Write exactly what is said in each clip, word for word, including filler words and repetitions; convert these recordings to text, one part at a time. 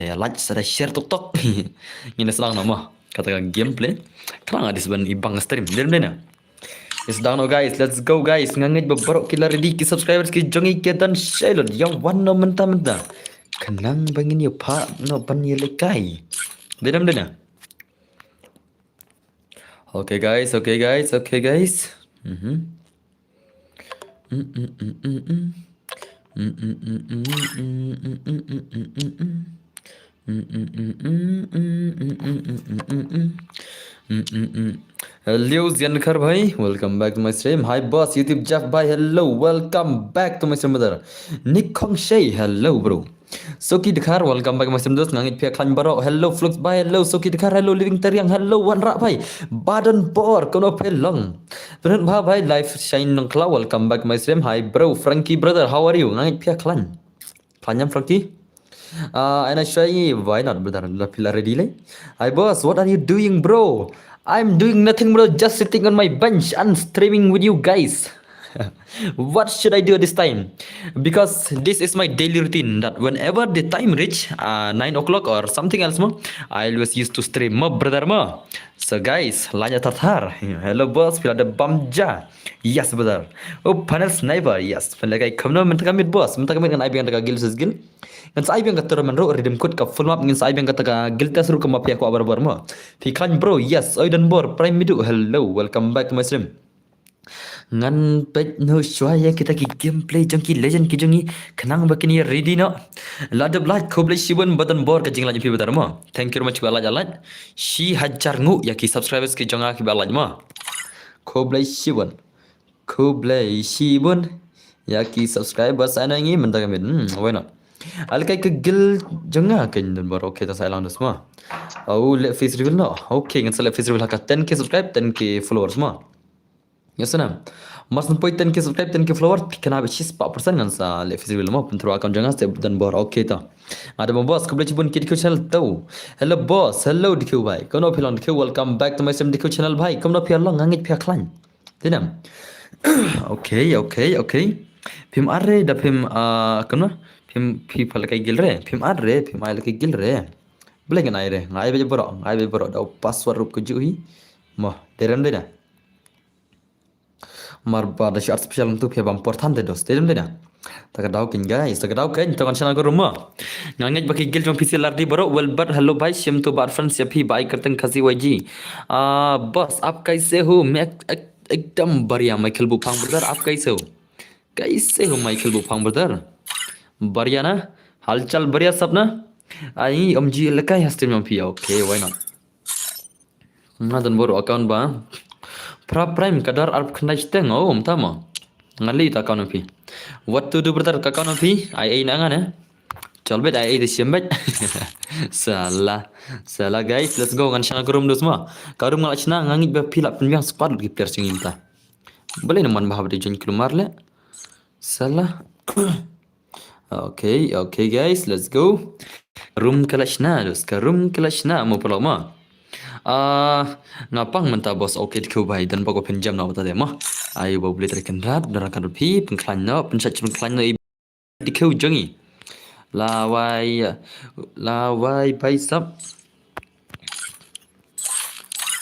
Like, subscribe, share tok tok. Ngin sdang noh mo kata ka gameplay. Khnang nga dei ban ibang stream. Dei ne? Sdang noh guys, let's go guys. Nga ngeit ba baroh ki la ready, ki subscribers ki jong ngi ki don shai lut. Ïa wan noh mynta mynta. Khnang ba ngin ïa phah noh ban ïa lehkai. Dei ne? Okay guys, okay guys, okay guys. Mhm. Hello Ziankhar bhai, welcome back to my stream. Hi boss, YouTube Jeff bhai, hello, welcome back to my stream brother. Nick Khongshei, hello bro. Soki Dkhar, welcome back my stream dos. Nga ngeit phi khlaiñ baroh. Hello Flux bhai, hello Soki Dkhar, hello Living Tariang, hello Wanrah bhai. Badon Bor, kumno phi long? Pynhun bha bhai, live shine nongkhlaw, welcome back my stream. Hi bro, Frankie brother, how are you? Nga ngeit phi khlaiñ. Khlaiñ em Frankie? Ah, and I say, why not brother? La phi la ready lei. Hi boss, what are you doing bro? I'm doing nothing bro, just sitting on my bench and streaming with you guys. What should I do this time? Because this is my daily routine that whenever the time reach uh, nine o'clock or something else mo, I always used to stream mo brother mo. So guys, lanya tartar. Hello boss, phi la da bam ja. Yes brother. Oh panel sniper, yes. Phi la kai kumno mynta ka miet boss, mynta ka miet ngan ai biang da ka guild versus guild. Ngan sa ai biang ka tournament ruh, redeem code ka full map, ngan sa ai biang kata ka guild test ruh kumba phi kwah barabor mo. Phi khlaiñ bro, yes. Oi Don Bor, Prime Midu, hello, welcome back to my stream. Ngan peit noh shuwa ïa kita ki gameplay jong ki legend ki jong ngi khnang ba kin ïa ready noh. La dep like, khublei shibun Badon Bor ka jinglike phi brother mo. Thank you very much ba like, like. Shi hajar nguh ïa ki subscribers ki jong nga kiba like mo. Khublei shibun. Khublei shibun ïa ki subscribers ana ngi mynta ka miet. Hmm, why not? Alkai ka guild jong nga ka Don Bor, okay ta sa lang dos mo. Au leh face reveal noh. Okay ngan sa leh face reveal ha ka ten K subscribe, ten K followers mo. Yes na. Mas nang poi ten K subscribe, ten K followers, phi kena bad shispah percent ngan sa leh face reveal mo, pynthrough account jong nga sa Don Bor, okay ta. Ada mo boss, khublei shibun ki dikhew channel to. Hello boss, hello dikhew bhai. Kumno phi long dikhew, welcome back to my stream dikhew channel bhai. Kumno phi long, nga ngeit phi khlaiñ. Dei ne? Okay, okay, okay. Phim add re da phim ah kumno? Phim phi phah lehkai guild re. Phim add re, phim ai lehkai guild re. Balei ngan ai re, nga ai beit baroh, nga ai beit baroh da u password ruh kajuh hi. Mo, dei rem dei ne? Mar ba da shu add special ntu phi bam por than te dos, dei rem dei ne? Ta ka daw kein guys, ta ka daw kein, to ngan shna ka room mo. Nga ngeit ba ki guild jong phi sa la ready baroh, well but hello bhai, shim to bad friends ïa phi ba ai kyrteng Khasi Y G. Ah boss, aap kaise ho? Main ek, ek, ekdam बढ़िया Michael Buphang brother, aap kaise ho? Kaise ho Michael Buphang brother? बढ़िया na? हालचाल बढ़िया सब ना? Ai, M G lehkai ha stream jong phi, okay, why not? Nga Don Bor account ba. Pra Prime ka dor arphew khyndai shiteng, oh, mynta mo. Nga leh ïa uta account phi. What to do brother, ka account phi? Ai ai na nga ne. Chol beit ai ai te shem beit. Sala. Sala guys, let's go, ngan shna ka room dos mo. Ka room nga la shna, nga ngeit ba phi la pynbiang squad lut ki player jong ngi mynta. Balei na man ba hap dei join kulmar leh. Sala. Okay, okay guys, let's go. Room ka la shna, dos ka room ka la shna mo paralok mo. Ah, nga pang mynta boss, okay dikhew bhai, don ba ko pynjam na bata de mo. Ai ba U Blei u trai kynrad, don ka dot phi, pynkhlaiñ noh, pynshait pynkhlaiñ noh i dikhew jong ngi. Lawei, lawei bhai sab.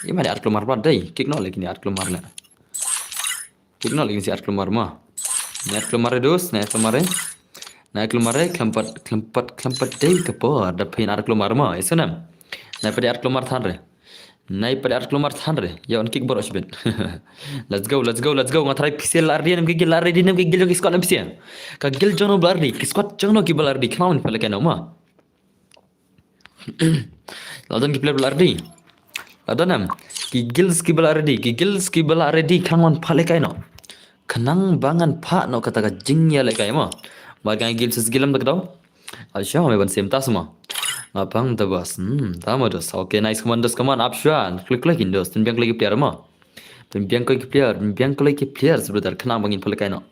Ïa ma dei add kulmar ba dei, kick noh leh kine add kulmar leh. Kick noh leh kine sa add kulmar mo. Ne add kulmar dos, ne add kulmar. Ne add kulmar khlem pat, khlem pat, khlem pat dei ka por da phin add kulmar mo. Isnam. Ne pat dei add kulmar than re. Nai pat dei add kulmar than re. Ïa un kick baroh shibit. Let's go, let's go, let's go. Nga tharai phi sa la ready, ne em ki guild la ready, ne em ki guild jong ki squad ne em phi sa. Ka guild jong no ba la ready, ki squad jong no kiba la ready. Khnang ban pynlehkai noh mo. La don ki player ba la ready. La don em. Ki guilds kiba la ready, ki guilds kiba la ready khnang ban pynlehkai noh. Khnang ba ngan phah noh kata ka jingïalehkai mo. Ba ngan guild versus guild em da ka daw. Acha me ban sim tas mo. Nga pang da bas. Hmm, ta mo dos. Okay, nice, come on dos, come on, ap shuwa. Klik klik in dos. Pynbiang klik ki player mo. Pynbiang klik ki player, pynbiang klik ki player brother, khnang ba ngin pynlehkai noh.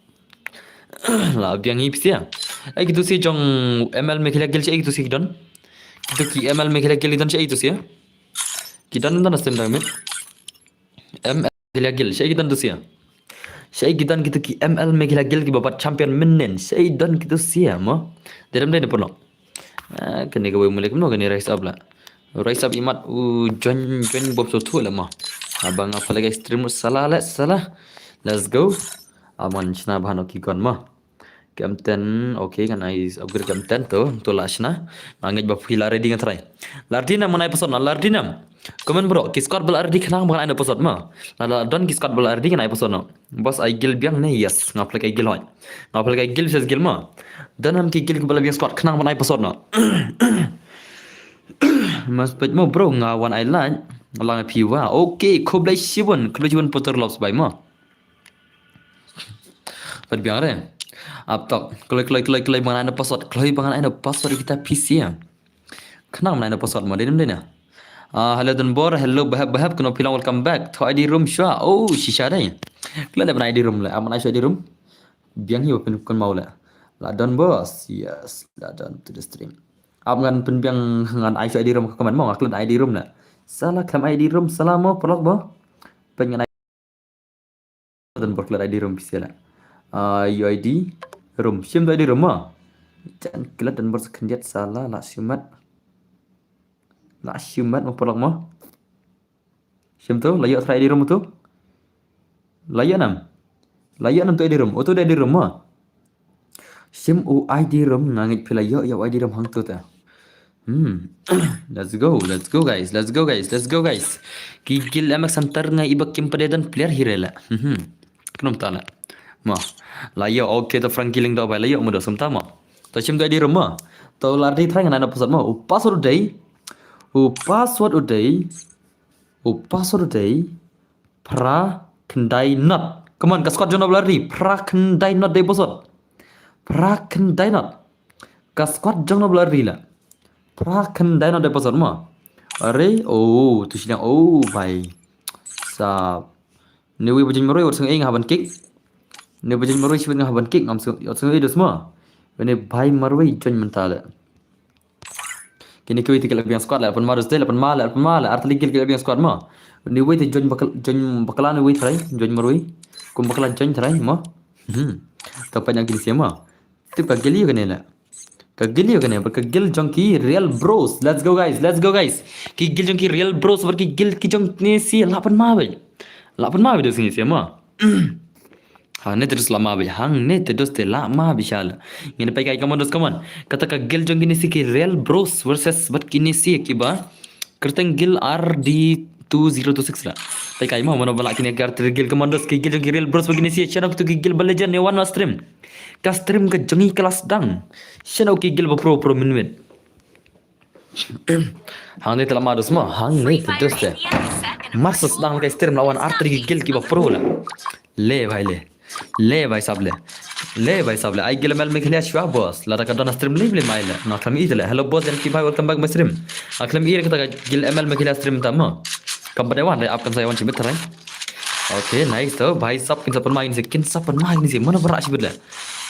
La biang hi phi sa. Ai kitu sa jong M L Meghalaya Guild, ai kitu sa ki don. Kitu ki M L Meghalaya Guild ki don, ai kitu sa. Ki don don stem da mit. M L Meghalaya Guild, ai ki don tu sa. Ai ki don kitu ki M L Meghalaya Guild kiba bat champion mynnin, ai don kitu sa mo. Dei rem dei ne paralok. Ah, kane ka wei mulek no kane rise up la. Rise up imat u join join bob so thu la ma. Abang apa lagi stream salah la salah. Let's go. Aman shna bahan oki kon ma. Kem ten, okay, kan ai upgrade kem ten tu, tu la shna. Ngangit ba phi la ready ngan try. Lardinam mana episode na Lardinam. Comment bro, ki squad bal ready khnang ba ngan ai episode ma. Na la don ki squad bal ready ngan ai episode no. Boss ai gil biang ne, yes. Nga play kai gil hoi. Nga play kai gil ses gil ma. Dan ham ki gil ki bal biang squad khnang ba ngan ai episode no. Mas pet mo bro nga wan ai like. Lang phi wa. Okay, khublai shibun, khublai shibun putur loves bai ma. Pat biang re. Ap tok. Kloi kloi kloi kloi ba ngan ai na password. Kloi ba ngan ai na password kita P C ya. Khnang ba ngan ai na password mo dei nim dei na. Ah, hello Don Bor, hello Bahab Bahab, kano phi long welcome back. Tho I D room shwa. Oh, shisha dei. Khlem dei ba ngan ai I D room le. Am ngan ai shu I D room. Biang hi ba phin kun mau le. La Don Boss. Yes, la Don to the stream. Ap ngan pynbiang ngan ai shu I D room ka comment mo nga khlem I D room le. Salah khlem I D room salah mo paralok mo. Pyn ngan Don Bor klet I D room pisa la. Ah, U I D room. Shim tu I D room ma. Jan klet Don Bor sa khyndiat salah la shimat. La shimat ma paralok ma. Shim tu la ïoh try I D room tu. La ïoh nam. La ïoh nam tu I D room. Oh tu I D room ma. Shim u I D room nga ngeit phi la ïoh ïoh I D room hangto ta. Hmm. Let's go, let's go guys, let's go guys, let's go guys. Ki gil M X Hunter nga iba kim pade dan player hire la. Hmm. Knom ta la. Ma. La ïoh okay ta Frankie Ling da bai la ïoh mudo sum ta ma. Ta shim da I D room ma. Ta la di try ngan ai na password ma. U password u dei. U password u dei. U password u dei. Phra khyndai not. Come on, ka squad jong na bla ri. Phra khyndai not dei password. Phra khyndai not. Ka squad jong na bla ri la. Phra khyndai not dei password ma. Are, oh, tu shiliang, oh, bhai. Sap. Ni wi bajing marui wat sung ing haban kick. Ni bajing marui shibit nga haban kick ngam sung, wat sung ing dus ma. Ni bhai marui join mentale. Kini kiwi ti kila biang squad la, pan ma dus dei la, pan ma la, pan ma la, artali gil kila biang squad ma. Ni wei ti join bakal, join bakala ni wei try, join marui. Kum bakala join try ma. Hmm. Ta pa nyang kini sia ma. Tip ka gil yu kene la. Ka gil yu kene, ka gil jong ki real bros. Let's go guys, let's go guys. Ki gil jong ki real bros, ki gil ki jong ni sia la pan ma bai. La pan ma bai dus ni sia ma. Hangne te dus la ma bi, hangne te dus te la ma bi shala. Ngin pei kai, come on dus, come on. Kata ka gil jong kine si ki real bros versus bad kine si kiba kyrteng gil R D two zero two six la. Pei kai mo mano bala kine ka gil, come on dus, ki gil jong ki real bros bad kine si, shano tu ki gil ba legend ne wan na stream. Ka stream ka jong i kelas dang. Shano ki gil ba pro pro minwit. Hangne te la ma dus ma, hangne te dus te. Mar sa sdang la kai stream la wan artri ki gil kiba pro la. Le bhai le. Le bhai sab le. Le bhai sab le. Ai gil M L me khlia shwa boss. La da ka dona stream le le mai le. Na khlem i te le. Hello boss, yan ki bhai, welcome back my stream. A khlem i re kata ka gil M L me khlia stream ta ma. Kam pada wan re ap kan sa wan chimit tharai. Okay, nice to. Bhai sab kin sa pan mai ni se, kin sa pan mai ni se. Mana bara chimit le.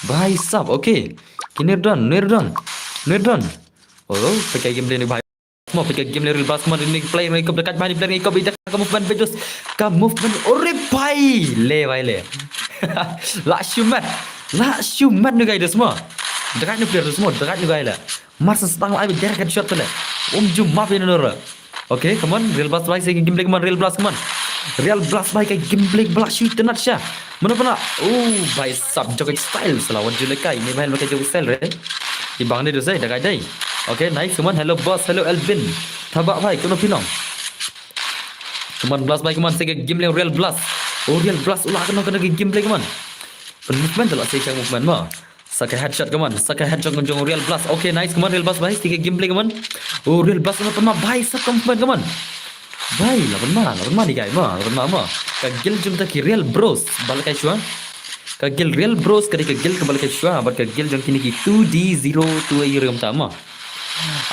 Bhai sab, okay. Kinir don, nir don. Nir don. Oh, pakai game ni bhai. Mo pakai game ni real bas, mo ni play ni kop dekat bhai ni player ni kop ida ka movement bejos. Ka movement ore bhai. Le bhai le. La shumat. La shumat ni guys mo. Dekat ni player mo, dekat ni guys la. Mar sa sdang la ai direct shot le. Um jum map ni nora. Okay, come on, real bas bhai, se game play, come on, real bas, come on. Real bas bhai, kai game play bla shu tenat sha. Mana pana? Oh, bhai sab joget style, sala wat jule kai ni bhai, kai joget style re. I bang ni dus dei, da kai dei. Okay, nice, come on, hello boss, hello Elvin. Thabak bhai, kano phi long? Come on, blast bhai, come on, se game play real blast. Oh, real blast, ula kano kano game play, come on. Pen movement la se chang movement ma. Sa ka headshot, come on. Sa ka headshot jong real blast. Okay, nice, come on, real blast bhai. Tika game play, come on. Oh, real blast na pan ma bhai, sa ka movement, come on. Bhai, la pan ma, la pan ma ni guy ma, la pan ma ma. Ka gil jong ta ki real bros bal kai shwa. Ka gil real bros ka dei ka gil ka bal kai shwa, bad ka gil jong kini ki two D zero two a yur kam ta ma.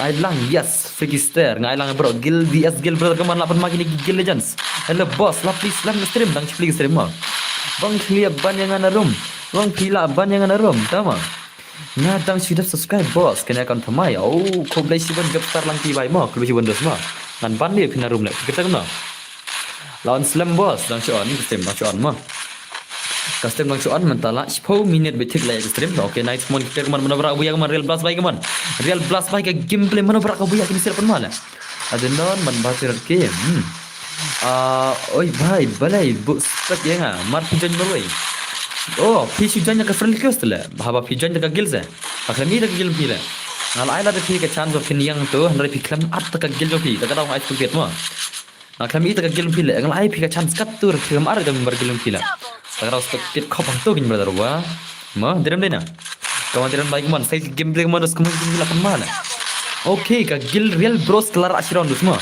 Ai lang, yes, Freaky Star, nga ai lang bro, gil V S gil brother, come on, la pan ma kini ki gil legends. Hello boss, la please lang stream, dang chipli stream ma. Bang khlia ban yang ana room. Bang phi la ban yang ana room, ta ma. Nga dang shu dep subscribe boss, kane kan thamai. Oh, khublei shibun jop star lang ki bai ma, khublei shibun dos ma. Ngan ban ni phi na room le, kita kena. Lawan Slam boss, dang shu on, stream dang shu on ma. Ka stream dang shu on mynta la shiphew minit beit thik la ïa ka stream. Okay, nice, mon ki player ka mon, mano ba rah ka buya ka mon, Real Blast bhai ka mon. Real Blast bhai ka gameplay, mano ba rah ka buya kine sila pynma la. Adon man ba tirat ke. Hmm. Ah, oi bhai, balei bu spek ïa nga, mar phi join marwei. Oh, phi shu join ka friend request le. Haba phi join ka guild se. Ba khlem ïa ka guild phi le. Nga la ai la da phi ka chance ba phin ïeng to, hynrei phi khlem add ka guild jong phi, ta ka daw nga ai spek mo. Nga khlem ïa ka guild phi le, nga la ai phi ka chance katto, phi khlem add ka member guild phi le. Ta ka daw spek tip khop hangto kin brother wa. Mo, direm dei na. Ka mon direm bai ka mon, sai game dei ka mon, dos ka mon kin la pynma le. Okay, ka guild Real Bros ki la rah shi round dus mo.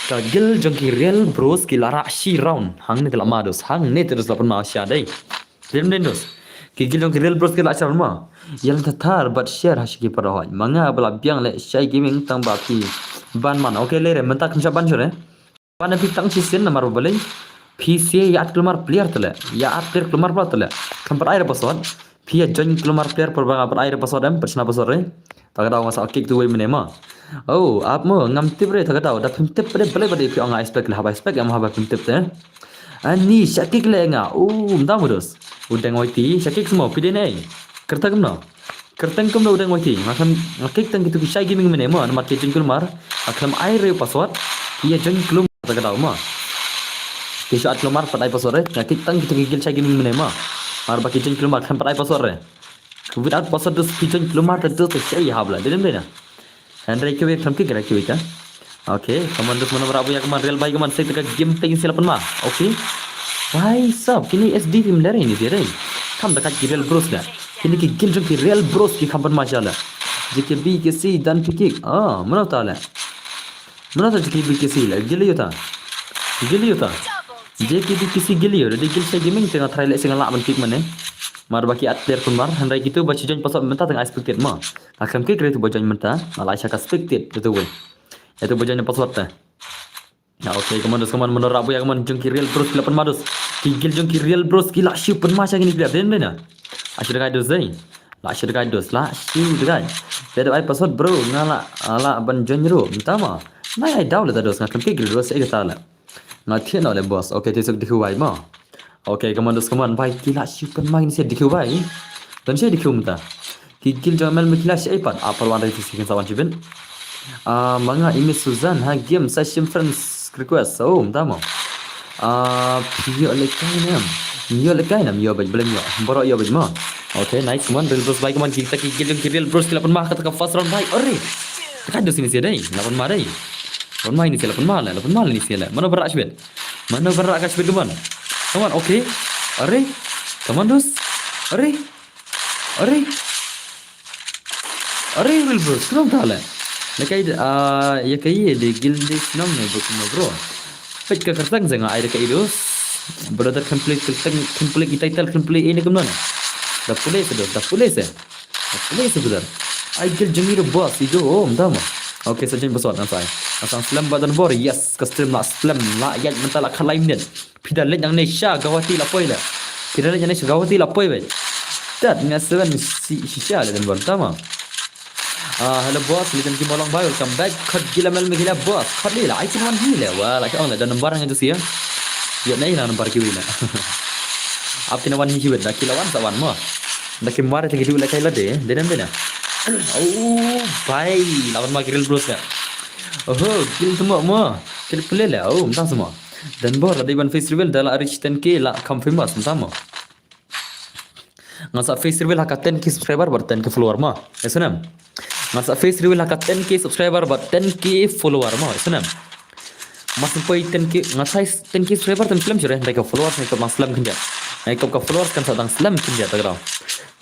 Ka guild jong ki Real Bros ki la rah shi round. Hangne te la ma dus, hangne te dus la pynma sha dei. Direm dei dus. Ki guild jong ki Real Bros ki la rah shi round mo. Ïa la thar bad share ha shi ki para hoi. Ma nga ba la biang le Shai Gaming tang ba phi ban man. Okay, lei re, mynta khlem shah ban shuh re. Ban phi tang shisien namar ba balei. Phi shu ïa add kulmar player te le. Ïa add player kulmar player te le. Khlem pat ai re password. Phi ïa join kulmar player por ba nga pat ai re password em, pat shna password re. Ta ka daw nga sa kick tu wei mynne mo. Oh, ap mo, ngam tip re ta ka daw. Da phim tip re balei ba dei phi ong ai spek le, haba ai spek em, haba phim tip te. Ani shah kick le nga. Oh, mynta mo dos. U deng wai ti, shah kick mo, phi dei ne. Kyrteng kumno? Kyrteng kumno u deng wai ti. Nga khlem, nga kick tang kitu ki Shai Gaming mynne mo, namar ki join kulmar. Nga khlem ai re password. Ki ïa join kulmar ta ka daw mo. Ki shu add kulmar pat ai password re. Nga kick tang kitu ki guild Shai Gaming mynne mo. Mar ba ki join kulmar khlem pat ai password re. Without password dus ki join kulmar ta dus ta shai hap la. Dei dei na. Hynrei kiwei khlem kick re kiwei ta. Okay, ka mon dus mano ba rah buya ka mon, Real bhai ka mon, sai ta ka game peng sila pynma. Okay. Bhai sab, kine S D team le re ni de re. Kham da ka ki Real Bros le. Kine ki guild jong ki Real Bros ki kham pynma sha le. J K B K C dan phi kick. Ah, mano ta le. Mano ta J K B K C le. Guild ïa ta. Guild ïa ta. J K B K C guild ïa. Dei guild Shai Gaming te nga try le sing la ban kick mynne. Mar ba ki add player kulmar. Hynrei kitu ba shu join password mynta tang ai spectate mo. Nga khlem kick re tu ba join mynta. Nga la ai sha ka spectate tu wei. Ïa tu ba join password te. Ya, okay, ka mon dus ka mon, mano rah buya ka mon, jong ki Real Bros ki la pynma dus. Ki guild jong ki Real Bros ki la shu pynma sha kine player, dei dei na. La shu dei dus dei. La shu dei dus, la shu dei. Te da ai password bro, nga la, la ban join ruh, mynta mo. Nga ïa daw le ta dus, nga khlem kick re dus, ïa kata le. Nga thiah noh le boss. Okay, te suk dikhu wai mo. Okay, ka mon dus ka mon, bhai ki la shu pynma kine sha dikhu wai. Don sha dikhu mynta. Ki guild jong M L me ki la shu ai pat. Ah, parwan dei ki shu kin sa wan shibit. Ah, ma nga i Miss Susan ha game sa shim friends request. Oh, mynta mo. Ah, phi ïoh lehkai ne em. Ïoh lehkai ne em, ïoh beit, blem ïoh. Baroh ïoh beit mo. Okay, nice, ka mon, Real Bros bhai, ka mon, kita ki guild jong ki Real Bros ki la pynma kata ka first round bhai. Ore. Ka dus ini sha dei. La pynma dei. La pynma ini sha, la pynma le, la pynma le ini sha le. Mano ba rah shibit. Mano ba rah ka shibit ka mon. Ka mon, okay. Ore. Ka mon dus. Ore. Ore. Ore, Real Bros, khnang ta le. Lehkai, ah, ïa kai de guild de shnong ne bro, kumno bro. Peit ka kyrteng jong nga ai de kai dos. Brother, khlem plie kyrteng, khlem plie ki title, khlem plie ine kumno ne. Da pule se dos, da pule se. Da pule se brother. Ai guild jong i de boss i do, oh, mynta mo. Okay, sa join password ngan sa ai. Ngan sa slem button bor, yes, ka stream la slem, la ïaid mynta la khatlai minit. Phi da leit nangne sha Guwahati la poi le. Phi da leit nangne sha Guwahati la poi beit. Tat nga seven si shisha le dan bor tama. Ah, hello boss, Legend Kim Olong bhai, welcome back. Khot gila mel me gila boss. Khot lila, ai kin wan hi le. Wah, la ki ong le da number nga jusi ya. Yo nei na number ki wina. Ap kin wan hi hi wet da ki la wan sa wan mo. Da ki mar te ki du le kai la de, de dem de na. Oh, bhai, la wan ma ki Real Bros ya. Oh, gil tu mo mo. Kil pele le. Oh, mtang semua. Dan bor la dei ban face reveal da la reach ten K la kam famous, mynta mo. Nga sa face reveal ha ka ten K subscriber bad ten K follower mo. Esnem. Nga sa face reveal ha ka ten K subscriber bad ten K follower mo. Esnem. Mas poi ten K, nga sa ten K subscriber tem slem sure, dei ka followers ngai kop dang slem khyndiat. Ngai kop ka followers kan sa dang slem khyndiat ta ka daw.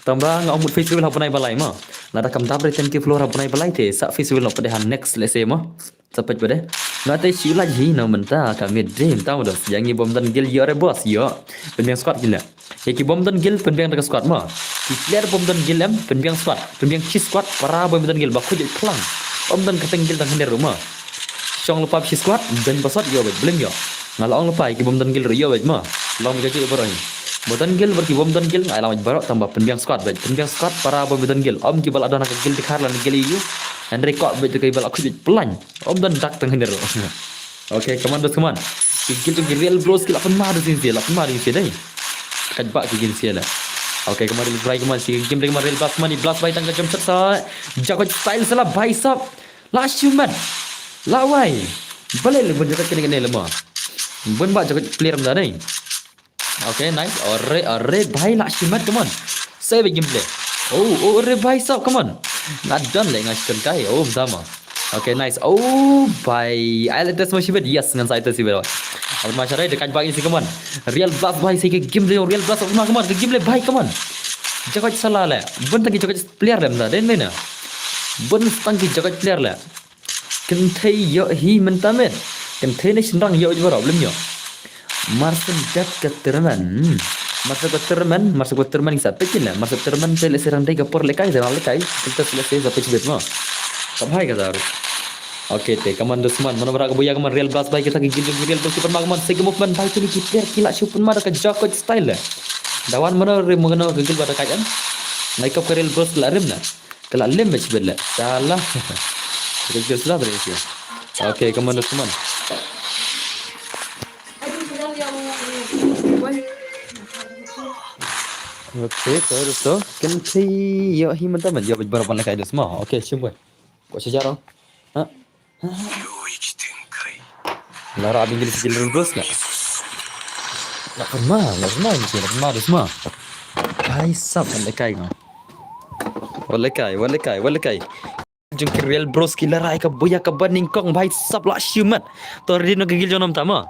Tang ba nga ong mut face reveal ha bnai ba lai mo. Lada kam dap re ten K follower ha bnai ba lai te sa face reveal no pade ha next le se mo. Sa peit bad de. Nga te shu lait hi na mynta ka mid game tau dos. Ïa ngi bom don gil ïoh re boss ïoh. Pynbiang squad gil le. Ïa ki bom don gil pynbiang da ka squad mo. Ki player bom don gil em pynbiang squad. Pynbiang shi squad para bom don gil ba khuid phlang. Bom don kyrteng gil dang hynriew ruh mo. Shong lypa shi squad don ba sot ïoh bad blem ïoh. Nga la ong lypa ïa ki bom don gil ruh ïoh bad mo. Long mi ka jui baroh hi. Bom don gil bad ki bom don gil nga la ong baroh tang ba pynbiang squad bad. Pynbiang squad para bom don gil. Om ki ba la don ha ka gil dkhar lan gil ïu. Hynrei ko bad ki ba la khuid plan. Om don dak tang hynriew. Okay, come on, dos, come on. Ki gil ki Real Bros ki la pynma dos ni, la pynma dos ni dei. Kat ba ki gin sia la. Okay, ka man real brai ka man si game dei ka man real blast man i blast bai tang ka jump shot sa. Jakob style sa la bai sap. La shimet. La wai. Balei le bun jakob kene kene le ma. Bun ba jakob player da nei. Okay, nice. Ore, ore bai la shimet, come on. Save gameplay. Oh, oh, ore bai sap, come on. Nga don le nga shikan kai. Oh, dama. Okay, nice. Oh, bai. Ai le test mo shibet. Yes, ngan sa test shibet. Apa ma sharai dekat bai si, come on. Real blast bai si ke game le real blast apa ma, come on. Ke game le bai, come on. Jakob sa la le. Bun tang ki jakob player le mda. Den le na. Bun tang ki jakob player le. Kynthei ïoh hi mynta met. Kynthei ne shynrang ïoh jubor lem ïoh. Marsem dep ka tyrmen. Hmm. Marsem ka tyrmen, marsem ka tyrmen sa pekin la. Marsem tyrmen te le serang dei ka por lekai, serang lekai. Kita sila se sa pek bet mo. Ka bhai ka daru. Okay, te ka man dusman, mano bara ka buya ka man real blast bai kita ki gil real blast ki pynma ka man sega movement bai kini ki player ki la shu pynma da ka Jakob style le. Dawan mano re mano ka gil ba da ka jan. Nai kap ka real blast la rim na. Ka la lem match bad la. Salah. Ka jel salah tadi sia. Okay, come on, come on. Okay, terus tu. Kynthei ïoh hi mynta man. Ïoh barabar la kai dus ma. Okay, shim boy. Ko shajar. Ha? La ra bingil sikil rus na. La pynma, la pynma ni, la pynma dus ma. Bhai sab, wan lekai nga. Wan lekai, wan lekai, wan lekai. Jong ki real bros ki la rai ka buya ka ban nyngkong bhai sab la shimet. To ready no ka gil jong nam tama.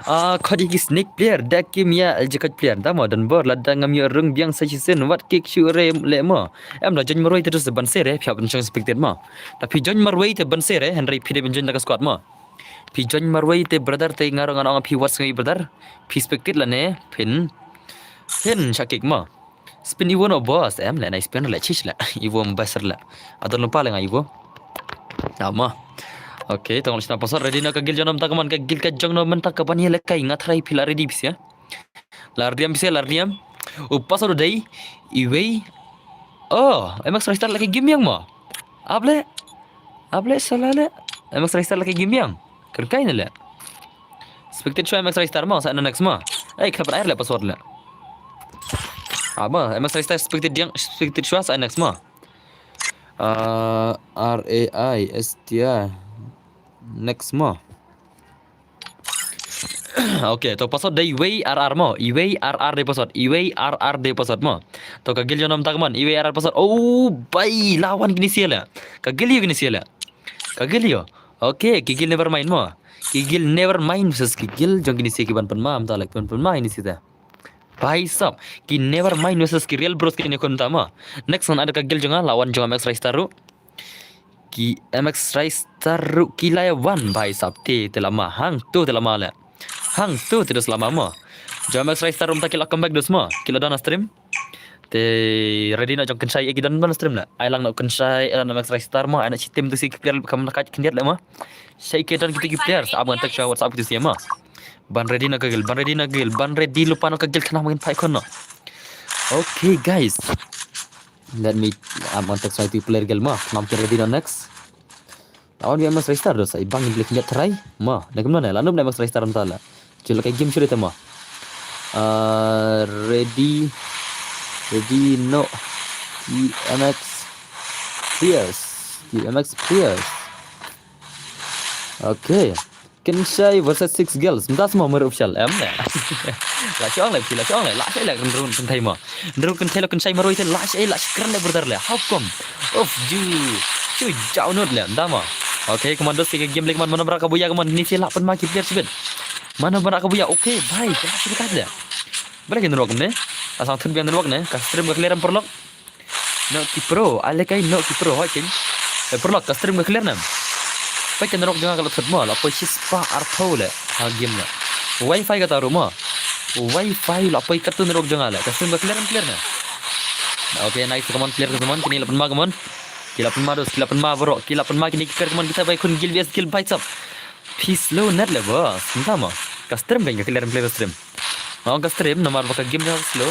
Ah, khot ïa ki snake player, da ki mia jakat player tama, don bor lada ngam ïoh rung biang sa shisien wat kick shu re le mo. Em da join marwei te dus ban sere, phi hap ban shong expected mo. Da phi join marwei te ban sere, hynrei phi dei ban join da ka squad mo. Phi join marwei te brother te nga ruh ngan ong phi wat sngew brother. Phi spectate lane phin. Phin shah kick mo. Spin Evo no boss em le na spin le chish le. Evo mbasar le. Adon lupa le nga Evo. Ama. Okay, tong lishna pasar ready na ka gil jong nam ta ka man ka gil ka jong nam mynta ka ban ïa le kai nga try phi la ready bis ïa. Lardiam pisa lardiam. U pasar dei. Iwei. Oh, M X Ristar lagi game yang mo. Able. Able salah le. M X Ristar lagi game yang. Kerkai ni le. Spectate shwa M X Ristar mo, sa next mo. Eh, kenapa air le password le. Apa? M X Ristar spectate yang, spectate shwa sa next mo. Uh, R A I S T R. Next mo. Okay, to password dei iwei R R mo, iwei R R dei password, iwei R R dei password mo. To ka gil jong nam ta ka man, iwei R R password. Oh, bai lawan kini sia le. Ka gil ïa kini sia le. Ka gil ïa. Okay, ki gil never mind mo. Ki gil never mind versus ki gil jong kini sia ki ban pynma, am ta lek pyn pynma ini sia ta. Bhai sab, ki never mind versus ki real bros kini khun ta mo. Next ngan ada ka gil jong nga, lawan jong M X Ristar ruh. Ki M X Ristar ruh ki la ïa wan bhai sab te te lama hang tu te lama le. Hang tu te dus lama mo. Jong M X Ristar ruh mynta ki la come back dus mo. Ki la don ha stream. Te ready na jong kynshai ki don ban stream le. Ai lang na kynshai ai lang na M X Ristar mo. Ai na chitim tu si ki player kam na kaj khyndiat le mo. Shai ki don kitu ki player sa ab ngan tak shwa WhatsApp kitu si mo. Ban ready na ka gil, ban ready na ka gil, ban ready lupa na ka gil khana makin phai khon no. Okay guys. Let me, I'm on text my two player gel ma. Nam kira dino next. Lawan M X Ristar doh sa ibang blik net try. Ma, ne kemno ne? Lanu M X Ristar entala. Cula kai game sure tema. Uh, ready, ready no. Ki M X players. Ki M X players. Okay. Kynshai versus six girls. Mynta semua mer official em ne. La chong le, la chong le, la chai le run run kynthei mo. Run kynthei la kynshai marwei te la chai la chikren le brother le. How come? Of ju. Chu jau nut le mynta mo. Okay, commandos ke game le man mana bra ka buya man ni si la pan ma ki player sibit. Mana bra ka buya. Okay, bhai, kena sibit le. Balik ke nerok ne. Asang thun biang nerok ne. Ka stream ka clear em perlok. No ki pro, ale kai no ki pro hoi king. Eh, pro ka stream ka clear nam. Pai ka nerok jong nga ka la thut mo, la poi shispah arphew le ha game le. Wifi ka taru mo. Wifi la poi katu nerok jong nga le. Ka stream ka clear nam clear na. Okay, nice, come on, clear, come on, kini la pan ma, come on. Ki la pan ma dos, ki la pan ma bro, ki la pan ma kini ki kar, come on, kita bai khun gil V S gil bai sap. Phi slow net le boss. Entah mo. Ka stream ka clear nam clear stream. Nga ong ka stream namar ba ka game ka slow.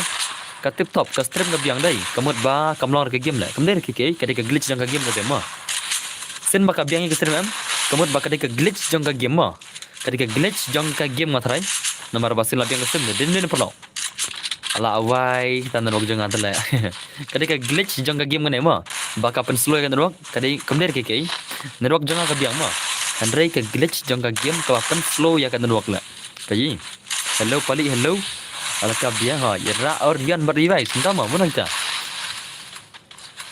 Ka tip top, ka stream ka biang dei. Ka mut ba kam long ka game le. Kam dei ka, ka dei ka glitch jong ka game ka dei mo. Sien ba ka biang ka stream em. Ka mut ba ka dei ka glitch jong ka game mo. Ka dei ka glitch jong ka game nga tharai. Namar ba sien la biang ka stream dei dei dei perlu. Ala wai, ta network jong nga te leh. Ka dei ka glitch jong ka game kane mo. Ba ka pynslow ïa ka network, ka dei kumne ruh ka dei. Network jong nga ka biang mo. Hynrei ka glitch jong ka game kaba pynslow ïa ka network leh. Ka dei. Hello, Palik, hello. Ala ka biang ha, ïa Ra Orion bad Revice, mynta mo, mynta.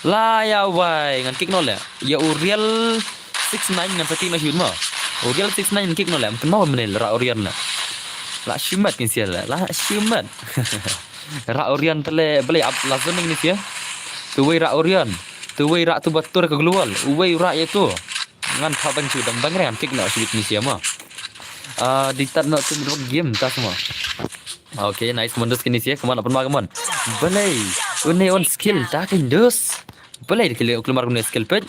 La ïa wai, ngan kick noh leh. Ïa u Real six nine ngan sa kick noh shuh mo. U Real six nine ngan kick noh leh, mynta mo mynne Ra Orion leh. La shimet kin sia leh, la shimet. Ra Orion te leh, balei ap la zoning ni sia. Tu wei Ra Orion. Tu wei Ra tu ba tur ka global. Uwei Ra ïa tu. Ngan pha bang shu dang bang ngan kick noh shuh ni sia mo. Ah, di tat noh tu game ta semua. Okay, nice, mon dos kini sia, come on, open ma, come on. Balei, une on skill, ta kin dos. Balei, kile, keluar guna skill pet.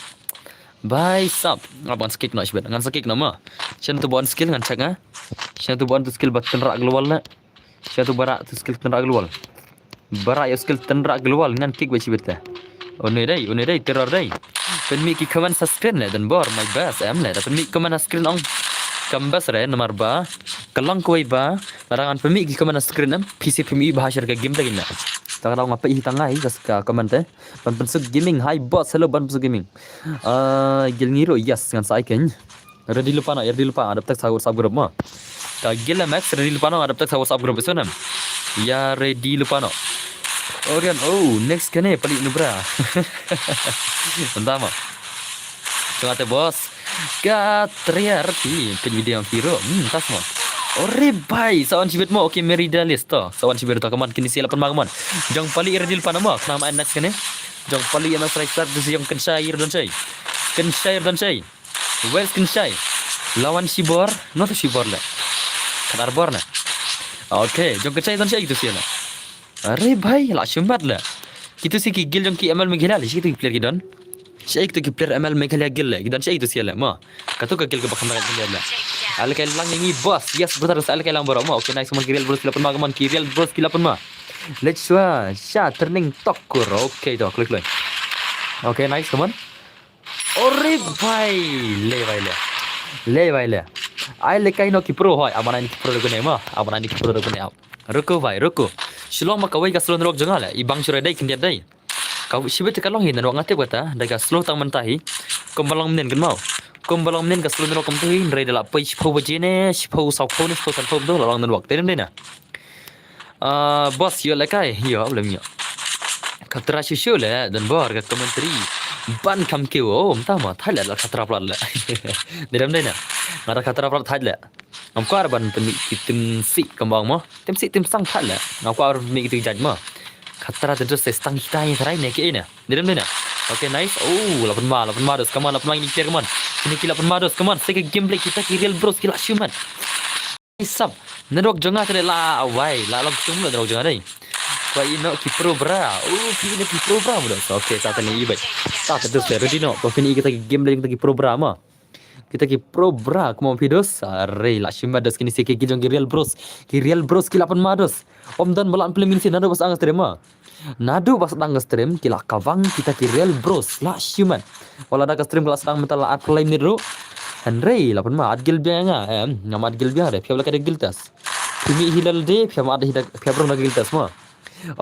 Bai sap, ngaban skik no shibet, ngan skik no ma. Shan tu bon skill ngan check nga. Shan tu bon tu skill bat tenrak global na. Shan tu barak tu skill tenrak global. Barak yo skill tenrak global ngan kick bat shibet ta. Une dei, une dei, terror dei. Pynmih ki comment sa screen le, dan bor, my best, em le. Da pynmih comment sa screen ong. Kam best re, namar ba. Ka long kawei ba. Lada ngan pynmih ki comment sa screen em. P C pynmih ba hashar ka game lagi na. Ta ka dau nga pynmih hi ta ngai, ka comment te. Ban Pynsuk Gaming, hi boss, hello Ban Pynsuk Gaming. Ah, gil ngi ruh, yes, ngan sa ai keiñ. Ready lypa noh, ready lypa, nga dep text ha WhatsApp group mo. Ka Gil M X, ready lypa noh, nga dep text ha WhatsApp group, iso nem. Ïa ready lypa noh. Orion, oh, next kane, Palik Nubra. Mynta mo. Chunga te boss. Ka triar ti, pynmih video phi ruh. Hmm, tas mo. Ore bhai, sa wan shibit mo. Okay, Merida list to. Sa wan shibit to, come on, kini sia la pynma, come on. Jong Palik ready lypa noh mo. Khnang ma next kane. Jong Palik M S Racer, this is jong Kynshai, Don Shai. Kynshai, Don Shai. Where's Kynshai? La wan shibor, no to shibor le. Kadar bor na. Okay, jong Kynshai, Don Shai, itu sia na. Are bhai, la shimet le. Kitu si ki gil jong ki M L Meghalaya le, shi kitu ki player ki don. Shi kitu ki player M L Meghalaya gil le, ki don shi kitu sia le, mo. Katu ka gil ka bakam ka gil le. Ale kai lang ngi boss, yes brother, ale kai lang bro mo. Okay, nice, come on, ki Real Bros ki la pynma, come on, ki Real Bros ki la pynma. Let's go, sha turning tok kur. Okay, to, klik klik. Okay, nice, come on. Ore bhai, le bhai le. Le bhai le. Ai le kai no ki pro hoi, amana ni ki pro ko ne mo, amana ni ki pro ko ne. Ruko bhai, ruko. Shillong ma kawei ka slow network jong nga le, i bang shurai dei, khyndiat dei. Ka shibit ka long hi network nga tip kata, dei ka slow tang mynta hi. Kum ba long mynnin kan mau. Kum ba long mynnin ka slow network kumta hi, hynrei da la poi shiphew baje ne, shiphew sawphew ne, shiphew sanphew to la long network. Te dei na. Ah, boss, ïoh lehkai, ïoh, blem ïoh. Khatra shuh shuh le, don bor ka commentary. Ban kham kiew, oh, mynta ma, thait le, la khatra palat le. Dei dam dei na. Nga da khatra palat thait le. Ngam kwah ban pynmih ki tim sih kambang mo. Tim sih tim sang thait le. Ngam kwah ban pynmih ki tim jait mo. Khatra te dos se stang kita ni tharai ne ki ne. Dei dam dei na. Okay, nice. Oh, la pynma, la pynma dos, come on, la pynma ini player, come on. Ini ki la pynma dos, come on. Seke gameplay kita ki Real Bros ki la shimet. Sap, network jong nga ka dei la awai, la long tung network jong nga dei. Kwa ino ki pro bra, oh, ki ino ki pro bra mo. Okay, ta tani ibai. Ta ta dos ready no. Kwa pynmih kita ki game le kita ki pro bra mo. Kita ki pro bra, kuma phi dos. Are, la shimet dos kini si ki jong ki Real Bros. Ki Real Bros ki la pynma dos. Om don ba la pynmih kini si nado bas ang stream mo. Naduh ba sdang ka stream ki la kawang kita ki Real Bros la shimet. Wat la da ka stream ka la sdang mynta la arphew lai minit ruh. Hynrei la pynma at gil biang nga, em, ngam at gil biang re, phi hap leh ka da gil test. Phi mih hi lade, phi hap at hi da, phi hap rung da gil test mo.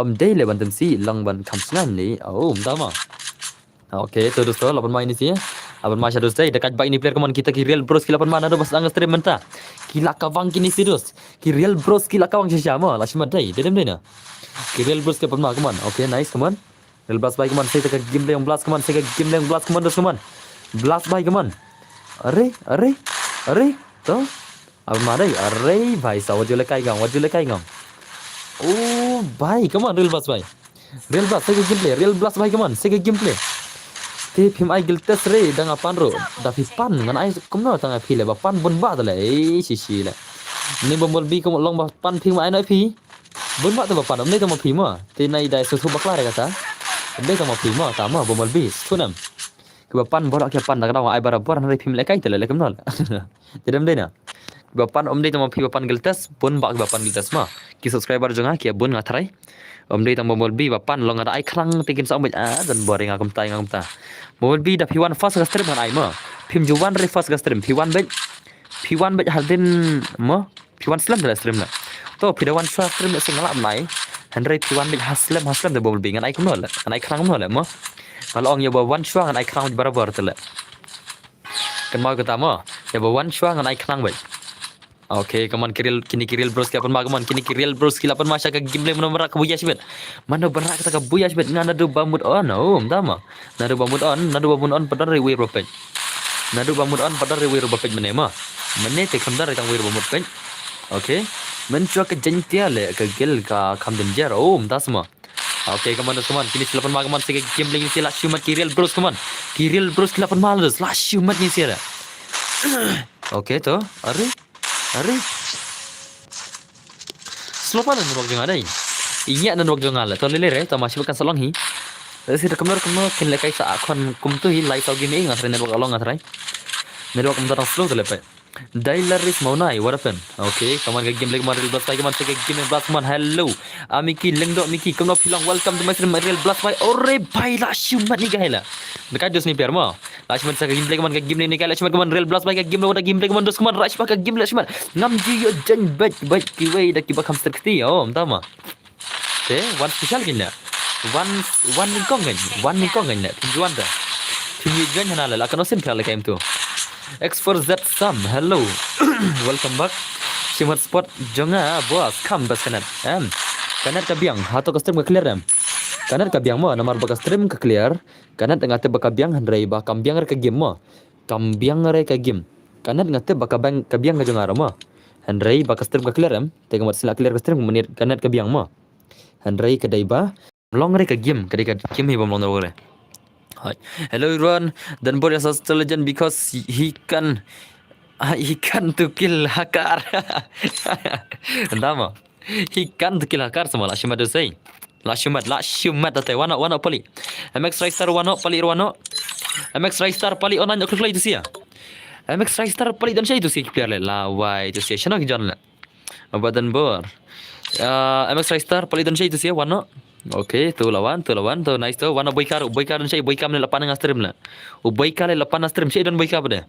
Om dei le ban tim si, long ban kham sngan le. Oh, mynta mo. Okay, to dos to, la pynma ini si. La pynma sha dos dei, da kat ba ini player, come on, kita ki Real Bros ki la pynma naduh ba sdang ka stream mynta. Ki la kawang kini si dos. Ki Real Bros ki la kawang shisha mo, la shimet dei, dei dem dei na. Ki Real Bros ki la pynma, come on. Okay, nice, come on. Real Blast bhai, come on, sei ta ka game le ong Blast, come on, sei ka game le ong Blast, come on, dos, come on. Blast bhai, come on. Are, are, are, to. Apa ma dei, are bhai, sa wajule kai gang, wajule kai gang. Oh, bhai, come on, Real Blast bhai. Real Blast, sei ka gameplay, Real Blast bhai, come on, sei ka gameplay. Te phim ai gil test re, da nga pan ruh. Da phi pan, ngan ai kumno tang ai phi le, ba pan bun ba ta le, eh, shi shi le. Ni Bumblebee kumno long ba pan phi ma ai na phi. Bun ba ta ba pan, um dei tang ma phi ma. Te nai dai su thu bakla re kata. Um dei tang ma phi ma, ta ma Bumblebee, su nam. Ki ba pan bor ki pan, da ka dau ai barabor, hynrei phim lehkai te le, le kumno le. Te dem dei na. Ki ba pan, um dei tang ma phi ba pan gil test, bun ba ki ba pan gil test ma. Ki subscriber jong nga ki bun nga tharai. Um dei tang Bumblebee ba pan long nga da ai khrang te kin sa um beit, ah, don bor nga kumta, nga kumta. Bumblebee da phi wan first ka stream ngan ai ma. Phim ju wan re first ka stream, phi wan beit. Phi wan beit hadien ma. Phi wan slem da stream na. To phi da wan sha stream na sing la mai. Hynrei phi wan beit ha slem ha slem te Bumble Bee, ngan ai kumno leh, ngan ai khnang kumno leh mo. Nga la ong ïa ba wan shuwa ngan ai khnang beit barabor te leh. Kynmaw kata mo, ïa ba wan shuwa ngan ai khnang beit. Okay, come on, ki real, kine ki real bros ki la pynma, come on, kine ki real bros ki la pynma sha ka gameplay, mano ba rah kaba ïa shibit. Mano ba rah kata kaba ïa shibit, nga naduh ba mut on, oh, ym da mo. Naduh ba mut on, naduh ba mut on, pat don re uwei ruh ba peit. Naduh ba mut on, pat don re uwei ruh ba peit mynne mo. Mynne te khlem don re tang uwei ruh ba mut peit. Okay. Mynshuwa ka jaiñtia leh ka guild ka kham danger, oh, ym da mo. Okay, come on, come on. Kine ki la pynma, come on, sa ka gameplay kine ki la shimet ki real bros, come on. Ki real bros ki la pynma la, la shimet kine ki la. Okay, to. Are? Are? Slow pala network jong nga dei. Ïa network jong nga la. To lele re, to ma shi kan sa long hi. Sa shi da kamar kamar kin le kai sa akhon kumtu hi lai sa game nga try network along nga try. Network kumta tang slow to le pe. Dailaris Maunai, what happened? Okay, come on, ka gameplay, come on, Real Blast Pai, come on, sa ka game Blast, come on, hello. Amiki, Lengdo, Miki, come on, Pilong, welcome to my stream, Real Blast Pai. Ore, bai, la shimet ni ka hela. Dekat dos ni piar mo. La shimet sa ka gameplay, come on, ka gameplay ni ka, la shimet, come on, Real Blast Pai, ka gameplay, what a gameplay, come on, dos, come on, la shimet, ka gameplay, la shimet. Ngam ji yo jen bet, bet, kiwei, da kiba kham ster kti, oh, ym da mo. Te, wan special kin ne. Wan, wan nyngkong kan, wan nyngkong kan ne. Pynjuan ta. Pynjuan hana la, la kano sin phi la kaim tu. X four Z Sam, hello. Welcome back. Shimet spot jong nga, boss, kam bas kanet. Em. Kanet ka biang, hato ka stream ka clear em. Kanet ka biang mo, namar ba ka stream ka clear. Kanet nga te ba ka biang hynrei ba kam biang re ka game mo. Kam biang re ka game. Kanet nga te ba ka biang, ka biang ka jong nga re mo. Hynrei ba ka stream ka clear em. Te ka mat sila clear ka stream ka menit kanet ka biang mo. Hynrei ka dei ba long re ka game, ka dei ka game hi bam long re. Hai. Hello everyone. Dan Bor is a legend because he can, he can to kill Hakar. Entah mo. He can to kill Hakar sama la shimat tu sei. La shimat, la shimat tu sei. Wano, wano pali. M X Ristar wano, pali wano. M X Ristar pali online klik lagi tu sia. M X Ristar pali dan sei tu sia player le. La wai tu sia. Shana ki jon le. Abadan bor. Ah, M X Ristar pali dan sei tu sia wano. Okay, tu lawan, tu lawan, tu nice tu. Wano boika, boika dan sei, boika mene lapan nga stream le. U boika le lapan nga stream sei dan boika pada.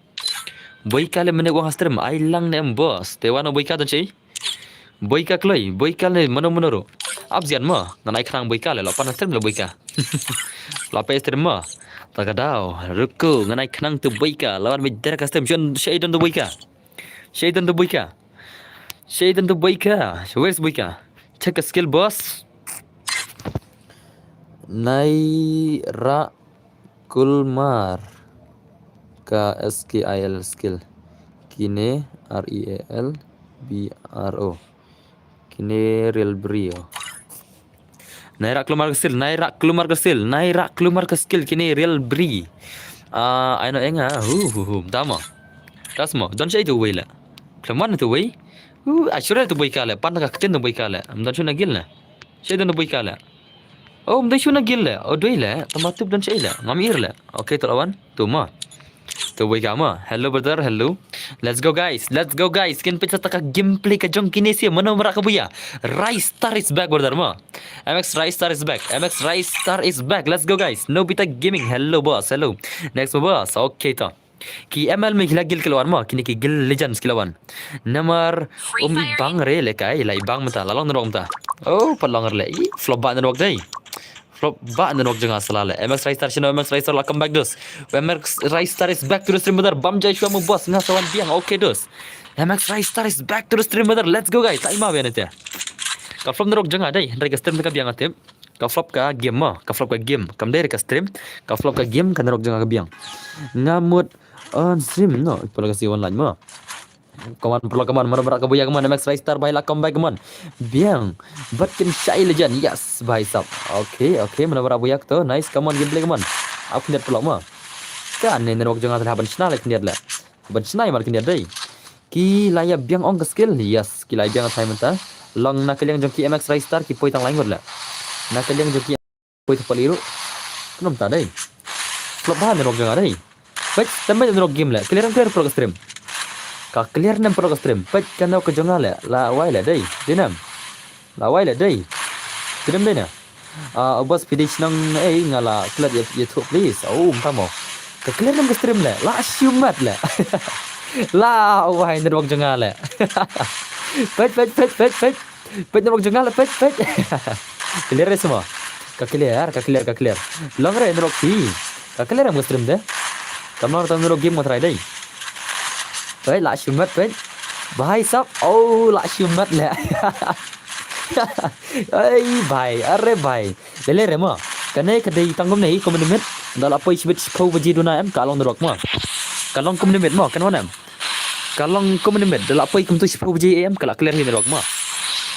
Boika le mene wang stream. Ai lang ne em boss. Te wano boika dan sei. Boika kloi, boika le mano mano ro. Abzian mo, ngan ai khnang boika le, lapan stream le boika. Lapan stream mo. Ta ka dau, ruku, ngan ai khnang tu boika, lawan me der ka stream, shon, shei don tu boika. Shei don tu boika. Shei don tu boika. Where's boika? Check a skill boss. Nai ra Kulmar ka S K I L skill. Kine R E A L B R O. Kine Real Brio. Naira Kulmar ka skill, Naira Kulmar ka skill, Naira Kulmar ka skill, kine Real Bri. Ah, I know enga, hu hu hu, dama. Kasmo, don shai tu wei la. Klaman tu wei. Hu, ashura tu wei kala, pan ka ktin tu wei kala. Am don shuna gil na. Shai don tu wei kala. Oh, mdei shuna gil le. Oh, doi le. Tama tup don shai le. Ngam ir le. Okay, tu lawan. Tu ma. Tu boy ka ma. Hello brother, hello. Let's go guys. Let's go guys. Kin pecah taka gameplay ka jong kine sia. Mano mara ka buya. Rai Star is back brother ma. M X Rai Star is back. M X Rai Star is back. Let's go guys. Nobita Gaming. Hello boss. Hello. Next mo boss. Okay ta. Ki M L me ki la gil ki la wan mo, kine ki gil legends ki la wan. Namar um i bang re le kai, la i bang mynta, la long nrok mynta. Oh, pa long re le. I flop ba nrok dei. Flop ba nrok jong nga sala le. M X Rai Star shino, M X Rai Star la come back dos. M X Rai Star is back to the stream brother. Bam jai shwa mo boss nga sawan biang. Okay dos. M X Rai Star is back to the stream brother. Let's go guys. Tai ma be nete. Ka flop nrok jong nga dei. Hynrei ka stream ka biang atip. Ka flop ka game mo, ka flop ka game. Kam dei re ka stream, ka flop ka game, ka nrok jong nga ka biang. Nga mut on stream no, pala ka si online mo. Come on, pala come on, mana bara ka buya come on, M X Rai Star bai la come back come on. Biang, but kin shai legend, yes, bai sap. Okay, okay, mana bara buya to, nice, come on, gameplay come on. Up net pala mo. Ka ne nrok jong nga ban shna le kniat le. Ban shna mar kniat dei. Ki la ïa biang ong ka skill. Yes, ki la ïa biang thai mynta. Long na ka liang jong ki M X Rai Star ki poi tang lain ngut la. Na ka liang jong ki poi tang pali ru. Khnum ta dei. Flop ba nrok jong nga dei. Baik, tembe nrok game la. Clear em clear pro ka stream. Ka clear nem pro ka stream. Baik, ka nrok ka jong nga la. La wai la dei. Dinem. La wai la dei. Dinem dei na. Ah, bos pidis nang eh nga la klet ya ya tu please. Oh, um tamo. Ka clear nem ka stream la. La shumat la. La wai nrok jong nga la. Pet pet pet pet pet. Pet nrok jong nga la pet pet. Clear re sma. Ka clear, ka clear, ka clear. Long re narok phi. Ka clear em ka stream de. Kam long re tang narok game nga try dei. Peit la shimet peit. Bhai sab. Oh la shimet le. Ai bhai, are bhai. Lele re ma. Kane ka dei tang kumne kum minit. Da la poi shibit shiphew baje duna em ka long narok ma. Ka long kum minit ma, kan wan em. Ka long kum minit da la poi kumtu shiphew baje em ka la clear hi narok ma.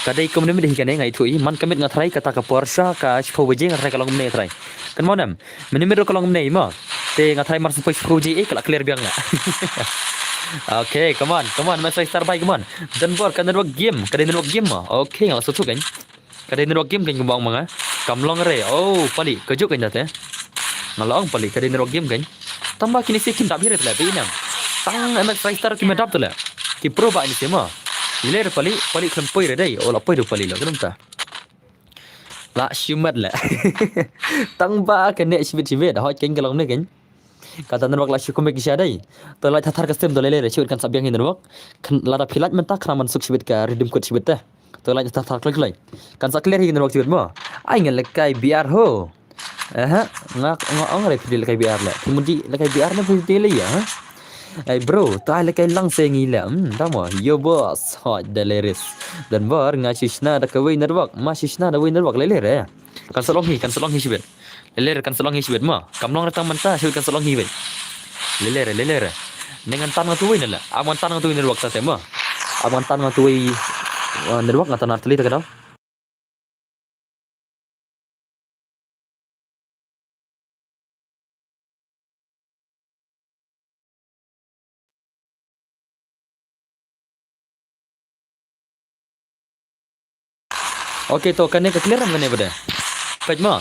Ka dei kum minit hi kane ngai thui man ka mit nga try kata ka por sha ka shiphew baje nga try ka long kumne try. Kan wan em. Minit ruh ka long kumne ma. Te nga try mar shiphew baje e ka la clear biang la. Okay, come on, come on, Max Star bhai, come on. Dan bor ka network game, ka dei network game ma. Okay, nga la sut kan. Ka dei network game kan kumba ong ma nga. Kam long re. Oh, pali, ka juk kan da te. Nga la ong pali, ka dei network game kan. Tang ba kine si kim dap hi re te le, peit inem. Tang M X Ristar kim dap te le. Ki pro ba ini si ma. Ile re pali, pali khlem poi re dei. Oh, la poi ruh pali lo, khlem ta. La shimet le. Tang ba kane shibit shibit, hoi kan ka long ne kan. Kata network la shu kumbe ki sha dei. To la thathar ka stream to lele re, shu kan sap biang hi network. Kan lada phi lait mynta khana man suk shibit ka redeem code shibit te. To la thathar kloi kloi. Kan sa clear hi network shibit mo. Ai ngan lekai B R ho. Aha, nga nga ong re phi lekai B R le. Phi mudi lekai B R ne phi le ya. Ai bro, tai lekai lang se ngi le. Hmm, da mo. Yo boss, hot deleris. Dan bar nga shishna da kawei network. Ma shishna da wei network lele re. Kan sa long hi, kan sa long hi shibit. Lele re kan sa long hi shibit ma. Kam long re tang mynta shibit kan sa long hi bit. Lele re, lele re. Ne ngan tan nga tuwei na la. Am ngan tan nga tuwei network ta te ma. Am ngan tan nga tuwei, uh, network nga tan arteli ta ka dau. Okay, to kane ka clear em kane bade. Peit ma.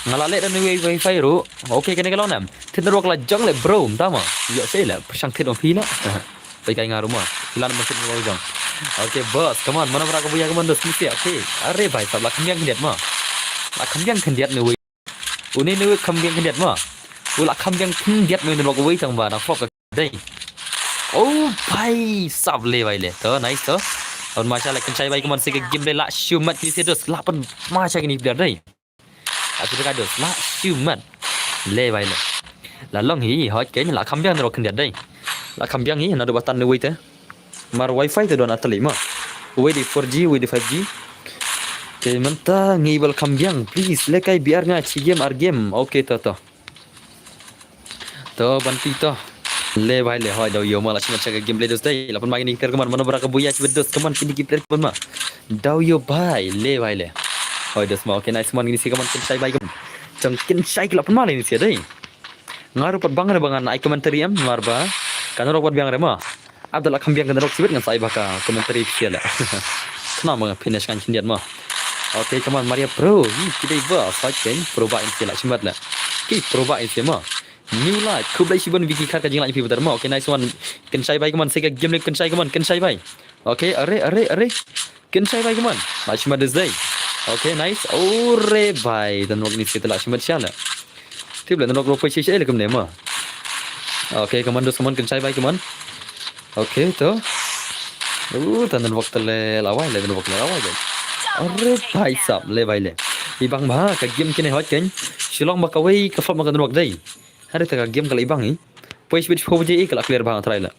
Nga la leh da ne wi-, wifi ruh. Okay, kane ka long nam. Thit network la jong le bro, mynta ma. Ïoh se le, pyrshang thit ma phi la. Peit kai nga ruh ma. Phi la na thit network jong. Okay, boss, come on. Mano bra ka buya, come on, dos mesti. Okay. Are bhai sab la kham biang khyndiat ma. La kham biang khyndiat ne wi. Une ne wi kham biang khyndiat ma. U la kham biang khyndiat me network wi tang ba na flop ka dei. Oh bhai sab le bhai le. To nice to. Pynmasha le kynshai bhai kumon se ka game le la shu mat kini se dos. La pynmasha kini player dei. La shu ka dos. La shu mat. Le bhai le. La long hi hot ke la kham biang network khyndiat dei. La kham biang hi na do batan ne wi te. Mar wifi te don atali ma. Wei di four G, wei di five G. Te mynta ngi bal kham biang, please. Lekai B R nga chi game ar game. Okay, to, to. To, banti to. Le bhai le, hoi, dau yo ma la chimat chaka game le dos dai. Lapan ma kini kar kaman, mano bra ka buya chimat dos, kaman kini ki player kaman ma. Dau yo bhai, le bhai le. Hoi dos ma, okay, nice man kini si kaman kynshai bhai kaman. Chang kynshai ki lapan ma le ni si dai. Nga ruh pat bang re ba ngan ai commentary em, mar ba. Kan ruh pat biang re ma. Abdallah kham biang kan ruh sibit ngan sa ai ba ka commentary phi la. Kena ma nga finish kan khyndiat ma. Okay, come on, Maria Pro. Hi, ki dei ba, sa ken, Pro ba in phi la, chimat la. Ki Pro ba in phi ma. New light, khublei shibun Vicky khat ka jingla phi betar ma. Okay, nice one. Kynshai bhai, come on, se ka game le kynshai, come on, kynshai bhai. Okay, are, are, are. Kynshai bhai, come on. Nice shot this day. Okay, nice. Ore bhai, dan wak ni sita la shot shala. Tip le, dan wak ro poi shi shi le kumne ma. Okay, come on, dos, come on, kynshai bhai, come on. Okay, to. Uh, dan wak tele lawai le, dan wak le lawai le. Ore bhai sab, le bhai le. Ibang bha, ka game kine hot ken. Shillong ba kawei, ka flop ma ka dan wak dei. Hari ta ka game ka la ibang i. Poi shibit shiphew baje i ka la clear bha nga try la.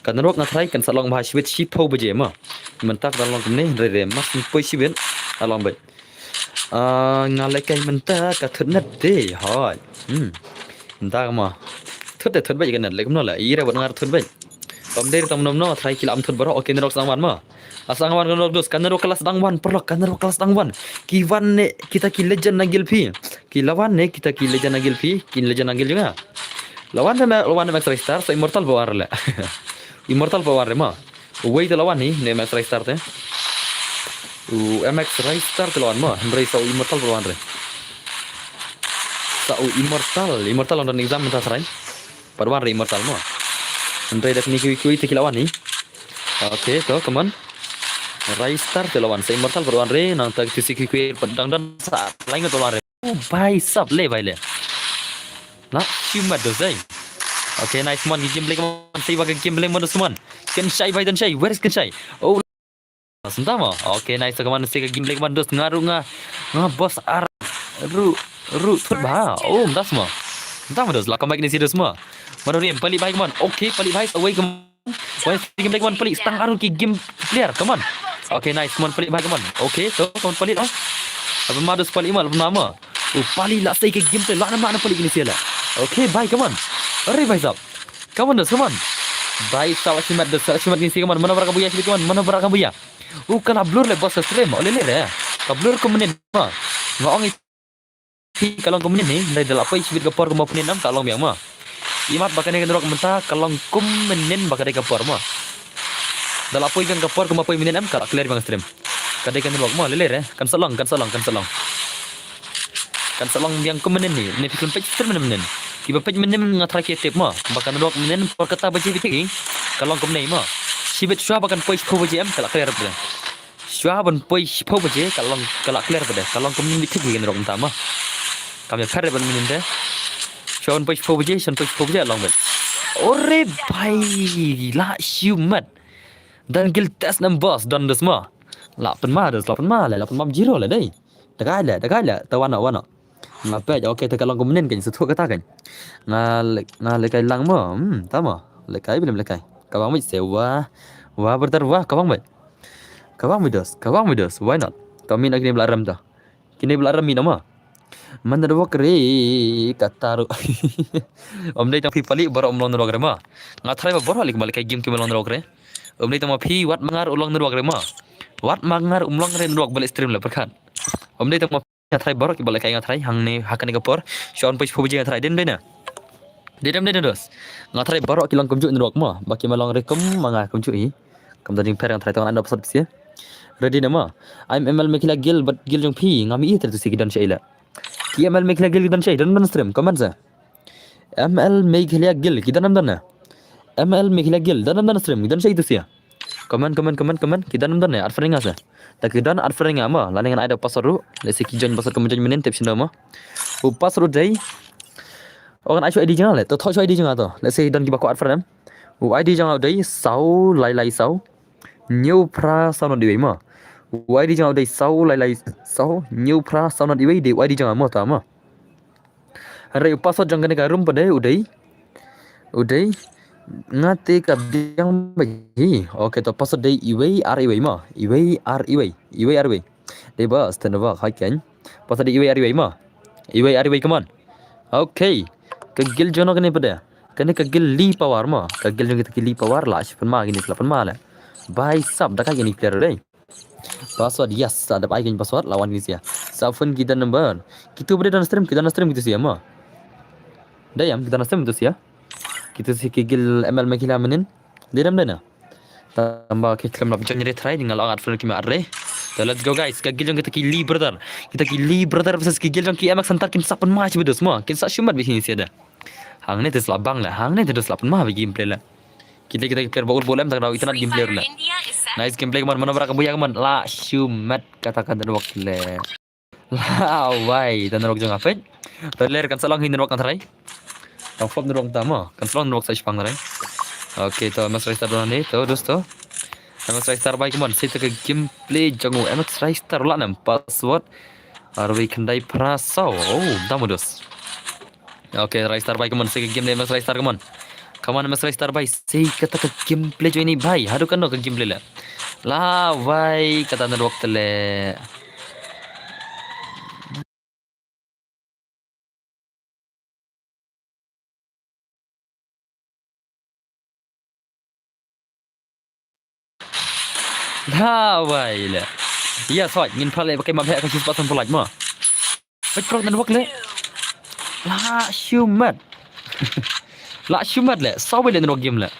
Ka network nga try kan sa long bha shibit shiphew baje ma. Mynta ka long kumne re re mas poi shibit along bit. Ah, nga lekai mynta ka thut net de hoi. Hmm. Mynta ka ma. Thut de thut bit ka net le kumno la. I re wat ngar thut bit. Pam dei tam nom no try ki la am thut baroh. Okay, network sa dang wan ma. Asa nga wan ka network dos, ka network ka la sa dang wan, paralok, ka network ka la sa dang wan. Ki wan ne kita ki legend na guild phi. Ki la wan ne kita ki legend na guild phi, ki legend na guild jong nga. La wan ne, la wan ne M X Ristar, sa Immortal ba wan re le. Immortal ba wan re ma. Wei te la wan hi, ne M X Ristar te. U M X Ristar te la wan ma, hynrei sa u Immortal ba wan re. Sa u Immortal, Immortal on exam mynta srai. Pat wan re Immortal mo. Hynrei da kine kiwei kiwei te ki la wan hi. Okay, to, come on. Ristar te la wan, sa Immortal pat wan re, nangta kito kiwei kiwei pat dang don sa lai ngut pat wan re. Oh, bhai sab le, bhai le. Na, shimet dos dei. Okay, nice man, ki game le, come on, save ka game le, man dos man. Kynshai bhai, Kynshai, where is Kynshai? Oh, Senta mo. Okay, nice, ka man, sa ka gameplay ka man dos, nga ruh nga, nga boss ar ruh, ruh thut bha. Oh, mynta mo. Mynta mo dos, la comeback ne shi dos mo. Mano rim, palik bhai ka man. Okay, palik bhai, away ka man. Wai, sa ka gameplay ka man, palik, stang ar ki game player, ka man. Okay, nice, ka man, palik bhai ka man. Okay, to, ka man, palik, oh. Lapan ma dos, palik ma, lapan ma. Oh, palik la sa ka gameplay, la na ma na palik ne shi la. Okay, bhai, ka man. Are bhai sab. Ka man dos, ka man. Bhai sab, shimat dos, shimat ne shi, ka man. Mano bra ka buya, shi, ka man. Mano bra ka buya. U ka la blur le boss ka stream, o le le re. Ka blur kum mynnin ma. Nga ong i phi ka long kum mynnin hi, dei da la poi shibit ka por kum mynnin em ka long biang ma. Imat ba kane ka network mynta ka long kum mynnin ba ka dei ka por ma. Da la poi biang ka por kum mynnin em ka la clear biang stream. Ka dei ka network ma, le le re. Kan sa long, kan sa long, kan sa long. Kan sa long biang kum mynnin hi. Ne phi kan peit stream mynnin. Kiba peit mynnin nga try ki tip ma. Ba ka network mynnin por kata ba ji bit ki. Ka long kum nei ma. Shibit shuwa ba kan poi shiphew baje em ka la clear bit. Shuwa ban poi shiphew baje ka long, ka la clear bit. Ka long kum mynnin bit ki network mynta ma. Kam ïa pher ban mynnin te. Shuwa ban poi shiphew baje, shuwa ban poi shiphew baje long bit. Ore bhai, la shimet. Dan gil test nam boss, don dos ma. La pynma dos, la pynma le, la pynma zero le dei. Dakai le, dakai le, ta wano, wano. Nga peit, okay, ta ka long kum mynnin kan, sa thuh kata kan. Nga le, nga le kai lang mo, hmm, ta mo. Le kai, bilem le kai. Ka bang bit se, wah. Wah, brother, wah, ka bang bit. Ka bang bit dos, ka bang bit dos, why not? Ta min ak ni bla rem ta. Kine bla rem mi nama. Man da wak re, kata ru. Om dei tang phi palik baroh um long network re ma. Nga try ba baroh lik ma le kai game ki ma long network re. Om dei tang ma phi wat mangar u long network re ma. Wat mangar um long re network balik stream le perkat. Om dei tang ma phi nga try baroh ki balik kai nga try hangne ha kane ka por. Shuwa ban poi shiphew baje nga try, dei dei na. Dei dei na dos. Nga try baroh ki long kumjuh network ma. Ba ki ma long re kum ma nga kumjuh hi. Kam da jingpher nga try tang nga ndo password pisa. Ready nama. I'm M L Meghalaya Guild, but guild jong phi ngam i try tu si ki don shaila. Ki M L Meghalaya Guild ki don shai, don ban stream, comment sa. M L Meghalaya Guild ki don nam don na. M L Meghalaya Guild don nam don stream, ki don shai tu sia. Comment, comment, comment, comment, ki don nam don na, at friend nga sa. Ta ki don at friend nga ma, lane ngan ai da password ru, lehse ki join password kum join mynnin tip shino ma. U password dei. O ngan ai shu I D jong nga le, to thoh shu I D jong nga to. Lehse don kiba kwah at friend em. U I D jong nga u dei saw lai lai saw. Hynñiew phra saw nod iwei ma. U I D jong nga u dei saw lai lai saw. Hynñiew phra saw nod iwei dei u I D jong nga mo ta ma. Hynrei u password jong kane ka room pat dei u dei. U dei. Nga te ka biang ba hi. Okay, to password dei iwei ar iwei ma. Iwei ar iwei. Iwei ar iwei. Dei ba stand ba khai ken. Password dei iwei ar iwei ma. Iwei ar iwei, come on. Okay. Ka guild jong nga kane pat dei. Kane ka guild Lee Power ma. Ka guild jong kita ki Lee Power la shi pynma kine la pynma le. Bhai sab da ka kine player dei. Password, yes, sa dep ai kane password, lawan kine sia. Sa phone ki don number. Kitu bade don stream, ki don stream kitu sia ma. Dei em, ki don stream kitu sia. Kitu sia ki guild M L Meghalaya mynnin. Dei em dei na. Tamba ki khlem lap join re try, nga la ngat phone ki ma re. So let's go guys, ka guild jong kita ki Lee brother. Kita ki Lee brother versus ki guild jong ki M X Hunter, kin sa pynma shi bit dos ma. Kin sa shimet bad kine sia da. Hangne te sla bang le, hangne te sla pynma bad gameplay le. Kita kita ki player ba ul bolem tak dau internet gameplay le. Nice gameplay, come on, mano bra ka buya, come on. La shimet kata ka network le. La wai, ta network jong apet. Player kan sa long hi network kan try. Tang flop network ta mo, kan sa long network sa shipang try. Okay, to M X Ristar don ni, to dos to. M X Ristar bai, come on, sa ta ka gameplay jong u M X Ristar la nam password. Arwei khyndai phra saw. Oh, ta mo dos. Okay, Ristar bai, come on, sa ka game le, M X Ristar, come on. Come on, M X Ristar bai, sa kata ka gameplay jong ini bai. Haduh kano ka gameplay le. La bai, kata network te le. La wai le. Ïa soi ngin phah le ba kai ma bhek ka shu spot san pulai ma. Pek prok network le. La shumat. La shumat le. Saw le network game le.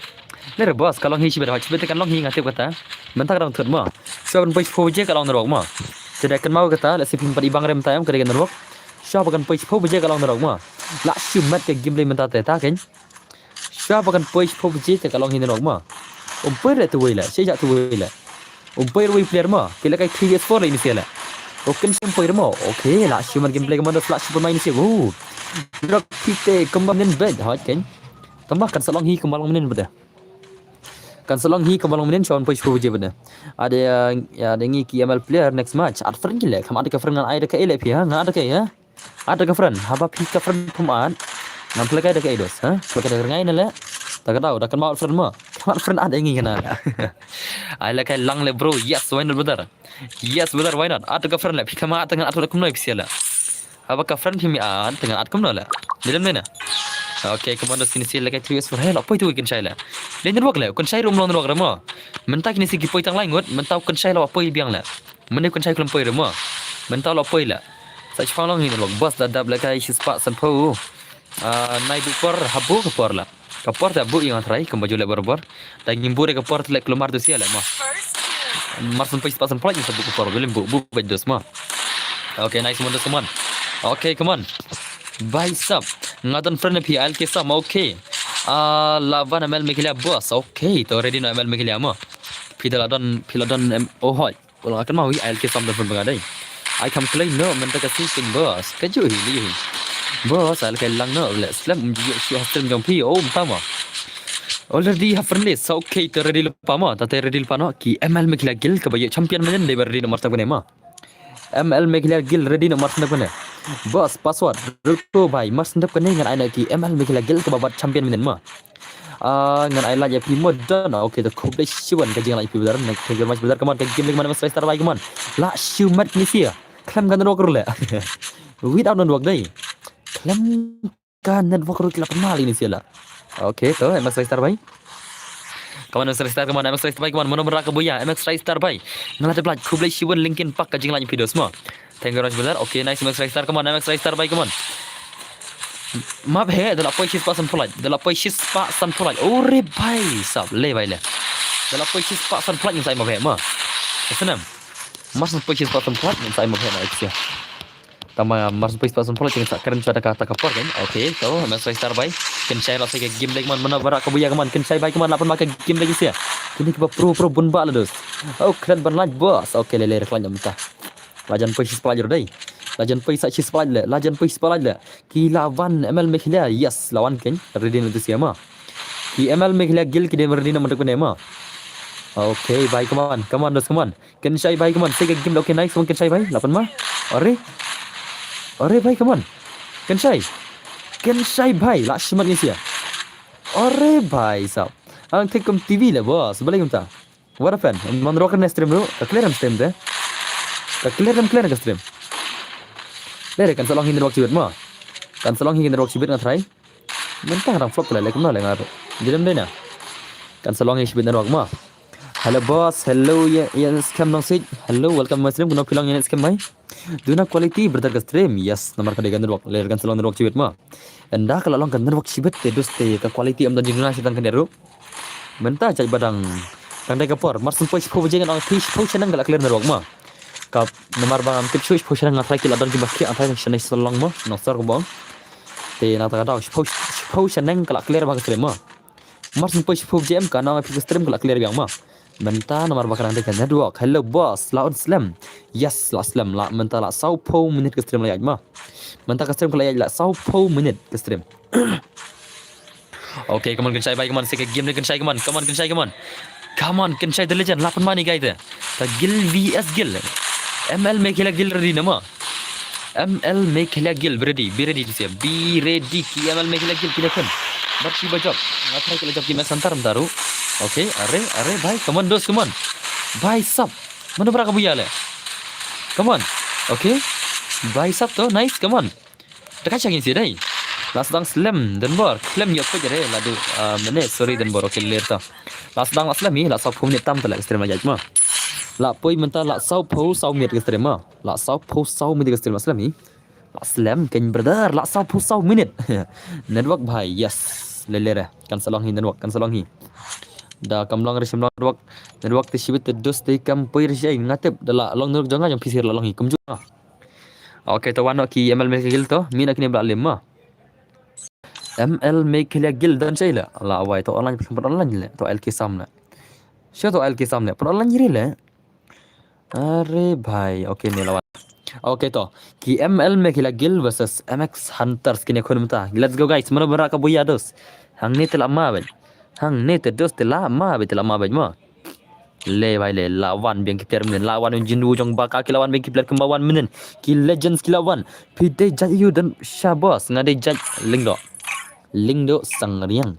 Le re boss, ka long hi shibit, shibit kan long hi nga tip kata. Mynta ka dang thut ma. Shuwa ban poi shiphew baje ka long network ma. Te da kan mau kata, lehse phim pat i bang re mynta em ka dei ka network. Shuwa ba kan poi shiphew baje ka long network ma. La shumat ka game le mynta te ta ken. Shuwa ba kan poi shiphew baje te ka long hi network ma. Um poi re tu wei le, shisha tu wei le. Um poi re wei player ma, ki la kai three against four le ini sia le. O ken shem poi re ma. Okay, la shumat gameplay ka man da, la shumat ma ini sia. Oh. Drop kick te kumba mynnin bad hot ken. Tamba kan sa long hi kumba long mynnin bad. Kan sa long hi ka ba long mynnin sha wan poi shiphew baje bad ne. Ade, ade ngi ki M L player next match. Add friend ki le, kam add ka friend ngan ai da ka ei le phi ha, ngan add da ka ei ha. Add da ka friend, haba phi ka friend pum add. Ngan pynlehkai da ka ei dos ha. Pynlehkai da ka rngai na le. Da ka daw, da kan ma add friend mo. Kam add friend add ngi kane. Ai lehkai lang le bro, yes, why not brother? Yes brother, why not? Add da ka friend le, phi kam add ngan add da kumno phi sha le. Haba ka friend phim add, te ngan add kumno le. Dei lem ne na. Okay, come on dos, kine sha lehkai three S four. Hey, la poi tu kan shai le. Dei network le, kan shai rum long network re mo. Mynta kine sha ki poi tang lai ngut, mynta kan shai la poi biang le. Mynne kan shai klem poi re mo. Mynta la poi le. Sa chipang long hi network. Bus da dap lehkai shispah sanphew. Ah, nai bu por, habu ka por la. Ka por ta bu ïa nga trai, kumba ju leh barabor. Da ngim bu re ka por te leh kulmar tu sia leh mo. Mar san poi shispah sanphew lait ngin sa bu ka por, bad lem bu, bu bad dos mo. Okay, nice one, dos, come on. Okay, come on. Bhai sab, nga don friend phi L K Sam, okay. Ah, la wan M L Meghalaya boss, okay. To ready noh M L Meghalaya mo. Phi da la don, phi la don em, oh hoi. Wala kan ma wi L K Sam da friend ba nga dei. Ai kam klei noh mynta ka sing ping boss. Ka ju hi li hi. Boss, ai lehkai lang noh le slem um ju shu ha stream jong phi. Oh, mynta mo. Already ha friend list. Sa okay, te ready lypa mo. Ta te ready lypa noh. Ki M L Meghalaya Guild kaba ïoh champion mynnin dei ba ready noh mar snem kane mo. M L Meghalaya Guild ready noh mar snem kane. Boss, password. Ruko bhai, mar snem kane ngan ai noh ki M L Meghalaya Guild kaba bat champion mynnin mo. Ah, ngan ai like ïa phi mo don. Okay, to khublei shibun ka jinglike phi brother. Thank you very much brother. Come on, ka game link man, M S Try Star bhai, come on. La shu mat ni sia. Khlem ka network ruh le. Without network dei. Khlem ka network ruh ki la pynmal ni sia la. Okay, to M S Try Star bhai. Come on, M S Try Star, come on, M S Try Star bhai, come on. Mano mara ka buya, M S Try Star bhai. Nga la tep like, khublei shibun, Linkin Park ka jinglike phi dos mo. Thank you very much brother. Okay, nice, M S Try Star, come on, M S Try Star bhai, come on. Map he, da la poi shispah sanphew lait, da la poi shispah sanphew lait. Ore bhai sab, le bhai le. Da la poi shispah sanphew lait ngin sa ai map he mo. Snem. Mar san poi shispah sanphew lait ngin sa ai map he na, okay. Tama mar san poi shispah sanphew lait ngin sa kren shuwa da ka, ta ka por kan. Okay, to M S Try Star bhai. Kan shai la sa ka game link man, mano mara ka buya ka man, kan shai bhai ka man, la pynma ka game link sia. Kine kiba pro pro bun ba la dos. Oh, kren ban lait boss. Okay, le le, khlaiñ mynta. La jan poi shispah lait ruh dei. La jan poi sa shispah lait le. La jan poi shispah lait le. Ki la wan M L Meghalaya. Yes, la wan kan. Ready noh tu sia mo. Ki M L Meghalaya Guild ki dei ready noh mynta kane mo. Okay bhai, come on. Come on dos, come on. Kan shai bhai, come on. Sa ka game, okay, nice, come on, kan shai bhai. La pynma. Are. Are bhai, come on. Kan shai. Kan shai bhai. La shimat ni sia. Are bhai sab. Ang thik kum T V le boss. Balei kumta? What happened? Man rock ne stream ruh. Ka clear em stream te. Ka clear em clear ka stream. Dei dei, kan sa long hi network shibit mo. Kan sa long hi network shibit nga try. Mynta nga dang flop te le, le kumno le nga ruh. Dei dem dei na. Kan sa long hi shibit network mo. Hello boss, hello ya, ya scam nong sit. Hello, welcome my stream. Kumno phi long ya scam mai. Duna quality brother ka stream. Yes, namar ka dei ka network. Le kan sa long network shibit mo. Ynda ka la long ka network shibit te dus te ka quality em don jingduna shibit kan dei ruh. Mynta jait ba dang, dang dei ka por, mar san poi shiphew baje ngan ong phi shiphew shaneng ka la clear network mo. Ka namar ba ngam tip shuh, shiphew shaneng nga try ki la don kiba khia, nga try shaneng sa long mo, nong sor ka bong. Te na ta ka daw shiphew, shiphew shaneng ka la clear ba ka stream mo. Mar san poi shiphew baje em ka nong phi ka stream ka la clear biang mo. Mynta namar ba ka dang dei ka network. Hello boss, la un slem. Yes, la slem, la mynta la sawphew minit ka stream la ïaid mo. Mynta ka stream ka la ïaid la sawphew minit ka stream. Okay, come on, kan shai bhai, come on, sa ka game ne kan shai, come on, come on, kan shai, come on. Come on, kan shai the legend, la pynma ni guys. Ka Guild V S Guild. M L Meghalaya Guild ready na mo. M L Meghalaya Guild, be ready, be ready to say, be ready, ki M L Meghalaya Guild, kine kan. Bar shi ba jop, nga try ki la jop ki match santar mynta ruh. Okay, are, are, bhai, come on, dos, come on. Bhai sab, mano mara ka buya le. Come on, okay. Bhai sab to, nice, come on. Te ka shang ïa shi dei. La sdang slem, Denbor. Slem ïoh peit re, la du, ah, mane, sorry, Denbor, okay, ler ta. La sdang la slem hi, la sawphew minit tam te la ka stream la ïaid mo. La poi mynta la sawphew saw minit ka stream mo. La sawphew saw minit ka stream la slem hi. La slem kein brother, la sawphew saw minit. Network bhai, yes. Le le re, kan sa long hi network, kan sa long hi. Da kam long re shim long network. Network te shibit te dus te kam poi re shi ai nga tip da la long network jong nga jong P C la long hi kumjuh. Okay, to wan noh ki M L Meghalaya Guild to, mi na kine ba la lem mo. M L Meghalaya Guild don shai le. La wai to online, phi pyn online le, to L K Sam le. Sha to L K Sam le, pyn online ri le. Are bhai, okay ne la wan. Okay to, ki M L Meghalaya Guild versus M X Hunters kine khun mynta. Let's go guys, mano mara ka buya dos. Hangne te la ma ben. Hangne te dos te la ma beit, te la ma beit ma. Le bhai le, la wan biang ki player mynnin, la wan u Jinwoo jong Barca, ki la wan biang ki player kumba wan mynnin. Ki legends ki la wan. Phi dei jait ïa u don sha boss, nga dei jait Lyngdoh. Lyngdoh Sangriang.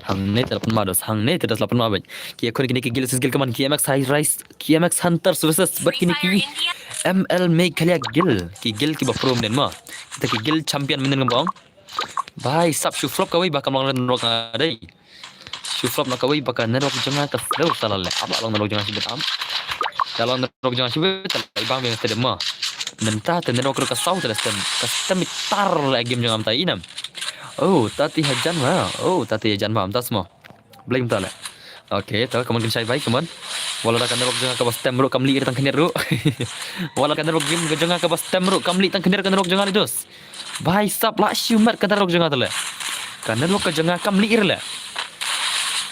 Hangne te la pynma dos, hangne te dos la pynma beit. Ki khun kine ki guild versus guild, kaman ki M X High Rise, ki M X Hunters versus bad kine ki M L Meghalaya guild. Ki guild kiba pro mynnin ma. Kita ki guild champion mynnin kumba ong. Bhai sab, shu flop kawei ba kam long network nga dei. Shu flop noh kawei ba ka network jong nga ka slow sala le. Ap la long network jong nga shibit am. Ka long network jong nga shibit, te la i bang biang stadium ma. Mynta te network ruh ka saw te la stem. Ka stem i tar la game jong nga mynta i nam. Oh, tati hajan ma. Oh, tati hajan ma mynta smo. Blame ta le. Okay, to, kaman kynshai bhai, kaman. Wala da ka network jong nga kaba stem ruh kam lih tang khyndiat ruh. Wala ka network game ka jong nga kaba stem ruh kam lih tang khyndiat ka network jong nga le dos. Bhai sab, la shu met ka network jong nga te le. Ka network ka jong nga kam lih re le.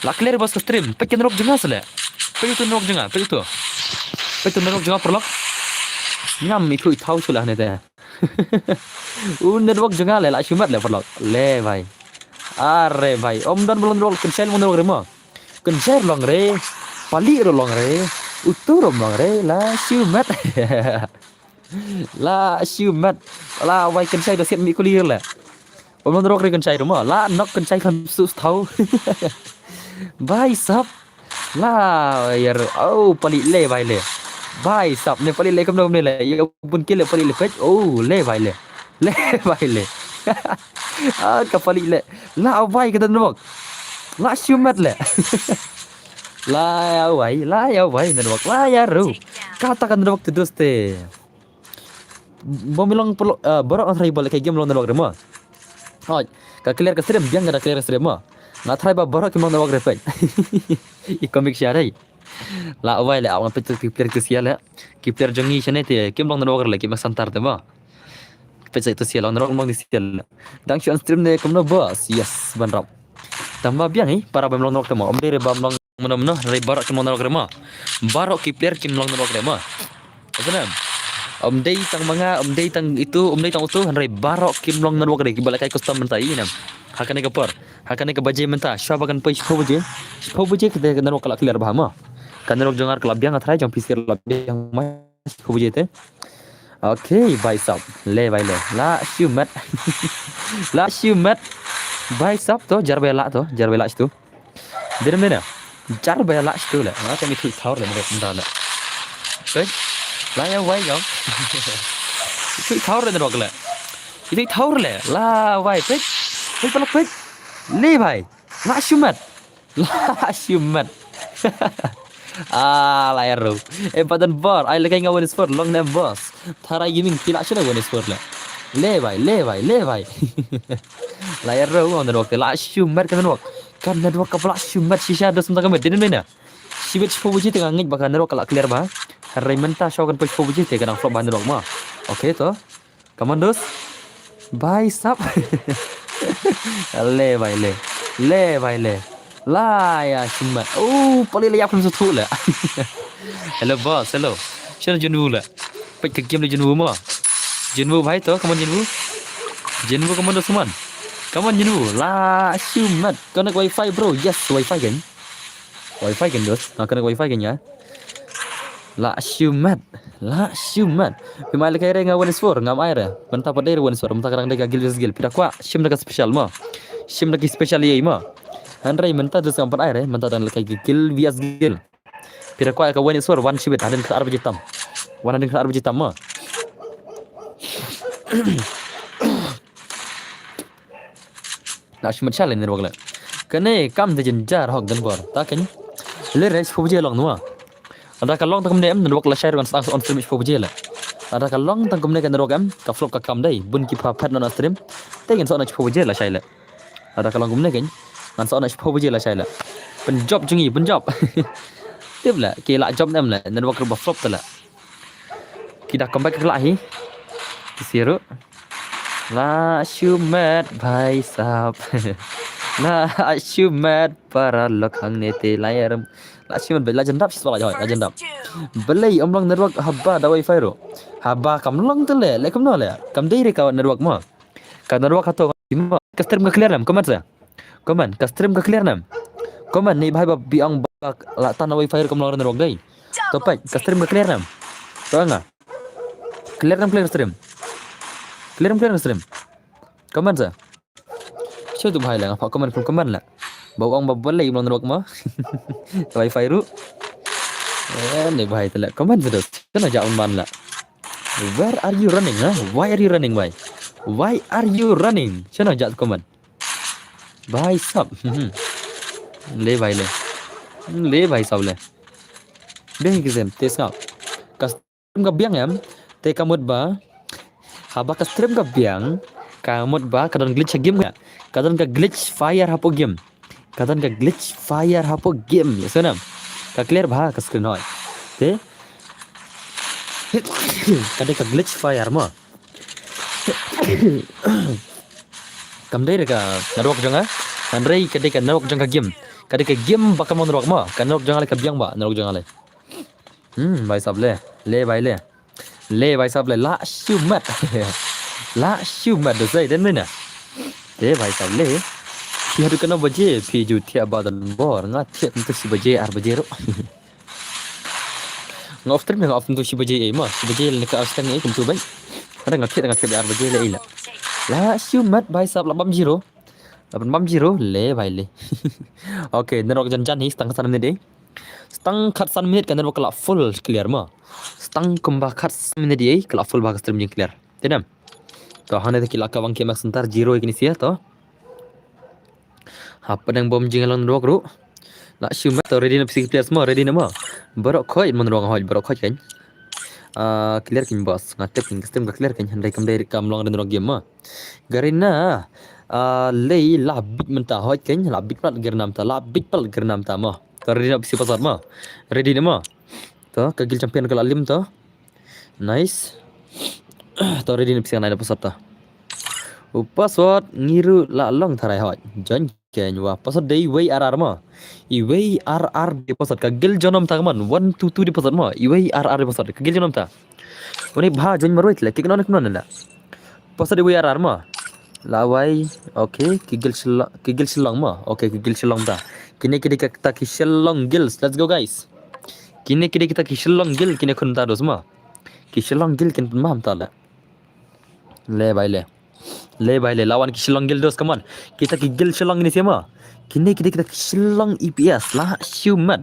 La clear bos ka stream, peit ka network jong nga se le. Peit uto network jong nga, peit uto. Peit uto network jong nga paralok. Ngam ithuh i thaw shu la hangne te. U network jong nga le la shu met le paralok. Le bhai. Are bhai, ym don ba long network, kynshai long network re mo. Kynshai long re. Pali ruh long re. Uto ruh long re, la shu met. La shu met. La wai kynshai da siat mi kuli le. Ym long network re kynshai ruh mo. La nok kynshai kham su thaw. Bhai sab. La ïa ruh. Oh, pali le bhai le. Bhai sab ne pali le kumno kumne le. Ïa bun ki le pali le peit. Oh, le bhai le. Le bhai le. Ah, ka pali le. La wai ka network. La shu met le. La ïa wai, la ïa wai network. La ïa ruh. Kata ka network te dos te. Bym long pelo, eh, baroh nga try ba lehkai game long network re mo. Hoi, ka clear ka stream, biang ka da clear ka stream mo. Nga try ba baroh kim long network re peit. I comic share ai. La wai le, aw nga peit ki player ki sia le. Ki player jong ngi shane te kim long network re le, kim santar te mo. Peit sa itu sia long network, long di sia le. Dang shu on stream ne kumno boss. Yes, ban rap. Tang ba biang i, para bym long network te mo. Ym dei re bym long Mano mano, hynrei baroh kim long network re mo. Baroh ki player kim long network re mo. Ym dei tang ma nga, ym dei tang itu, ym dei tang utu, hynrei baroh kim long network re, kiba lehkai custom mynta i nam. Ha kane ka por, ha kane ka baje mynta, shwa ba kan poi shiphew baje. Shiphew baje ka network ka la clear bha mo. Ka network jong nga ka la biang, nga try jong phi sir la biang mo. Shiphew baje te. Okay, bhai sab. Le bhai le. La shu met. La shu met. Bhai sab to, jar bhai la to, jar bhai la tu. Dei ne em? Jar bha ïa la shitu le. Nga te mi thuh thaur le, network mynta le. Peit. La ïa wai jong. Thuh thaur le network le. Thuh thaur le. La wai peit. Peit, peit, peit. Le bhai. La shimet. La shimet. Ah, la ïa ru. Eh, padan bor. Ai lehkai nga one sport. Long name boss. Tharai Gaming ki la shu one sport le. Le bhai, le bhai, le bhai. La ïa ru, network te la shimet ka network. Ka network ka la shimet shisha, dos mynta ka met, dei ne em? Shibit shiphew baje te nga ngeit ba ka network ka la clear bha. Hynrei mynta shuwa kan poi shiphew baje te ka dang flop bha network mo. Okay to. Come on, dos. Bhai sab. Le bhai le. Le bhai le. La ïa shimet. Oh, pali la ïap khlem sngewthuh le. Hello boss, hello. Shen Jinwoo le. Peit ka game le Jinwoo mo. Jinwoo bhai to, come on Jinwoo. Jinwoo, come on dos, come on. Come on Jinwoo. La shimet. Connect wifi bro. Yes, wifi kan. Wifi kan dos. Ha, connect wifi kan ïa. La shimet. La shimet. Phi mai lehkai re nga one sport, ngam ai re. Mynta pat dei re one sport, mynta ka dang dei ka guild versus guild. Phi da kwah shim da ka special mo. Shim da ki special ïa i mo. Hynrei mynta dos ngam pat ai re, mynta dang lehkai ki guild versus guild. Phi da kwah ka one sport, wan shibit, hadien ka ar baje tam. Wan hadien ka ar baje tam mo. Na shimet sha le network le. Kane kam da jynjar hok dang bor. Ta kan. Le re shiphew baje long nua. Lada ka long tang kumne em, network lashai ruh ngan sa on stream shiphew baje le. Lada ka long tang kumne ka network em, ka flop ka kam dei. Bun ki pha phet na on stream. Te ngan sa on shiphew baje lashai le. Lada ka long kumne kan. Ngan sa on shiphew baje lashai le. Pynjop jong ngi, pynjop. Tip le, ki la jop ne em le, network ruh ba flop te le. Ki da comeback la hi. Ki siew ruh. La shimet bhai sab. La shimet paralok hangne te la ïa rem. La shimet bhai, la jan dap shi swa la joi, la jan dap. Balei ym long network haba da wifi ruh. Haba kam long te le, le kumno le. Kam dei re ka network mo. Ka network hato ka stream ka clear lem, comment sa. Comment, ka stream ka clear nam? Comment, ni bhai ba biang ba la tan wifi ruh kam long network dei. To peit, ka stream ka clear nam? To nga. Clear nam, clear stream. Clear nam, clear stream. Comment sa. Shu tu bhai la, nga phah comment, comment la. Ba ong ba balei long network ma. Wifi ruh. Eh, ni bhai tu la. Comment sa tu. Kena jak man la. Where are you running, ha? Why are you running, why? Why are you running? Shano jak comment? Bhai sab. Le bhai le. Le bhai sab le. Biang ki sem, te sngap. Ka stream ka biang em, te ka mut ba. Haba ka stream ka biang, ka mut ba ka don glitch ha game ka. Ka don ka glitch fire hapoh game. Ka don ka glitch fire hapoh game. Ya sana. Ka clear bha ka screen hoi. Te. Ka dei ka glitch fire mo. Kam dei re ka network jong nga. Hynrei ka dei ka network jong ka game. Ka dei ka game ba ka mon network mo. Ka network jong nga le ka biang ba network jong nga le. Hmm, bhai sab le. Le bhai le. Le bhai sab le. La shu mat. La shu mat da sai den mena. Le bhai sab le. Phi haduh katno baje phi ju thiah ba don bor, nga thiah kumtu shi baje ar baje ruh. Nga off stream nga off kumtu shi baje ei ma. Shi baje le ka off stream ei kumtu bai. Ada nga thiah nga thiah ar baje le ei la. La shu mat bhai sab la bam zero. La bam zero le bhai le. Okay, network jan jan hi stang san minit ei. Stang khat san minit ka network ka la full clear ma. Stang kumba khat san minit ei ka la full ba ka stream jing clear. Te nam. To hangne te ki la ka bang ki mak sentar zero ei kini sia to. Hapdeng bom jing long network ruh. La shu mat to ready na psi players mo, ready na mo. Baroh khoi mon rong hoi, baroh khoi kan. Ah, clear kin boss. Nga tip kin custom ka clear kan, hynrei kam dei kam long den rong game mo. Garina. Ah, lei la bit mynta hoi kan, la bit plat garina mynta, la bit plat garina mynta mo. To ready na psi password mo. Ready na mo. To ka guild champion ka la lim to. Nice. To ready na psi nai na password to. U password ngi ruh la long tharai hoi. Join keiñ wa. Password dei wei ar ar mo. I wei ar ar dei password ka guild jong nam ta ka mon. One two two dei password mo. I wei ar ar dei password ka guild jong nam ta. Une bha join marwei tle ki kno ne kno ne la. Password dei wei ar ar mo. La wai. Okay, ki guild Shillong, ki guild Shillong mo. Okay, ki guild Shillong ta. Kine ki dei kita ki Shillong guilds. Let's go guys. Kine ki dei kita ki Shillong guild kine khun ta dos mo. Ki Shillong guild kin pynmam ta la. Le bai le. Le bai le, lawan ki Shillong guild dos, come on. Kita ki guild Shillong ini siapa? Kini kita kita ki Shillong E P S la shu mat.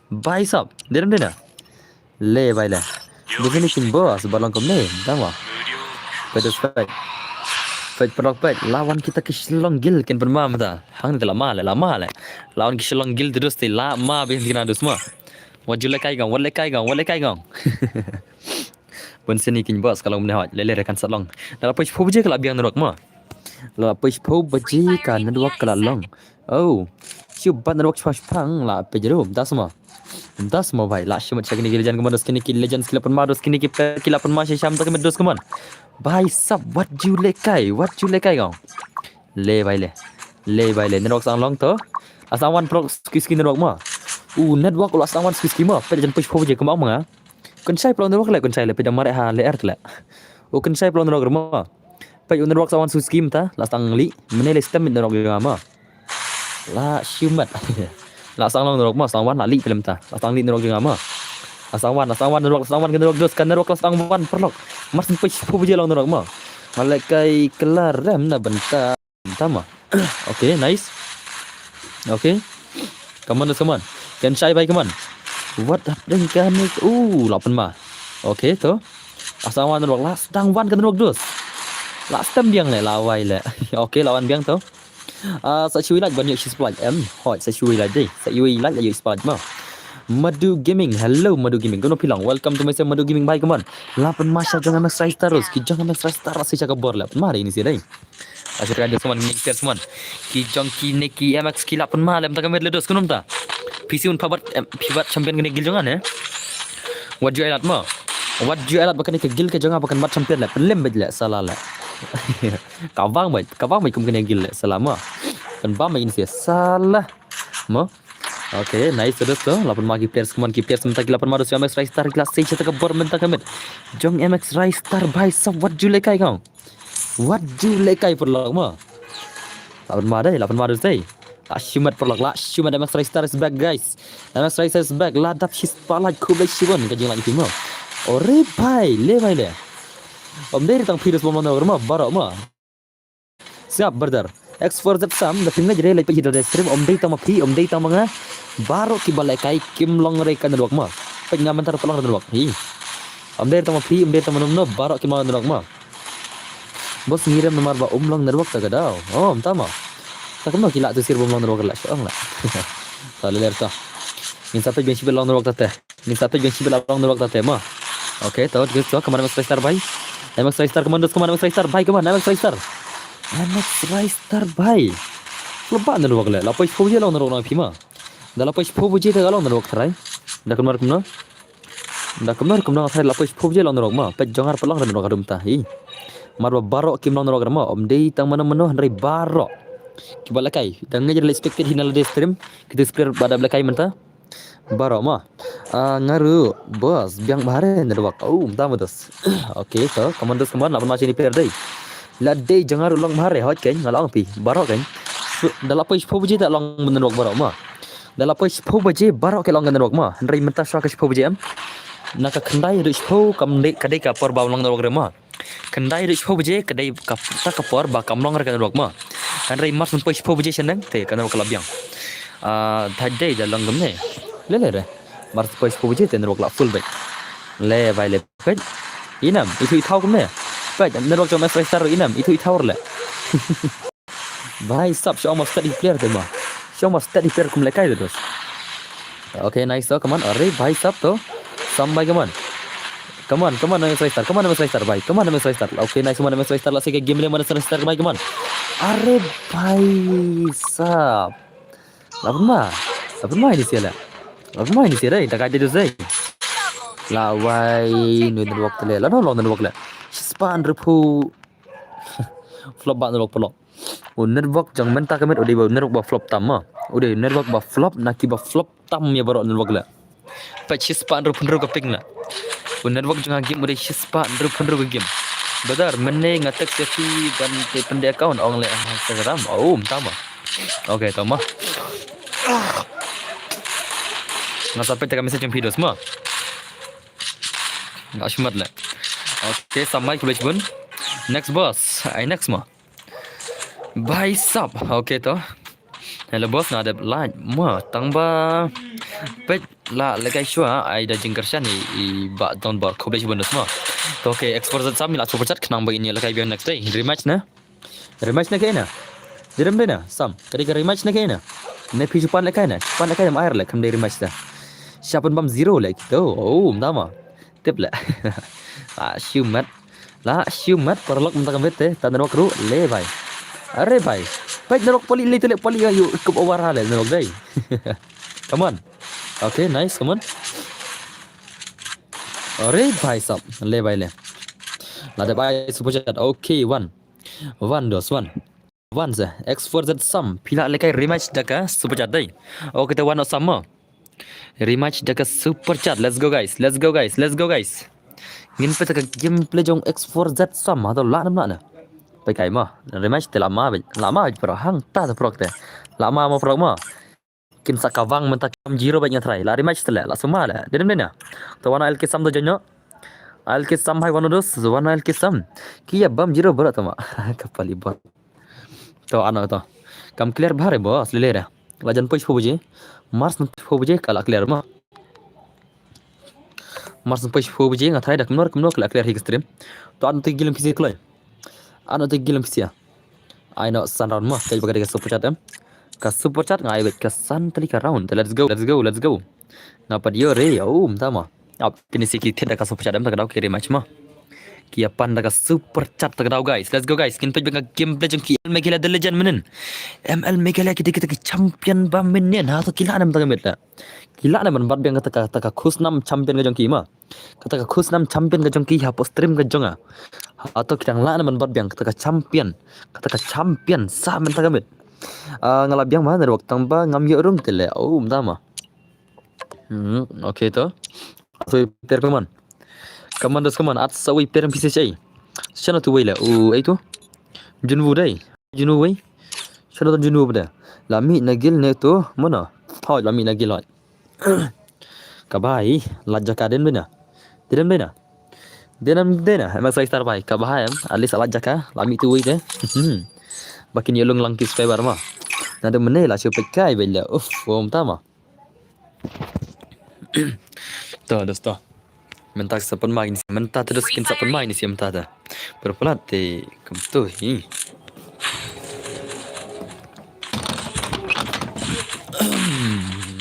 Bai sap, dena dena. Le bai le. Di sini kin bos balong kumne, tama. Pedos pek. Pek perlok pek, lawan kita ki Shillong guild kin pynmam ta. Hang ni lama le, lama le. Lawan ki Shillong guild dos ti lama bin kina dos ma. Wat ju le kai gong, wat le kai gong, wat le kai gong. Bun sini kin bos kalau mne hot lele re kan salong. Dalam page phob je kala biang network ma. La page phob je ka network kala long. Oh. Siu bat network chwa chpang la page ru. Das ma. Das ma bai la siu mat chakini ki legend kaman dos kini ki legend kila pun ma dos kini ki pe kila pun ma sham tak dos kaman. Bai sap wat ju le kai, wat ju le kai gong. Le bai le. Le bai le network sang long to. Asang wan prok ski ski network ma. U network la sang wan ski ski ma. Pe jan page phob je kaman ma. Kun shai plo network le, kun shai le, pejam mare ha le er le. O kun shai plo network ma. Pej u network sawan su scheme ta, la sang li, mene le stem network jong ma. La shiumat. La sang long network ma, sang wan la li film ta. La sang li network jong ma. La sang wan, la sang wan network, la sang wan network dos, kan network la sang wan perlok. Mar sin pej phu je long network ma. Malekai kelar rem na benta. Tama. Okay, nice. Okay. Come on, come on. Ken shai bai, come on. What happening kan ni? Uh, lapan ma. Okay, to. Asang wan rok last dang wan kan rok dos. Last time biang le lawai le. Okay, lawan biang to. Ah, sa shui laj ban yuk shi splaj em. Hoi, sa shui laj dei. Sa shui laj yuk splaj ma. Madu Gaming, hello Madu Gaming. Kono pilang, welcome to my channel Madu Gaming bai, come on. Lapan ma sha jong M X Rai Staros, ki jong M X Rai Staros si sha ka bor le. Ma dei ni si dei. Asur ka dos man ni ter man. Ki jong ki ne ki M X ki la pun ma lem ta ka med le dos kunum ta. P C un pabat em, pibat champion kene gil jong ane. Wat ju elat ma. Wat ju elat bakan ke gil ke jong bakan mat champion le. Pelem bej le sala le. Kawang bej, kawang bej kum kene gil le sala ma. Kan ba ma in se sala. Ma. Okay, nice to dos to. La pun ma ki players man ki players menta ki la pun ma dos M X Rai Star ki la sei chata ka bor menta ka med. Jong M X Rai Star bai sab wat ju le kai kong. Wat ju le kai pun lok ma. La pynma dei, la pynma dei. La shimet paralok, la shimet. Dynamite Striker is back, guys. Dynamite Striker is back. La dap shispah like, khublei shibun ka jinglike phi mo. Ore bhai, le bhai le. Ym dei tang phi dus bym long narwok mo, baroh mo. Sngap brother. X four Z Sam, da phim ngeit re leit peit hi da stream, ym dei tang ma phi, ym dei tang ma nga. Baroh kiba lehkai kim long re ka narwok mo. Peit nga mynta ruh pat long re narwok. Hi. Ym dei tang ma phi, ym dei tang ma no no, baroh kim long narwok mo. Bos ngi rem namar ba ym long narwok ta ka daw. Oh, ym tang mo. Ta kumno ki lah tu sir bym long narwok la shu ong la. Ta leh leh ta. Ngin sa peit biang shibit long narwok ta te. Ngin sa peit biang shibit la long narwok ta te mo. Okay, to, good to. Come on, Dynamite Striker bhai. Dynamite Striker, come on, come on, Dynamite Striker bhai, come on, Dynamite Striker. Dynamite Striker bhai. Flop ba narwok le. La poi shiphew baje long narwok na phi mo. Da la poi shiphew baje te ka long narwok tharai. Da kumno kumno. Da kumno kumno tharai la poi shiphew baje long narwok mo. Peit jong nga ruh pat long narwok haduh mynta hi. Namar ba baroh kim long narwok mo. Ym dei tang mano mano hynrei baroh kiba lehkai. Da ngeit re la expected hi na lade stream. Kita script ba da lehkai mynta. Baroh mo. Ah, nga ruh bos biang bha re narwok. Oh, mynta mo dos. Okay, to, come on dos, come on, la pynma shini per dei. La dei jong nga ruh long bha re, hot keiñ, nga la ong phi. Baroh keiñ. Su-, da la poi shiphew baje te long narwok baroh mo. Da la poi shiphew baje baroh ki long ka narwok mo. Hynrei mynta shuwa ka shiphew baje em. Na ka khyndai haduh shiphew kam dei, ka dei ka por ba long narwok re mo. Khyndai haduh shiphew baje ka dei ka, ta ka por ba kam long re ka narwok mo. Hynrei mar shu poi shiphew baje shaneng te ka narwok ka la biang. Ah, thait dei da long kumne. Le le re. Mar shu poi shiphew baje te narwok la full beit. Le bhai le peit. Inem, ithuh ithaw kumne. Peit, narwok jong Dynamite Striker inem, ithuh ithaw le. Bhai sab, shu ong ba steady player te mo. Shu ong ba steady player kum lehkai te dos. Okay, nice to, come on. Are bhai sab to. Sam bhai, come on. Come on, come on, Dynamite Striker. Come on, Dynamite Striker bhai. Come on, Dynamite Striker. Okay, nice, come on, Dynamite Striker. La se ke game le, Dynamite Striker bhai, come on. Are bhai sab. La pynma. La pynma ini sia le. La pynma ini sia dei. Da kai te dos dei. La wai, nu narwok te le. La no long narwok le. Shispah hynriewphew. Flop ba narwok paralok. U narwok jong mynta ka miet u dei ba u narwok ba flop tam mo. U dei u narwok ba flop na kiba flop tam ïa baroh narwok le. Peit shispah hynriewphew hynriew ka ping le. U narwok jong nga game u dei shispah hynriewphew hynriew ka game. Brother, mynne nga text ïa phi ban te pynde account ong le ha Instagram. Oh, mynta mo. Okay, to mo. Nga sa peit te ka message jong phi dos mo. Nga shimet le. Okay, Sam bhai, khublei shibun. Next boss. Ai next mo. Bhai sab. Okay to. Hello boss, nga dep like mo tang ba. Peit la lehkai shuwa, ai da jingkyrshan i, i Bah Don Bor, khublei shibun dos mo. To okay, X four Z Sam, i la super chat khnang ba ngin ïa lehkai biang next dei. Rematch ne? Rematch ne kaei ne? Dei rem dei ne Sam, ka dei ka rematch ne kaei ne? Ne phi shu pan lehkai ne? Shu pan lehkai ne, ma ai re le, kam dei rematch te. Shu pynbam zero le to. Oh, mynta mo. Tip le. Ah, shimet. La shimet paralok mynta ka miet te, ta narwok ruh le bhai. Are bhai. Peit narwok pali le, te le pali ïa u kup over ha le narwok dei. Come on. Okay, nice, come on. Are bhai sab, le bhai le. La dep ai super chat. Okay, one. One dos, one. One se, X four Z Sam, phi la lehkai rematch da ka super chat dei. Okay, te one dos Sam mo. Rematch da ka super chat. Let's go guys. Let's go guys. Let's go guys. Ngin peit ka gameplay jong X four Z Sam, hato lah ne em lah ne. Peit kai mo. Rematch te lah ma beit. Lah ma beit paralok, hangta te paralok te. Lah ma mo paralok mo. Kin sa kawang mynta, kim zero beit nga tharai. La rematch te le, la sumar le. Dei ne em dei ne. To one L K Sam to join noh. L K Sam bhai, one dos, one L K Sam. Ki ïa bam zero baroh to mo. Ka pali bot. To ano to. Kam clear bha re boss, lele re. La jan poi shiphew baje. Mar shu poi shiphew baje ka la clear mo. Mar shu poi shiphew baje nga tharai da kumno kumno ka la clear hi ka stream. To ano te ki lem phi sha kloi. Ano te ki lem phi sha. Ai noh san round mo, ka ba ka dei ka super chat em. Ka super chat nga ai beit ka san tylli ka round. Let's go, let's go, let's go. Nga pat ïoh re, oh, mynta mo. Ap, kine sa ki thied da ka super chat em, ta ka daw ki rematch mo. Ki ïa pan da ka super chat ta ka daw guys. Let's go guys. Kin peit ba ka gameplay jong ki Meghalaya The Legend mynnin. M L Meghalaya ki dei kita ki champion ba mynnin. Hato ki lah ne em ta ka miet la. Ki lah ne em ban bat biang kata ka, kata ka khusnam champion ka jong ki mo. Kata ka khusnam champion ka jong ki hapoh stream ka jong nga. Hato ki dang lah ne em ban bat biang kata ka champion. Kata ka champion sa mynta ka miet. Ah, nga la biang ma na ruh tang ba ngam ïoh rung te le. Oh, mynta mo. Hmm, okay to. Atu per kaman. Kaman das kaman at sa wei per pisa chai. Shana tu wei le. U ai tu. Junwu dai. Junwu wei. Sha da jinwuh bad la mih na guild ne to mano. Hoi, la mih na guild hoi. Ka bai, la jaka den bina. Didem dena. Denam dena, em sa star bai. Ka bai em, at least la jaka, la mih tu wei te. Ba kin ïalung lang ki spy bar ma. Nada mene la shu pek kai bai la. Uf, wom tama. To, dosto. Mynta sa pynmai ni, mynta te dos kin sa pynmai ni mynta te. Pero palat te kam tu hi.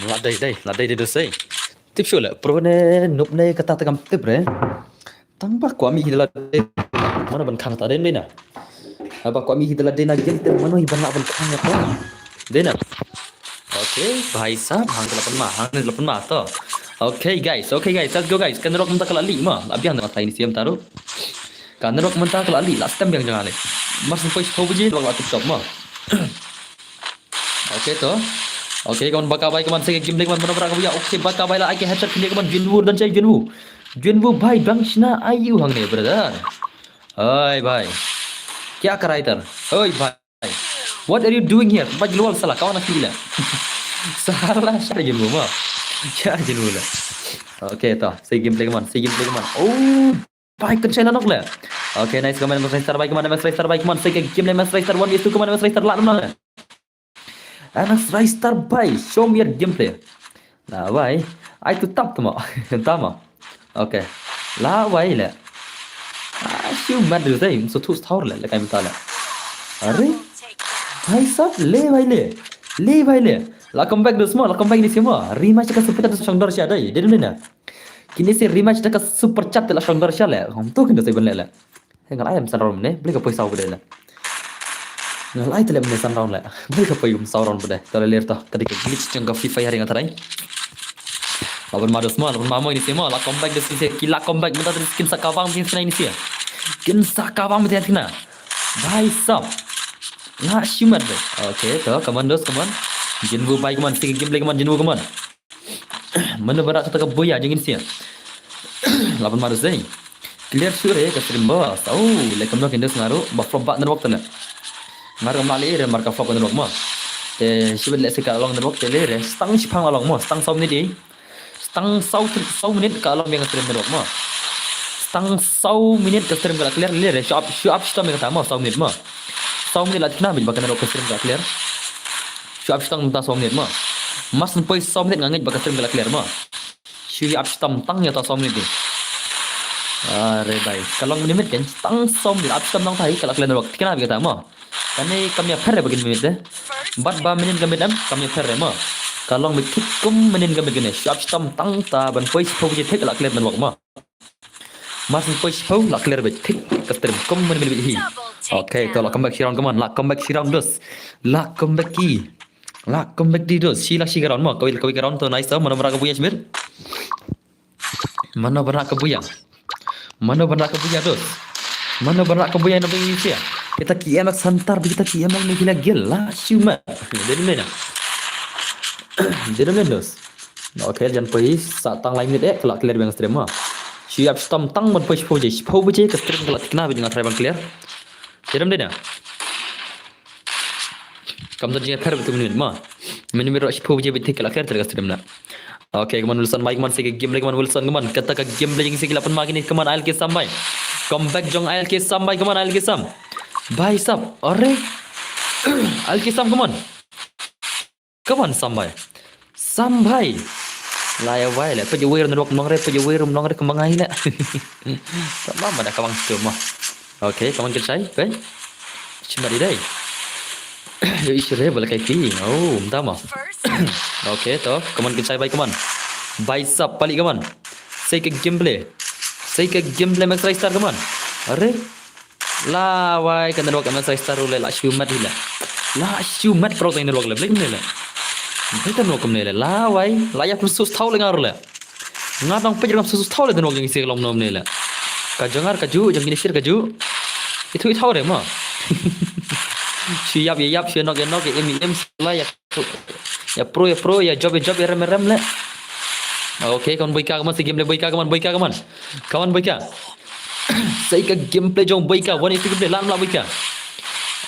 La dei dei, la dei dei dos ei. Tip shu le, pro ne nup ne kata te kam tip re. Tang ba kwah mih hi da la dei. Mano ban khang ta den dei na. Ba kwah mih hi da la dei na gel te mano hi ban la ban khang ya to. Dei na. Okay, bhai sahab, hang te la pynmai, hang te la pynmai to. Okay guys, okay guys, let's go guys. Ka network mynta ka la lih ma, la biang da ma tai ni siam taru. Ka network mynta ka la lih, la stem biang jong ale. Mar syn poi shiphew baje, la la tip top ma. Okay to. Okay, kaman baka bai kaman seke game dei kaman mano bra ka buya. Okay, baka bai la ai ke headshot kine kaman Jinwoo dan chai Jinwoo. Jinwoo bai bang shna ayu hangne brother. Oi bai. Kya karai tar? Oi bai. What are you doing here? Bai Jinwoo sala kawan aku la. Sala shar Jinwoo ma. Shar Jinwoo la. Okay to. Seke game play kaman, seke game play kaman. Oh. Bai kan chai la nok le. Okay, nice kaman, M S Ristar bai kaman, M S Ristar bai kaman. Seke game le M S Ristar one v two kaman, M S Ristar la no le. M S Ristar bai, show me your gameplay. La bai, ai tu tap tama. Tama. Okay. La bai le. Ah, shu mad du sai, so tu star le, le kai mynta le. Are? Bhai sahab, le bai le. Le bai le. La comeback dus ma, la comeback ni sima. Rematch ka super chat shong dor sha dai. Dei na. Kine se rematch da ka super chat la shong dor sha le. Hom to kin da se ban le le. He ngal ai am san round ne. Bli ka poi saw bde le. Ngal ai te le ne san round le. Bli ka poi um saw round bde. To le ler to. Ka dei ka glitch jong ka Free Fire nga tarai. Laban ma dus ma, laban ma mo ini sima. La comeback dus se ki la comeback mynta te skin sa kawang tin skin ini se. Kin sa kawang tin skin. Bhai sahab. La shimat bde. Okay, to, come on dus, come on. Jinwoo bai, come on. Seke game play, come on. Jinwoo, come on. Mano ba rak kata ka buya jingin sia. Laban marus dei. Clear sure ka stream bos. Oh, le kam nok indes ngaru ba flop ba network tana. Ngaru ma le re marka flop network ma. Te shibet le se ka long network te le re stang shipang long ma, stang saw minit dei. Stang saw saw minit ka long yang stream network ma. Stang saw minit ka stream ka clear le re shop shop shop yang ta ma saw minit ma. Saw minit la tikna ba ka network ka stream ka clear. Shu ap shtang mynta saw minit ma. Mas npoi saw minit nga ngeit ba ka stream ka la clear ma. Shu ap shtang tang ïa ta saw minit ni. Are bai. Ka long minit kan tang saw minit ap shtang tang tai ka la clear network. Tikna ba kata ma. Kane kam ïa pher ba kin minit de. Bad ba minit ka minit em kam ïa pher ma. Ka long minit kum minit ka minit kane. Shu ap shtang tang ta ban poi shiphew baje thik ka la clear network ma. Mas npoi shiphew la clear bit thik ka stream kum mynne bit hi. Okay, to la comeback shi round kaman, la comeback shi round dos. La comeback ki. La comeback di dos. Shi la shi ka round ma, kawei kawei ka round to nice to, mano ba rak ka buya shmit. Mano ba rak ka buya. Mano ba rak ka buya dos. Mano ba rak ka buya na buya shi. Kita ki emak santar, kita ki emak ni gila gila. Shi ma. Jadi mana? Jadi mana dos? Okay, jan poi sa tang lai minit eh, ka la clear biang stream ma. Shu ap stam tang ban poi shiphew baje, shiphew baje ka stream ka la tikna bit nga try ban clear. Jadam dei na. Kam don jingpher bit minit ma. Minit rok shiphew baje bit ka la clear ter ka stream na. Okay, kaman Wilson bai kaman se ka game le kaman Wilson kaman. Kata ka game le jing se ki la pynma kini kaman Al Kesam bai. Comeback jong Al Kesam bai kaman Al Kesam. Bai sap, ore. Al Kesam kaman. Kaman Sambai. Sambai. La ya wai le, pejawir nrok nongre, pejawir nongre kemang ai le. Sama mana kawang tu mah. Okay, kaman kecai, okay. Cuma di dai. Yo isire bala kai ki. Oh, mta mah. Okay, to, kaman kecai bai kaman. Bai sap pali kaman. Sei ke gameplay. Sei ke gameplay Max Star kaman. Are. La wai ka network M S I Star le la shu mat hi la. La shu mat pro tang network le blek ne le. Beta no kum ne le. La wai la ya pun sus tau le ngar le. Nga dang pejam sus tau le network yang isi long nom ne le. Ka jangar ka ju jang ini sir ka ju. Itu itu re ma. Shu yap ya yap shu nok ya nok ya im ya im la ya. Ya pro ya pro ya job ya job ya rem ya rem le. Okay, kaman boika kaman si game le boika kaman boika kaman. Kaman boika. Sai ka gameplay jong boika, one eighty gameplay, lan la boika.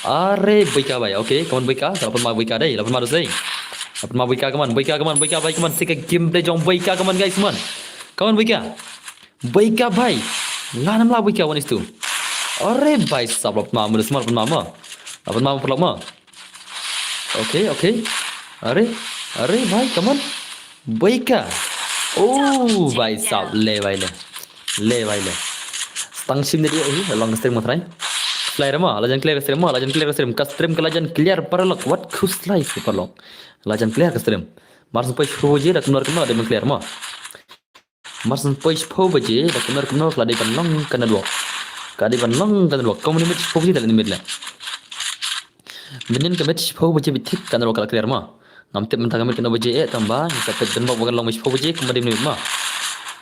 Are Boika bhai. Okay, come on Boika. La pynma Boika dei. La pynma dus dei. La pynma Boika, come on. Boika, come on. Boika bhai, come on. Sika game dei jong Boika, come on guys, come on. Come on Boika. Boika bhai. La nam la Boika one is two. Are bhai sab la pynma mo dus mo, la pynma mo. La pynma mo paralok mo. Okay, okay. Are, are bhai, come on. Boika. Oh bhai sab, le bhai le. Le bhai le. Stang sim ne dia hi, long ka stream mo trai. Clear mo, la jan clear ka stream mo, la jan clear ka stream. Ka stream ka la jan clear paralok, wat khuslai ka paralok. La jan clear ka stream. Mar syn poi shiphew baje da kumno kumno da ban clear mo. Mar syn poi shiphew baje da kumno kumno ka la dei ban long ka network. Ka dei ban long ka network. Ka mynnin ka miet shiphew baje da la miet le. Mynnin ka miet shiphew baje beit thik ka network ka la clear mo. Ngam tip mynta ka miet katno baje eh, tangba ngi sa peit ban bok ba kan long shiphew baje kumba dei mynta mo.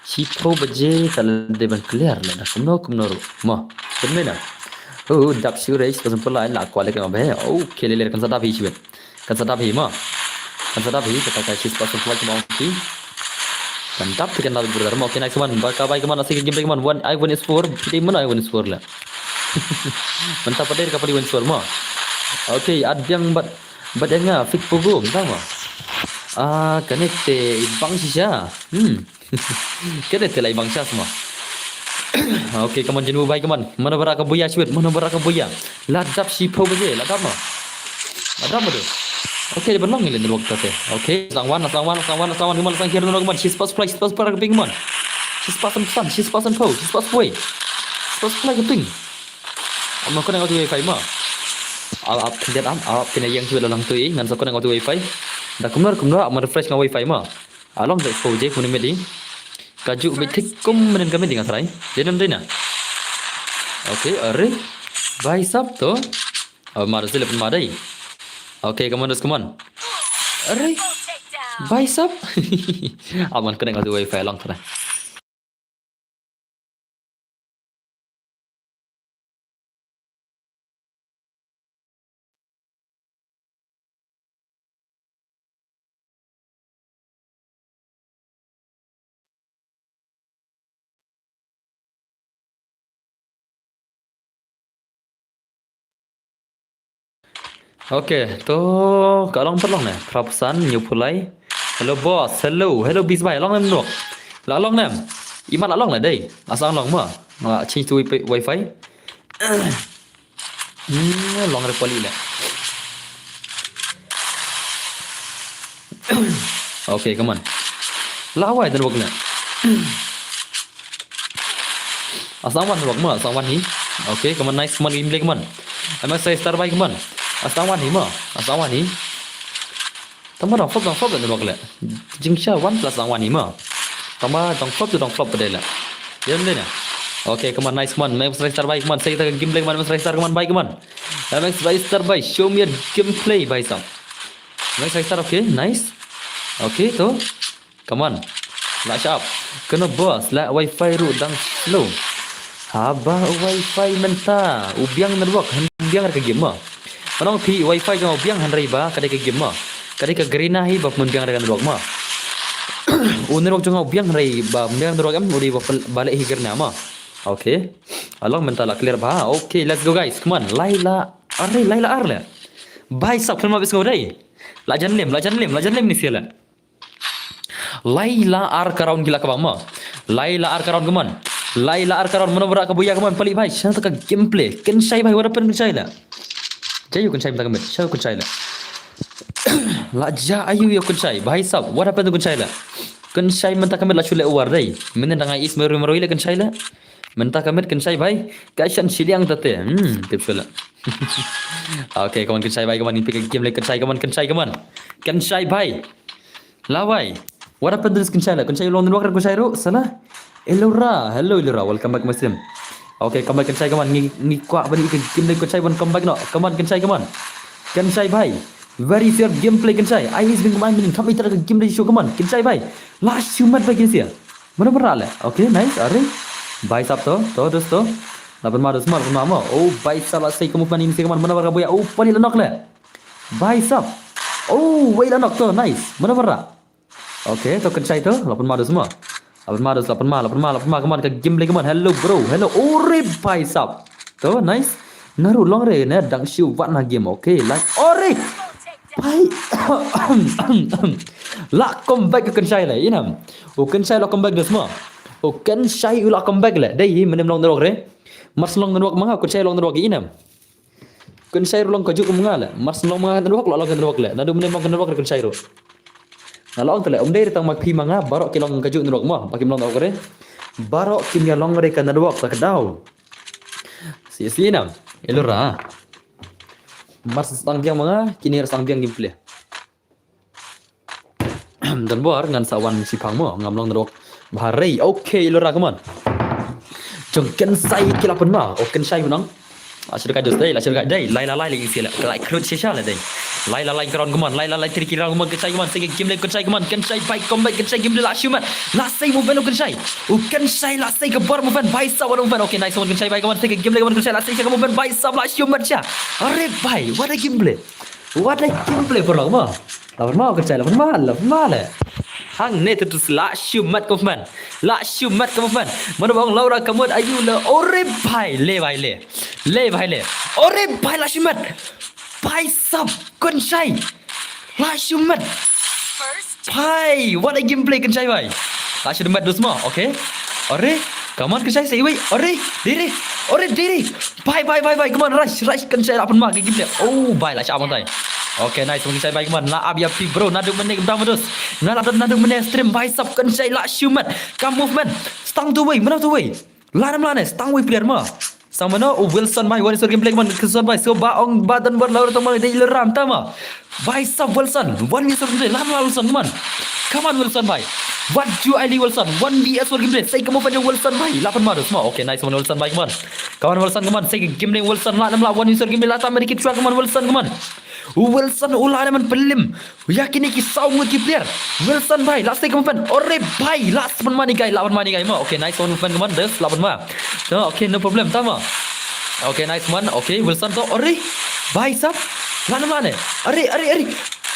Shiphew baje ka la dei ban clear la da kumno kumno ruh mo. Dei mynta. Oh, dap shu reis, pasal pula la kwah lek ngam be. Oh, kele le kan sa dap hi shu. Kan sa dap hi mo. Kan sa dap hi, kata ka shi spot syn pula kumba ong ki. Kan dap, kan dap brother mo. Okay, nice one. Ba ka bai kaman, asi ka game play kaman. One, I one is four. Pide mana I one is four la. Mynta pa dei ka pali one is four mo. Okay, at biang bat bat nga fik pugu, entah mo. Ah, kane te bang shisha. Hmm. Kane te lai bang shisha mo. Okay, kaman jenu bai kaman. Mana bara ka boya shwet, mana bara ka boya. La dap shiphew baje, la dap mo. La dap mo tu. Okay, dei ban long ngi le network ta te. Okay, sang wan, sang wan, sang wan, sang wan, kaman sang kher network kaman. Shi spot supply, shi spot supply ka ping kaman. Shi spot san san, shi spot san phew, shi spot supply. Shi spot supply ka ping. Am na connect auto wifi mo. Ap ap khyndiat am, ap kine yang shu la lang tu i, ngan sa connect auto wifi. Da kumno kumno am refresh nga wifi mo. Along da four G kune medi. Ka ju beit thik kum mynnin ka medi nga trai. Dei nan dei na. Okay, are. Bhai sab to. Oh, mar sile pun madai. Okay, come on, come on. Are. Bhai sab. Am ngan connect auto wifi along trai. Okay, to ka long pat long ne. Prapsan, New Pulai. Hello boss, hello, hello bis bai, long nem nok. La long nem. Imat la long ne dei. Asang long ma. Nga change to wifi. Wifi. Hmm, long re pali le. Okay, come on. La wai dan wak ne. Asang wan wak ma, asang wan hi. Okay, come on, nice, come on, gameplay, come on. Am I say star bai, come on. Asang wan hi ma, asang wan hi. Tama dang flop, dang flop dan wak le. Jingsha one plus dang wan hi ma. Tama dang flop tu dang flop pada le. Yan le na. Okay, come on, nice, come on. Am I say star bai, come on. Say ta gameplay, come on. Am I say star, come on, bai, come on. Am I say star bai. Show me your gameplay, bai sam. Am I say star, okay, nice. Okay, to. Come on. Lah shap. Kena boss, lah wifi ruh dang slow. Haba wifi mynta. U biang network, han biang ka game ma. Manong phi wifi jong u biang hynrei ba ka dei ka game ma. Ka dei ka garena hi ba pynbiang ka network ma. U network jong u biang hynrei ba pynbiang network em u dei ba leh hi garena ma. Okay. Along mynta la clear ba. Okay, let's go guys. Come on. Laila. Are, Laila ar le. Bai sap khlem ma bis ngau dei. La jan lem, la jan lem, la jan lem ni sila. Laila ar ka round gila ka bang ma. Laila ar ka round kaman. Laila ar ka round mano bara ka buya kaman pali bai. Sha ka gameplay. Kenshai bai, what happened kenshai la. Jayu kenshai mynta kamit. Sha kenshai la. La ja ayu yo kenshai. Bai sap. What happened to kenshai la. Kenshai mynta kamit la chule war dai. Menen dangai is meru meru ile kenshai la. Mynta kamit kenshai bai. Ka shan shiliang tate. Hmm, tip sula. Okay, kaman kenshai bai, kaman ngi pika game le kenshai, kaman kenshai, kaman. Kenshai bai. Lawai. What happened to this kenshai la? Kenshai long network kenshai ro, sala. Elora, hello Elora, welcome back my stream. Okay, come back kenshai, kaman ngi ngi kwah ban ika game le kenshai ban come back no. Kaman kenshai, kaman. Kenshai bai. Where is your gameplay kenshai? I is been my minute. Come ita ka game le show, kaman. Kenshai bai. Last you mat bai kenshai. Mana berat le. Okay, nice. Are. Bai sap to, to dus to. Lapan ma dus ma, lapan ma mo. Oh, bai sap la sei kamu panin sei kaman mana berat buya. Oh, pali la nok le. Bai sap. Oh, wei la nok to, nice. Mana berat. Okay, to kenshai to, lapan ma dus ma. Lapan ma dus, lapan ma, lapan ma, lapan ma, kaman ka game le kaman. Hello bro, hello. Ore bai sap. To, nice. Nga ruh long re ne dang shu wat na game, okay. Like, ore. Bai. La comeback ka Kynshai le, ina. U Kynshai la comeback da sma. U Kynshai u la comeback le. Dei hi, mynne long nadwok re. Mar shu long nadwok ma nga, u Kynshai long nadwok, ina. Kynshai ruh long kajuh kum nga le. Mar shu long ma nga nadwok, la long nadwok le. Naduh mynne long nadwok re Kynshai ruh. Nga la ong te le, um dei re tang ma phi ma nga, baroh ki long kajuh nadwok mo. Ba kim long nadwok re. Baroh kim ïa long re ka nadwok, ka daw. Shisien ïa lura. Mar shu sdang biang ma nga, kine re sdang biang kim plie. Don bor ngan sa wan shipang mo, ngam long nadwok. Bha re, okay, lura, come on. Jong Kynshai ki la pynma, oh, Kynshai mynang. La shu kai dus dei, la shu kai dei, lai la lai lei isi le, lai krut shisha le dei. Lai la lai kron, come on, lai la lai tri ki round, come on, Kynshai, come on, sei ka game le, Kynshai, come on, Kynshai, bai, comeback, Kynshai, game le, la shu mat. La sei movement, oh, Kynshai. Oh, Kynshai, la sei ka bor movement, bai sab, movement. Okay, nice one, Kynshai, bai, come on, sei ka game le, come on, Kynshai, la sei ka movement, bai sab, la shu mat sha. Are bai, what a game play. What a game play por long mo. La pynma, oh, Kynshai, la pynma, la pynma le. Hangne te tu la shu mat ka movement. La shu mat ka movement. Mano bang Laura ka mut ayu le, ore bai le, bai le. Le bai le. Ore bai, la shu mat. Bai sab, Kynshai. La shu mat. Bai, what a game play, Kynshai bai. La shu mat dus mo, okay. Ore, come on, Kynshai, sei wei. Ore, diri. Ore, diri. Bai, bai, bai, bai, come on, rush, rush, Kynshai la pynma ka game le. Oh, bai, la shu ap tai. Okay, nice, Kynshai bai, come on, la ap ïa phi bro, naduh mynne ka dam dus. Nga la don naduh mynne stream, bai sab, Kynshai la shu mat. Ka movement, stang tu wei, mynno tu wei. La nam la ne, stang wei player ma. Sa mano, oh, Wilson bai, Wilson game play, come on, Wilson bai, so ba ong ba don bor Laura tong ma dei le ram tama. Bai sab Wilson, one Wilson game play, la nam la Wilson, come on. Come on, Wilson bai. What do I li Wilson? One V S one game play. Sei ka movement Wilson bai. La pynma dus mo. Okay, nice one, Wilson bai, come on. Come on, Wilson, come on. Sei ka game le Wilson, la nam la one Wilson game le, la tam medikit chwa, come on, Wilson, come on. Wilson, u la ne man pynlim. Ïa kine ki saw ngut ki player. Wilson bai, la sei ka movement. Ore bai, la span mani guy, la span mani guy mo. Okay, nice one, Wilson, come on. Dus, la pynma. No, okay, no problem, tama. Okay, nice one. Okay, Wilson to, ore. Bai sab. La nam la ne. Ore, ore, ore.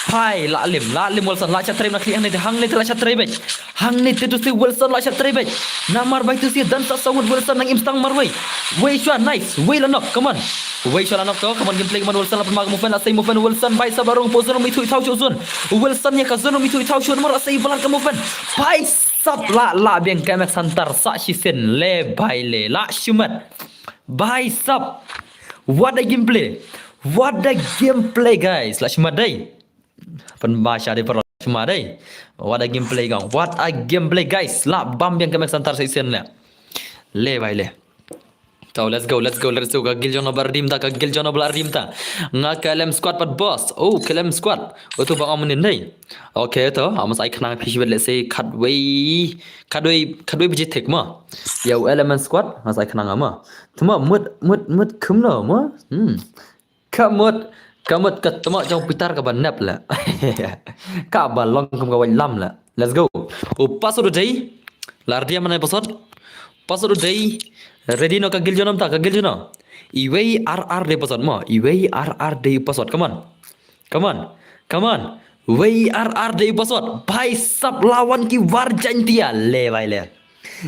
Bai, la lim, la lim Wilson, la sha trei na kli hangne te, hangne te la sha trei beit. Hangne te tu si Wilson la sha trei beit. Namar bai tu si dan sa sawut Wilson nang im stang marwei. Wei shwa, nice. Wei la knock, come on. Wei shwa la knock to, come on, game play, come on, Wilson la pynma ka movement, la sei movement, Wilson bai sab la rung po zone, mi tu i thau shu zone. Wilson ïa ka zone, mi tu i thau shu, namar la sei balar ka movement. Bai sab la, la biang ka Max Hunter sa shisien, le bai le, la shu mat. Bai sab. What a gameplay. What a gameplay, guys. La shu mat dei. Pynba sha dei por shu mat dei. What a gameplay, gang. What a gameplay, guys. La bam biang ka Max Hunter sa shisien le. Le bai le. To, let's go, let's go, let's go. Ka guild jong nobla rim ta, ka guild jong nobla rim ta. Nga ka L M squad pat boss. Oh, ka L M squad. Utu ba ong mynnin dei. Okay, to, amos ai khnang phi shibit, let's say, khatwei, khatwei, khatwei baje thik mo. Ïa u L M squad, amos ai khnang mo. Tuma mut, mut, mut kumno mo. Hmm. Ka mut, ka mut ka tma jong Peter kaba nep le. Kaba long kum ka wait lam le. Let's go. U password u dei. La ready mano u password? Password u dei. Ready no ka guild jong nobla, ka guild jong no. Iwei ar ar dei password mo. Iwei ar ar dei password. Come on. Come on. Come on. Wei ar ar dei password. Bai sab la wan ki War Jaintia. Le bai le.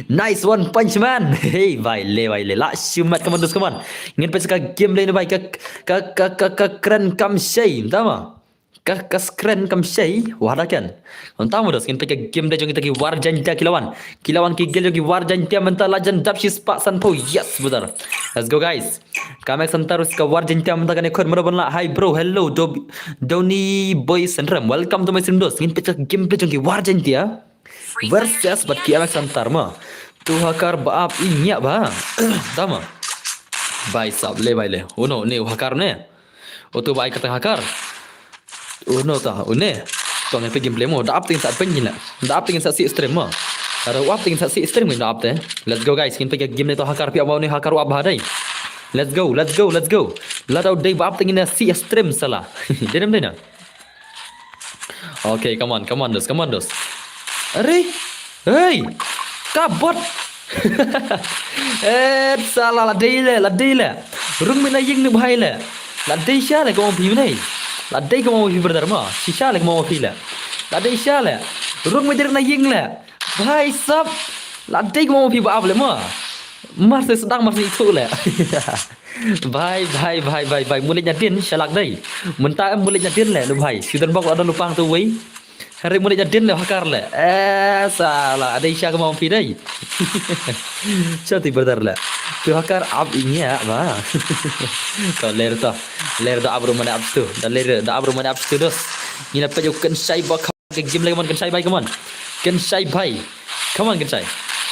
Nice one, Punchman. Hey, bai le, bai le. La shu mat, come on, dus, come on. Ngin peit ka game le ne bai, ka, ka, ka, ka, ka kren kam shei, tama. Ka, ka skren kam shei, wahda ken. Tama dus, ngin peit ka game le jong kita ki War Jaintia ki la wan. Ki la wan ki guild jong ki War Jaintia mynta la jan dap shispah sanphew. Yes, brother. Let's go, guys. Ka Max Hunter ka War Jaintia mynta kane khot mano ban la. Hi, bro. Hello, Do-, Doni Boy Sentram. Welcome to my stream, dus. Ngin peit ka game le jong ki War Jaintia. Versus bad ki M X Hunter ma. Tu hacker ba ap i ngiah ba. Tama. Bai sab le bai le. Uno ne u hacker ne. Utu ba ai kata hacker. Uno ta, une. To ngan peit gameplay mo. Da ap te ngin sa peit ngin la. Da ap te ngin sa sih stream mo. Ada u ap te ngin sa sih stream ngin da ap te. Let's go guys. Ngin peit game ne to hacker phi ap mo ne hacker u ap ba dei. Let's go, let's go, let's go. Lada u dei ba ap te ngin sa sih stream sala. Dei nam dei na. Okay, come on, come on, dus, come on, dus. Are, hey, ka bot. Eh, sala la dei le, la dei le. Rung mynta ïing ne bhai le. La dei sha le kumba phi mynta. La dei kumba phi brother ma. Shisha le kumba phi le. La dei sha le. Rung mynta ïing le. Bhai sab. La dei kumba phi ba ap le ma. Mar se sdang mar se ithuh leh. Bhai, bhai, bhai, bhai, bhai. Mut leit na dien, shalak dei. Mynta em mut leit na dien leh, no bhai. Shu don bok la don u pang tu wei. Hynrei mut leit na dien leh hakar leh. Eh, sala. Adei sha ka mong phi dei. Sha ti brother leh. Tu hakar ap i ngiah ba. To ler to. Ler da ap ruh mane ap stu. Da ler da ap ruh mane ap stu dos. Ngi na peit u Kynshai ba ka game leh, come on Kynshai bhai, come on. Kynshai bhai. Come on Kynshai.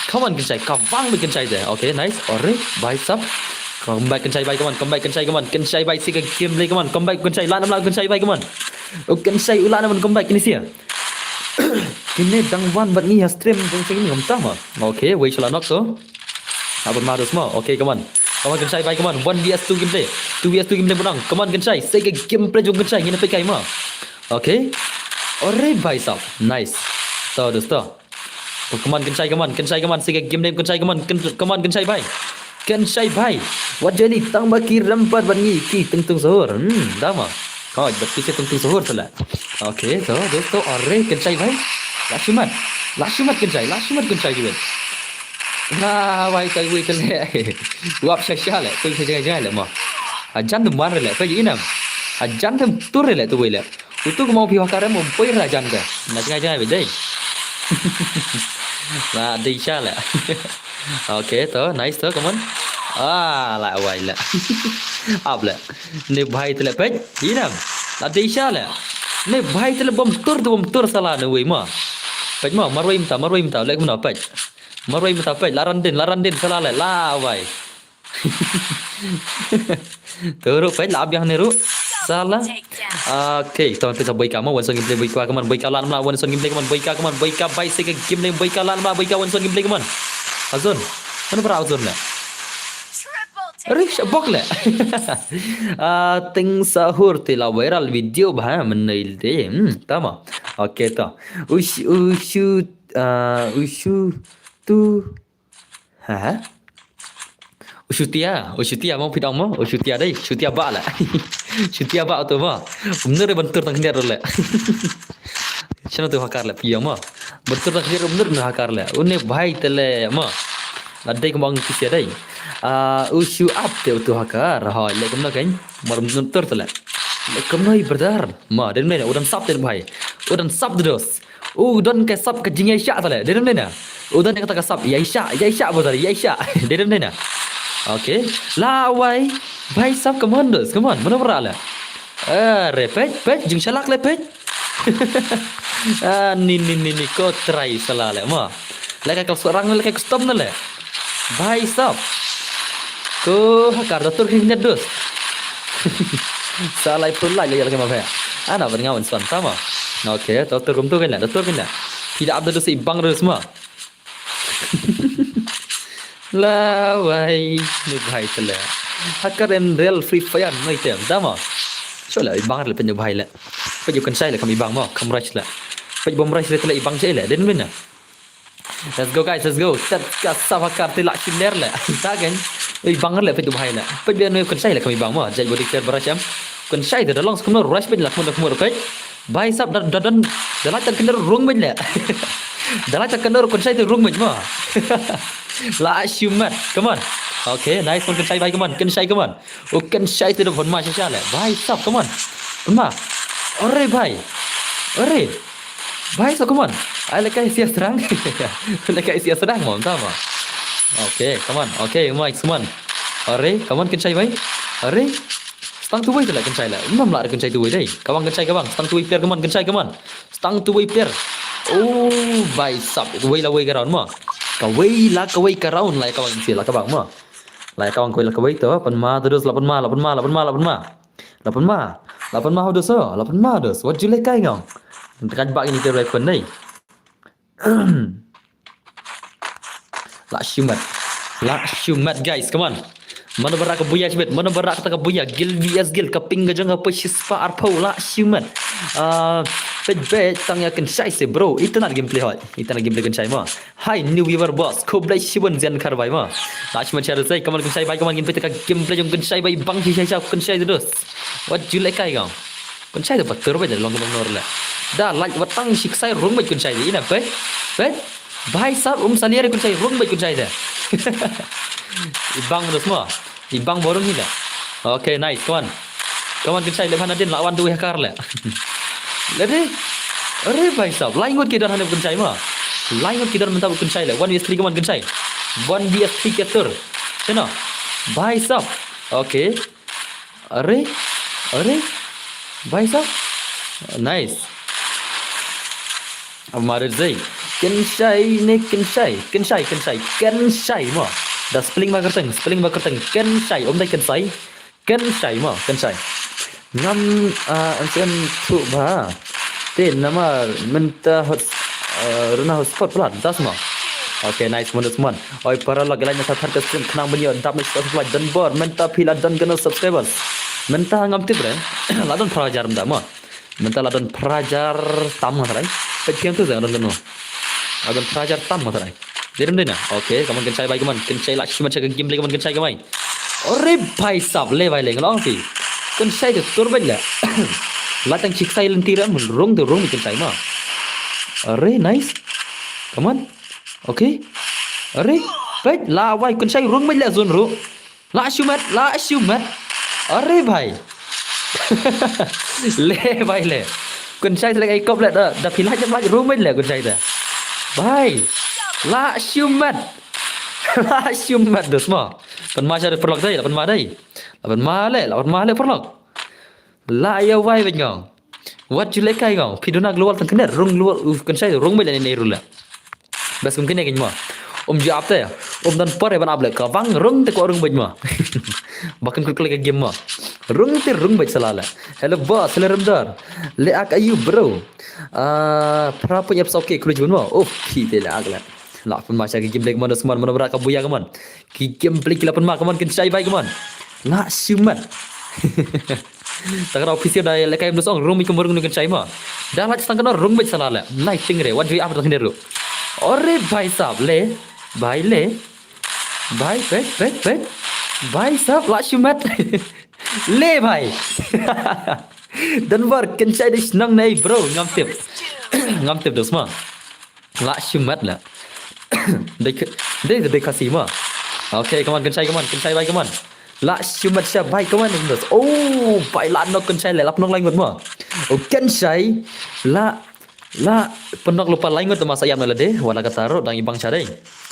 Come on Kynshai. Ka bang beit Kynshai te. Okay, nice. Ore, bhai sab. Come back Kynshai bhai, come on. Come back Kynshai, come on. Kynshai bhai, si ka game leh, come on. Come back Kynshai. Lah nam lah Kynshai bhai, come on. U Kynshai u lah nam, come back Kynshai. Kine dang wan bad ngi ha stream dang sing ngam tama. Okay, wei shala nok to. Abon ma dos mo. Okay, come on. Come on Kynshai bhai, come on. One V S two gameplay. Two V S two gameplay menang. Come on Kynshai. Sei ka gameplay jong Kynshai, ngin peit kai ma. Okay. Ore bhai sab. Nice. To dos to. Come on Kynshai, come on. Kynshai, come on. Sei ka game name Kynshai, come on. Kyn-, come on Kynshai bhai. Kynshai bhai. Wat jani tang ba ki rem pat bad ngi ki tengtung sahur. Hmm, dama. Oh, bad ki tengtung sahur sala. Okay, to dos to. Ore Kynshai bhai. Lah shimet. Lah shimet Kynshai. Lah shimet Kynshai jiwet. Na wai tai wei te leh. Wap sha sha leh. Pei sha jngai jngai leh mo. Ajan dum wan re leh. Pei inam. Ajan dum tur re leh tu wei leh. Utu ko mo phi hakar em poi ra jan ka. Na jngai jngai beit dei. Na dei sha leh. Okay to, nice to, come on. Ah, la wai leh. Ap leh. Ne bhai te leh peit. Inam. Na dei sha leh. Ne bhai te leh bom tur tu bom tur sala ne wei mo. Peit mo, marwei mynta, marwei mynta leh kumno peit. Marwei mynta peit, la ran dien, la ran dien sala leh, la wai. Tu ruh peit, la ap biang ne ruh. Sala. Okay, to te sa Boika mo, Wanson gameplay Boika, come on, Boika lan ma, Wanson gameplay, come on, Boika, come on, Boika, bhai sei ka gameplay, Boika lan ma, Boika, Wanson gameplay, come on. Azon. Mana para Azon leh. Rish bok leh. Ah, teng sahur te la viral video bha menai de. Hmm, tama. Okay to. Ush, ushu, ah, ushu tu. Ha? Ushutia, ushutia mo phi dong mo, ushutia dei, shutia ba leh. Shutia ba tu mo. Umnur ban tur tang khyndiat leh. Shano tu hakar leh phi mo. Ban tur tang khyndiat umnur na hakar leh. Une bhai te leh mo. La dei kumba ngi kisia dei. Ah, ushu ap te utu hakar. Hoi, leh kumno kein. Mar umnur tur te leh. Leh kumno i brother. Mo, dei ne u dang sap te bhai. U dang sap de dos. U don ka sap ka jingïaishah ta leh. Dei dem dei na. U don ka ta ka sap ïaishah, ïaishah brother, ïaishah. Dei dem dei na. Okay. La wai. Bhai sab, come on dos, come on. Mano bra leh. Eh, re peit, peit, jingshalak leh peit. Ah, ni ni ni ni ko try sala leh mo. Leh ka kal sorang leh ka custom na leh. Bhai sab. Ko hakar da tur khyndiat dos. Sa lai pun lai lai lagi ma bhai. Ana ban ngawan san sama. Okay, to tur kum tu kan la, da tur kan la. Tidak ada dos i bang dos ma. La wai, ni bhai te leh. Hakar en real Free Fire noi tem dama. Chola i bang leh pen bhai leh. Peit u Kynshai leh kam i bang mo, kam rush leh. Peit bom rush leh te leh i bang che leh, den men na. Let's go guys, let's go. Tet ka sap hakar te la shiner leh. Ta kan. Ei bang leh peit u bhai leh. Peit bia noi u Kynshai leh kam i bang mo. Jai body care bara sham. Kynshai te da long skum rush peit la khmur khmur peit. Bhai sab da da da. Da la tan kender rung beit leh. Da la tan kender Kynshai te rung beit mo. La shumat. Come on. Okay, nice one Kynshai bhai, come on. Kynshai, come on. U Kynshai te da phone ma sha sha leh. Bhai sab, come on. Phone ma. Ore bhai. Ore. Bhai sab, come on. Ai leh kai sia serang. Leh kai sia serang mo, entah mo. Okay, come on. Okay, Mike, come on. Ore, come on Kynshai bhai. Ore. Stang tu wei te leh Kynshai leh. Nam la Kynshai tu wei dei. Ka bang Kynshai ka bang. Stang tu wei player, come on Kynshai, come on. Stang tu wei player. Oh, bhai sab. Wei la wei ka round mo. Ka wei la ka wei ka round la ka bang sia la ka bang mo. La ka bang ko la ka wei to, pan ma terus la pan ma, la pan ma, la pan ma, la pan ma. La pan ma. La pan ma ho dos, la pan ma dos. Wat ju leh kai ngong. Tekan bak ini te rek kon nei. La shumat. La shumat guys, come on. Mano barak ka buya shibit, mano barak ka buya, gil V S gil, ka ping ka jong ka poi shispah arphew, la shumat. Ah, bet bet tang ïa Kynshai se bro, internet gameplay hoi, internet gameplay Kynshai mo. Hi new viewer boss, khublei shibun zian khar bhai mo. Lashman share sai, kaman Kynshai bhai, kaman gin pita ka gameplay jong Kynshai bhai, bang shi shai shai Kynshai terus. Wat ju leh kai gong. Kynshai tu patur bhai, long long nor le. Da like wat tang shi ksai rung bhai Kynshai ina bhai. Bhai, bhai sab um salia Kynshai rung bhai Kynshai da. I bang dos mo. I bang borong hi da. Okay, nice. Come on. Come on, Kynshai, leh bha nadien, la wan tu ha kar leh. Leh de. Are bhai sab, lai ngut ki don hangne Kynshai mo. Lai ngut ki don mynta Kynshai leh. One v three, come on, Kynshai. One v three ki tur. Sino? Bhai sab. Okay. Are. Are. Bhai sab. Nice. Amar zai. Kynshai ne Kynshai. Kynshai, Kynshai. Kynshai mo. Da spelling ba kyrteng, spelling ba kyrteng. Kynshai, um dei Kynshai. Kynshai mo, Kynshai. Ngam, ah, an sen tu ba. Te namar mynta hot, ah, runa hotspot plat, das mo. Okay, nice, mon, das mon. Oi, para lok, ilai na sa thar ka stream, khnang ban ïoh dap na subscribe, don bor, mynta phi la don kano subscribers. Mynta ngam tip re, la don phra hajar mynta mo. Mynta la don phra hajar tam nga tharai. Peit phiang tu za don kano. La don phra hajar tam nga tharai. Dei dem dei na. Okay, come on, Kynshai bhai, come on. Kynshai la shimet sha ka game leh, come on, Kynshai, come on. Are bhai sab, leh bhai leh, ngan ong phi. Kynshai te tur beit leh. La tang chik sai lynti ram, rung te rung Kynshai mo. Are, nice. Come on. Okay. Are, beit, la wai Kynshai rung beit leh zone ruh. La shimet, la shimet. Are bhai. Leh bhai leh. Kynshai te leh ai kop leh da, da phi la jam la rung beit leh Kynshai te. Bhai. La shimet. La shimet dos mo. Pynma sha paralok dei, la pynma dei. La pynma leh, la pynma leh paralok. La ïa wai beit ngong. Wat ju leh kai ngong. Phi duna global tang kynnet, rung global, u Kynshai rung beit leh ne rung leh. Bas kum kine kin mo. Um ju ap te. Um don por ban ap leh ka bang rung te ko rung beit mo. Ba kan kut ka game mo. Rung te rung beit sala leh. Hello boss, hello Ramdor. Leh ak ayu bro. Ah, phra punya episode ke kulit mo. Oh, phi te leh ak leh. La pynma sha ki game leh mon dos mon, mon bra ka buya ka mon. Ki game leh ki la pynma ka mon Kynshai bhai ka mon. La shimet. Takra official da leh kai dos ong rung mi ka rung nu Kynshai mo. Da la sang ka rung beit sala leh. Nai ting re, wat ju ap tang ne ruh. Ore bhai sab leh. Bhai leh. Bhai, bhai, bhai, bhai. Bhai sab la shimet. Leh bhai. Don bor Kynshai dei shnong nei bro, ngam tip. Ngam tip dos mo. La shimet leh. Dei k-, dei, dei Khasi mo. Okay, come on, Kynshai, come on, Kynshai bhai, come on. La shimet sha bhai, come on, dos. Oh, bhai la nok Kynshai leh, la pynok lai ngut mo. Oh, Kynshai la, la pynok lypa lai ngut ma sa ïam na lade, wala ka taro dang i bang sha dei.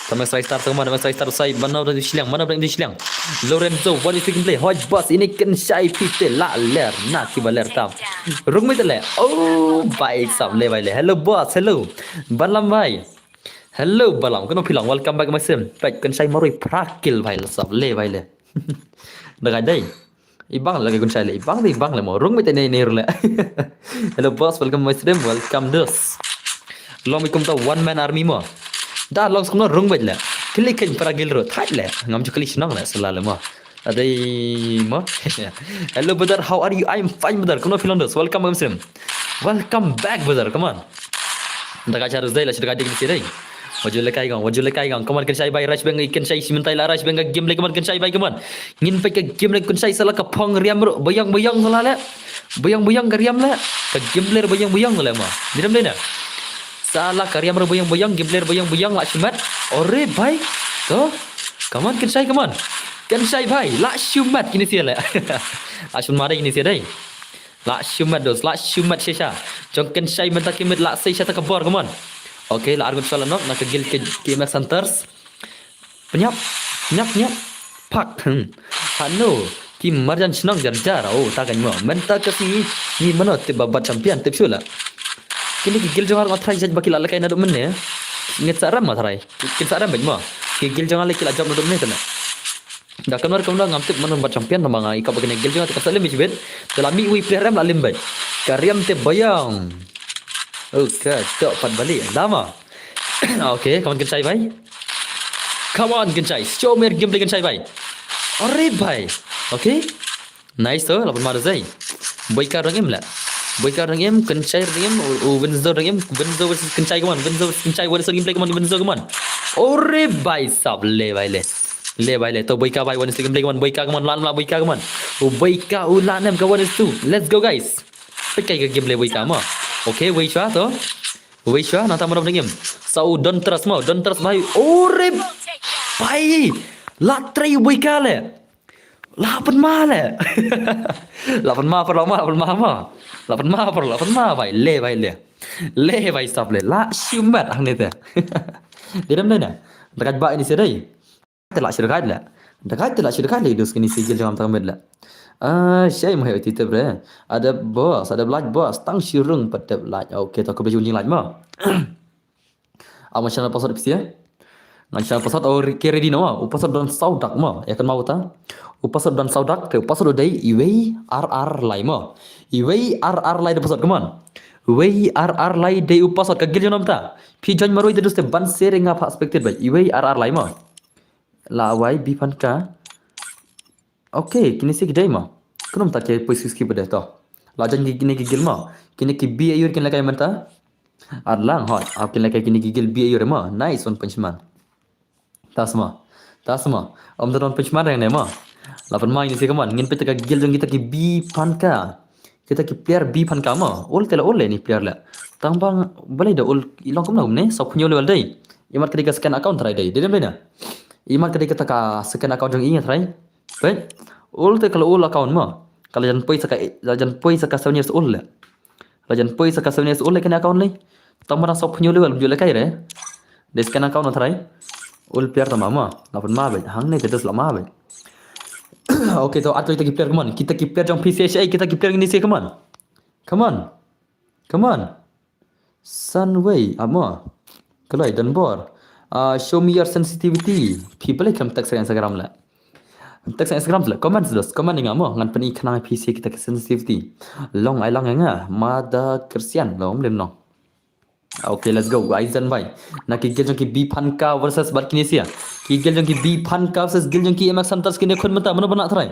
Tama sai star, tama sai star, sai mano da shiliang, mano da shiliang. Lorenzo, what is taking play? Hoj boss, ini Kynshai phi te la ler, na ki ba ler tam. Rung mi te leh. Oh, bhai sab leh bhai leh. Hello boss, hello. Balam bhai. Hello Balam, kano phi long? Welcome back my stream. Peit Kynshai marui phra kill bhai, la sab leh bhai leh. Da kai dei. I bang leh Kynshai leh, i bang leh, i bang leh mo. Rung mi te ne ne leh. Hello boss, welcome my stream. Welcome dos. Long mi kum ta one man army mo. Da long skum no rung beit leh. Kili ken phra kill ruh thait leh. Ngam ju kili shnong leh sala leh mo. Adei mo. Hello brother, how are you? I'm fine brother. Kano phi long dos? Welcome my stream. Welcome back brother. Come on. Da ka char dei la char ka ding si dei. Wajul le kai gong, wajul le kai gong. Come on, Kynshai bhai, rush beng, Kynshai shi mynta la rush beng ka game leh, come on, Kynshai bhai, come on. Ngin peit ka game leh Kynshai sala ka phong riam ruh, bayang bayang sala leh. Bayang bayang ka riam leh. Ka game leh bayang bayang leh mo. Dei dem dei na. Sala ka riam ruh bayang bayang, game leh bayang bayang la shimet. Ore bhai. To. Come on, Kynshai, come on. Kynshai bhai, la shimet kine si leh. La shimet dei kine si dei. La shimet dos, la shimet shisha. Jong Kynshai mynta ki met la shisha ta ka bor, come on. Okay, la arngut shala nok, na ka guild ki, ki Max Hunters. Pynïap, pynïap, pynïap. Pak, hmm. Hano, ki marjan shnong jar jar, oh, ta kan mo. Mynta ka si, ni mano tip ba bat champion, tip shu la. Kini ki guild jong nga trai jaj ba ki la lehkai naduh mynne. Ngin sa ram ma trai. Kin sa ram bad mo. Ki guild jong nga leh ki la jop naduh mynne tene. Da kamar kamar ngam tip mano bat champion namar nga i kaba kane guild jong nga te ka sa lem bit bit. Da la mih wi player em la lem bit. Ka riam te bayang. Okay, to pat balik. Dama. Okay, come on Kynshai bhai. Come on Kynshai. Show me your gameplay Kynshai bhai. Are bhai. Okay. Nice to, lapan mada zai. Boyka dang im la. Boyka dang im, Kynshai dang im, u, u Windsor dang im, Windsor versus Kynshai, come on, Windsor versus Kynshai, Windsor gameplay, come on, Windsor, come on. Ore bhai sab, le bhai le. Le bhai le, to Boyka bhai, Windsor gameplay, come on, Boyka, come on, lan la Boyka, come on. U Boyka, u lan em ka one is two. Let's go guys. Pekai ka gameplay Boyka mo. Okay, wei shwa to. Wei shwa, nangta mano dang im. Sa u Don Trust mo, Don Trust bhai. Ore bhai. La trei u Boika le. La pynma le. La pynma por la ma, la pynma ma. La pynma por, la pynma bai le, bai le. Le bai sap le. La shimet hangne te. Dei dam dei na. Dakat ba ini sedai. Te la shirkai le. Dakat te la shirkai le dus kini sigil jam tang med le. Ah, shai mai oti te bre. Ada boss, ada light boss. Tang shirung pat te light. Okay, to ko bejun light ma. Ama channel password pisia. Ngan channel password oh ke ready no. U password don saudak ma. Ya kan mau ta. U password don saudak te u password dei iwei ar ar lai ma. Iwei ar ar lai de password, come on. Iwei ar ar lai de u password ka gil jonom ta. Phi join marui de dus te ban sere nga pa expected bai. Iwei ar ar lai ma. La wai bi pan ka. Okay, kini si gidai ma. Kunum ta ke poi sis ki bede to. La jan ki kini ki gil ma. Kini ki bi ayur kin lakai menta. Adlang hot. Ap kin lakai kini ki gil bi ayur ma. Nice one punch man. Tas ma. Tas ma. Om da don punch man ne ma. La pan ma ini si kaman. Ngin peta ka gil jong kita ki bi pan ka. Kita ki player bi pan ka ma. Ul te la ul le ni player le. Tang bang balai da ul ilong kum na kum ne. Sa punyo le wal dai. Imat ka dei ka second account try dai. Dei dem dai na. Imat ka dei ka ta ka second account jong i try. Peit, ul te ka la ul account ma. Ka la jan poi sa ka, la jan poi sa ka seven years old le. La jan poi sa ka seven years old le kane account le. Tang ma dang sop hynñiew level, hynñiew le kai re. Dei scan account na tharai. Ul player tang ma ma. La pynma beit. Hangne te dus la ma beit. Okay, to at kita ki player, come on. Kita ki player jong P C S A, kita ki player ngin ïa siew, come on. Come on. Come on. Sunway, amo. Kaloi, Don Bor. Ah, show me your sensitivity. Phi balei khlem text Instagram la. Text Instagram la. Comment dos, comment ïa nga mo. Ngan pyni khnang phi siew kita ki sensitivity. Long ai lang ïa nga. Mada Christian, long lem no. Okay, let's go. Aizen bai. Na ki gel jong ki Biphanka versus bad Kinesia. Ki gel jong ki Biphanka versus gel jong ki M X Hunters, kine khun mynta mano ba na try.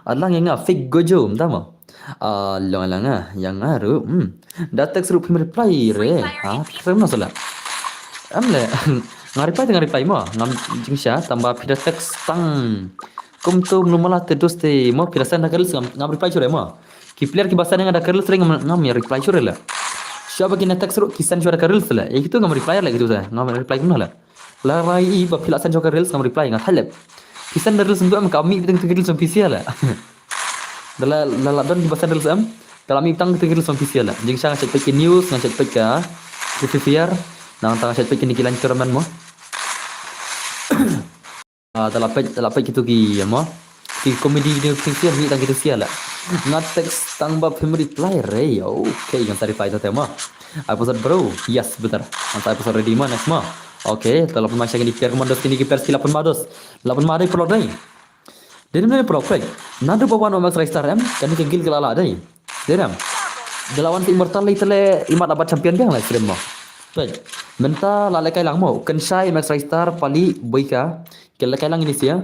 Adlang ïa nga fake gojo mynta mo. Ah, long lang ah, ïa nga ruh. Hmm. Da text ruh phim reply re. Ha, text ruh na sala. Em le. Nga reply te nga reply mo. Ngam jingshisha tang ba phi da text tang. Kum tu mlu mala te dos te mo, phi da send da ka reels ngam, ngam reply shuh re mo. Ki player ki ba send ïa nga da ka reels re ngam, ngam ïa reply shuh re la. Shuwa ba kine text ruh ki send shuwa da ka reels la. Ïa kitu ngam reply la kitu sa. Ngam reply kumno la. La rai i ba phi la send shuwa ka reels ngam reply, nga thait lep. Phi send da reels ntu em, ka mih bteng tu ki reels em phi siew la. Da la, la, la don ki ba send reels em. Da la mih bteng tu ki reels em phi siew la. Jingshisha nga check peit ki news, nga check peit ka Free Fire. Nangta nga check peit kine ki line tournament mo. Ah, da la peit, da la peit kitu ki, mo. Ki comedy ni phi siew, mih tang kitu siew la. Nga text tang ba phim reply re. Okay, ngan sa reply to te mo. Ai pasal bro. Yes, betul. Ngan sa ai pasal ready mo, next mo. Okay, to la pynma sha kine ki player, come on dos, kine ki player ki la pynma dos. La pynma dei, paralok dei. Dei ne em, paralok, peit. Naduh ba wan u M X Ristar em, kane ka guild ka la lah dei. Dei ne em. Da la wan sa Immortal lei te lei, imat la bat champion biang la stream mo. Peit. Mynta la lehkai lang mo. Kynshai, M X Ristar, Pali, Boika. Ki lehkai lang ini siew.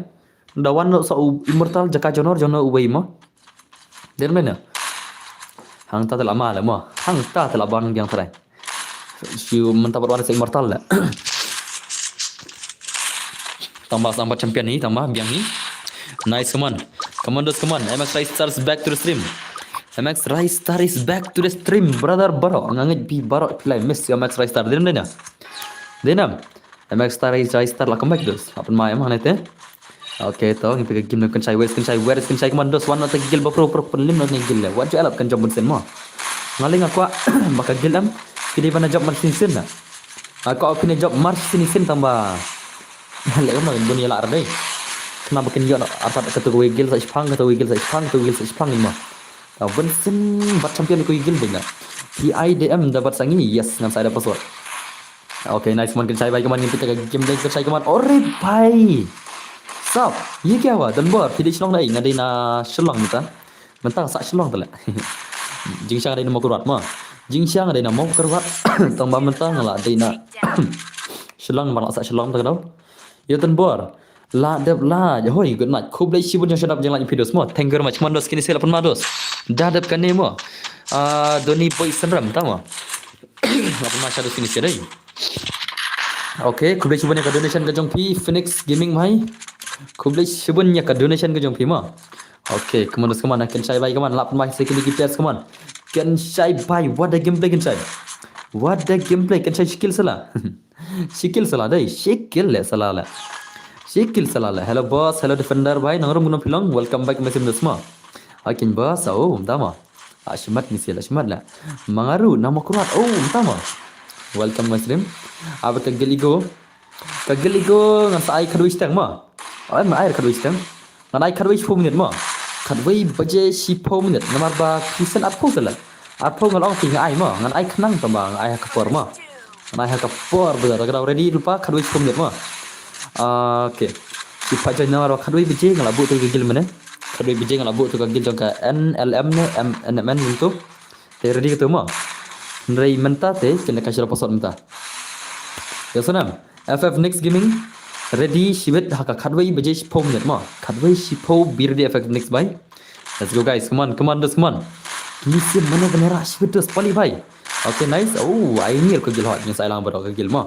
Da wan sa u Immortal jaka jong no, jong no uwei mo. Dei ne em ne. Hangta te la ma le mo. Hangta te la ban biang trai. Shu mynta pat wan sa Immortal le. Tang ba, tang ba champion ni, tang ba biang ni. Nice, come on. Come on dos, come on. M X Ristar is back to the stream. M X Ristar is back to the stream, brother, bro. Nga ngeit phi baroh phi la miss M X Ristar. Dei ne em ne. Dei ne em. M X Ristar, Ristar la come back dos. Apa ma em hangne te. Okay, to ngi peit ka game ne, Kynshai, where is Kynshai, where is Kynshai, come on dos, wan na te guild ba pro, pro pynlip na te guild le. Wat ju elap kan jump bynsin mo. Nga lei nga kwah ba ka guild em ki dei ban jump mar shisien na. Nga kwah phin jump mar shisien tang ba. Leh kumno bun ïa lah re dei. Khnang ba kin ïoh artat katu kawei guild sa shipang, katu kawei guild sa shipang, katu kawei guild sa shipang mo. Ka bynsin bat champion kawei guild beit na. P I D M da bat sa ngi, yes, ngan sa ai da password. Okay, nice one, Kynshai bai, kaman ngin peit ka gameplay Kynshai kaman. Ore bhai. Sap, ye kya hua? Don Bor, phi dei Shillong na ei? Nga dei na Shillong mynta. Mynta nga sah Shillong te leh. Jingshisha nga dei na Mawkyrwat mo. Jingshisha nga dei na Mawkyrwat. Tang ba mynta nga la dei na Shillong, ba nga la sah Shillong te ka dei. Ïa Don Bor. La dep la, hoi, good night. Khublei shibun jong shadap jong la phi dos mo. Thank you very much. Come on dos, kine siew la pynma dos. Da dep kane mo. Ah, Doni Boy Sanram, tang mo. La pynma sha dos kine siew dei. Okay, khublei shibun ïa ka donation ka jong phi, Phoenix Gaming mai. Khublei shibun ïa ka donation ka jong phi mo. Okay, come on dos, come on, Kynshai bai, come on, la pynma sha kine ki players, come on. Kynshai bai, what a gameplay Kynshai. What a gameplay Kynshai, shi kill sala. Shi kill sala dei, shi kill le sala le. Shi kill sa la leh. Hello boss, hello defender bhai, nang rum gunam phi long, welcome back ma sim da sma. Akin boss, oh, mynta ma. Ah, shimat ni sila, shimat la. Mangaru, nama kurat, oh, mynta ma. Welcome ma sim. Aba ka gil igo. Ka gil igo, ngan sa ai khatwei shiteng ma. Ai ma ai khatwei shiteng. Ngan ai khatwei shiphew minit ma. Khatwei baje shiphew minit. Namar ba ki send arphew sila. Arphew ngan ong phi nga ai ma. Ngan ai khnang tang ba nga ai ha ka por ma. Ngan ai ha ka por ba da ka ready lypa khatwei shiphew minit ma. Ah, okay. Ki pat join namar ba khatwei baje nga la buh tu ka gil mane. Khatwei baje nga la buh tu ka gil jong ka N L M ne M N M N tu. Te ready ka tu ma. Hynrei mynta te kine ka shira password mynta. Ya sanam. F F Next Gaming. Ready shibit ha ka khatwei baje shiphew minit ma. Khatwei shiphew be ready F F Next bhai. Let's go guys. Come on, come on, dos, come on. Ni sim mane bane ra shibit dos pali bhai. Okay, nice. Oh, ai ni ka gil hot. Ni sa lang baroh ka gil ma.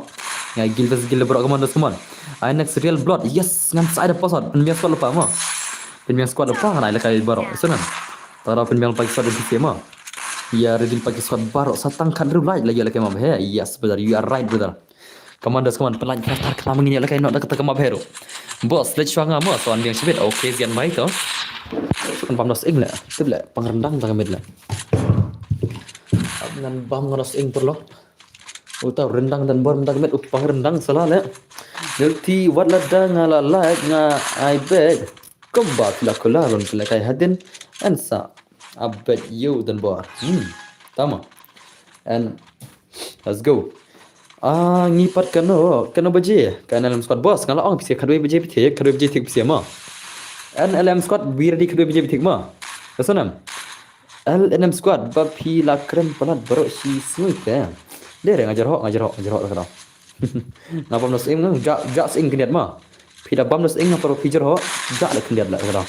Ngai gil dos gil baroh, come on, dos, come on. Ai next real blood. Yes, ngan sa ai da password. Pynbiang squad lypa ma. Pynbiang squad lypa ngan ai la kai baroh. Sanam. Tara pynbiang pa ki squad da bisi ma. Ya ready pa ki squad baroh sa tang khathynriew like la ïa la kai ma bhai. Yes brother, you are right brother. Come on dos, come on, pynlait faster, khnang ngin ïa la kai noh da kata ka map hero. Boss, leit shuwa nga mo, sa wan biang shibit. Okay, zian bhai to. Kan bam dos ing leh. Tip leh, pang rendang tang mit leh. Ngan bam nga dos ing perlo. Uta rendang dan bor mentang mit u pang rendang sala leh. Lelti wat la da nga la like nga ai bet. Kumba phi la kula ron phi la kai hadin. Ensa. Abet yu dan bor. Hmm. Tama. And let's go. Ah, ngi pat kano, kano baje. Ka N L M squad boss. Nga la ong phi khatwei baje phi thik, khatwei baje thik phi ma. N L M squad, be ready khatwei baje phi thik ma. Ka sanam. L N M squad, ba phi la kren palat baroh shi sngi te. Dere nga jarhok, nga jarhok, nga jarhok kata. Nga bam dos ing, nga ja, ja sing khyndiat ma. Phi da bam dos ing, nga paro phi jarhok, ja la khyndiat la kata.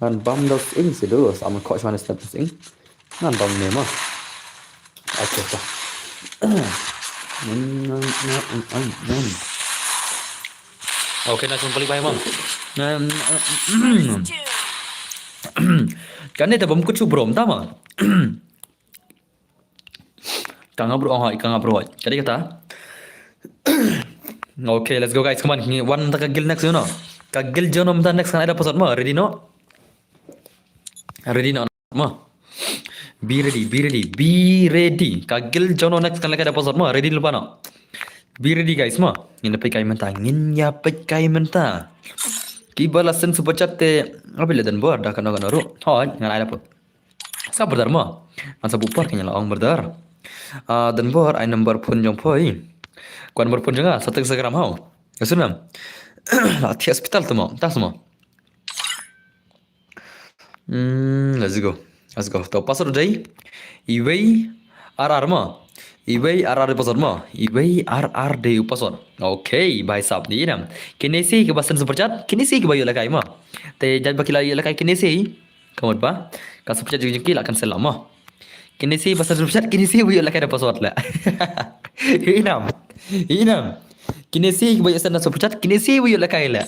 Ngan bam dos ing sidu, sa man khoh shwan step dos ing. Ngan bam ne ma. Okay, ta. Okay, na sum palik bai ma. Kane ta bam kuchu bro, mynta ma. Ka nga bro, oh, ka nga bro. Jadi kata. Okay, let's go guys. Come on. Ngi wan ta ka guild next, you know. Ka guild jono mynta next kan ada password ma. Ready no? Ready no ma. Be ready, be ready, be ready. Ka guild jono next kan leka ada password ma. Ready lypa no? Be ready guys ma. Ngin ïa peit kai mynta, ngin ïa peit kai mynta. Kiba la send super chat te. Abi la dan bor da kano kano ruh. Hoi, ngan ai da pun. Sa brother mo. Ngan sa buh por kane la ong brother. Ah, dan bor ai number phone jong poi. Kwan number phone jong nga, sa text Instagram hau. Ka sunam. La ti hospital tu mo. Tas mo. Hmm, let's go. Let's go. To password dei. Iwei R R mo. Iwei R R password mo. Iwei R R dei password. Okay, bhai sahab ni nam. Kine si kiba send super chat. Kine si kiba ïoh lakai mo. Te jat ba ki la ïoh lakai kine si. Ka mut ba ka super chat jong ki la cancel la mo. Kine si ba send super chat, kine si ba ïoh lakai da password la. Hi nam. Hi nam. Kine si ba ïoh send super chat, kine si ba ïoh lakai la.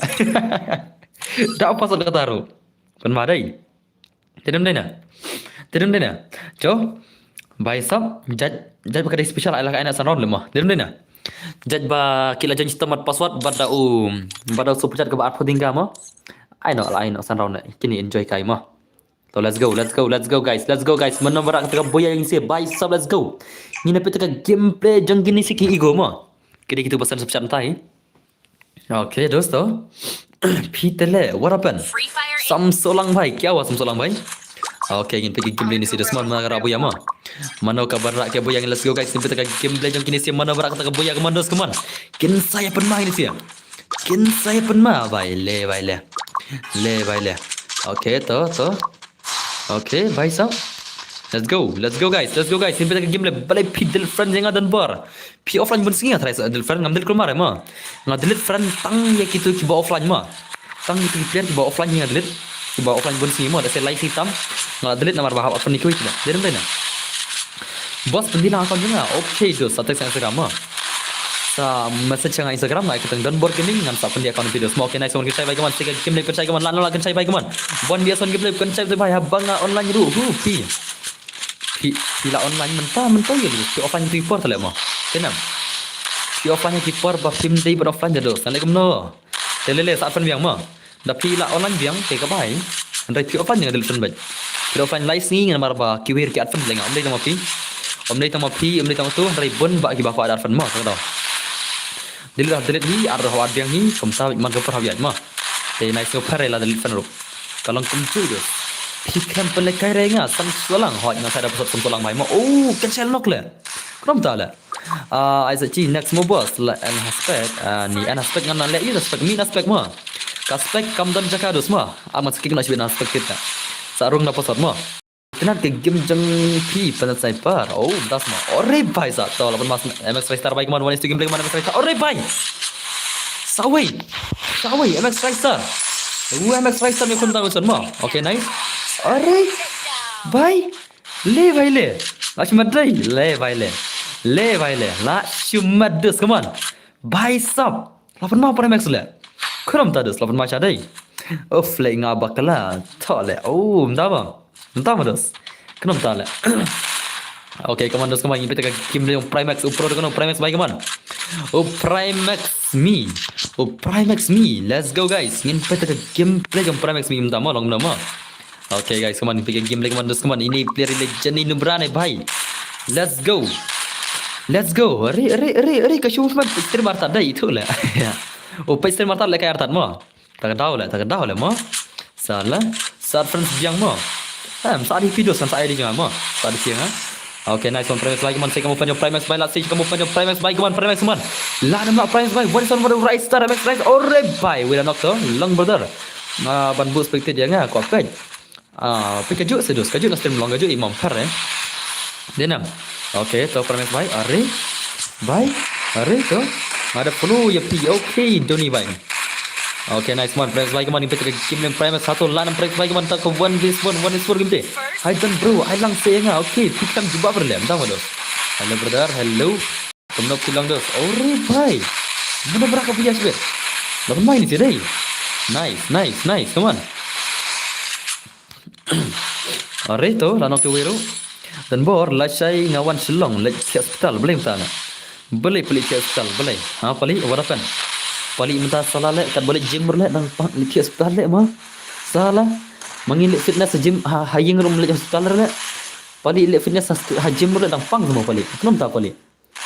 Da password kata ruh. Pynma dei. Te dem dei na. Te dem dei na. Jo. Bhai sahab, judge, judge ba ka dei special ai la ka ai na san round le mo. Te dem dei na. Judge ba ki la join stem mat password bad da u, bad da u super chat kaba arphew ding ka mo. Ai no, ai no san round na. Kine enjoy kai mo. So let's go, let's go, let's go guys, let's go guys. Mano ba rah kata ka buya ïa ngi si, bhai sahab, let's go. Ngin ïa peit ka gameplay jong kine si ki ego mo. Kine kitu ba send super chat mynta hi. Okay, dosto. Phi te le, what happened? Sam Solang bhai, kya hua Sam Solang bhai? Okay, ngin peit ka gameplay ni si, dosto, mano ba rah buya mo. Mano kaba rah ka buya ngi, let's go guys. Ngin peit ka gameplay jong kine si, mano ba rah kata ka buya, come on dosto, come on. Kin sa ïa pynma kine si. Kin sa ïa pynma, bhai le, bhai le. Le, bhai le. Okay, to, to. Okay, bhai sahab. Let's go, let's go guys, let's go guys. Ngin peit ka gameplay, balei phi delete friend ïa nga don bor. Phi offline bun sngi nga try sa delete friend, ngam delete kulmar mo. Nga delete friend tang ïa kitu kiba offline mo. Tang ïa kitu ki player kiba offline nga delete. Kiba offline bun sngi mo, da se lai sngi tam. Nga delete namar ba hap offline ki wei kiba. Dei dei na. Boss, pyndih lang account jong nga. Okay, dost, sa text Instagram mo. Sa message nga Instagram nga ïa kyrteng Don Bor Gaming, ngan sa pyndih account video. Smoke nice one, kynshai bhai, come on, sika game live kynshai, come on, lan lan kynshai bhai, come on. Bon bias one game live kynshai bhai, haba nga online ruh, hu, phi. Phi, phi la online mynta, mynta ïa, phi offline tu i por tale mo. Kenam. Phi offline tu i por ba phim dei ban offline da dost. Assalamualaikum no. Te lele sa add friend biang mo. Da phi la online biang te ka bai. Hynrei phi offline nga delete friend bad. Phi offline lai sngi namar ba kiwei ki add friend leng. Ym dei tang ma phi. Ym dei tang ma phi, ym dei tang tu, hynrei bun ba kiba kwah add friend mo, ka daw. Delete, delete hi, add, add biang hi, kumta man ka por ha biang mo. Te nai sngewpher la delete friend ruh. Ka long kumjuh dus. Phi khlem pynlehkai re nga, san shuwa lang, hoi nga sa da pasot san shuwa lang mai mo. Oh, cancel nok le. Khlem ta le. Ah, ai sa chi next mo boss, la en aspect, ah, ni en aspect ngan le, i aspect, mi aspect mo. Ka aspect kam don jaka dus mo. Amat skin na shibit aspect kita. Sa rung na pasot mo. Tenat ke game jong phi panat sniper. Oh, das mo. Ore bai sa. To la mas M X Ristar bai kman, one is to gameplay kman M X Ristar. Ore bai. Sawei. Sawei M X Ristar. Uh, M X Ristar me khun ta mo. Okay, nice. Ore bai. Le bai le. La shi madai. Le bai le. Le bai le. La shi madus, come on. Bai sap. La pynma para max le. Khlem ta dus, la pynma sha dai. Uf le nga bakla. Ta le. Oh, mda ba. Mda ma dus. Khlem ta le. Okay, come on dus, come on. Ngi peit ka game le Primex, u pro ka no Primex bai, come on. U Primex me. U Primex me. Let's go guys. Ngin peit ka gameplay jong Primex me mda ma, long mda ma. Okay guys, come on, peit ka game le, come on dus, come on. Ini player legend, ini nubra ne bhai. Let's go. Let's go. Re re re re ka shu man peit stream artat dai itu le. Oh, peit stream artat le kai artat mo. Ta ka daw le, ta ka daw le mo. Sa le. Sa friends biang mo. Em, sa di video san sa di jong mo. Sa di jong ha. Okay, nice one, Primex bai, come on, sa kamu fan jong Primex bai, la sa kamu fan jong Primex bai, come on, Primex, come on. La nam la Primex bai, what is on, what is right star, M X Rise, ore bai, wala nok to, long brother. Ah, ban bu spectate ïa nga, ko peit. Ah, phi kajuh sedus, kajuh na stream long, kajuh imam phar eh. Denam. Okay, to Primex bai, are. Bai, are to. Ada follow ïa phi, okay, Doni bai. Okay, nice one, Primex bai, come on, peit ka game leng Primex satu, lanam Primex bai, come on, ta ka one versus one, one is four game te. Hai dan bro, ai lang se nga, okay, phi kam jubab berlem, tang dos. Hello brother, hello. Kumno phi long dos. Ore bai. Mana bra ka bias bet. Laban mai ni si dai. Nice, nice, nice, come on. Are to, la nok te wei ruh. Dan bor, lashai nga wan Shillong, leit phi hospital, balei mynta na. Balei phi leit phi hospital, balei. Ha, pali, what happened? Pali mynta sala le, kat balei gym le, dang pang leit phi hospital le, ma. Sala. Ma ngin leit fitness ha gym, ha, ha ïing ruh leit hospital le. Pali leit fitness ha, ha gym le, dang pang semua pali. Khlem ta pali.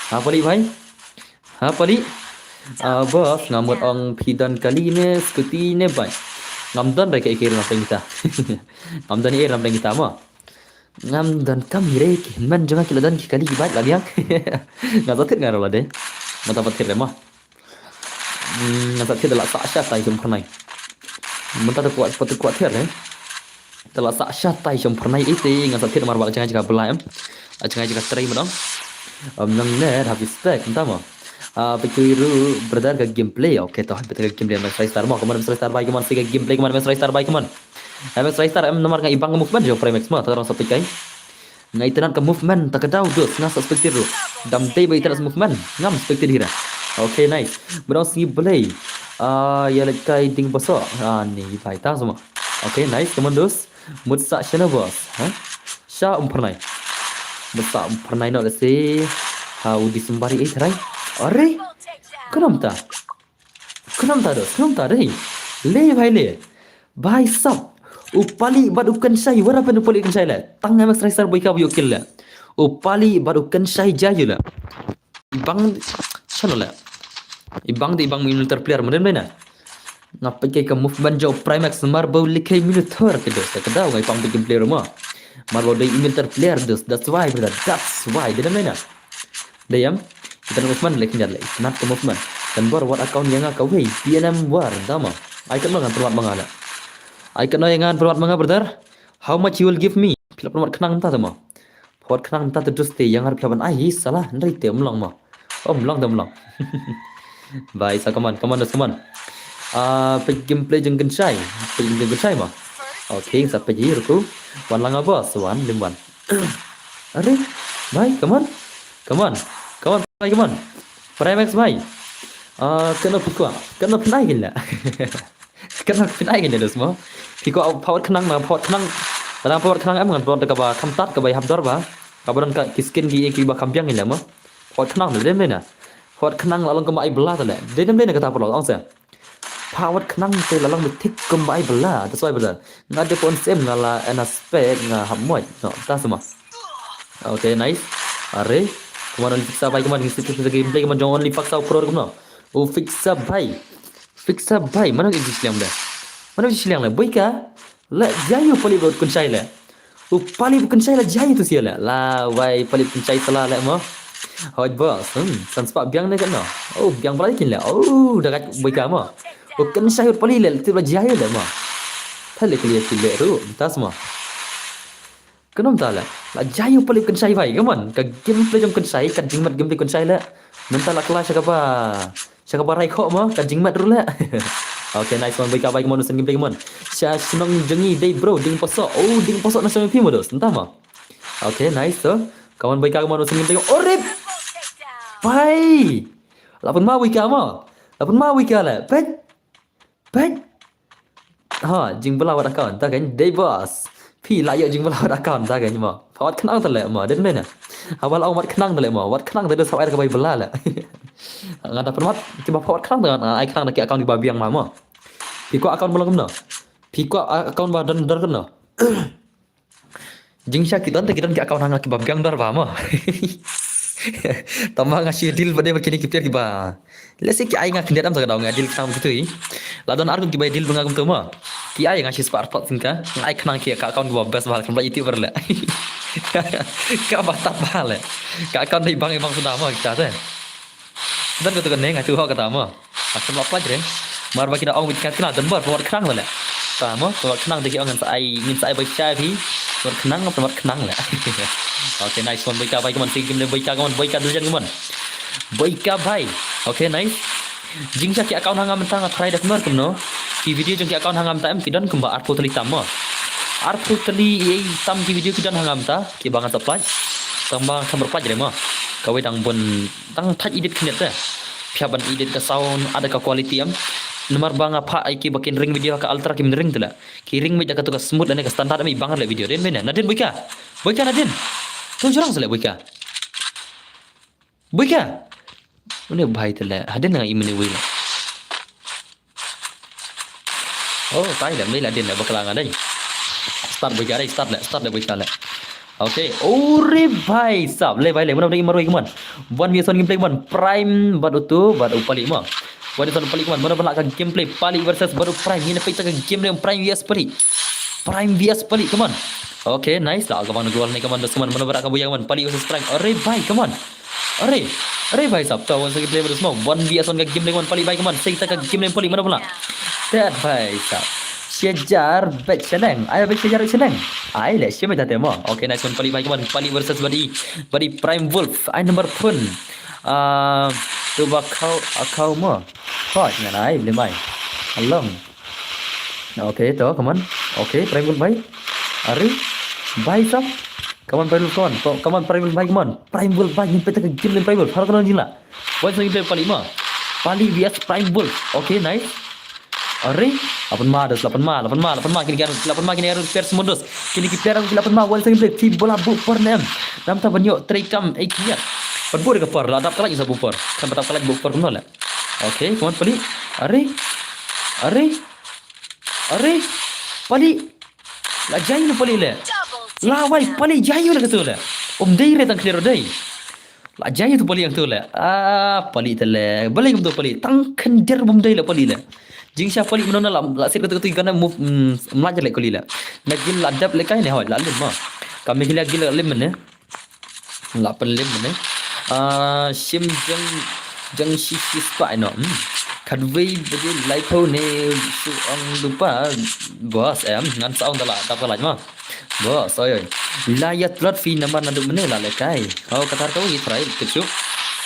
Ha pali bhai. Ha pali. Ah, boss, nga mut ong phi don kali ne scooty ne bhai. Ngam don re ka ikir na pengita. Ngam don ir na pengita mo. Ngam don kam hire ki man jong nga ki la don ki kali ki bhai la biang. Nga sa thit nga la de. Nga ta pat thit re mo. Hmm, nga sa thit la sa sha tai jong pernai. Mynta da kwah pat kwah thit re. Te la sa sha tai shong pernai ite nga sa thit mar ba la jngai jaka bla em. La jngai jaka trei ma dong. Em nang ne da respect nta mo. Ah, peit ru brother ka gameplay. Okay to, peit ka gameplay M X Ristar mo. Come on M X Ristar bai, come on, peit ka gameplay, come on M X Ristar bai, come on. M X Ristar em namar nga ibang movement jong Primex mo, ta rong sa peit kai. Nga itynnad ka movement, ta ka daw dus, nga sa spectate ruh. Dam dei ba itynnad movement, ngam spectate hi ra. Okay, nice. Ba dong sngi blei. Ah, ïa leit kai ding baso. Ah, ni bai ta semua. Okay, nice, come on dus. Mut sa shano boss, ha? Sha um pernai. Mut sa um pernai no lesi. Ha, u December i trai. Are? Kenapa ta? Kenapa ta dos? Kenapa ta dei? Le bhai le. Bhai sab. U pali bad u kynshai, wara pen u pali kynshai le. Tang M X Ristar boi ka boi u kill le. U pali bad u kynshai jai le. Ibang, shano le. Ibang de ibang immunity player, mendem le na. Nga peit ka movement jong Primex mar ba u likhai monitor ke dos, ka daw ngai pang bikin player mo. Mar ba u dei immunity player dos, that's why brother, that's why. Dei dam na. Dei em. Kita movement lek njar lek. Nat ka movement. Kan bor wat account ïa nga kawei. P N M war dama. Ai kan ngan permat manga la. Ai kan ïa ngan permat manga brother. How much you will give me? Phi la permat khnang ta mo. Phot khnang ta te dus te ïa ngar phi ban ai hi sala, hynrei te ym long mo. Ym long te ym long. Bai sa, come on, come on, come on. Ah, peit gameplay jong kynshai. Peit jong kynshai mo. Okay, sa peit hi ruku. Wan langa boss, wan lim wan. Are, bai, come on. Come on. Come on, bai, come on. Primex bai. Ah, kano phi kwah? Kano phi nai gila. Kan phin ai kan dos mo. Phi ko phawat khnang na phawat khnang. Tang phawat khnang em ngan phawat kaba kham tat kaba hap dor ba. Kaba don ka ki skin ki ki ba kham biang ila mo. Phawat khnang de dem na. Phawat khnang la long kaba ai bla ta le. De dem na kata polo ong se. Pawat khnang te la long ba thik kumba ai bala. That's why bala. Nga de pon sem nga la ena spek nga hap moj. No, ta sama. Okay, nice. Are. Kumano Fixa bai kumano ngin sip sip gameplay kumano jong Only Fixa pro kumano. U Fixa bai. Fixa bai. Mano ki jisliang de. Mano jisliang le. Boika. Le jayu pali bot kunchai le. U pali bot kunchai le jayu tu sia le. La wai pali bot kunchai sala le mo. Hoj bos. Hmm. San spah biang ne kan no. Oh, biang pala kin le. Oh, dagat boika mo. U kunchai u pali le. Tu la jayu le mo. Thale kli kli le ru. Tas mo. Kano mta le. La jayu pali Kynshai bai, come on. Ka gameplay jong Kynshai, ka jingmat gameplay Kynshai le. Mynta la kylla sha kaba, sha kaba rai kho mo, ka jingmat ruh le. Okay, nice one, boika bai, come on, send gameplay, come on. Sha shnong jong ngi dei bro, Ding Poso. Oh, Ding Poso na semi phi mo dos, mynta mo. Okay, nice to. Come on, boika, come on, send gameplay. Oh, rip. Bai. La pun ma boika mo. La pun ma boika le. Pet. Peit. Ha, jingbylla wat account, ta kan, dei bos. Phi la ïoh jingbylla wat account, ta kan, mo. Pha wat khnang te le, mo, den ne na. Haba la ong wat khnang te le, mo. Wat khnang te de sab ai ka bai bylla le. Nga da pynmat, kiba pha wat khnang te nga ai khnang da ki account kiba biang ma, mo. Phi kwah account ba long kumno. Phi kwah account ba don dor kumno. Jingshisha ki don te ki don ki account ha nga kiba biang dor ba mo. Tangba nga shu deal bad de bad kine ki player kiba. Let's say ki ai nga khyndiat em sa ka daw nga deal khnang kitu i. La don ar ngut kiba deal bad nga kumtu mo. Ki ai nga shi spah arphew sing ka. Nga ai khnang ki ka account kiba best ba khlem pla iti ber le. Kaba tat ba le. Ka account dei bang bang suda mo kita te. Don katu kane nga tu ho kata mo. Asam la pla jre. Mar ba ki da ong bit kat kena don bor pynwat khnang le. Ta mo, pynwat khnang de ki ong ngin sa ai, ngin sa ai bai chai phi. Pynwat khnang, pynwat khnang le. Okay, nice one. Boika bai kumano, sing kim le boika kumano, boika dujan kumano. Boika bai. Okay, nice. Jingshisha ki account ha nga mynta nga try da kumno kumno. Ki video jong ki account ha nga mynta em ki don kumba arphew tylli tam mo. Arphew tylli ei tam ki video ki don ha nga mynta, kiba ngan sa pynlait. Tangba kham pynlait jre mo. Kawei dang bun Dang thait edit khyndiat te. Phi hap ban edit ka sound, ada ka quality em. Namar ba nga pha ai kiba kin ring video ka ultra kim ring te la. Ki ring beit da katu ka smooth lane ka standard em i bang le video. Den bene. Nadin boika. Boika nadin. Tu jurang sele boika. Boika. Une bhai te le. Hadin nga i mene wei le. Oh, tai le, mlei la din le, bakla nga dei. Start boika dei, start le, start le boika le. Okay, ore bhai sab, le bhai le, mano dei marwei kumano. One V S one gameplay kumano, Prime bad utu, bad u Pali mo. One V S one Pali kumano, mano ba lah ka gameplay, Pali versus bad u Prime, ngin peit ta ka gameplay Prime V S Pali. Prime V S Pali, kumano. Okay, nice lah, ka bang gol ne kumano, dos kumano, mano ba lah ka buya kumano, Pali versus Prime. Ore bhai, kumano. Are, are bhai sab, ta one second play mo, one V S one ka game le kumano Pali bhai kumano, sei ta ka game le Pali mano bala. Tet bhai sab. Shajar bet shaneng, ai bet shajar bet shaneng. Ai le shim ta te mo. Okay, nice one Pali bhai kumano, Pali versus bad i, bad i Prime Wolf, ai number phone. Ah, tu ba kau, ah, kau mo. Kau ngan ai le mai. Along. Okay, to, kumano. Okay, Prime Wolf bhai. Are, bhai sab. Kumano Prime Wolf, kumano. Ko-, kumano Prime Wolf bhai, kumano. Prime Wolf bhai, ngin peit ta ka game le Prime Wolf. Haro kumano jingla. Bhai sab ngin peit Pali mo. Pali V S Prime Wolf. Okay, nice. Are, la pynma dos, la pynma, la pynma, la pynma, kine ki ar, la pynma kine ki ar player smudos. Kine ki player ki la pynma, bhai sab ngin peit, ki bola bu por nem. Namta ban ïoh trei kam, eh, kiat. Ban bu de ka por, la dap ka light sa bu por. Kan dap ka light bu por kumno le. Okay, kumano Pali. Are. Are. Are. Pali. La jayu Pali le. La wai Pali jayu le katu le. Um dei re tang khyndiat dei. La jayu tu Pali yang tu le. Ah, Pali te le. Balei kumtu Pali. Tang khyndiat bym dei le Pali le. Jingshisha Pali mano na la, la sit katu katu gana move, mm, mlaj le Pali le. Na gil la dep le kai ne hoi la lim ma. Kami gil la gil la lim ne. La pynlem ne. Ah, shim jeng, jeng shi shi spah no. Hmm. Khatwei bede laiphew ne shu ong lypa. Bos em, ngan sa ong da la, dap ka lait ma. Bos, oi, oi. La ïa tlot phi namar naduh mynne la lehkai. Oh, kata ka wi trai, kit shu.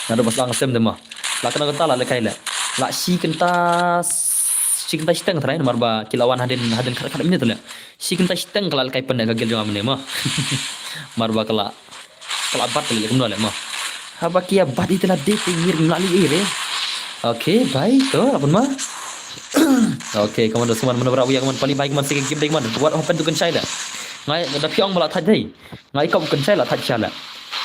Naduh bos la ngam sem de ma. La kano kata la lehkai le. La shi kynta, shi kynta shiteng trai namar ba ki la wan hadien, hadien khat khat minit le. Shi kynta shiteng ka la lehkai pynne ka gel jong nga mynne ma. Mar ba ka la Ka la bat ka la ïa kumno le mo. Haba ki ïa bat ita la dei te ngir mlali ire. Okay, bye. To, la pun ma. Okay, kumano dos kumano, mano ba lah wia kumano, Pali bye kumano, sike game dei kumano. What happened to Kynshai le? Ngai da phi ong ba la thait dei. Ngai kop Kynshai la thait sha le.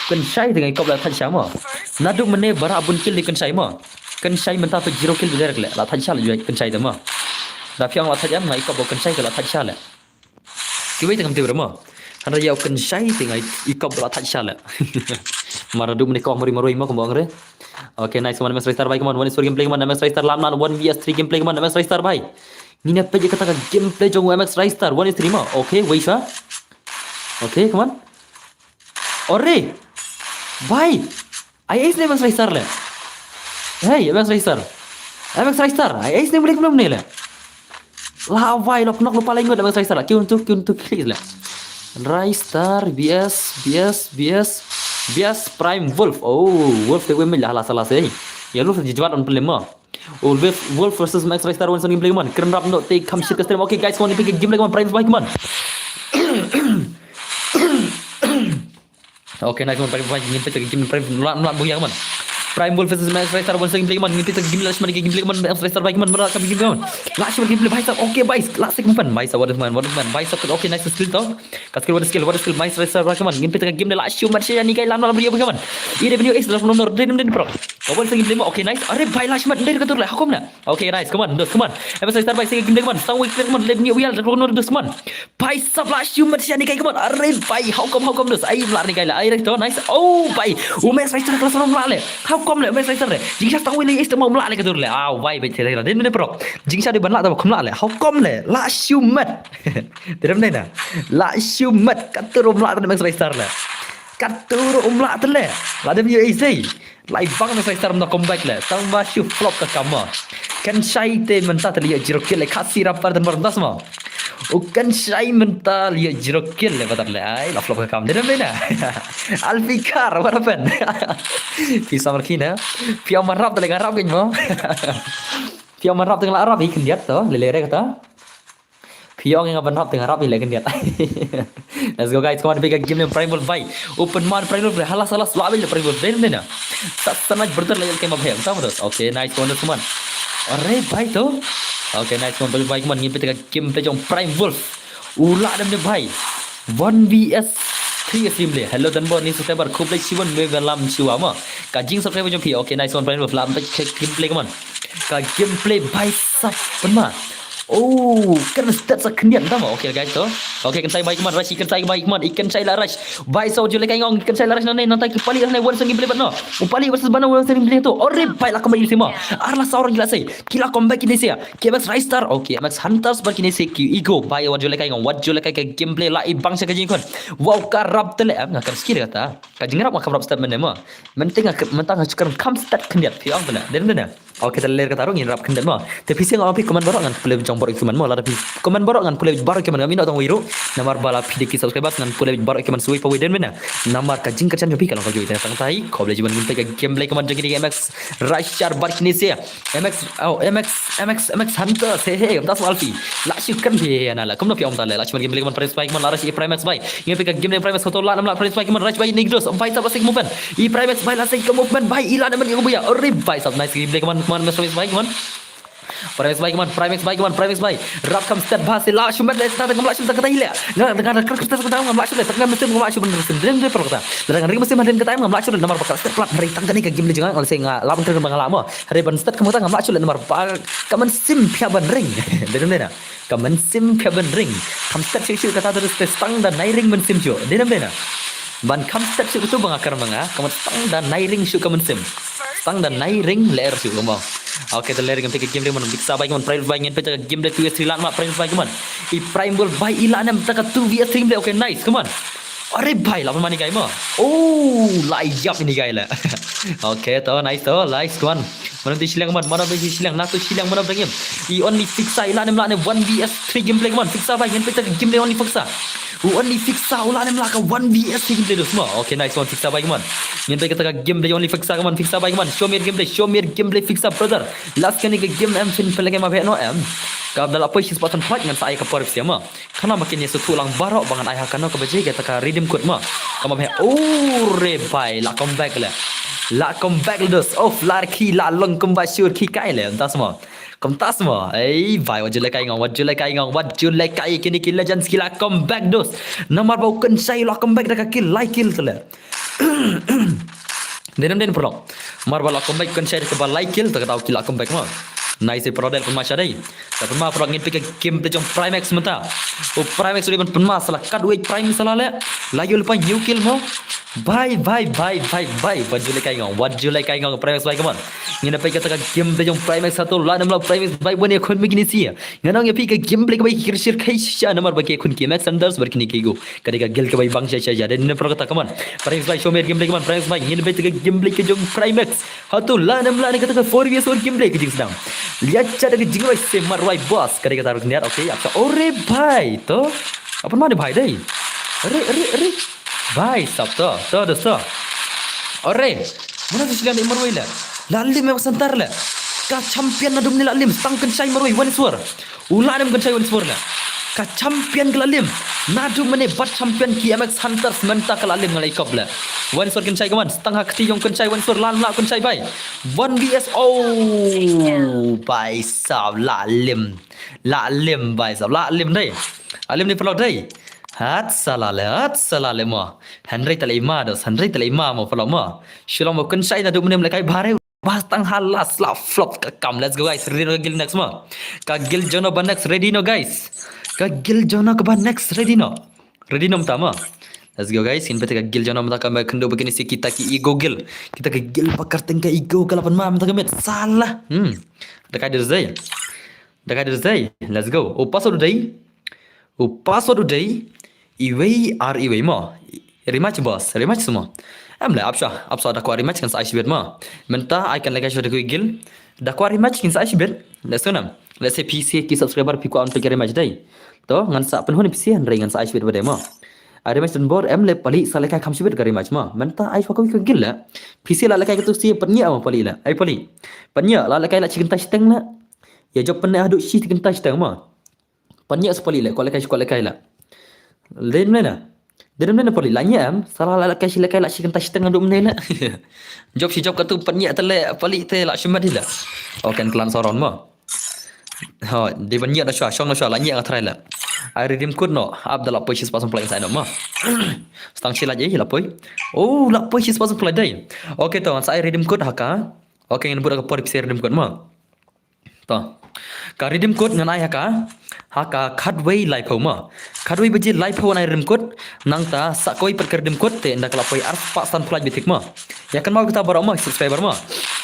Kynshai te ngai kop la thait sha mo. Naduh mynne baroh bun kill dei Kynshai mo. Kynshai mynta to zero kill direct le. La thait sha le joi Kynshai te mo. Da phi ong la thait em, nga i kop ba u Kynshai ka la thait sha leh. Kiwei te ngam tip re mo. Hynrei ïa u Kynshai te nga i kop ba la thait sha leh. Mar du mane kong mari maroi mo kumba ong re. Okay, nice one, M X Ristar bhai, come on, one is four gameplay, come on, M X Ristar lam na, one V S three gameplay, come on, M X Ristar bhai. Ngin ïa peit ïa kata ka gameplay jong u M X Ristar, one is three mo. Okay, wei sha. Okay, come on. Ore. Bhai. Ai ace ne M X Ristar le. Hey, M X Ristar. M X Ristar, ai ace ne mlek mlem ne le. La vai lok nok lupa lai ngut M X Ristar. Kiun tu, kiun tu kili le. Ristar, B S, B S, B S, B S Prime Wolf. Oh, Wolf te wem la la sala sei. Ya Wolf ji jwat on pelem mo. Oh, Wolf, Wolf versus M X Ristar, one is four gameplay, come on. Kren rap no te kam shit ka stream. Okay, guys, come on, pick a game like, come on, Prime Wolf, come on. Okay, nice one, Prime, Prime, ngin peit ka game, Prime, mla, mla, buya, man. Prime Wolf versus M X Ristar, one is four gameplay, man. Ngin peit ka game, last man, game, man, M X Ristar, man, mla, ka game, man. Last man, game, bhai sahab, okay, bhai, last man, bhai sahab, what is man, what is man, bhai sahab, okay, nice skill to. Ka skill, what is skill, what is skill, M X Ristar, man. Ngin peit ka game, last man, shaya ni kai, lam, lam, buya, man. Ine video is, lam, lam, lam, lam, lam, bro. One is four gameplay, man, okay, nice. Are, bhai, last man, dari ka tur le, hakum na. Okay, nice, come on, dos, come on. M X Ristar, bhai, segi game, man. Sang wik, man, let me, we are, come on, dos, man. Bhai sahab, last man, shaya ni kai, come on. Are, bhai, hakum, hakum, dos. Ai, mla ni kai le. Ai, right, nice. Oh, bhai. U M X Ristar, kelas rom mla le. Hakum le, U M X Ristar le. Jingsha tang wili, is tang mla le, ka dur le. Ah, bhai, bhai, chere, din, din, pro. Jingsha di ban la, ta kum la le. Hakum le. Last man. Tiram ne na. Last man. Ka tur mla, U M X Ristar le. Ka tur mla, le. La dem yu, eh, sei. Lai bang na sai tar na comeback le. Tang ba shu flop ka kama. Kan shai te mynta te liya zero kill le. Khasi rapper dan bar das ma. U kan shai mynta liya zero kill le, batar le. Ai, la flop ka kam. Dia dah main dah. Alfikar, what happened? Pisa markina. Pia marap te le ngarap kan mo. Pia marap te ngarap ikan dia tu. Lele kata. Phi ong nga ban rap teng rap i le khyndiat. Let's go guys, come on, big game le Prime Wolf bhai. Open man Prime Wolf, halas halas la bhai le Prime Wolf. Den den na. Sat sanaj brother la yel kema bhai. Tam dos. Okay, nice one, come on. Are bhai to. Okay, nice one, bhai, come on, ngin peit ka game te jong Prime Wolf. U la dem de bhai. One V S three stream le. Hello Danbor, ni subscriber khublei shibun, me galam shiwa ma. Ka jing subscriber jong phi. Okay, nice one, Prime Wolf, la peit ka gameplay, come on. Ka gameplay bhai sap pynma. Oh, kan stat sa khyndiat tama. Okay guys to. Okay, kan sai bhai, come on, rush, kan sai bhai, come on, kan sai la rush. Bhai, so jule kai ngong, kan sai la rush nane, nang tai ki pali nane, one song gameplay bat no. U pali versus bana, one song gameplay to. Ore bhai, la comeback ini sima. Ar la saur gila sai. Kila comeback ini sia. K M X Ristar, okay, M X Hunters bar kini sia ki ego. Bhai, wat jule kai ngong, wat jule kai ka gameplay la i bang sa ka jingkon. Wow, ka rap tele, em, nga kan skill kata. Ka jingrap nga kam rap step mene ma. Mentang nga mentang nga chukar kam step khyndiat phi ong bela. Den den. Okay, te ler kata rong in rap khyndiat ma. Te phi sing ong phi comment baroh ngan pule jong baroh ki man ma. Lada phi comment baroh ngan pule baroh ki man, ngam ino tong wiru. Namar bala phi de ki subscribers ngan pule baroh ki man sui pa wi den mena. Namar ka jingkyrchan jong phi ka long ka jui te tang tai. Khublei jiban ngin peit ka gameplay ka man jong kini M X Rashar bar kini sia. M X, oh, M X, M X, M X Hunter, hey, hey, das Alfie. La shu kan phi na la. Kumno phi om ta le. La shu man gameplay man Prime Spike man la rush i Prime X bhai. Ngi peit ka game ne Prime X hoto la nam la Prime Spike man rush bhai Nigdos. Bhai sab la sik movement. I Prime X bhai la sik movement bhai i la nam ni buya. Ore bhai sab nice gameplay man man Prime Spike man. Prime X bhai man, Prime X bhai man, Prime X bhai. Rap kam step bha se la shu man le ta ngam la shu ta kata ile. Nga nga kar kar ta ngam la shu le ta ngam stem ngam la shu ban stem dren dren pro kata. La ngan ring stem dren kata ngam la shu le namar bakal step plat hari tang kane ka game le jang ngal se nga la ban kar ban la mo. Hari ban step kam kata ngam la shu le namar ba ka man sim phia ban ring. Dren dren na. Ka mynsiem ka ban ring. Kam step shuh shuh kata terus te stang da nai ring mynsiem shuh. Dei nam dei na. Ban kam step shuh tu banga kar manga. Kam stang da nai ring shuh ka mynsiem. Stang da nai ring ler shuh ka mo. Okay, te ler ngam te ka game ring man biksa bai man Prime Wolf bai ngin peit ka game de two v three lan ma Prime Wolf bai man. I Prime Wolf bai i la nam ta ka two v three game de. Okay, nice, come on. Are bhai, la pynman ni kai mo. Oh, la ïap ni kai la. Okay, to, nice to, nice one. Mano tu shiliang man, mano tu shiliang, na tu shiliang, mano tu game. I only fixa, i la nem la nem one v three gameplay man. Fixa bhai, ngin peit ka game de only fixa. U only fixa, u la nem la ka one v three gameplay dos mo. Okay, nice one, fixa bhai man. Ngin peit ka game de only fixa man, fixa bhai man. Show me gameplay, show me gameplay, fixa brother. Last kane ka game em fin pele ma bhe no em. Ka da la poi shi spot fight ngan sa ai ka por sia ma. Khana ma kin ïa shu thuh lang baroh ba ngan ai ha kano kaba jia kata ka redeem code ma. Kama bhe, oh, re bhai, la comeback le. La comeback le dos. Of, la rkhi, la long kumba shur khi kai le. Kumta sma. Kumta sma. Ei bhai, wat ju le kai ngong, wat ju le kai ngong, wat ju le kai kini ki legends ki la comeback dos. Namar ba u Kynshai la comeback da ka kill, lai kill te le. Dei nam dei na pyrlok. Mar ba la comeback Kynshai da kaba lai kill te ka dau ki la comeback ma. Nice, paralok, pynma sha dei. Te pynma paralok, ngin peit ka gameplay jong Primex mynta. U Primex u dei ban pynma sala kat wei Primex sala le. La ïoh lypa, new kill mo. Bye bye bye bye bye. Wat ju leh kai ngong, wat ju leh kai ngong Primex bye, come on. Ngin peit kata ka gameplay jong Primex, hato lah ne em lah Primex bye, bun ïa khun bikini si. Ngan ong ïa phi ka gameplay kaba ki kyrshir kai shisha namar ba ki khun ki Max Hunters bad kine ki Ego. Ka dei ka guild kaba bang shisha shisha. Dei ne paralok kata, come on. Primex bye, show me gameplay, come on Primex bye. Ngin peit ka gameplay ka jong Primex. Hato lah ne em lah ne kata ka four versus four gameplay ka jingsdang. Lia cha da ka jingrwai se marwai boss. Ka dei kata ruh niat, okay. Ap sa ore bhai to. Apa mane bhai dei? Are are are. Bhai sab to. To dosto. Ore. Mana tu silang dei marwai la. La lim em santar la. Ka champion naduh mynne la lim, stang kynshai marwai Wanswer. U la lim kynshai Wanswer la. Ka champion ka la lim. Naduh mynne bad champion ki M X Hunters mynta ka la lim, nga la ïakop la. Wanswer kynshai, come on, stang ha kti jong kynshai Wanswer, la lim la kynshai bhai. One V S, oh bhai sab, la lim. La lim bhai sab, la lim dei. La lim ne paralok dei. Hat sala le, hat sala le mo. Hynrei te la i ma dos, hynrei te la i ma mo paralok mo. Shu long mo kynshai naduh mynne, ym lehkai bha re. Ba tang ha last la flop ka kam. Let's go guys, ready noh ka guild next mo. Ka guild jong no ba next, ready noh guys. Ka guild jong no kaba next, ready noh. Ready noh mynta mo. Let's go guys, ngin peit ka guild jong no mynta, ka ba khyndew ba kine si kita ki Ego guild. Kita ki guild ba kyrteng ka Ego ka la pynma mynta ka miet. Sala. Hmm. Da kai dei. Da kai dei. Let's go. U password u dei. U password u dei. Iwei ar iwei mo. Rematch boss, rematch mo. Em le, ap sha, ap sha, da kwah rematch ngan sa ai shibit mo. Mynta ai kan lehkai shuwa da ki guild. Da kwah rematch ngan sa ai shibit. Let's go nam. Let's say phi sa ki subscriber phi kwah ban peit ka rematch dei. To ngan sa pynhun ïa phi sa hynrei ngan sa ai shibit ba dei mo. Ai rematch don bor, em le pali sa lehkai kham shibit ka rematch mo. Mynta ai shuwa ka guild la. Phi sa la lehkai katu sa pynïa mo pali la. Ai pali. Pynïa la lehkai la shi kynta shiteng la. Ïa jop pynïa haduh shi kynta shiteng mo. Pynïa sa pali la, kwah lehkai, kwah lehkai la. Dei mynne na. Dei mynne na pali la, ñiah em. Sala la lehkai shi lehkai la shi kynta shiteng haduh mynne la. Jop shi jop katu pynïa te le pali te la shimet hi la. Okay, klan saron mo. Ho, dei ban ñiah da shuwa, shong da shuwa, la ñiah nga try la. Ai redeem code noh, ap da la poi shispah san pynlait sa noh mo. Stang shi lait ei, la poi. Oh, la poi shispah san pynlait dei. Okay to, ngan sa ai redeem code ha ka. Okay, ngin bud ha ka por phi sa redeem code mo. To. Ka redeem code ngan ai ha ka. Ha ka khatwei laiphew mo. Khatwei baje laiphew ngan ai redeem code. Nangta sa kawei pat ka redeem code te ynda ka la poi arspah san pynlait beit thik mo. Ïa kynmaw kata baroh mo, subscriber mo.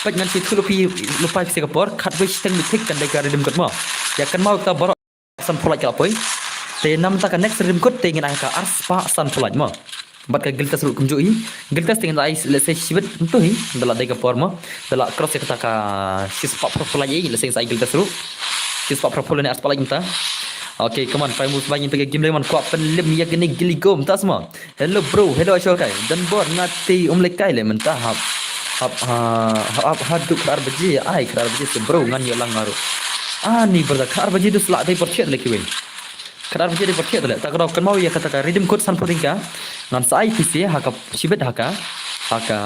Peit ngan sa ïathuh lypa, lypa phi sa ka por, khatwei shiteng beit thik kan dei ka redeem code mo. Ïa kynmaw kata baroh san pynlait ka la poi. Te namta ka next redeem code te ngin ai ha ka arspah san pynlait mo. Bad ka guild test ruh kumjuh hi. Guild test te ngin ai, let's say, shibit ntu hi. Da la dei ka por mo. Da la cross ïa kata ka shispah pynlait ei, let's say, ngin sa ai guild test ruh. Shispah pynlait ne arspah pynlait mynta. Okay, come on, Primex bye, ngin peit ka game lei mo, kwah pynlem ïa kane guild Ego mynta sma. Hello bro, hello Ashok kai. Don bor nga te ym lehkai le mynta hap. Hap ha, hap, hap haduh khatar baje, ai khatar baje se bro, ngan ïoh lang nga ruh. Ani brother, khatar baje dus la dei por thiah le kiwei. Khatar baje dei por thiah te le. Ta ka daw kynmaw ïa kata ka redeem code sanphew tyngka. Ngan sa ai phi sa ha ka shibit ha ka. Ha ka.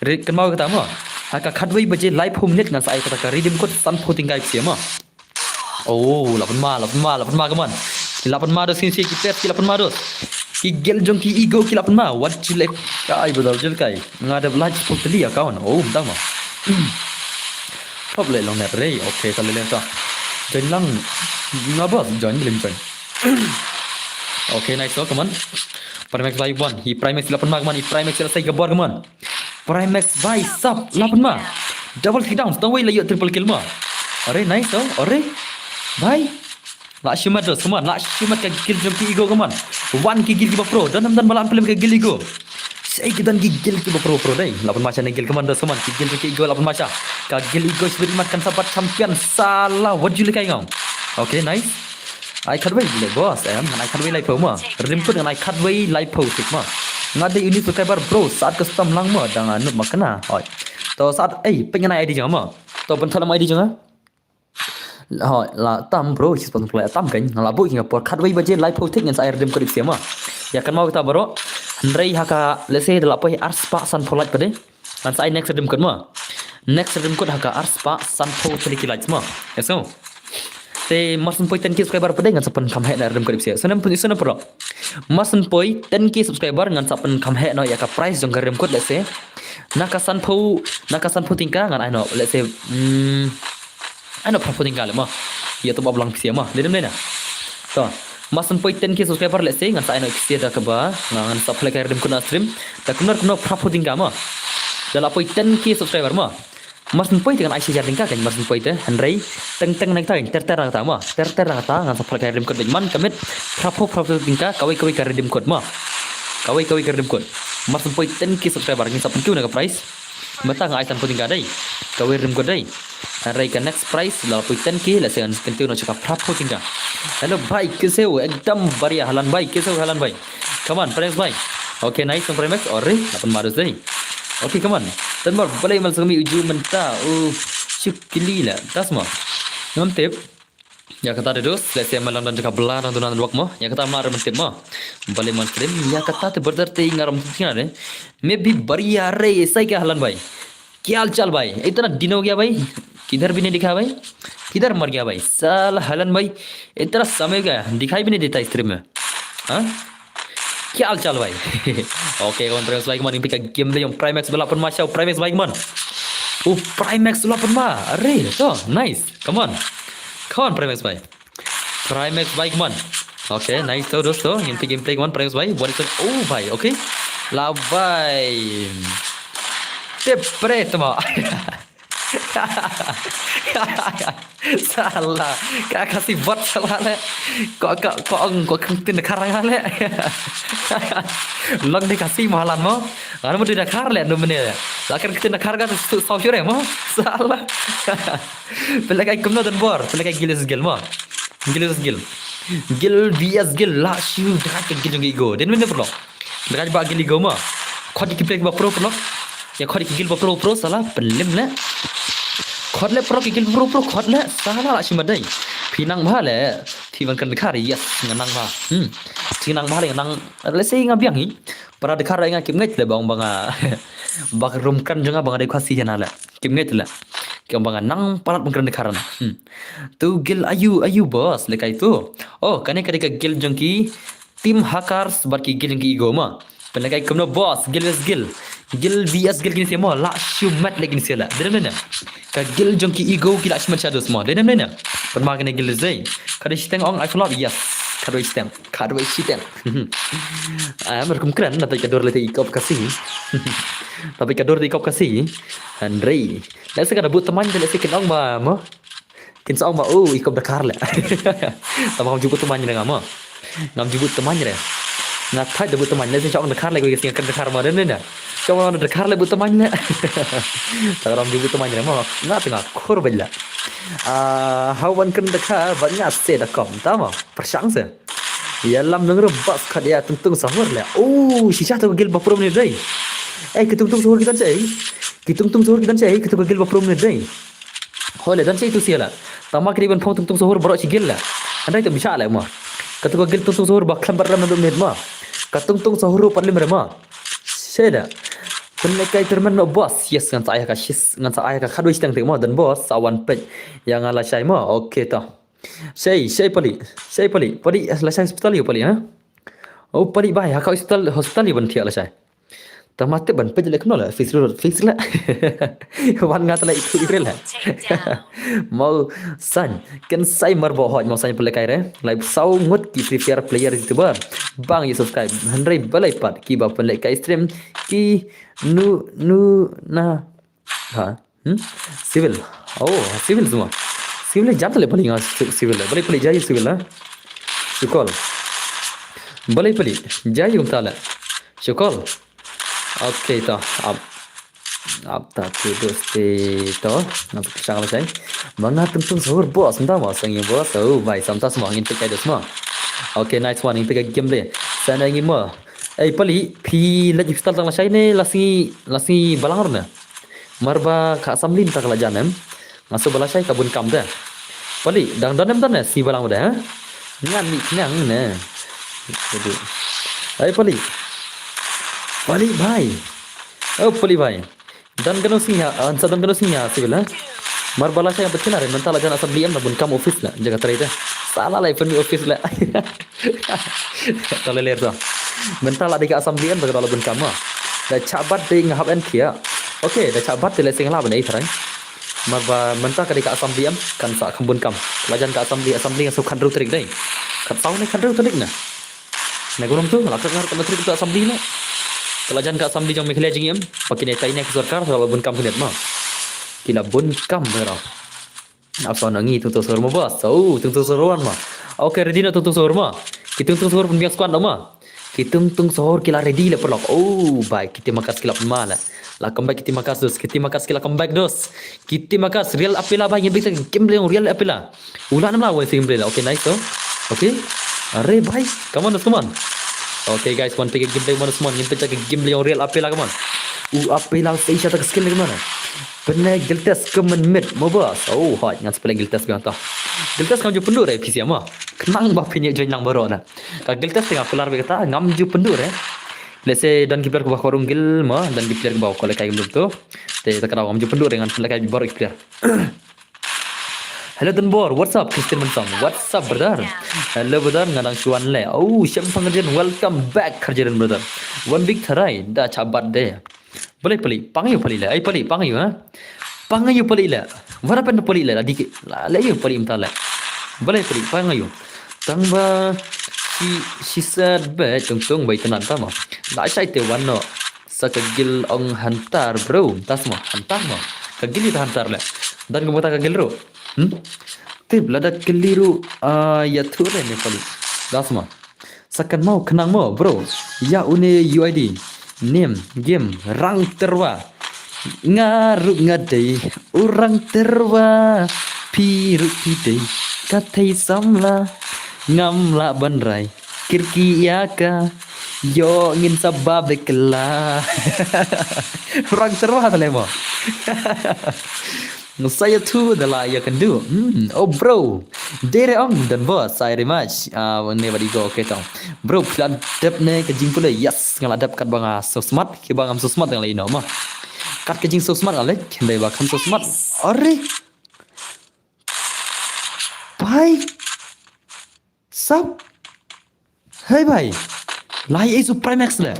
Re-, kynmaw kata mo. Ha ka khatwei baje laiphew minit ngan sa ai kata ka redeem code sanphew tyngka phi sa mo. Oh, la pynma, la pynma, la pynma, come on. La pynma dos, ki, ki players ki la pynma dos. Ki guild jong ki Ego ki la pynma. Wat ju lehkai brother, wat ju lehkai. Nga dep lait pul teli account. Oh, mynta mo. Top le long net re. Okay, ka le le ta. Join lang. Nga bos join, bym join. Okay, nice, oh, come on. Primex bye one. Hi Primex la pynma, come on. Hi Primex la sai ka bor, come on. Primex bye sap, la pynma. Double kill down, tang wei la ïoh triple kill mo. Are, nice, oh, are. Bye. La shimet dos, come on, la shimet ka guild jong ki Ego, come on. Wan ki guild kiba pro, don nam don ba la pynlem ka guild Ego. Shaei ki don ki guild kiba pro pro dei. La pynma sha ne guild, come on dos, come on, ki guild jong ki Ego la pynma sha. Ka guild Ego shibit mat kan sa pat champion, sala, wat ju lehkai ngam. Okay, nice. Ai khatwei le boss, em, ngan ai khatwei laiphew mo. Redeem code ngan ai khatwei laiphew tik mo. Nga dei unique subscriber bro, saat custom lang mo, dang nud ma kena. Oi. To saat, ei, peit ngan ai I D jong nga mo. To pynthor lam I D jong nga. Ho, la tam bro, shispah san pynlait tam kan. Nga la buh ïa nga por khatwei baje laiphew tik ngan sa ai redeem code ipsia mo. Ïa kynmaw kata bro. Hynrei ha ka, let's say, da la poi arspah san pynlait pat dei. Ngan sa ai next redeem code mo. Next redeem code ha ka arspah sanphew tylli ki likes mo. Yes, no. Te mar syn poi ten K subscriber pat dei ngan sa pynkham heh na redeem code ipsia. So nem pun isu na pro. Mar syn poi ten K subscriber ngan sa pynkham heh noh ïa ka price jong ka redeem code, let's say. Na ka sanphew, na ka sanphew tyngka ngan ai noh, let's say, mm, Ano phraphew tyngka le mo. Ïa to ba blang pisa mo. Dei ne em dei na. To. Mar syn poi ten K subscriber lehse ngan sa ai noh pisa da kaba ngan sa pynlehkai redeem code na stream. Da kumno kumno phraphew tyngka mo. Da la poi ten K subscriber mo. Mar syn poi te ngan ai shi hajar tyngka kan mar syn poi te. Hynrei teng teng nangta kan ter ter nangta mo. Ter ter nangta ngan sa pynlehkai redeem code bad man commit phraphew phraphew tyngka kawei kawei ka redeem code mo. Kawei kawei ka redeem code. Mar syn poi ten K subscriber ngin sa pynkiew na ka prize. Mynta nga ai sanphew tyngka dei. Kawei redeem code dei. Hynrei ka next prize la poi ten K lehse ngan kyntiew noh sha ka phraphew tyngka. Hello bhai, kaise ho? Ekdam बढ़िया Halan bhai, kaise ho Halan bhai? Come on, Primex bhai. Okay, nice one Primex. Ore, la pynma dus dei. Okay, come on. Tan mar balei mal sngami uju mynta. Oh, shukli la. Das mo. Ngam tip. Ïa kata te dus, lehse ma lam dang jaka bla dang duna network mo. Ïa kata ma ram tip mo. Balei mon stream, ïa kata te brother te nga ram tip kina de. Maybe बढ़िया re, ऐसा ही क्या हलन भाई? क्या हाल चाल भाई? इतना दिन हो गया भाई, किधर भी नहीं दिखा भाई, किधर मर गया भाई? साला हलन भाई, इतना समय हो गया, दिखाई भी नहीं देता stream में। हाँ? क्या हाल चाल भाई? Okay, kawan Primex bhai, kaman ïa phi ka game de ïong Primex ba la pynma sha u Primex bhai kaman. U Primex ba la pynma. Are to, nice. Come on. Come on Primex bhai. Primex bhai kaman. Okay, nice to dosto. Ngin phi gameplay kaman Primex bhai. What is it? Oh bhai, okay. La bhai. Te pre tma. Sala, ka Khasi bot sala le. Ko ko ko ong ko kang tin khar nga le. Long de Khasi mo Halan mo. Ano mo de khar le no mene. La kan tin khar ka tu sau shure mo. Sala. Pynlehkai kumno Don Bor, pynlehkai guild versus guild mo. Guild versus guild. Guild V S guild la shu da ka guild jong ki Ego. Den mene pyrlok. Dang ba guild Ego mo. Khot ki player ba pro pro. Ïa khot ki guild ba pro pro sala pynlem le. Khot le pro ki guild pro pro khot le sala la shim dei. Phi nang bha le. Phi ban kren dkhar, yes, nga nang bha. Hmm. Phi nang bha le nga nang, lehse nga biang hi. Para dkhar nga kip ngeit le ba ong ba nga. Ba ka rum kren jong nga ba nga dei Khasi hana le. Kip ngeit le. Ki ong ba nga nang palat ban kren dkhar na. Hmm. Tu guild ayu ayu boss lehkai tu. Oh, kane ka dei ka guild jong ki Team Hackers bad ki guild jong ki Ego mo. Pynlehkai kumno boss, guild versus guild. Guild V S guild kine sha mo, la shu met le kine sha la. Dei ne em ne? Ka guild jong ki Ego ki la shu met shadows mo. Dei ne em ne? Pynma kane guild zai. Ka dei shiteng ong ai flop, yes. Ka dei shiteng. Ka dei shiteng. Ah, mer kum kren, na tai ka dor le te ikop Khasi. Na tai ka dor te ikop Khasi. Hynrei. Lehse ka da but tman, lehse kin ong ba mo. Kin sa ong ba, oh, ikop dkhar le. Tama ngam ju but tman re nga mo. Ngam ju but tman re. Nga thait da but tman le, sa ong dkhar le ko ïa singa kan dkhar mo den ne. Sa ong dkhar le but tman le. Tama ngam ju but tman re mo. Nga te nga khur bad la. Ah, hawan kan dkhar bad nga se da kom. Tama, pyrshang se. Ïa lam nang rebas khat ïa tungtung sahur le. Oh, shisha tu gil ba prom ne dei. Eh, ki tungtung sahur ki dan sei. Ki tungtung sahur ki dan sei, ki tu gil ba prom ne dei. Hole dan sei tu sia la. Tama kri ban phong tungtung sahur baroh shi gil la. Andai tu bisa la mo. Katu ka gil tungtung sahur ba khlem bat ram na dum nit mo. Ka tungtung sahur pat lim re mo. Seda. Pynlehkai termen no boss. Yes, ngan sa ai ka shis, ngan sa ai ka khadwei shiteng tik mo dan boss sa wan pek. Ïa nga la shai mo. Okay to. Shai, shai pali. Shai pali. Pali la shai hospital ïa pali ha. Oh pali bai ha ka hospital, hospital ïa ban thiah la shai. Tama tip ban peit le kno le, fix le, fix le. Wan nga tla itu ire le. Mau san, ken sai mar bo hoj, mau san pele kai re. Lai sau ngut ki Free Fire player YouTuber. Bang ïa subscribe, hynrei balei pat ki ba pele kai stream ki nu, nu na. Ha. Hmm? Civil. Oh, civil semua. Civil jam tale paling ah, civil. Balei pele jai civil ha. Syukol. Balei pele jai yung tale. Syukol. Okay, to. Ap. Ap ta tu dosti to. Ngam tu pisang la sai. Mana tung tung sahur boss, entah mo sangi boss. Oh, bai samta semua ngin pick aja semua. Okay, nice one, ngin pick game deh. Sana ngin mo. Eh, pali, phi lagi hospital tang la sai ne, la sngi, la sngi balang ne. Mar ba ka assembly ta ka la jan em. Nga shu ba la shai ka bun kam de. Pali, dang don em don ne, sngi balang de, ha? Ngan mih khnang ne. Jadi. Hai pali. Pali bhai. Oh pali bhai. Don kano sngi ha, ah, sa don kano sngi ha civil ha. Mar ba la shai ka bun kam re, mynta la jan assembly em la bun kam office la, jaka trai de. Sala lai pynmih office la. Tale ler to. Mynta la dei ka assembly em da ka dei la bun kam ma. Da chabat dei nga hap en khia. Okay, da chabat dei le sing la ban ei trai. Namar ba mynta ka dei ka assembly em, kan sa kham bun kam. La jan ka assembly, assembly nga sngew khathynriew tarik dei. Khatsaw ne khathynriew tarik ne. Na ka rukom tu, la khathynriew tarik ka assembly ne. Ka la jan ka assembly jong Meghalaya jingim, ba kine tai ne ka sorkar, ka la bun kam kine ma. Ki la bun kam ba rau. Ap sa na ngi tungtungsor mo boss. Oh, tungtungsor wan ma. Okay, ready na tungtungsor ma. Ki tungtungsor pynbiang squad ma. Ki tungtungsor ki la ready le paralok. Oh, bai, ki team Makas ki la pynma le. La comeback ki team Makas dos, ki team Makas ki la comeback dos. Ki team Makas Real Apela bai, ngin peit ka gameplay Real Apela. U la nam la wai gameplay la. Okay, nice to. Okay. Are bai, come on, come on. Okay guys, wan peit ka gameplay, come on, ngin peit ka gameplay Real Apela, come on. U Apela sa shisha ta ka skill, come on. Pyneh Giltes ka mynmiet mo boss. Oh, hot, ngan sa pyneh Giltes biang ta. Giltes kam ju pynduh re P C mo. Khnang ba pyneh join lang baroh na. Ka Giltes te nga pynlar bad kata, ngam ju pynduh re. Let's say don ki player kiba kwah rung guild mo, don ki player kiba kwah lehkai kumtu. Te ta ka daw ngam ju pynduh re, ngan pynlehkai baroh ki player. Hello Donbor, what's up? Christian Mansong, what's up brother? Hello brother, nga dang shu wan leh. Oh, Shempang Kharjeren, welcome back Kharjeren brother. One week tharai da chabat de. Balei pali, pang ïa u pali leh. Ai pali, pang ïa u, ha? Pang ïa u pali leh. What happened to pali leh? La dei ki, la leh ïa u pali mynta leh. Balei pali, pang ïa u. Tang ba shi, shi set ba tungtung ba itynnad ta mo. La shai te wan noh. Sa ka guild ong Hunter bro. Mynta sa mo, Hunter mo. Ka guild ïa ta Hunter leh. Don kumta ka guild ruh. Hmm? Tip lada kylli ruh, ah, ïathuh re ne pali. Mynta sa mo. Sa kynmaw khnang mo bro. Ïa une U I D. Name game Rang Tyrwa. Nga ruh nga dei u Rang Tyrwa. Phi ruh phi dei ka thei samla. Ngam lah ban rai kyrkieh ïa ka. Ïoh ngin sa ba bek la. Rang Tyrwa ta leh mo. Sa ïathuh da la ïakynduh. Hmm, oh bro. Dei re ong Donbor, sa ïa re match. Ah, ne ba dei go, okay tong. Bro, phi la dep ne ka jingpule? Yes, nga la dep katba nga sngewsmat, kiba ngam sngewsmat nga leh ïa no ma. Kat ka jingsngewsmat nga leh, hynrei ba kam sngewsmat. Are. Bhai. Sap. Hei bhai. La ïa ace u Primax leh.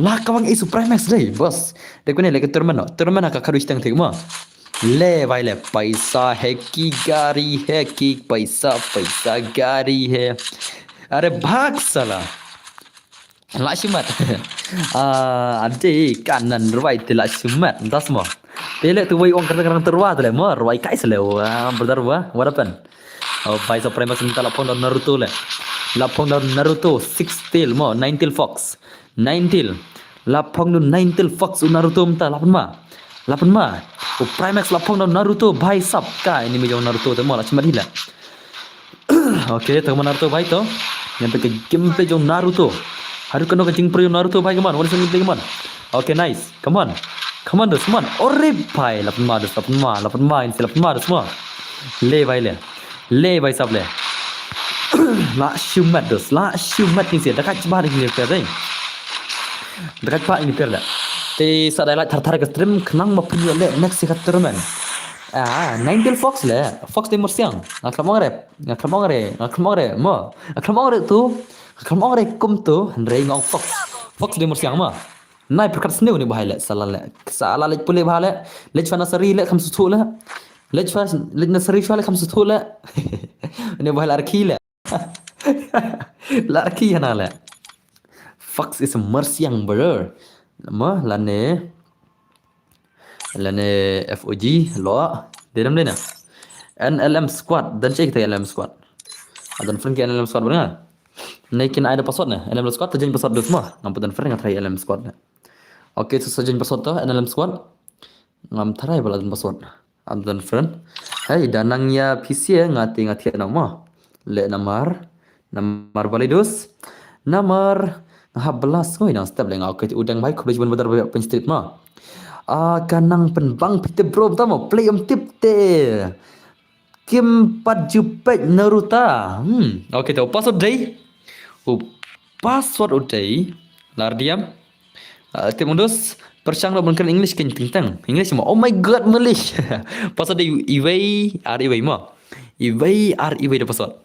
La ka wang ace u Primax dei, boss. Dei kane leh ka tournament no. Tournament ha ka khatduh shiteng thik mo. Le bhai le, paisa hai ki gari hai ki, paisa, paisa gari hai. Are bhag sala. La shimet. Ah, ade kanan rwai te la shimet. Das mo. Te leh tu wai ong kata Rang Tyrwa te leh mo. Rwai kai se leh wa, brother wa. What happened? Oh, bhai sa Primax mynta la phong da u Naruto leh. La phong da u Naruto, six tail mo, nine tail fox. Nine tail. La phong da u nine tail fox u Naruto mynta, la pynma. La pynma. U Primax la phong da u Naruto, bhai sap. Ka enemy jong Naruto te mo, la shimet hi leh. Okay, tang ma Naruto bhai to. Ngan peit ka gameplay jong Naruto. Haduh kano ka jingpre jong Naruto bhai, come on. What is the gameplay, come on. Okay, nice. Come on. Come on, dos, come on. Ore bhai, la pynma dos, la pynma, la pynma, in la pynma dos, come on. Le bhai le. Le bhai sap le. La shimet dos, la shimet kin sia. Da ka jba kin sia dei. Da ka jba kin sia le. Te sa dei la thar thar ka stream khnang ma pynïoh le next ka tournament. Ah, nine tail fox le. Fox dei mursiang. Nga khlem ong re. Nga khlem ong re. Nga khlem ong re. Mo. Nga khlem ong re tu. Nga khlem ong re kum tu. Hynrei nga ong fox. Fox dei mursiang mo. Nai pyrkhat sniew ne bhai le, sala le. Sala le pule bhai le. Leit sha nursery le kham suthu le. Leit sha, leit nursery sha le kham suthu le. Ne bhai le arki le. La arki hana le. Fox is a mursiang brother. Mo lane. Lane F O G lo. Dedam dena. N L M squad. Dan check kita N L M squad. Adan friend ke N L M squad bana. Nei kin ai da password ne. N L M squad ta jeng password dus mo. Ngam padan friend nga try N L M squad ne. Okay, so sa jeng password to N L M squad. Ngam try bala dan password. Am dan friend. Hey, danang ya P C nga ti nga ti na mo. Le namar. Namar balidus. Namar nga hap belas ngoi nang step le nga. Okay, udang bai khublei jibun badar bai pin street mo. Ah, kanang pynbang pite bro ta mo. Play um tip te. Kim pat ju peit Naruto. Hmm. Okay, to password dei. U password u dei. Lardiam. Uh, tip mundus. Pershang lo bengkel English kin tingtang. English mo. Oh my god, English. Password dei iwei ar iwei mo. Iwei ar iwei da password.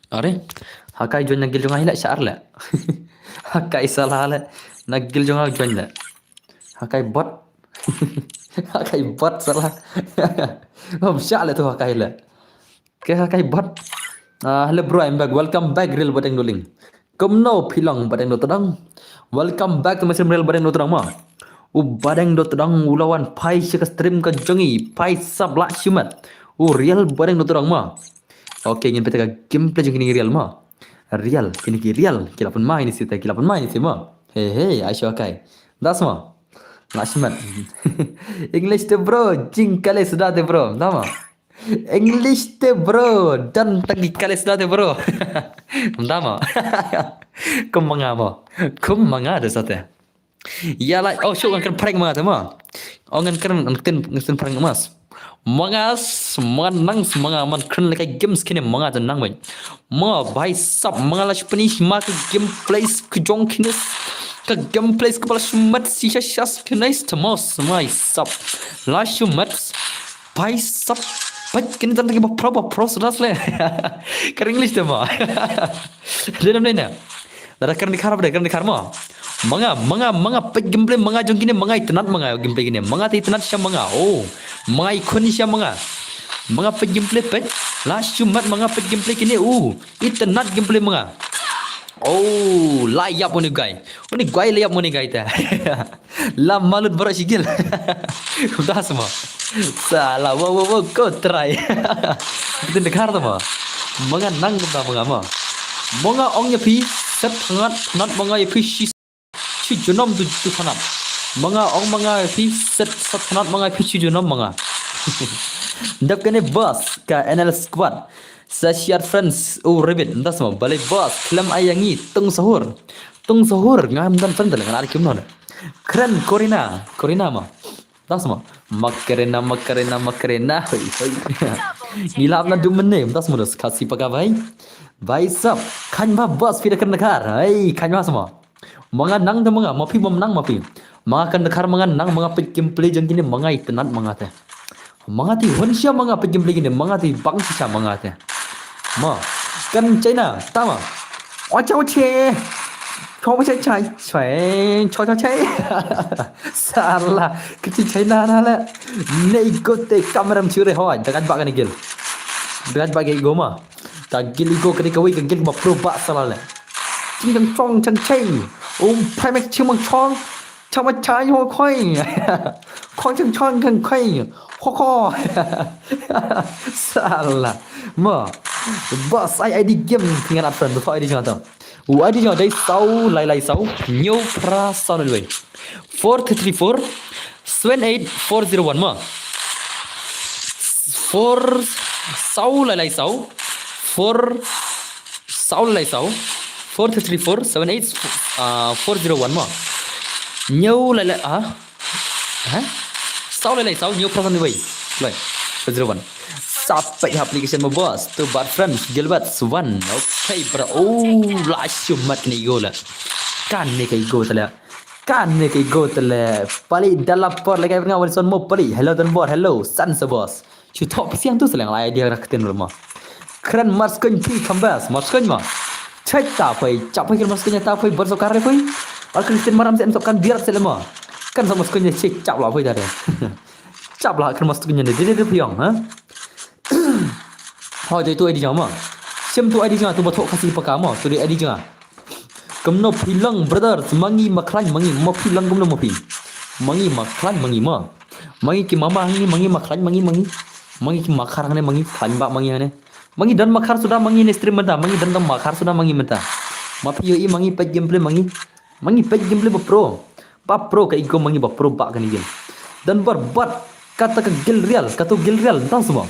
Are, hakai join na guild jong nga hi le shar le. Hakai salah le. Na guild jong nga join le. Hakai bot. Hakai bot sala. Bam sha le tu hakai le. Ke hakai bot. Ah, hello bro, I'm back. Welcome back, Real Badeng Doling. Kumno phi long Badeng Dotdong? Welcome back to my stream, Real Badeng Dotdong ma. U Badeng Dotdong u la wan phai sha ka stream ka jong i, phai sap la shimet. U Real Badeng Dotdong ma. Okay, ngin peit ka gameplay jong kine ki Real ma. Real, kine ki Real, ki la pynmai ni site, ki la pynmai ni site ma. Hey, hey, ai shu kai. Das ma. Nga shimet. English te bro, jingkale suda te bro. Dama. English te bro, dan tangi kale suda te bro. Dama. Kum ma nga mo. Kum ma nga de sate. Ya la, oh, shu ngan kren prank ma nga te ma. Oh, ngan kren, ngan kren, ngan kren prank mas. Ma nga, ma nga nang, ma nga man kren le ka games kine ma nga te nang bai. Ma bai sap, ma nga la shu pynmai ma ka gameplays ka jong kine. Ka gameplays ka ba la shu mat si sha sha kine te ma, ma sap. La shu mat. Bai sap. Bai kine dan lagi ba pro, ba pro suda le. Ka English te ma. Dia nam dia. Lada kren Dkhar, lada kren Dkhar mo. Ma nga, ma nga, ma nga peit gameplay ma nga jong kine, ma nga itynnad ma nga gameplay kine. Ma nga te itynnad sha ma nga. Oh, ma nga ikhun sha ma nga. Ma nga peit gameplay peit. La shu mat ma nga peit gameplay kine. Oh, itynnad gameplay ma nga. Oh, la ïap une guy. Une guy la ïap une guy te. La malut baroh shi gil. Das ma. Sala, wow, wow, wow, ko try. Ktin Dkhar te ma. Ma nga nang kumta ma nga ma. Ma nga ong ïa phi, set thnat, thnat ma nga ïa phi shi, shi junom tu, tu thnat. Ma nga ong ma nga ïa phi, set, set thnat ma nga ïa phi shi junom ma nga. Dap kane boss, ka N L Squad. Sa share friends, u Rabbit, das ma, balei boss, khlem ai ïa ngi, tung sahur. Tung sahur, ngam dang friend te le, ngan ar kim non. Kren Corina, Corina ma. Das ma. Macarena, Macarena, Macarena. Hoi, hoi. Ngi lap na du mene. Das ma dos. Khasi paka bhai. Bhai sab. Khan ba boss phi da kren Dkhar. Hei, khan ba sama. Ma nga nang te ma nga. Ma phi bym nang ma phi. Ma nga kren Dkhar ma nga nang ma nga peit gameplay jong kine ma nga itynnad ma nga te. Ma nga te hun sha ma nga peit gameplay kine ma nga te bang sha ma nga te. Ma. Kan China. Tama. Ocha oche. Chong chai chai. Chai. Chong chai chai. Sala. Kiti China na le. Nei go te kamera mchure ho. Dagat ba kani gil. Dagat ba gil go ma. Ta gil go kani kawai ka gil ma pro ba sala le. Ching chang chong chang chai. Um phai mek ching mang chong. Chama chai ho khoi. Khoi chang chong khang khoi. Ho ho. Sala. Ma. Boss ai I D game ngan at friend to I D jong to. U I D jong dei saw lai lai saw. Nyo pra saw lai lai. Four three three four seven eight four zero one ma. Four saw lai lai saw. Four saw lai lai saw. Four three three four seven eight four zero one ma. Nyo lai lai ah. Ha? Saw lai lai saw nyo pra saw lai lai. Lai. Four zero one. Sap pek application ma boss. Tu bad friends Gilbert Swan. Okay bro. Oh, la shu mat kane go la. Kane ka go te le. Kane ka go te le. Pali dala por le ka bringa wan son mo pali. Hello dan bor. Hello. San sa boss. Chu thok pisiang tu seleng lai dia rak tin ma. Kren Marskun pi kambas. Marskun ma. Chai ta pai. Chap pai kren Marskun ta pai bar so kar pai. Al kren tin maram sen sok kan biar selema. Kan sa Marskun chai chap la pai da de. Chap la kren Marskun ne de de piang ha. Ho de tu I D jong ma. Sim tu I D jong tu ba thok Khasi paka ma. Tu de I D jong. Kumno phi long brother, ma ngi ma khlaiñ ma ngi, ma phi long kumno ma phi. Ma ngi ma khlaiñ ma ngi ma. Ma ngi ki mama hangne, ma ngi ma khlaiñ ma ngi ma ngi. Ma ngi ki makhar hangne, ma ngi khlaiñ ba ma ngi hangne. Ma ngi don makhar suda ma ngi ne stream mynta, ma ngi don don makhar suda ma ngi mynta. Ma phi ïohi ma ngi peit gameplay ma ngi. Ma ngi peit gameplay ba pro. Ba pro ka igo ma ngi ba pro ba kane game. Don bar bat kata ka Gilreal, kata Gilreal tang suma.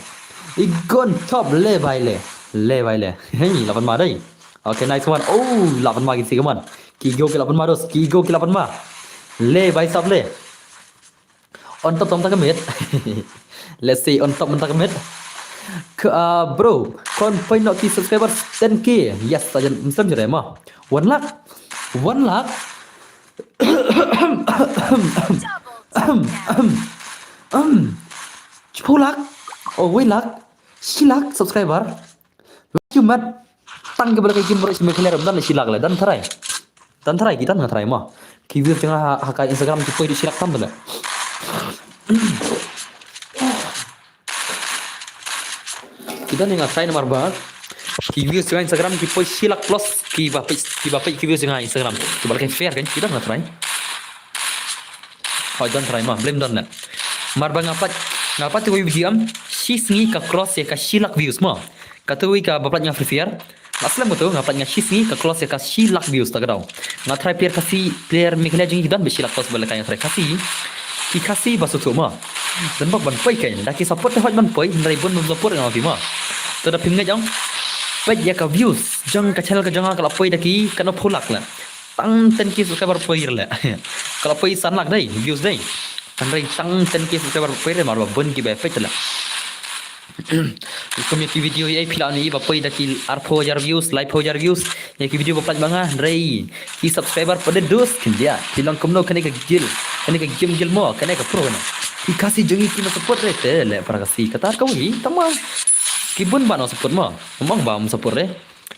Igon top le bai le. Le bai le. Hey, lapan ma dai. Okay, nice one. Oh, lapan ma ki sigaman. Ki go ki lapan ma dos. Ki go ki lapan ma. Le bai sap le. On top tong ta ka mit. Let's see on top mynta ka mit. Ka, ah, bro, kon poi nok ki subscribers ten K. Yes, ta jan msem jere ma. One lakh. One lakh. Chiphu lakh. Oh, wei lakh. Shi lakh subscriber. Laju mat. Tang ke bala kai kim bro shi me khaler dan shi lakh le dan tharai. Dan tharai ki dan nga tharai ma. Ki view tengah ha, ha ka Instagram ki poi di shi lakh tam bala. Ki don nga try namar ba ki views jong nga Instagram ki poi shi lak plus ki ba peit, ki ba peit ki views jong nga Instagram. Ki ba leh fair kan, ki don nga try. Hoi, don try ma, blame don na. Namar ba nga pat, nga pat tu video am shi sngi ka cross ïa ka shi lak views ma. Katu ka ba peit nga Free Fire. Nga slem katu, nga peit nga shi sngi ka cross ïa ka shi lak views ta ka daw. Nga try player Khasi, player Meghalaya jong ngi ki don bad shi lak plus ba leh ka, nga try Khasi. Ki Khasi ba sngewthuh ma. Don bok ban poi kein, da ki support te hoi ban poi, hynrei bun ban support nga phi ma. To da phim ngeit ong. Peit ïa ka views jong ka channel ka jong nga ka la poi da ki katno phew lak la. Tang ten K subscriber poi la. Ka la poi san lak dei views dei. Hynrei tang ten K subscriber poi la, namar ba bun ki ba peit la. Kum ïa ki video ïa phi la ni ba poi da ki arphew hajar views, laiphew hajar views. Ïa ki video ba peit ma nga, hynrei ki subscriber pat de dus khyndiat. Phi long kumno kane ka guild, kane ka game guild mo, kane ka pro na. Ki Khasi jong ngi ki na support re te le para Khasi kata ka wi tang ma. Ki bun ba na support mo. Ngam ong ba ym support re.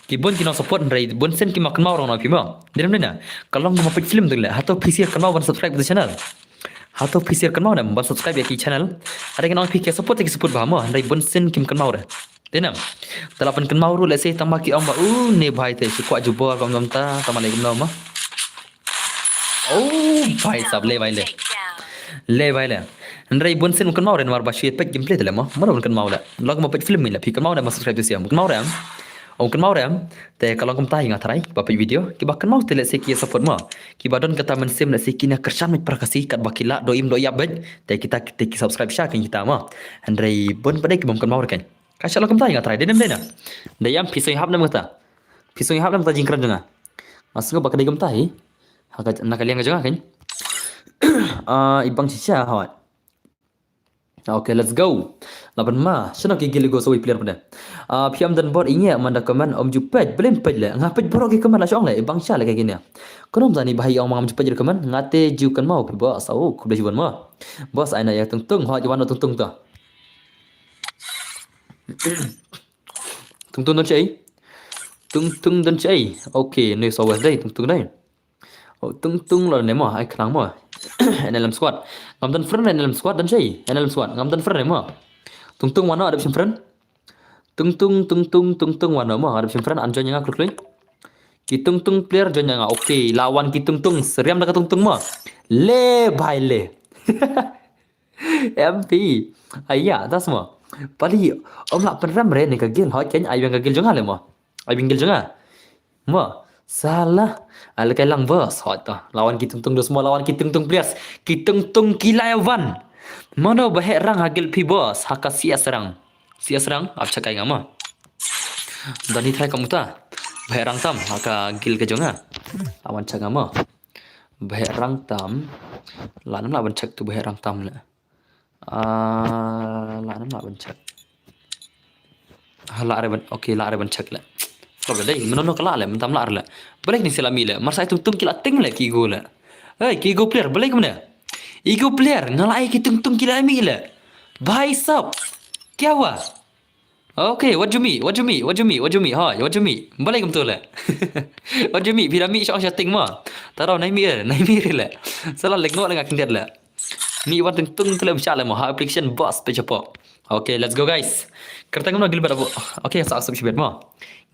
Ki bun ki na support hynrei bun sien kim kynmaw ruh na phi mo. Dei ne em na. Ka long kumba peit film tu le. Hato phi sngewkynmaw ban subscribe to the channel. Hato phi sngewkynmaw ne em ban subscribe ïa ki channel. Hynrei ngan ong phi ki support ki support bha mo, hynrei bun sien kim kynmaw re. Dei ne em. Te la pynkynmaw ruh lehse tang ma ki ong ba u ne bhai te shu kwah jubor kam dam ta, tang ma lei kumno ma. Oh bhai sab, le bhai le. Le bhai le. Hynrei bun sien kynmaw re namar ba shu ïa peit gameplay te le mo. Mano ban kynmaw le. Long kumba peit film ngi le, phi kynmaw re ma subscribe to sien. Kynmaw re em. Oh kynmaw re em. Te ka long kumta hi nga tharai ba peit video. Ki ba kynmaw te lehse ki ïa support mo. Ki ba don kata mynsiem lehse ki na kyrshan met para Khasi katba ki lah do im do ïap beit. Te kita te ki subscribe sha kein kita mo. Hynrei bun pat de ki bym kynmaw re kein. Ka sha long kumta hi nga tharai, dei ne em dei na. Dei em phi sngewhap ne em kata. Phi sngewhap ne em kata jingkren jong nga. Nga sngew ba ka dei kumta hi. Ha ka na ka liang ka jong nga kein. Ah, i bang shisha hoi. Okay, let's go. Laban ma, shano ki guild go sawi player pade. Ah, phi am don bor inge man da comment ym ju peit, blame peit le. Nga peit bor ki comment la shong le, bang sha le ka kine. Kono mta ni bahai ong ma ngam ju peit comment, nga te ju kynmaw phi boss. Oh, khublei shibun mo. Boss ai na ïa Tungtung, ho ju wan Tungtung to. Tungtung don chai. Tungtung don chai. Okay, ni sawi dei Tungtung dei. Oh, Tungtung lo ne mo, ai khnang mo. N L M squad. Ngam don friend N L M squad don chai. N L M squad. Ngam don friend mo. Tungtung wano adep shim friend. Tungtung, Tungtung, Tungtung wano mo adep shim friend. An join nga kluk kluk. Ki Tungtung player join nga. Okay, lawan ki Tungtung. Seriam da ka Tungtung mo. Le bhai le. M P. Aya, das mo. Pali, ym lah pynrem re ne ka guild, hoi kein ai biang ka guild jong nga le mo. Ai biang guild jong nga. Mo, salah. Ai le kai lang boss, hoi to. Lawan ki Tungtung dus mo, lawan ki Tungtung players. Ki Tungtung ki la ïa wan. Mano ba heh rang ha guild phi boss, ha ka C S rang. C S rang, ap chakai nga mo. Dani thai kamuta. Ba heh rang tam, ha ka guild ka jong nga. Awan chak nga mo. Ba heh rang tam. La nam la ban check tu ba heh rang tam le. Ah, la nam la ban check. Ah, la re ban, okay, la re ban check le. Problem dei, mano no ka la le, mynta la re le. Balei ni sila mi le, mar sa Tungtung ki la ting le ki go le. Hey, ki go player, balei kumne? Ego player, nga la ai ki Tungtung ki la mi le. Bhai sab. Kya hua? Okay, what you mean? What you mean? What you mean? What you mean? Hoi, what you mean? Balei kumtu le? What you mean? Phi da mih shong sha ting mo. Taro nai mih, nai mih le. Sala lek ngo le nga khyndiat le. Mih wan Tungtung tu le msha le mo. Ha application boss pe chapo. Okay, let's go guys. Kyrteng kumno guild bad abo. Okay, sa sub shibet mo.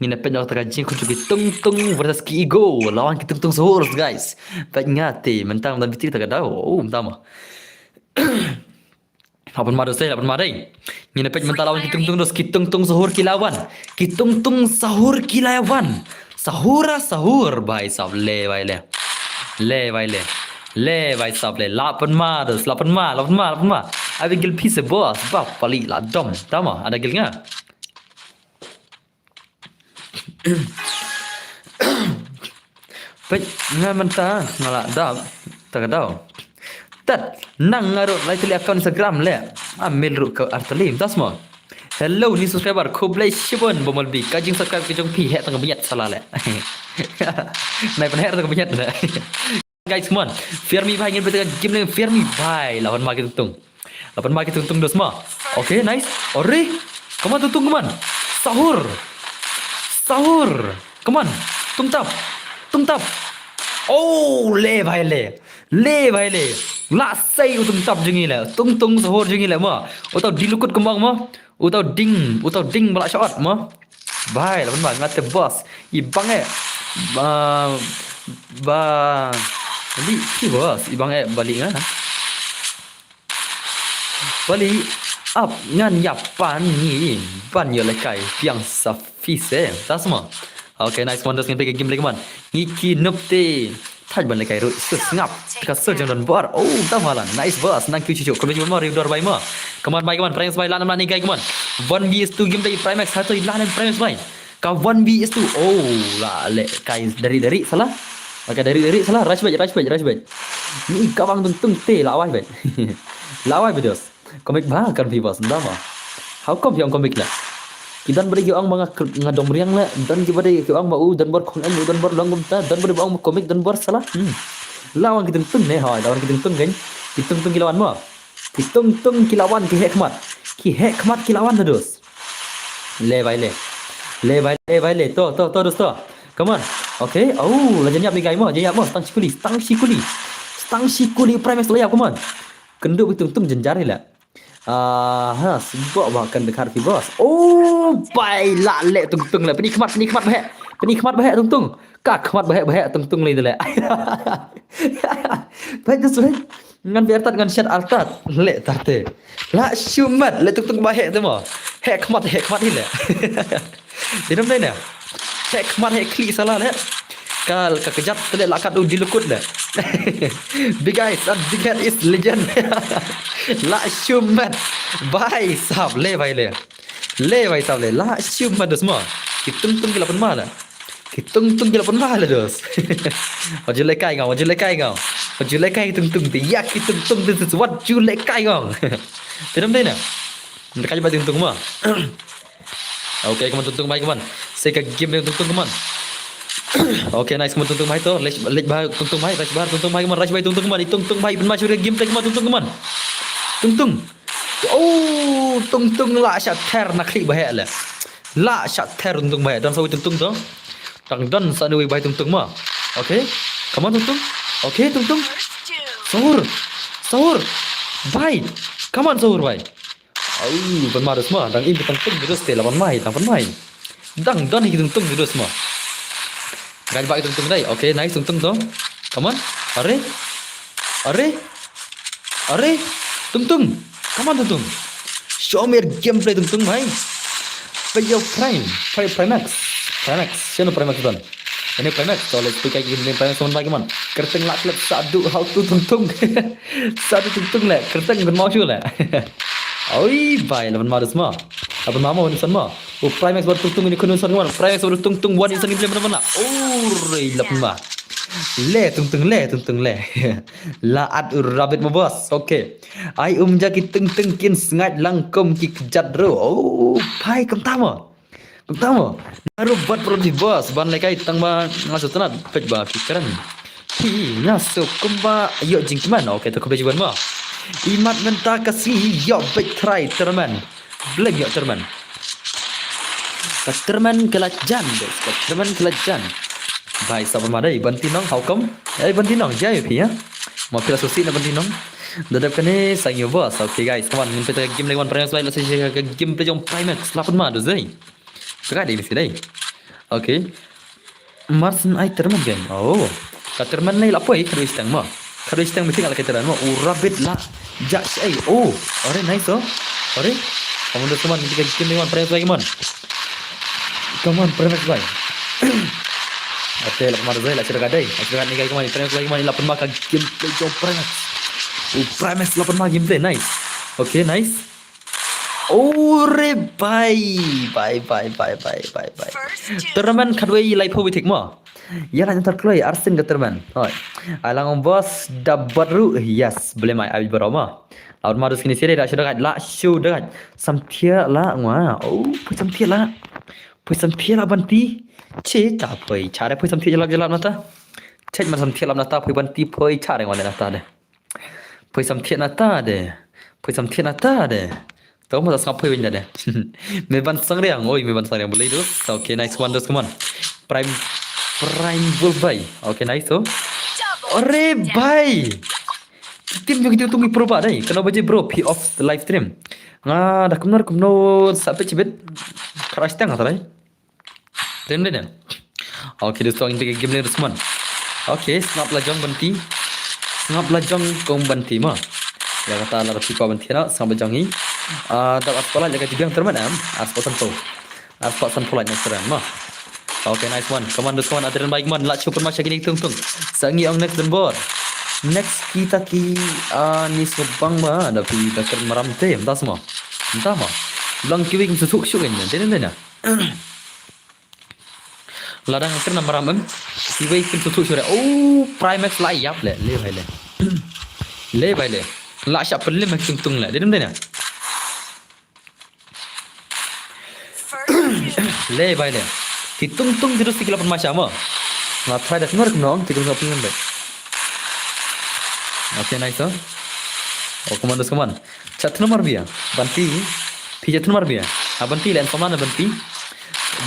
Ngin peit noh ta ka jingkhun ki Tungtung versus ki Ego. Lawan ki Tungtung Sahur guys. Peit nga te mynta mynta biti ta ka daw. Oh, mynta mo. Lapan ma dos dei, lapan ma dei. Ngin peit mynta lawan ki Tungtung dos, ki Tungtung Sahur ki lawan. Ki Tungtung Sahur ki lawan. Sahur ah Sahur, bhai sab le, bhai le. Le, bhai le. Le, bhai sab le. Lapan ma dos, lapan ma, lapan ma, lapan ma. Abi guild phi se boss, ba pali la dom. Tama, ada guild nga. Peit nga mynta nga la dap ta ka daw. Tat nang nga ruh lai tylli account Instagram le. Amel ruh ka artylli mynta mo. Hello new subscriber, khublei shibun ba mol bi ka jing subscribe ka jong phi heh tang ka bniat sala le. Nai pynheh tang ka bniat le. Guys, come on. Fear me bhai, ngin bete game leng Fear me bhai. Lawan ma ki Tungtung. Lawan ma ki Tungtung dos ma. Okay, nice. Ore. Come on Tungtung, come on. Sahur. Sahur. Come on. Tungtap. Tungtap. Oh, le bhai le. Le bhai le. La sei u tungtap jong ngi le. Tungtung sahur jong ngi le mo. Uto dilukut kumba mo. Uto ding, uto ding ba la shot mo. Bhai, la ban bhai ngate boss. I bang eh. Ba ba li ki boss. I bang eh bali nga. Bali ap ngan ïa pan ngi ban ïa lekai piang sa fise. Tas mo. Okay, nice wonders ngi pek game lagi man. Ngi ki nup te. Thaj ban lekai ruh sus ngap. Ka sur jong don bor. Oh, tam halan. Nice boss. Nang kyu chuchu. Khublei shibun mo, riu dor bai mo. Come on bai, come on. Primes bai, lan man ni gai, come on. One v two game bai Primex. Hato lan Primex bai. Ka one v two. Oh, la le kai dari dari salah. Maka dari dari salah. Rush bai, rush bai, rush bai. Ni ka bang tung tung te la wai bai. La wai bai dos. Comic ba kan pi boss nda ma. How come phi ong comic la? Ki don ba dei ki ong ba nga kr- nga dom riang la, don ki ba dei ki ong ba u don bor khong em, u don bor long kumta, don ba dei ba ong comic don bor salah. Hmm. La wan ki tung tung ne hoi, la wan ki tung tung kan. Ki tung tung ki la wan mo. Ki tung tung ki la wan ki heh khmat. Ki heh khmat ki la wan na dos. Le bai le. Le bai le bai le. To to to dos to. Come on. Okay. Oh, la jan ïap ni gai mo, jan ïap mo. Stang shikuli, stang shikuli. Stang shikuli Primex la ïap, come on. Kynduh ba tung tung jynjar hi la. Aha, sbok ba kan dekat ki boss. Oh, bai la le tung tung le. Peni khmat, peni khmat bahek. Peni khmat bahek tung tung. Ka khmat bahek bahek tung tung le le. Bai tu sule. Ngan biar tat ngan shat altat. Le tate. La shumat le tung tung bahek tu mo. Hek khmat, hek khmat hi le. Tinam dai na. Hek khmat hek khli salah le. Kal ka kejat tele la kat u dilukut le. Big eyes and big head is legend. La shumat. Bai sap le bai le. Le bai sap le. La shumat dos mo. Ki tung tung ki la pun ma le. Ki tung tung ki la pun ma le dos. Wajule kai ngau, wajule kai ngau. Wajule kai tung tung ti. Ya ki tung tung ti. Wajule kai ngau. Tinam dai na. Nda kai ba tung tung ma. Okay, come on tung tung bai, come on. Sei ka game tung tung, come on. Okay, nice, come on tung tung bai to. Lej lej ba tung tung bai, rush ba tung tung bai, come on, rush bai tung tung, come on. Tung tung bai, pun ma shuri game play, come on, tung tung, come on. Tung tung. Oh, tung tung la shat ther na khli bahek le. La shat ther tung tung bahek. Don sa wi tung tung to. Tang don sa ni wi bai tung tung ma. Okay. Come on tung tung. Okay, tung tung. Sahur. Sahur. Bai. Come on sahur bai. Au, ban ma dos ma, dang im tang ping dos te la ban mai, dang ban mai. Dang don hi tung tung dos ma. Gai ba tung tung dai. Okay, nice tung tung to. Come on. Are. Are. Are. Tung tung. Come on tung tung. Show me your gameplay tung tung bhai. Play your prime. Play Primex. Primex. Sino Primex don. Ini Primex, so let's pick again Primex one by one. Kerteng lak lak sadu how to tung tung. Sadu tung tung le, kerteng kan mau shu le. Oi bai, laban ma dos ma. Laban ma mau ni san ma. U Primex baru tung tung ni kunu san ma. Primex baru tung tung one insan ni belum mana. Oi laban ma. Le tung tung le, tung tung le. La at u rabbit ma boss. Okay. Ai um ja ki tung tung kin sngat langkum ki kejat ro. Oh, pai kam tama. Tamo. Naru bat pro di boss ban lekai tang ba nga sutnat pet ba ki kren. Hi nga su kumba yo jingkmen. Okay, to kube jiban ma. Imat menta kasi yo bet try termen. Blem yo termen. Ka termen kela jan, guys. Ka termen kela jan. Bai sapa ma dai bantinong, how come? Ai bantinong jai phi ya. Ma pila susi na bantinong. Dadap kane sang yo boss. Okay guys, come on. Ngin peta game lagi one Primex bai la sa game pe jong Primex. Lapan ma do zai. Ka dei mesti dei. Okay. Marsen ai termen game. Oh. Ka termen nei la poi ka dei stang ma. Ka dei stang mesti ngala ka termen ma. U rabbit la. Ja ai. Oh. Ore nice oh. Ore. Kamu dah teman kita game ni man Primex lagi man. Come on Primex bai. Ate la kemar zai la cerita kadai. La cerita ni kai kemar Primex lagi man, la pun maka gameplay jong Primex. Oh Primex la pun maka gameplay nice. Okay nice. Ore bai bai bai bai bai bai bai. Tournament khatwei lai pho bitik mo. Ya la nyantar kloi arsin ka tournament. Hoi. Alang boss dabat ru yes boleh mai abis beroma. Lawan madus kini sire da shu dekat la shu dekat. Samtia la ngwa. Oh pui samtia la. Pui samtia la banti. Che ta pui chare pui samtia jalap jalap nata. Che man samtia lap nata pui banti pui chare ngwa nata de. Pui samthiat na ta de. Pui samthiat na ta de. To ma sngap pui win de. Me ban sang riang. Oi me ban sang riang boleh dus. Okay nice one dus come on. Prime Prime Bull bai. Okay nice to. Are bhai. Team jong ki Tungtung ki pro ba dei. Kano baje bro, phi off live stream. Nga da kumno kumno sa peit shibit. Kara stang trai. Tem dei ne. Okay, dosto, ing te game le Dusman. Okay, sngap la jong Banti. Sngap la jong kong Banti ma. Ïa kata la phi ko Banti na, sngap la jong hi. Ah, da ar spot la ïa ka jibiang termen em. Ar spot sanphew. Ar spot sanphew la next termen ma. Okay, nice one. Come on, Dusman, Adrian bai, come on. La shu pynmai sha kine ki Tungtung. Sa ngi ong next dan bor. Next kita ki, ah, ni sngewbang ma. Da phi da kren maram te, mynta sma. Mynta ma. Blang kiwei kim suk suk in. Dei ne, dei ne. Lada nga kren maram em. Kiwei kim suk suk shuh. Oh, Primax la ïap le. Le bhai le. Le bhai le. La shah pynlem ha ki Tungtung le. Dei ne, dei ne. Le bhai le. Ki Tungtung ki dosti ki la pynmai sha mo. Nga try da khnor khnong, ki Tungtung pynlem beit. Okay, nice, oh. Oh, come on, come on. Chat number bia. Banti. Phi chat number bia. Ah, Banti, len samla na Banti.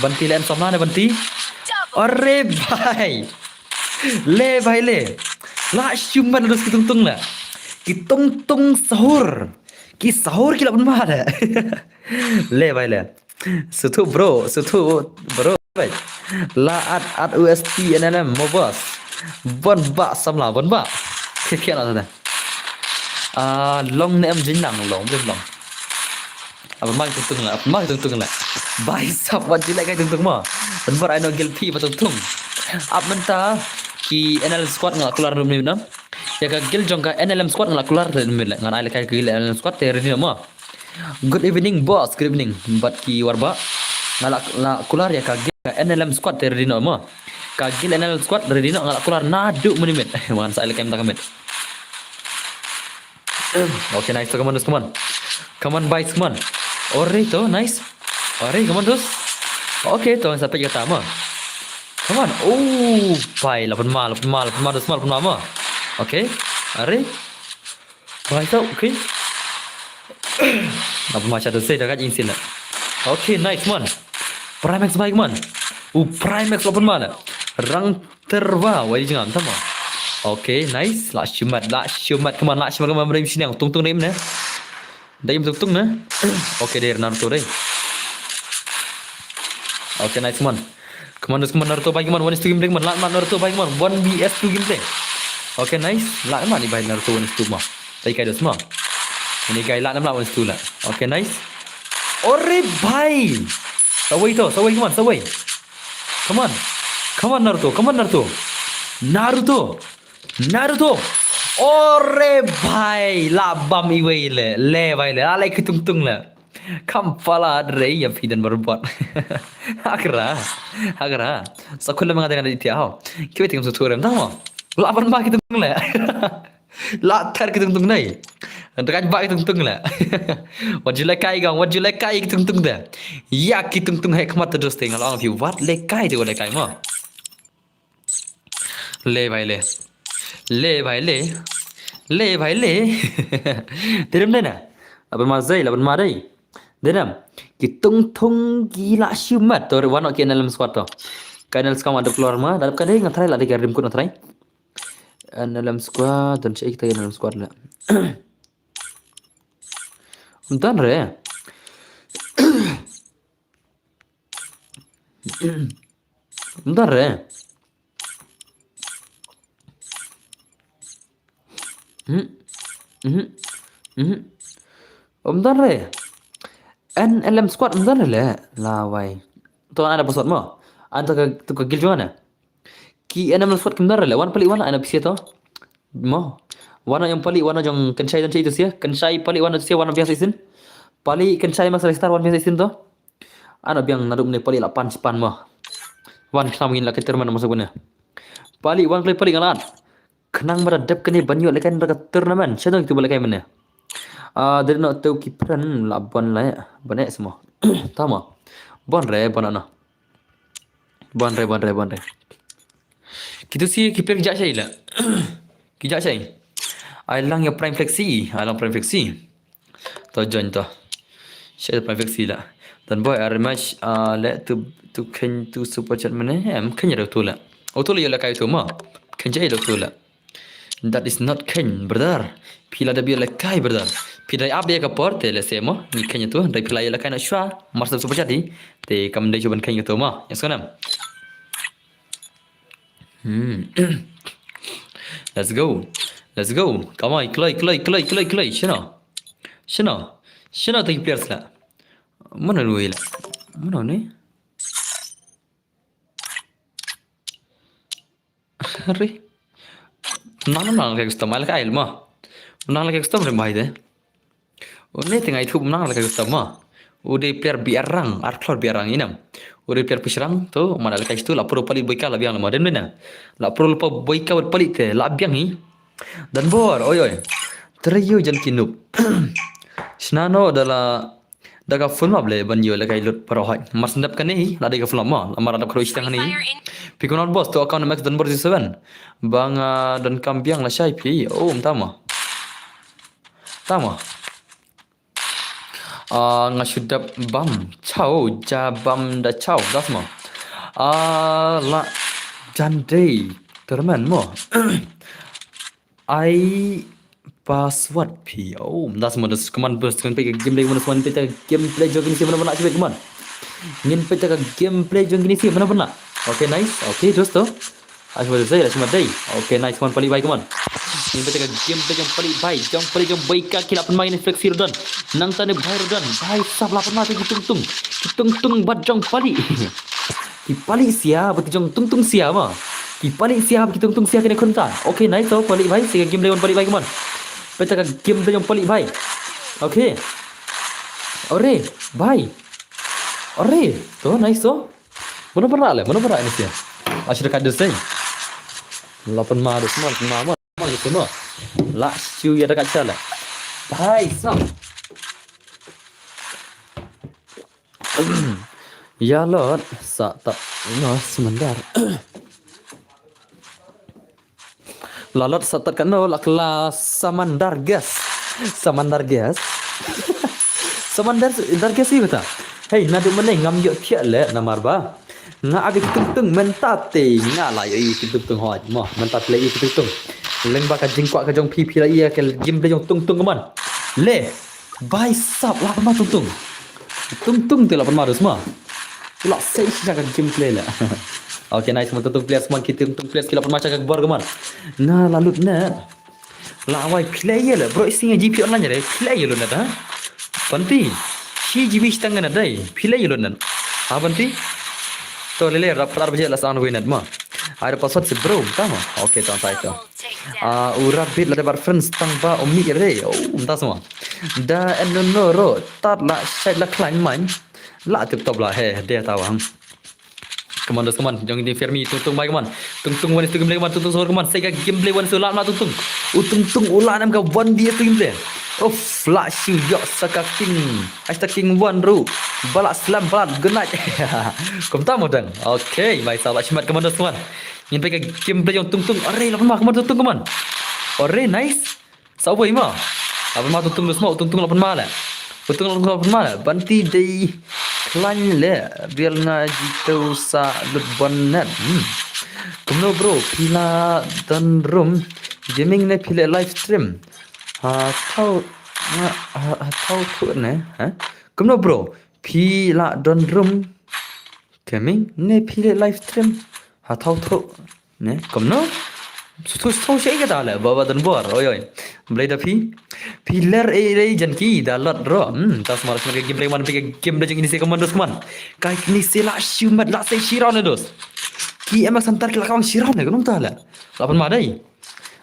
Banti, len samla na Banti. Are bhai. Le bhai le. La shu mat la dosti ki Tungtung la. Ki Tungtung sahur. Ki sahur ki la pynmai le. Le bhai le. Suthu bro, suthu bro. Bhai. La at at U S T N L M mo boss. Bon ba samla, bon ba. Ke ke la da. Ah, long ne em jin nang long, blim long. Apa mai Tungtung la, apa mai Tungtung la. Bhai sab wat jilek kai Tungtung mo. Dan bar ai no gil phi ba Tungtung. Ap mynta ki N L M squad nga kular dum ni na. Ïa ka gil jong ka N L M squad nga kular dum ni la. Ngan ai la kai ka gil N L M squad te ready mo. Good evening, boss. Good evening. Bad ki warba. Nga la, la kular ïa ka gil N L M squad te ready noh mo. Ka gil N L M squad ready noh, nga la kular naduh minit. Wan sa ila kem ta ka mit. Okay, nice. To, come on, dos, come on. Come on, boys, come on. Ore to, nice. Ore, come on, dos. Okay, to, sa pek kata mo. Come on. Oh, bhai, lapan ma, lapan ma, lapan ma, dos ma, lapan ma mo. Okay. Are. Bhai, to, okay. Apa macam tu, saya dah kat insin lah. Okay, nice, man. Primax baik, man. Uh, Primax lapan ma la. Rang terwa, wai di jengam, tama. Okay, nice. La shumat, la shumat, come on, la shumat, come on, beri sini yang Tungtung dai mana. Dai Tungtung na. Okay, dai Naruto dai. Okay, nice, man. Come on, come on, Naruto, bhai, come on, one is two game play, come on, la, la, Naruto, bhai, come on, one V S two game play. Okay, nice, la, la, ni, bhai, Naruto, one is two, ma. Tei kai dos, ma. Ni kai la, la, la, one is two, la. Okay, nice. Ore, bhai. Sawai to, sawai, come on, sawai. Come on. Come on, Naruto, come on, Naruto. Naruto. Naruto. Ore, bhai, la, bam, iwei, le, le, bhai, le, la, le, ki Tungtung, le. Kam pala dre ya phi dan robot. Hakra. Hakra. Sa khula manga dengan dia hau. Kiwei ting su turem tama. La ban ba ki Tungtung le. La tar ki Tungtung nai. Dekat ba ki Tungtung le. Wat ju lekai gang, wat ju lekai ki Tungtung de. Ya ki Tungtung hai khmat terus ting. Ala phi wat lekai de, wat lekai mo. Le bhai le. Le bhai le. Le bhai le. Terem dena. Laban ma zai, laban ma dai. Denam. Ki Tungtung ki la shumat. Tor wano ki N L M squad to. Ka N L M squad ada keluar ma. Dalap ka dai ngan try la dai ka rim kut ngan try. N L M squad, don cek kita N L M squad la. Don re. Bentar eh. Hmm. Hmm. Hmm. Oh, bentar eh. N L M squad bentar eh le. Lawai. Tu ada password mo. Ada tu ka, tu ka guild jong nga. Ki N L M squad ki bentar eh le. Wan palik wan, ada pisi tu. Mo. Wan yang palik wan jong Kenshai dan tu sia. Kenshai palik wan tu sia, wan biasa isin. Palik Kenshai Master Star wan biasa isin tu. Ano biang naduh mynne palik la pan span mo. Wan khnang ngin la ka tournament masa guna. Palik wan kali palik ngalat. Khnang mara dep kane ban ïoh lekai na ka tournament. Sha dong itu ba lekai mynne. Ah, dei no teu ki pran la ban la ya. Ban ya semua. Tama. Ban re, ban na. Ban re, ban re, ban re. Kitu si ki player ki jak shai la. Ki jak shai. Ai lang ya Prime Flexi, ai lang Prime Flexi. To join to. Shai Prime Flexi la. Dan boy, I rematch, uh, le tu, tu khen tu super chat mane. Em, khen ya tu la. O tu la ya la kai tu ma. Khen jai tu la. That is not khein, brother. Phi la dep ïoh lehkai, brother. Phi dei ap ïa ka por te lehse mo. Ngi khein ïa to, dei phi la ïoh lehkai noh shuwa. Mar sep super chat hi. Te kam dei shuh ban khein ïa to mo. Ïa sngewbha. Hmm. Let's go. Let's go. Come on, kloi, kloi, kloi, kloi, kloi. Shano? Shano? Shano te ki players la? Mano nui la? Mano ni? Re. Nang nang lehkai custom, ai lehkai mo. Nang lehkai custom re mai de. Une te nga ithuh nang lehkai custom mo. U dei player biar rang, ar klor biar rang inem. U dei player push rang to, man lehkai stu la pro pali boika la biang la mo dem ne. La pro pa boika bad pali te la biang hi. Dan bor, oi oi. Trio jan kinup. Shnano da la da ka phone map le ban ïoh lehkai lut para hoi. Mar sep kane hi, la dei ka phone map mo. La mar da ka phone shtang kane hi. Pick up boss to account max dan bor seven. Bang ah, dan kam biang la shai phi. Oh, tama. Tama. Ah, nga shu dep bam. Chau, ja bam da chau. Das mo. Ah, la jan dei. Termen mo. Ai password phi. Oh, das mo, das command burst kan phi ka gameplay mo, das mo, phi ka gameplay jong kine si mana mana, coba, come on. Ngin phi ka gameplay jong kine si mana mana. Okay, nice. Okay, terus tu. Ai semua dei, ai semua dei. Okay, nice, come on, pali bai, come on. Ngin phi ka gameplay jong pali bai, jong pali jong bai ka ki la pynmai ni flex hi rudan. Nangta ni bai rudan, bai sap la pynmai ki tung tung. Ki tung tung bad jong pali. Ki pali sia, bad ki jong tung tung sia ma. Ki pali sia, bad ki tung tung sia kine khun ta. Okay, nice, oh, pali bai, si ka gameplay wan pali bai, come on. Phi ka gameplay jong pali bai. Okay. Ore, bai. Ore, to, nice, to. Mano pynrah le, mano pynrah ini sia. Asyik dekat dus, eh. Lapan ma dus, man, ma, ma, ma, dus, ma. La, shu ya dekat sala. Bai, sam. Ïa lot sa tat, no, samandar. La lot sa tat kano la kla samandar gas. Samandar gas. Samandar dar gas ïa kata. Hey, naduh mynne ngam ïoh thiah le namar ba nga ap ïa ki tungtung mynta te nga la ïoh ïa ki tungtung hoi. Mo, mynta phi la ïoh ïa ki tungtung. Lyngba ka jingkwah ka jong phi, phi la ïoh ïa ka gameplay jong tungtung ka mon. Le. Bai sap la pynma tungtung. Tungtung te la pynma dus ma. Te la sei shisha ka gameplay la. Okay, nice, mon tungtung players mon, ki tungtung players ki la pynma shisha ka bor ka mon. Nga la lut ne. La wai phi la ïoh le, bro, ising G P online re, phi la ïoh lut ne ta. Panti. Shi G P shtang ne dai, phi la ïoh lut ne. Ha panti. To le le rap tar baje la sang win net ma. Ai password si bro, ta ma. Okay, to sai to. Ah, u rabbit la dei bad friends tang ba u mih re. Oh, mynta semua. Da en no no ro, tat la shait la khlain main. La tip top la he, de ta wang. Come on, dos, come on. Jong ding Fermi, tungtung bai, come on. Tungtung wan is to gameplay, come on. Tungtung sor, come on. Sega gameplay wan is to la na tungtung. U tungtung u la nam ka one D S to gameplay. Uff, la shu yok saka king. Hashtag king one ru. Balak slam balak, good night. Kumta modang. Okay, mai sa la shimat, come on, dos, come on. Ngin phi ka gameplay jong tungtung. Are, lapan ma, come on, tungtung, come on. Are, nice. Sa ubai ma. Lapan ma tungtung, dos ma, tungtung lapan ma la. Tungtung lapan ma la. Banti dei klan le. Biar nga jitu sa lut bonet. Hmm. Kumno bro, phi la don room gaming ne phi la live stream. Ha tau nga ha, ha tau tu ne. Ha? Kumno bro, phi la don room gaming ne phi la live stream. Ha tau tu. Ne, kumno? Su tu su shi ka da le, ba ba don bor, oi oi. Blei da phi. Phi ler ei ei jan ki da lot ro. Hmm, tas mar sma ka gameplay man, phi ka gameplay jong ini se commandos man. Kai ni se la shu mat la se shirau ne dos. Ki emak santar ki la kawang shirau ne, kumno ta le. Lapan ma dai.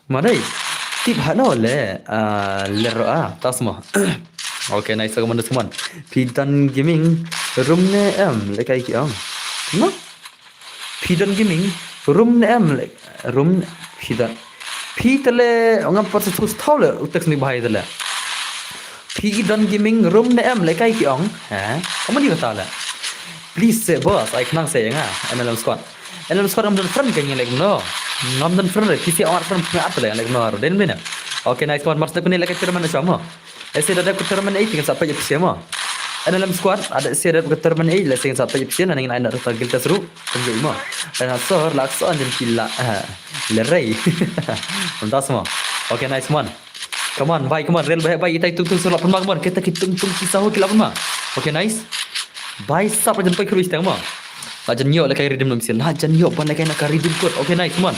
Ma dai. Tip ha no le, ah, ler ro ah, tas ma. Okay, nice commandos man. Phi dan gaming room ne em le kai ki ong. No? Phi don gaming room ne em le room phi don. Phi tele ngam pat sa thus thau le u text ni bahai tele. Phi don gaming room ne em le kai ki ong. Ha? Kamu di kata le. Please se boss, ai khnang se nga. N L M squad. N L M squad ngam don friend ka ngi le no. Ngam don friend le. Phi se ong friend phi at le no. Den bina. Okay, nice one. Mars ne kuni le ka chairman sama. Ese da dep ka tournament eight ngan sa peit psiama. N L M squad ada ese da dep ka tournament eight la ese ngan sa peit psiama nangin ai na rata giltas ru. Kan jai ma. Dan asor la aksa anjin kila. Lerei. Mynta sma. Okay, nice man. Come on, bhai, come on. Rel bhai, bhai, itai tung tung sahur la pynma, come on. Kita ki tung tung ki sahur ki la pynma. Okay, nice. Bhai sap, la jan poi khrui steng ma. La jan ïoh lehkai redeem na mynsiem. La jan ïoh ban lehkai na ka redeem code. Okay, nice, come on.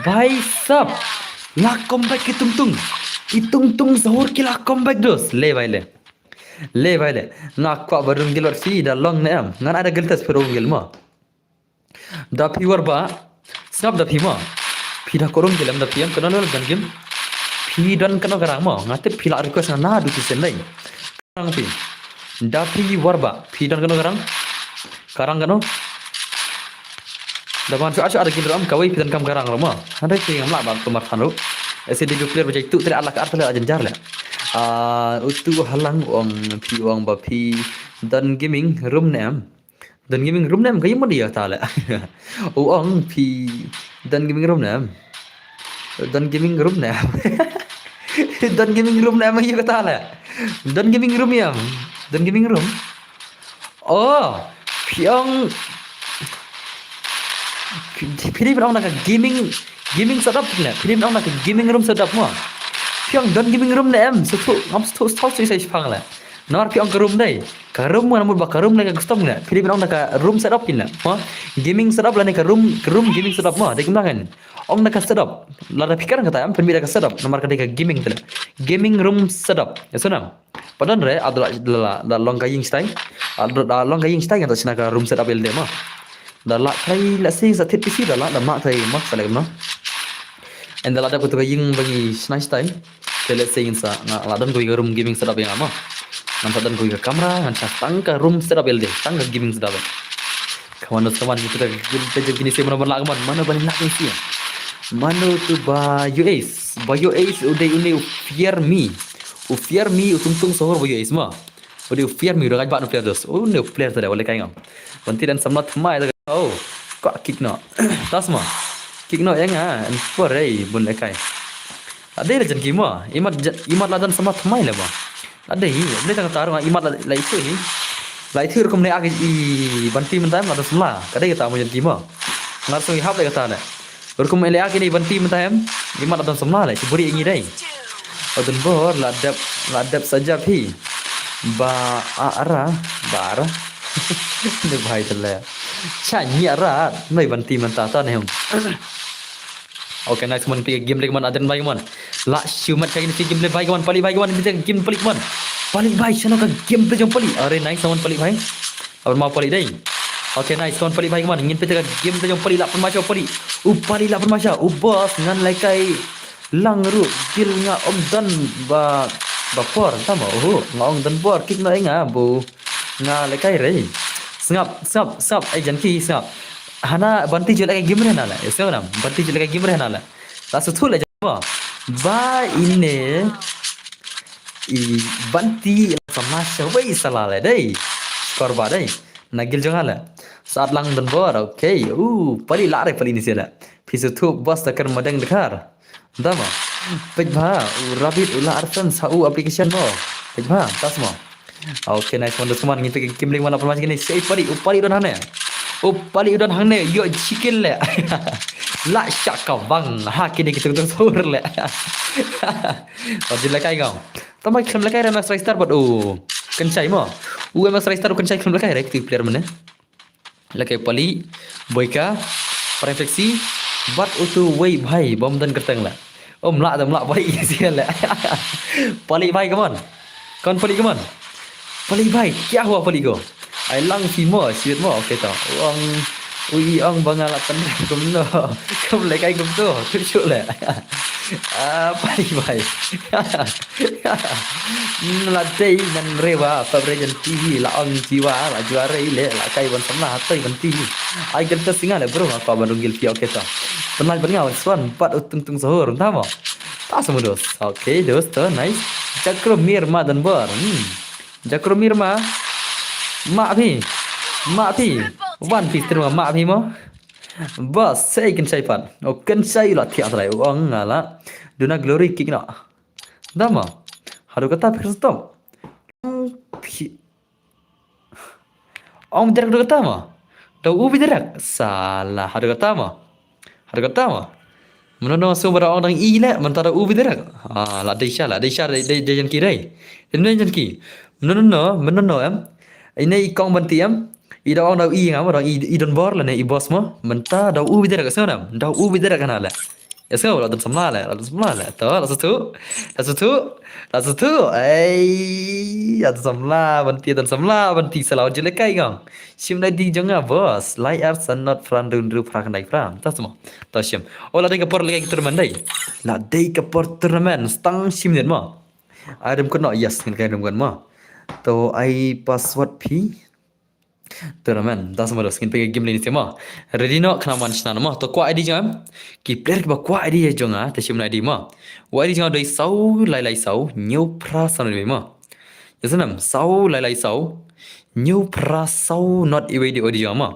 Bhai sap. La comeback ki tung tung. Ki tung tung sahur ki la comeback dos. Le bhai le. Le bhai le. Nga kwah ba rung gil wat phi da long ne em. Ngan ada gil test phi rung gil ma. Da phi war ba. Sngap da phi ma. Phi da korong gil em da phi em kano lo dan gim. Phi don kano garang ma. Nga tip phi la request nga na du phi sen dai. Garang phi. Da phi war ba. Phi don kano garang. Garang kano. Da ban shu achu ada gil ram kawai phi don kam garang ram ma. Hada phi ngam la ba kumar than ru. Ese di player ba jai tu tre ala ka ar tre ajan jar le. Ah, utu halang ong phi ong ba phi don gaming room ne em. Don gaming room ne em ka yimon dia ta le. U ong phi don gaming room ne em. Don gaming room ne em. Don gaming room ne em ya ta le. Don gaming room ya em. Don gaming room. Oh, phi ong phi, phi dei phi ong na ka gaming gaming setup ne. Phi dei phi ong na ka gaming room setup ma. Phi ong don gaming room ne em. Setu ngam setu stol sui sai pang le. Namar phi ong ka room dei. Ka room ngan mut ba ka room lane ka custom ne. Phi dei phi ong da ka room setup kin la. Ha? Gaming setup lane ka room, ka room gaming setup ma. Dei kumta kan. Ong da ka setup. Lada phi kren kata em pynmih da ka setup. Namar ka dei ka gaming te la. Gaming room setup. Ya sana. Padan re, ada la, la, la, da long ka ïing stai. Ada da long ka ïing stai kan ta sna ka room setup elde ma. Da la kai la sing sa thit pisi da la, da ma kai ma sa le no. Ynda la da ko tu ka ïing ba ngi sna stai. Te lehse ngin sa nga la don ko ïa ka room gaming setup ïa nga ma. Ngan sa don ko ïa ka kamra, ngan sa tang ka room setup ïa lade, tang ka gaming setup. Come on, come on, kita game te jong kine se mano ban lah, come on, mano ban lah kine se. Mano tu ba U S, ba U S u dei une u Fear Me. U Fear Me u tung tung sohor ba U S ma. U dei u Fear Me, u dei ka ba u Fear dos. Une u player te da, wale kai ngam. Banti dan samla thamai te. Oh, ka kick no. Tas ma. Kick no ïa nga, en por ei bun le kai. Ade la jan ki ma, imat jan, imat la jan sama thamai le ma. Ade hi, ade tang tar nga imat la, la itu hi. La itu rukum ne agi i banti mynta ma da samla. Kade kata mo jan ki ma. Ngar sung i hap le kata ne. Rukum ele agi ni banti mynta em. Imat la jan samla le, ki buri ngi dei. Odun bor la dep, la dep saja phi. Ba a ara, ba ara. Ne bhai tele. Cha nyi ara, noi banti mynta ta ne hum. Okay, nice man, phi game lek man, aden bai man. La shu mat kagin phi game lek bai man, pali bai man, phi game pali man. Pali bai, chano ka game te jong pali. Are nice man pali bai. Abar mau pali dai. Okay, nice man pali bai man. Ngin phi ka game te jong pali la pun macho pali. U pali la pun macho. U boss ngan lekai lang ru gil nga ong dan ba ba por tama. Oh, nga ong dan bor kick no nga bu. Nga lekai re. Sngap, sngap, sngap. Ai jan ki sngap. Hana banti jule ka game re na la. Sngap nam. Banti jule ka game re na la. La su thu la jaba. Ba ine. I banti la sama sha wei sala le dei. Skor ba dei. Na gil jong hala. Saat lang dan bor. Okay. Uh, pali la re pali ni sila. Phi su thu bas takar madang dakar. Dama. Pej ba, u Rabbit u la arsan sa u application mo. Pej ba, tas mo. Okay, nice one, dos man, ngi pej kim ling mana pun mas kini. Sei pali, u pali don hangne. U pali don hangne, yo chicken le. La shaka bang, ha kini kitung tung sur le. Wajib le kai gam. Tama kim le kai re Max Star bad u. Kenchai mo. U Max Star u kenchai kim le kai re kitu player mane. Lake pali, boika, prefeksi, bat utu wei bhai, bom dan kerteng la. Om la dam la pali sia la. Pali bhai, come on. Kon pali, come on. Pali bhai, kya hua pali ko? Ai lang si mo, siwit mo, okay to. Ong, ui ong bangala tan kum no. Kum le kai kum to, tu chu le. Ah, pali bhai. Hmm, la dei nan rewa, pap re jan T V, la ong jiwa, la juara ile, la kai ban samla, hatoi ban T V. Ai gel ta singa le bro, nga ko ban rung gel pia, okay to. Penal ban nga wan swan, pat utung tung sahur, entah mo. Ta semua dos. Okay, dos to, nice. Jakro mir ma dan bor. Hmm. Jakro mir ma. Ma phi. Ma phi. Wan phi terima ma phi mo. Bas, sei ken sai pat. Oh, ken sai la tiak terai. Oh, ngala. Duna glory kick na. Dama. Haru kata phi stop. Ong phi. Ong bidarak haru kata ma. Da u bidarak. Salah haru kata ma. Haru kata ma. Mano no so ba da ong dang i le, mynta da u beit direct. Ah, la dei sha, la dei sha, dei, dei, dei jan ki dei. Dei jan ki. Mano no, mano no em. Ine i kong Banti em. I da ong da i nga mo, dang i, i don bor lane i boss mo. Mynta da u beit direct, so na. Da u beit direct kana le. Ya so, la don samla le, la don samla le. To, la satu. La satu. La satu. Ei, la don samla, Banti, don samla, Banti, sala jule kai gong. Shim nai di jong nga, boss. Lai ar san not fran dun ru phra khandai phra. Ta sma. Ta shim. O la dei ka por lagi tournament dei. La dei ka por tournament. Stang shim nit mo. Ai dum kono, yes, ngin kai dum kono mo. To ai password phi. Tournament. Ta sma dos. Ngin pegin game lane sma. Ready no, kena man shna mo. To kwah I D jong. Ki player kiba kwah I D jong nga. Ta shim nai di mo. Wa I D jong dei saw lai lai saw. Hynñiew phra saw nod iwei mo. Ya snam, saw lai lai saw. Hynñiew phra saw nod iwei dei wa I D jong mo.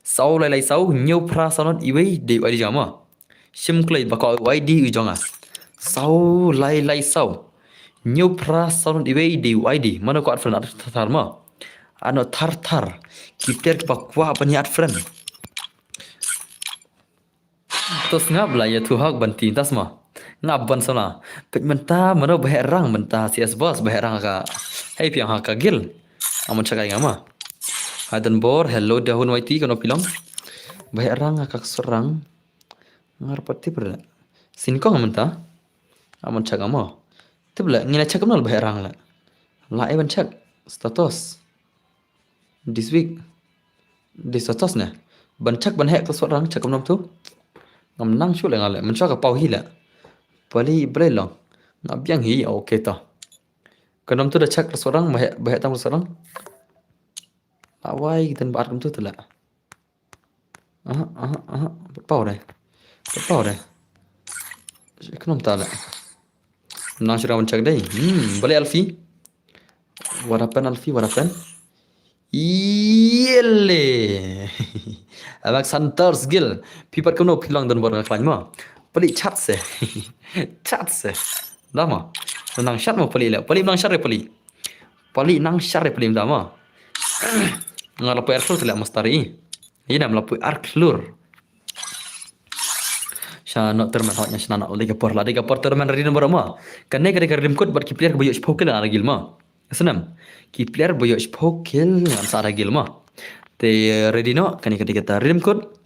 Saw lai lai saw, hynñiew phra saw nod iwei dei wa I D jong mo. Shim kloi ba ka wa I D u jong nga. Saw lai lai saw. Hynñiew phra saw nod iwei dei wa I D. Mano ka at friend, at thar thar mo. Ano thar thar. Ki player kiba kwah ban ïa at friend. To sngap la ïa thu hok Banti ta sma. Ngap ban sala. Peit mynta mano ba heh rang mynta C S boss ba heh rang ka. Hei piang ha ka guild. Amon chakai ngama. Hadan bor, hello da hun waiti kono pilong. Ba heh rang ka ksorang. Ngar pat tip re. Sin kong mynta. Amon chak amo. Tip le ngina chak nol ba heh rang le. La ai ban chak status. This week. This status ne. Ban check ban heh ka sot rang check kam nam tu. Ngam nang shu le nga le. Mynta ka pau hi le. Pali blei long. Nga biang hi, okay to. Ka nam tu da check ka sot rang, ba heh, ba heh tam ka sot rang. Lawai kita ba at kam tu tu le. Aha, aha, aha. Pau dai. Pau dai. Ka nam ta le. Nang shu rang ban check dai. Hmm, balik Alfi. What happened, Alfi? What happened? Yele. Amak Santor skill. Phi pat kumno phi long don bor nga khlaiñ mo. Pali chat se. Chat se. Da mo. Nang chat mo pali le. Pali nang chat re pali. Pali nang chat re pali da mo. Nga la poi ar klur le mustari. Ina la poi ar klur. Sha no termen hot nya sha no le ka por la de ka por termen ri number mo. Kane ka de ka rim kut bat ki player ba yoh shiphew kill ngan sa da guild mo. Snam. Ki player ba yoh shiphew kill ngan sa da guild mo. Te ready no kane ka de ka ta rim kut.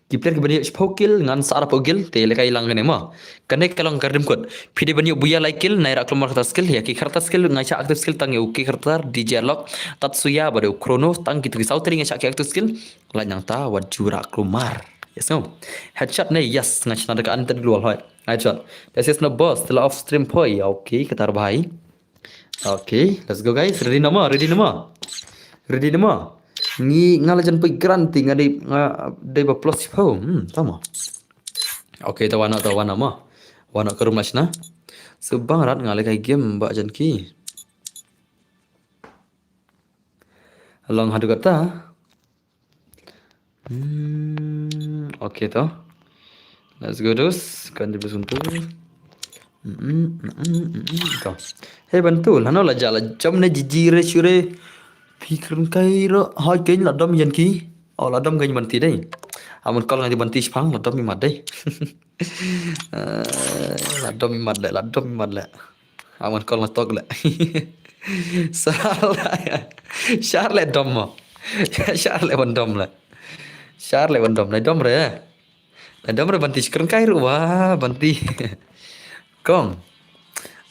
Ki player ba yoh shiphew kill ngan sa da phew guild te le ka ilang kane mo. Kane ka long ka rim kut. Phi de ban yoh buya lai kill nai ra klumar kata skill ya ki kata skill ngai cha active skill tang ya u ki kata D J Lock Tatsuya ba de u Chrono tang ki tu ki sautri ngai cha ki active skill. Lait nang ta wat jura klumar. Yes no. Headshot ne yes ngan shna da ka antet global hoi. Headshot. This is no boss. Tela off stream poi. Okay, katar bhai. Okay, let's go guys. Ready nama, ready nama. Ready nama. Ngi ngala jan poi grant nga dei nga dei ba plus pho. Hmm, tama. Okay, ta wana ta wana ma. Wana ka room lashna. Subang rat ngala kai game ba jan ki. Long hadu kata. Hmm, okay to. Let's go dos. Kan di besuntu. Hmm, hmm, hmm, hmm, to. Hey bantu, lano la jala jam ne jiji re shure. Pikir kai ro, hoi kein la dom yan ki. Oh la dom kein banti dei. Amun kol ngai banti shpang la dom imat dei. Eh, la dom imat le, la dom imat le. Awan kol na tok le. Sar le. Sar le dom mo. Sar le ban dom le. Sar le ban dom le dom re. Le dom re banti shkren kai ru wa banti. Kong.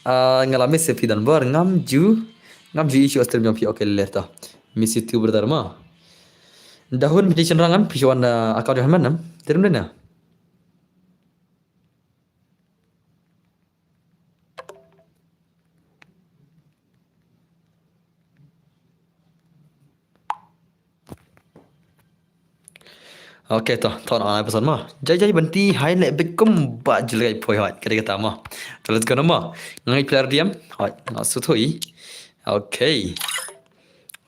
Ah, ngala miss phi dan bor ngam ju. Ngam ju issue stream jong phi okay le to. Miss you too brother ma. Dahun phi shen rangan phi wan account jong man nam. Tirim dena. Okay to, to na person ma. Jai jai banti hai le bekum ba jilgai poi hai. Kata kata ma. To let's go nama. Ngai player diam. Hai, na sutoi. Okay.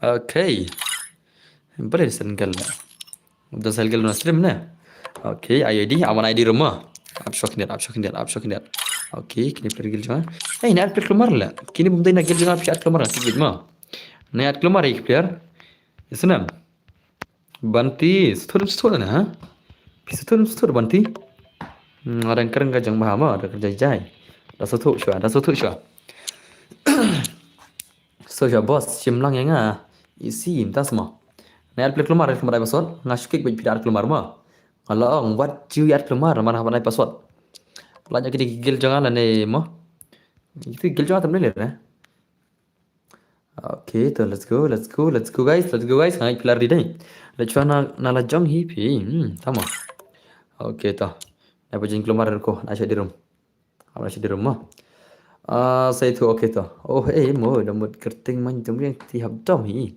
Okay. Bale sen gal. Da sel gel na stream ne. Okay, I D, aman I D ruma. Ap shok net, ap shok net, ap shok net. Okay, kini player gel jong. Eh, ini player keluar la. Kini bum dai na gel jong ap shot keluar la. Kibit ma. Na at keluar ik player. Isnam. Banti, stur stur na ha. Stur stur banti. Hmm, ada kren ka jong ba ma, ada kerja jai. Da sothu shwa, da sothu shwa. So shwa boss, shim lang ïa nga. Isi, mynta sma. Na ïa plik lumar, lumar ai password. Nga shukik bad pida lumar ma. Nga la ong, wat ju ïa lumar, mana haba ai password. La nya ki gil jong nga la ne ma. Itu gil jong nga tam ne le. Okay, to, let's go, let's go, let's go guys, let's go guys. Ngai pilar di dai. La chwa na, na la jong hi phi. Hmm, tama. Okay, to. Na pa jing lumar ko, na sha di room. Apa sha di room ma. Ah, sai tu, okay, to. Oh, eh, mo, da mut kerting man jom yang ti hab dom hi.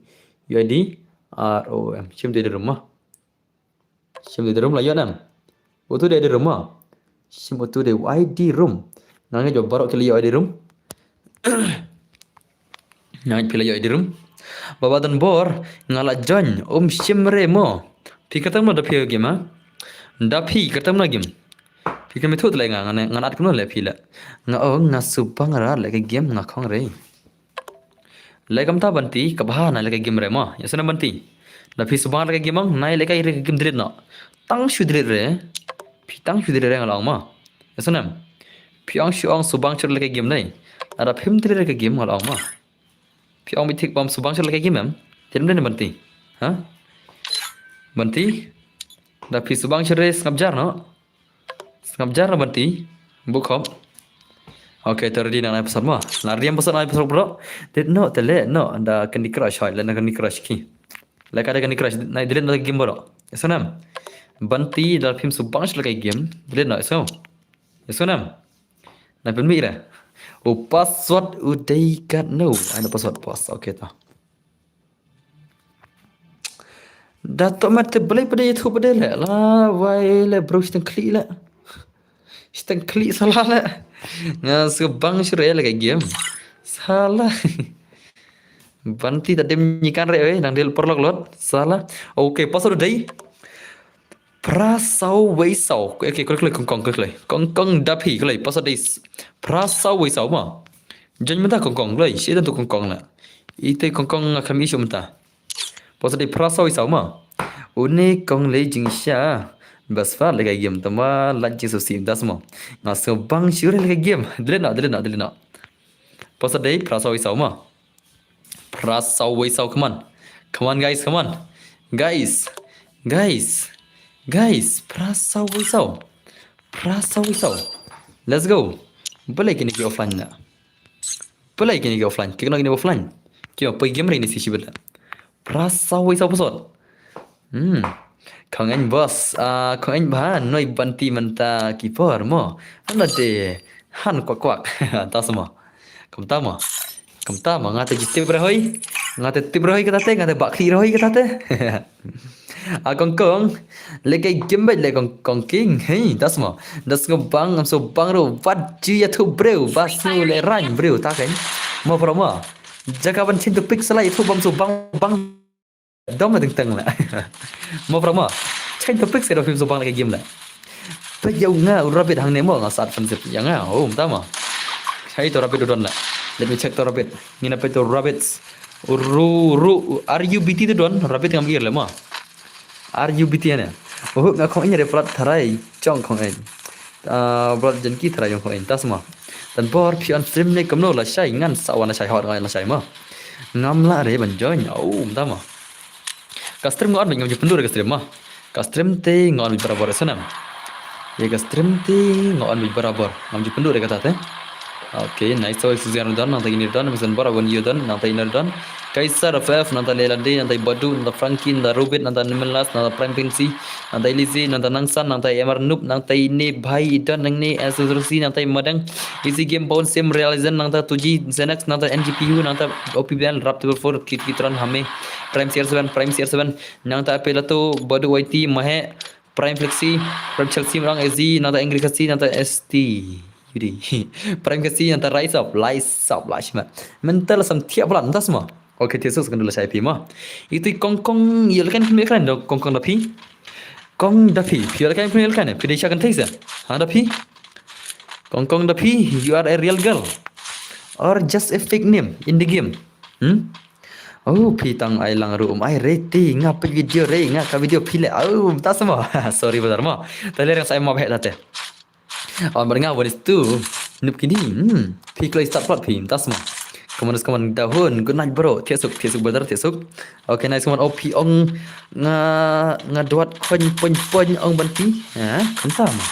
U I D R O M. Shim di room ma. Shim di room la ïoh nam. Utu di room ma. Shim utu di U I D room. Nga ngeit ba baroh ki la ïoh di room. Nga ngeit phi la ïoh di room. Baba don bor, nga la join, um shim re mo. Phi kata mo da phi game ha? Da phi kata mo game. Phi kami thut le nga, nga nat kumno le phi la. Nga ong nga subang ra le ka game nga khong re. Lei kumta Banti, ka bha na lei ka game re mo. Ïa sngewbha Banti. Da phi subang lei ka game ong, nai lei ka re ka game delete noh. Tang shu delete re. Phi tang shu delete re nga la ong mo. Ïa sngewbha. Phi ong shu ong subang shu lei ka game dei. Ada phim delete re ka game nga la ong mo. Phi ong bit thik bam subang shu lei ka game em. Tem dei Banti. Ha? Banti. Da phi subang shu re sngap jar noh. Sngap jar Banti. Buk hop. Okay, to ready na nai password mo. Na ready password nai password bro. Delete noh, delete noh. Da Candy Crush hoi, le na Candy Crush ki. Le ka da Candy Crush, nai delete na game bro. Ïa sngewbha. Banti da phim subang shu lei ka game. Delete noh, ïa sngewbha. Ïa sngewbha. Na pynmih re. U password u dei kat no. Ai na password boss. Okay, to. Da to mat te blei pade tu pade le. La wai le bro shiteng klik le. Shiteng klik salah le. Nga sngewbang shu re le ka game. Salah. Banti ta dem nyikan re oi, nang del perlok lot. Salah. Okay, password u dei. Phra saw wei saw. Okay, kloi kloi kongkong kloi kloi. Kongkong da phi kloi password dei. Phra saw wei saw ma. Jan mynta kongkong kloi. Shi dan tu kongkong la. Ite kongkong nga kham issue mynta. Password dei phra saw wei saw ma. Une kong le jingsha. Bas fa le ka game tama la jing so sim das ma. Nga sngewbang shu re le ka game. Delete noh, delete noh, delete noh. Password dei phra saw wei saw ma. Phra saw wei saw, come on. Come on guys, come on. Guys. Guys. Guys, phra saw wei saw. Phra saw wei saw. Let's go. Balei kine ki offline na. Balei kine ki offline. Kine ki offline. Ki offline game re ni si shibet. Phra saw wei saw password. Hmm. Khong en boss, ah, khong en ba, noi Banti mynta ki por mo. Hana de, han kwak kwak. Ta sama. Kumta mo. Kumta mo, nga te jitip re hoi. Nga te tip re hoi kata te, nga te bakri re hoi kata te. A kongkong, le kai game le kong kong king. Hey, ta sama. Da sngewbang, am sngewbang ro, wat ju ya tu bro, ba sngew le rang bro, ta kan. Mo pro mo. Jaka ban chin tu pixel ai tu bam sngewbang bang. Dom la teng teng la. Mo pra mo. Chain topic se da phim sngewbang la ka game la. Peit ïa nga u rabbit hangne mo nga sat fan sip ïa nga. Oh, mynta mo. Hai to rabbit u don la. Let me check to rabbit. Ngin ïa peit to rabbit. Ru ru R U B T to don, rabbit ngam ir le mo. R U B T ne. Oh, nga khong ïa re plat tharai. Chong khong ïa. Ah, bro jan ki tharai jong khong ïa. Ta sma. Tan bor phi on stream ne kumno lashai ngan sa wan lashai hot ngan lashai mo. Ngam lah re ban join. Oh, mynta mo. Ka stream nga on bad ngam ju pynduh re ka stream mo. Ka stream te nga on bad barabor, snam. Ïa ka stream te nga on bad barabor. Ngam ju pynduh re kata te. Okay, nice. So Susan don, nangta ini don, Mason Bor, Awan Yu don, nangta Ina don. Kaisar F F, nangta Leila D, nangta Badu, nangta Frankie, nangta Rubit, nangta Nimelas, nangta Prime Prince, nangta Elise, nangta Nangsan, nangta Emar Noob, nangta Ine Bhai, Idon, nangne Asus Rusi, nangta Madang, Easy Game, Bone Sim, Realizen, nangta Tuji, Xenex, nangta N G P U, nangta O P B L, Rap Triple Four, Kit Kitron, Hame, Prime C R seven, Prime C R seven, nangta Apelato, Badu Y T, Mahe, Prime Flexi, Prime Chelsea, Rang Ezi, nangta Angry Khasi, nangta S T. Yudi. Prime Khasi, nangta Rise Up, Rise Up, Lashma. Mental sam thiap blan, nangta sma. Okay, tisu sekundu la shai phi ma. Itu kong kong, ïa lekan phi, lekan do kong kong da phi. Kong da phi, phi lekan phi lekan, phi dei sha kan thei sa. Ha da phi. Kong kong da phi, you are a real girl. Or just a fake name in the game. Hmm? Oh, phi tang ai lang ru um ai re ti nga peit video re nga ka video phi le. Oh, ta sma. Sorry brother ma. Ta le rang sai ma bhe ta te. Oh, bad nga, what is tu? Nup kini. Hmm. Phi kloi start plot phi, mynta sma. Come on, come on, Dahun. Good night, bro. Thiah suk, thiah suk, brother, thiah suk. Okay, nice one. Oh, phi ong nga, nga duat khon pon pon ong Banti. Ha, mynta ma.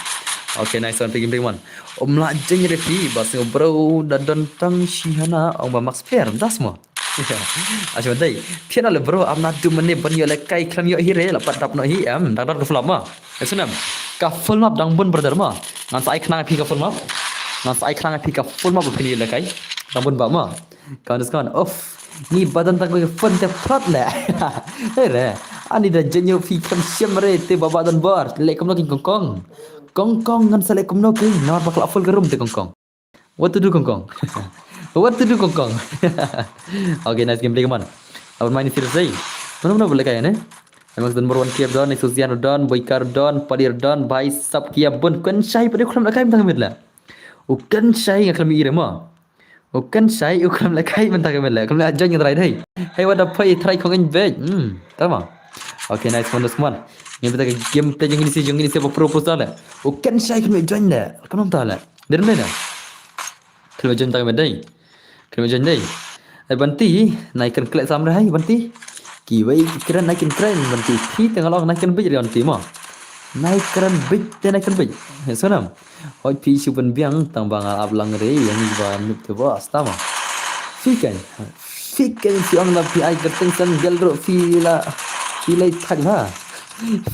Okay, nice one, phi game one. Ym lah jeng re phi, ba sngew bro, da don tang shi hana ong ba Max Fair, mynta sma. Ash ma dei. Thiah na le bro, am na du mane ban ïoh lehkai khlem ïoh hi re, la pat dap noh hi em, dang dang ka full map ma. Ka sunem. Ka full map dang bun brother ma. Ngan sa ai khnang phi ka full map. Ngan sa ai khnang phi ka full map phi ïoh lehkai. Dang bun ba ma. Ka nus kan. Of. Ni badan tang ko phone te prat le. Hey re. Ani da jenyo phi kam siam re te ba badan bar. Le kumno king kong kong. Kong kong ngan sa le kumno king. Namar ba ka la full ka room te kong kong. What to do, Kong Kong? What to do, Kong Kong? Okay, nice gameplay, come on. Apa main serius ai? Mana mana boleh kaya ne? Emang number one kiap don, Susian don, Boykar don, Padir don, bhai sab kiap bun. Kuen shai pada khlem lehkai mynta ka miet la. U kuen shai nga khlem ire ma. U kuen shai u khlem lehkai mynta ka miet la. Khlem leh join nga try dei. Hey, what the fuck, try Kong in bed. Hmm, tama. Okay, nice one, nice one. Ngi beta ka gameplay jong ini si, jong ini si apa pro pro sale. U kuen shai khlem join le. Khlem ta le. Dei ne? Khlem join tang dei. Khlem join dei. Ai Banti, nai kan klet sam re hai Banti. Ki wei ki kren nai kan kren Banti. Ki tengah long nai kan bij re Banti mo. Nai kren bij te nai kan bij. He sonam. Hoi phi shu pynbiang tang ba nga ap lang re ïa ngi ba nup te ba sta mo. Phi kan. Phi kan phi ong la phi ai kyrteng sem gel ruh phi la. Phi lai thak ba.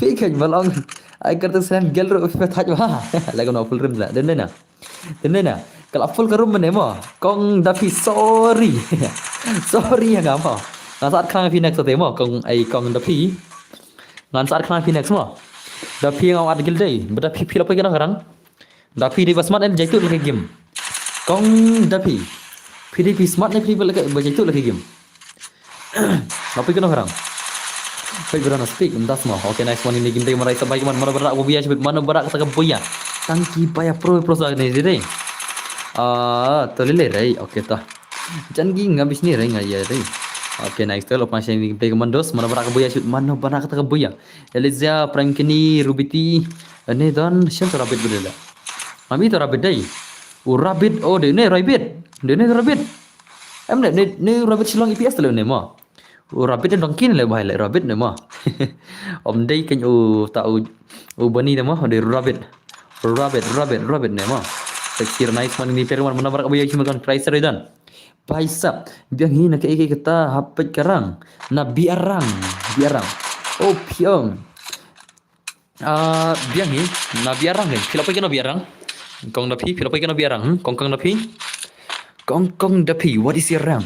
Phi kan ba long ai kyrteng sem gel ruh phi thak ba. Lai kan full rim la. Den den na. Te ne na, ka la full ka room ne mo. Kong Dapi, sorry. Sorry ïa nga mo. Ngan sa at khnang phi next te mo, Kong, ai Kong Dapi. Ngan sa at khnang phi next mo. Dapi nga at gil dei. Ba Dapi phi la poi kano karang. Dapi dei ba smart em jaitu lagi game. Kong Dapi. Phi dei phi smart ne phi ba lagi ba jaitu lagi game. Apa kena orang? Peit bra na speak mynta sma. Okay, nice one, ini game dei marai sabai man, mana barak buya shibit, mana barak kata ka buya. Tang ki paya pro pro sa ni dei. Ah, to lele rei. Okay, ta. Jan gi ngabis ni rei ngaya rei. Okay, nice, to lop masih ini game dei commandos, mana barak buya shibit, mana barak kata ka buya. Elijah, Prankini, Rubiti, ne don shem to Rabbit bedela. Mami to Rabbit dei. U Rabbit, oh dei ne Rabbit. Dei ne Rabbit. Em ne, ne, ne Rabbit Shillong E P S te le ne mo. U Rabbit ne dongki ne le bahai le Rabbit ne mo. Om dei ken u ta u, u bani ne mo, dei Rabbit. Rabbit, Rabbit, Rabbit ne mo. Tekir nice man ni per man mana barak buya shim kan try seri dan. Bhai sab, biang hi na ke ke kata hapet karang. Na biarang, biarang. Oh, piang. Ah, biang hi, na biarang kan. Phi la poi kano biarang? Kong Dapi, phi la poi kano biarang? Hmm? Kong Kong Dapi. Kong Kong Dapi, what is your rank?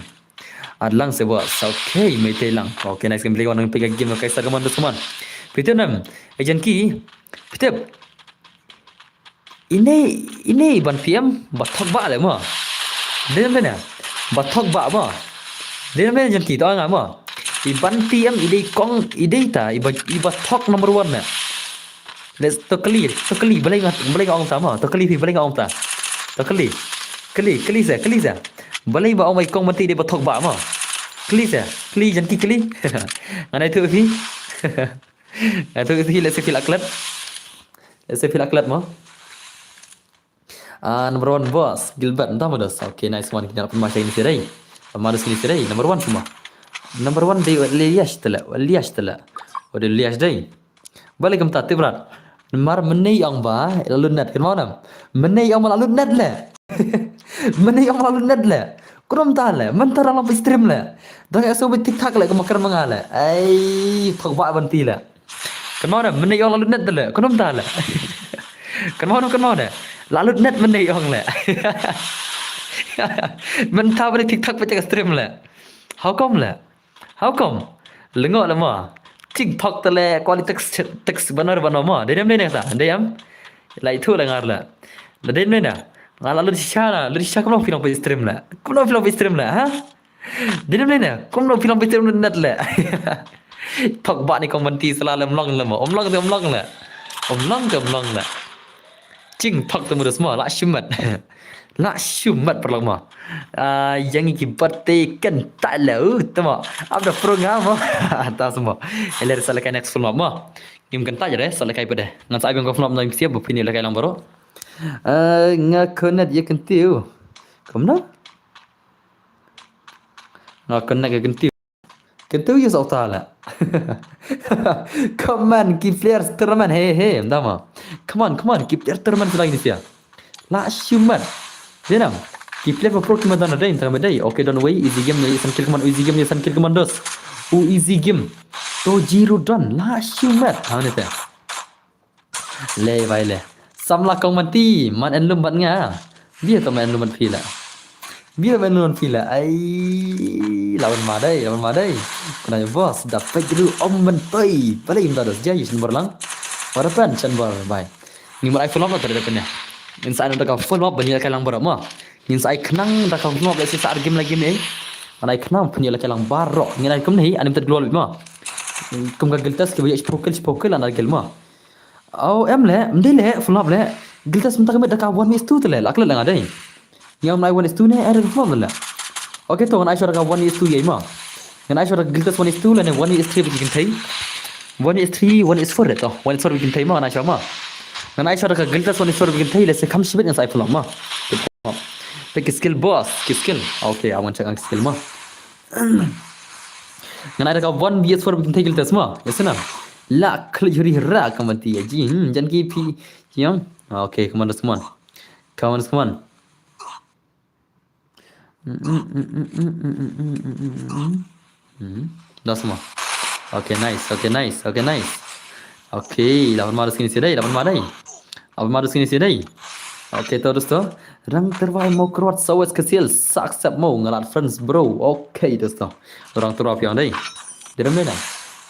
At lang se bos. Okay, mai te lang. Okay, nice game play one, pick a game, okay, sa kaman, kaman. Phi tip nam, agent ki. Phi tip. Ine, ine ban P M, ba thok ba le mo. Dei nam dei na. Ba thok ba mo. Dei nam dei na jan ki to nga mo. I ban P M, i dei kong, i dei ta, i ba, i ba thok number one na. Let's to kali, to kali, balei nga, balei nga ong ta mo. To kali phi, balei nga ong ta. To kali. Kali, kali sa, kali sa. Balei ba ong bai kong mati dei ba thok ba mo. Kali sa, kali jan ki kali. Ngan ai tu phi. Ngan ai tu phi, let's feel aklat. Let's feel aklat mo. Ah, number one boss, Gilbert, entah modus. Okay, nice one. Kita pun masih ini sirai. Pun masih ini sirai. Number one semua. Number one dei Elias tela, Elias tela. Wade Elias dei. Balik kem tati brat. Mar menei ong ba, lalu net kan mau nam. Menei ong ba lalu net le. Menei ong ba lalu net le. Kunum ta le, mentar lang stream le. Dang eso bi TikTok le, kemakar menga le. Ai, thok ba banti le. Kan mau ne, menei ong lalu net le, kunum ta le. Kan mau ne, kan mau ne. Lalu net menei ong le. Menta bani TikTok pecah stream le. How come le? How come? Lengo le mo. TikTok te le quality text text banar bano mo. Dei nem dei ne ta. Dei am. Lai thu le ngar le. Le dei nem dei ne. Ngar lalu shisha la, lalu shisha kumno film pe stream le. Kumno film pe stream le, ha? Dei nam ne, kum long film picture net le. Thok ba ni kong banti sala le mlong le mo. Om long te om long le. Om long te om long le. Ching thok te murus mo, la shumat. La shumat perlok mo. Ah, yang iki bate ken ta le, uh, te mo. Abda pro nga mo. Ta semua. Eler sala kai next film mo. Ngim ken ta jare, sala kai pede. Ngan sa abang ko film na siap bu pini le kai lang baru. Eh, nga connect ïa kyntiew. Kumno? Nga connect ïa kyntiew. Kyntiew ïa sawta la. Come on, ki player tournament, hey, hey, mdama. Come on, come on, ki player tournament lagi ni sia. La shumat. Denam. Ki player ba pro ki mata na dei, tang dei. Okay, don't way, easy game ni, san kill command, easy game ni, san kill commandos. U easy game. To zero done, la shumat. Ha ni te. Le bai le. Samla kong manti, man en lum bat nga. Bia to man en lum bat phi la. Bia man en lum bat phi la. Ai, lawan ma dei, lawan ma dei. Kuna boss, dapat juru om mentoi. Balik minta dos, jai, shan bor lang. Warapan, shan bor, bai. Ni mar ai full up tadi dapat ni. Insa ada ka full up, banyak ka lang bor ma. Insa ai kenang da ka full up, lesi sa game lagi ni. Anai kenang, punya lagi lang barok. Ni ai kum ni, anim tad glol ma. Kum ka giltas, ke banyak sepokil, sepokil, anak gil ma. Au em le, mdei le, full up le. Giltas mynta ka met da ka one is two te le, la klet la nga dei. Nga mlai one is two ne, ai da full up le. Okay to, ngan ai shwa da ka one is two ïa ma. Ngan ai shwa da ka giltas one is two le ne one is three ba ki kynthei. One is three, one is four de to. One is four ba ki kynthei ma, ngan ai shwa ma. Ngan ai shwa da ka giltas one is four ba ki kynthei le se kham shibit ngan sa ai full up ma. Te ki skill boss, ki skill. Okay, I want check ang skill ma. Ngan ai da ka one V S four ba ki kynthei giltas ma. Yes na. La klik huri ra ka manti ya ji. Hmm, jan ki phi. Yang. Okay, come on, come on. Come on, come on. Mm, mm, mm, mm, mm, mm, mm, mm, mm, mm. Mm. Dah semua. Okay, nice. Okay, nice. Okay, nice. Okay, lawan ma dus kini sidai, lawan ma dai. Lawan ma dus kini sidai. Okay, to dus to. Rang terwai mo kruat sawes kesil, sak sep mo ngalat friends, bro. Okay, dus to. Rang terwai piang dai. Derem dai na.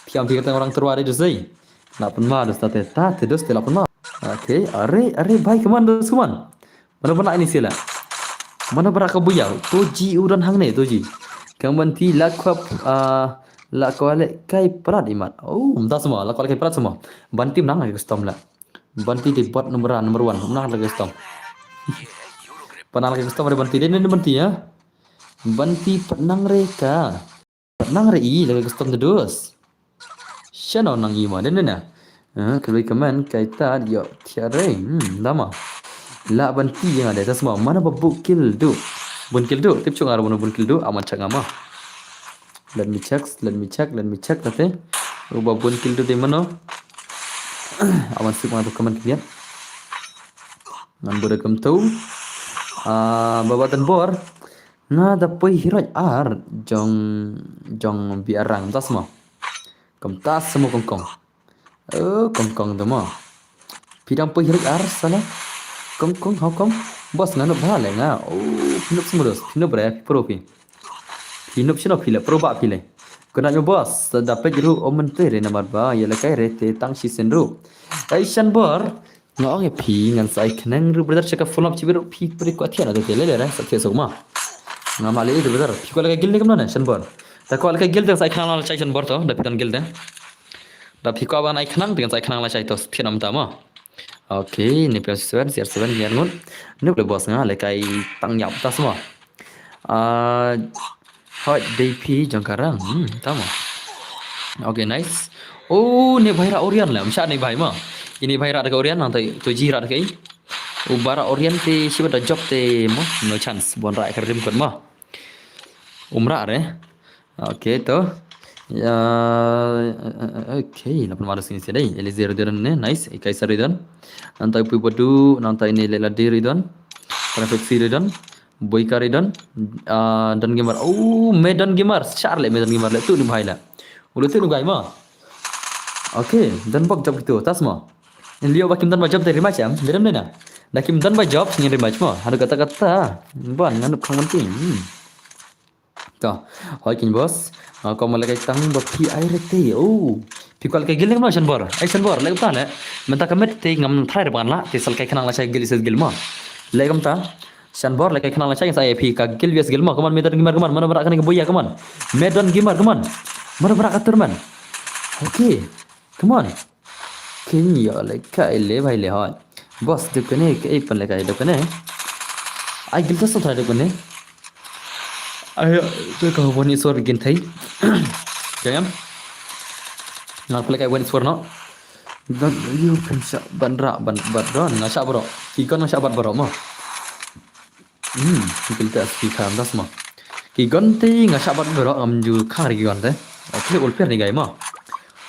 Piang piang tang rang terwai dai dus dai. Lawan ma dus tate, tate dus te lawan ma. Okay, are, are, bhai, come on, dus, come on. Mana bana ini sila. Mana bara ka buya. Toji udan hangne, toji. Kang banti la kwap, ah, la kwale kai prat imat. Oh, mta semua, la kwale kai prat semua. Banti menang lagi custom la. Banti di bot number, number one, menang lagi custom. Penang lagi custom ada banti. Dia ni banti ya. Banti penang reka. Nang re i laka custom te dus. Shano nang i ma den na. Eh, khlei kaman kaita dio tiare. Hmm, dama. La banti yang ada tas ma. Mana ba bun kill du. Bun kill du. Tip chung aro bun kill du. Aman check ngama. Let me check, let me check, let me check tate. Uba bun kill du de mano. Aman sik ma tu kaman kiat. Ngan bura kam tu. Ah, baba tan bor. Nga da poi hiroj ar jong, jong biarang tas mo. Kam tas mo kongkong. Oh, kongkong da mo. Pidang poi hiroj ar sala. Kongkong, how come? Bos nga nup bha le nga. Oh, pinup semua dos. Pinup re, pro pi. Pinup sino pile, pro ba pile. Kena nyo bos, da pej ru omen te re namar ba, ya lekai re te tang si sen ru. Ai shan bor. Nga ong ïa phi ngan sa ai khnang ruh brother sha ka full up chibi ruh phi pyrkhat thiah na te te le le re sa thiah sok ma. Nga ma le ïa brother phi kwah leh ka guild ne kumno ne shan bor. Ta kwah leh ka guild te sa ai khnang la shai shan bor to da phi don guild te. Da phi kwah ban ai khnang te ngan sa ai khnang la shai to thiah na mynta ma. Okay, ne phi seven, C R seven, ngiar ngut. Nuk le boss nga le kai tang yap tas ma. Ah, hot D P jong ka rang. Hmm, tama. Okay, nice. Oh, ne bhai ra Orion la. Msha ne bhai ma. Ini bhai ra da ka Orion nang tai tu ji ra da kai. U bara Orion te shibat da job te mo. No chance. Bon ra ka rim kot ma. Umra re. Okay, to. Ya, okay, lapan madus ini sedai. Eliezer Ridwan ne, nice. Ikai Saridon. Nang tai Pui Badu, nang tai ne Leladi Ridwan. Traffic Ridwan. Boyka Ridon, ah, Don Gamer. Oh, me Don Gamer. Shar le me Don Gamer le tu ni bhai la. Ulu tu ni gai ma. Okay, Don bok job gitu. Tas ma. Lio ba kim don ba job te rematch am. Derem dena. Da kim don ba job ni rematch ma. Hadu kata kata. Ban nganu khang penting. Hmm. To. Hoi kin boss. Ah, ko ma le kai tang ba phi ai rete. Oh. Phi kwah leh ka guild ne kumno shan bor. Ai shan bor leh kumta ne. Mynta ka met te ngam tharai re ban la te sa leh kai khnang la shai guild versus guild ma. Leh kumta. Shan bor leh kai khnang la shai sa ai phi ka guild versus guild ma. Come on, me Don Gamer, come on. Mano ba rah kane ka buya, come on. Me Don Gamer, come on. Mano ba rah ka tournament. Okay. Come on. Kin yo leh kai le bhai le hoi. Boss duk kane ke ai pan leh kai duk kane. Ai guild ta sa tharai duk kane. Ai, tu ka one is four begin thai. Jayam. Ngal play kai one is four no. Don yu pynshah ban rah ban bat don nga shah baroh. Ki gon nga shah bat baroh mo. Hmm, ki kynta speaker das mo. Ki gon te nga shah bat baroh ngam ju khang ri ki gon te. Okay, all player ni guy mo.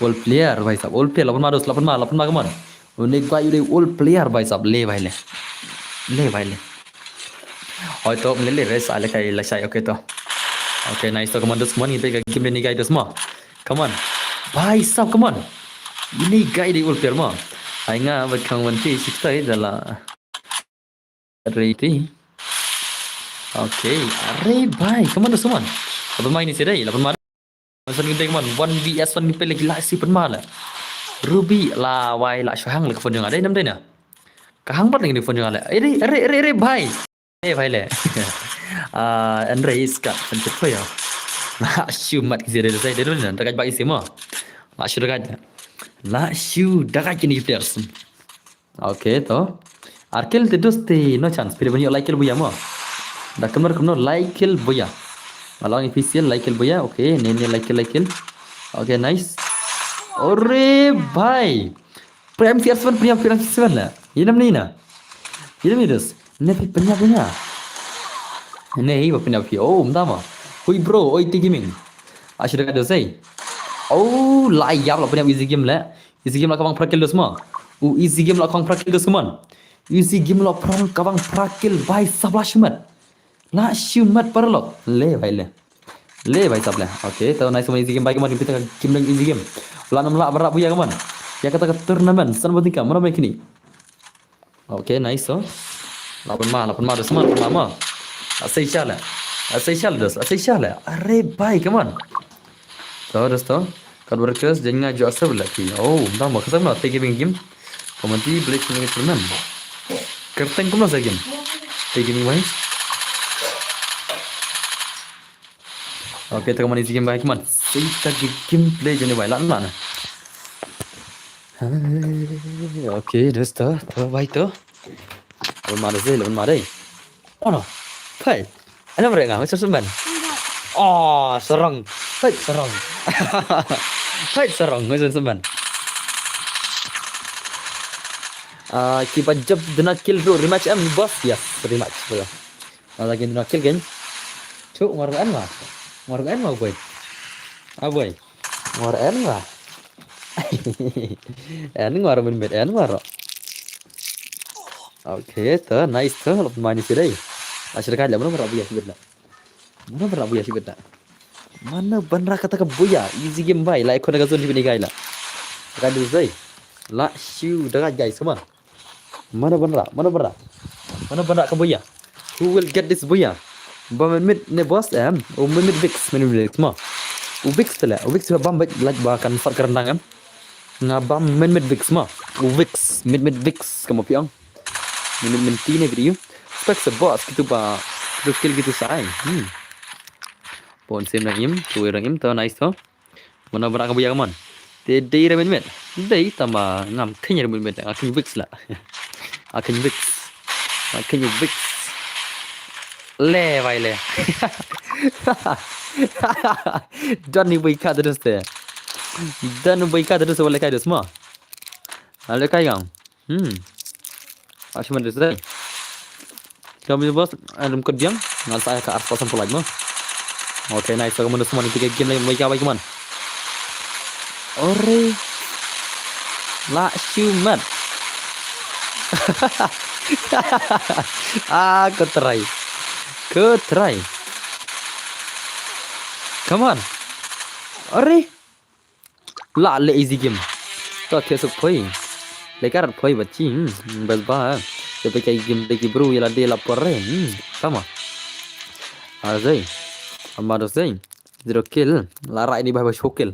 All player bhai sab, all player lapan ma dos, lapan ma, lapan ma, come on. Une guy une all player bhai sab, le bhai le. Le bhai le. Oi to, le le res ale kai la shai, okay to. Okay, nice to, come on dos, come on, ngin peit ka game ni guy dos mo. Come on. Bhai sab, come on. Ini guy di ulpir mo. Ai nga bad khang wan ti shiftai dala. Ready. Okay. Are bhai, come on dos, come on. Lapan ma ini si dei, lapan ma. Masa ni dei, come on. One V S one ni pele gila si pen ma la. Ruby la wai la shohang la ka phone jong nga dei nam dei na. Ka hang bat ni phone jong nga la. Are are are are bhai. Eh, bhai le. Ah, Andre iska, pen tu ya. La shu mat ki zere zai de dun, da gaj ba isi mo. La shu da gaj. La shu da gaj kini players. Okay, to. Ar kill te dos te, no chance. Pide banyo like kill buya mo. Da kamar kamno like kill buya. Along official like kill buya. Okay, ne ne like kill, like kill. Okay, nice. Ore bhai. Prem C R seven, Prem, Prem C R seven la. Inam ni na. Inam ni dos. Ne phi pynïap ïa nga. Ne hi ba pynïap phi. Oh, mta ma. Hui bro, oi ti gaming. Ashra ka dosai. Oh, la ïap la pynïap Easy Game la. Easy Game la ka bang phra kill dos ma. U Easy Game la ka bang phra kill dos, come on. Easy Game la ka bang phra kill bhai sab la shu mat. La shu mat paralok. Le bhai le. Le bhai sab le. Okay, to nice, come on, Easy Game bhai, come on, kita ka game dang Easy Game. La nam la bara buya, come on. Ïa kata ka tournament san ba tingka, mana mai kini. Okay, nice, so. Lapan ma, lapan ma, dos ma, lapan ma. Asai shala. Asai shala dos, asai shala. Are bhai, come on. To, dos to. Kat workers, jangan ngaju asap lagi. Oh, dah mau ketemu lah, tegi game. Komanti, beli sini pernah. Kerteng kumno sa game. Tegi game bhai. Okay, to, come on, Easy Game bhai, come on. Sita game play jani bhai, lan lan. Okay, dos to, to bhai to. Lawan ma dei, lawan ma dei. Oh no. Hai. Ana mereka ngah, macam semban. Oh, serang. Hai, serang. Hai, serang, macam semban. Ah, kiba jab dena kill bro, rematch em boss. Yes, rematch bro. Lagi dena kill kan. Cuk, ngor en ma. Ngor en ma boy. Ah boy. Ngor en ma. En ngor min mit en ngor. Okay, to nice to, lop mani sidai. Ashir kai la, mana bara buya sibit la. Mana bara buya sibit la. Mana banra kata ka buya, Easy Game bhai, la ikon ka zone sibit ni kai la. Ka dil sai. La shu daga guys, come on. Mana banra, mana banra. Mana banra ka buya. Who will get this buya? Ba min mit ne boss em. O min mit Vix, min mit Vix ma. U Vix tele, u Vix ba bam like ba kan fat kerendang em. Nga bam min mit Vix ma. U Vix, mit mit Vix kama piang. Min mit min ti ne video. Spek se boss gitu ba. Gitu skill gitu sai. Hmm. Pon sim rang im, tu rang im to nice to. Mana banra ka buya, come on. Te dei ra min mit. Dei tama ngam kenya ra min mit. Nga kenya Vix la. Nga kenya Vix. Nga kenya Vix. Le bhai le. Don ni bui ka terus te. Don bui ka terus wala kai dos ma. Ale kai gang. Hmm. Ashi man dei. Kami bos, adem kediang, ngan sa ka arpa san pelaj mo. Okay, nice, kamu semua ni tiga game lagi, baik, baik, man. Ore. La shumat. Ah, ko try. Ko try. Come on. Ore. La le Easy Game. To thiah suk phoi. Le karat phoi bachi. Hmm, bas ba. Te pe kai game de ki bru ila de la pore. Hmm, sama. Azai. Amado zai. Zero kill. La rai ni bai bai shokel.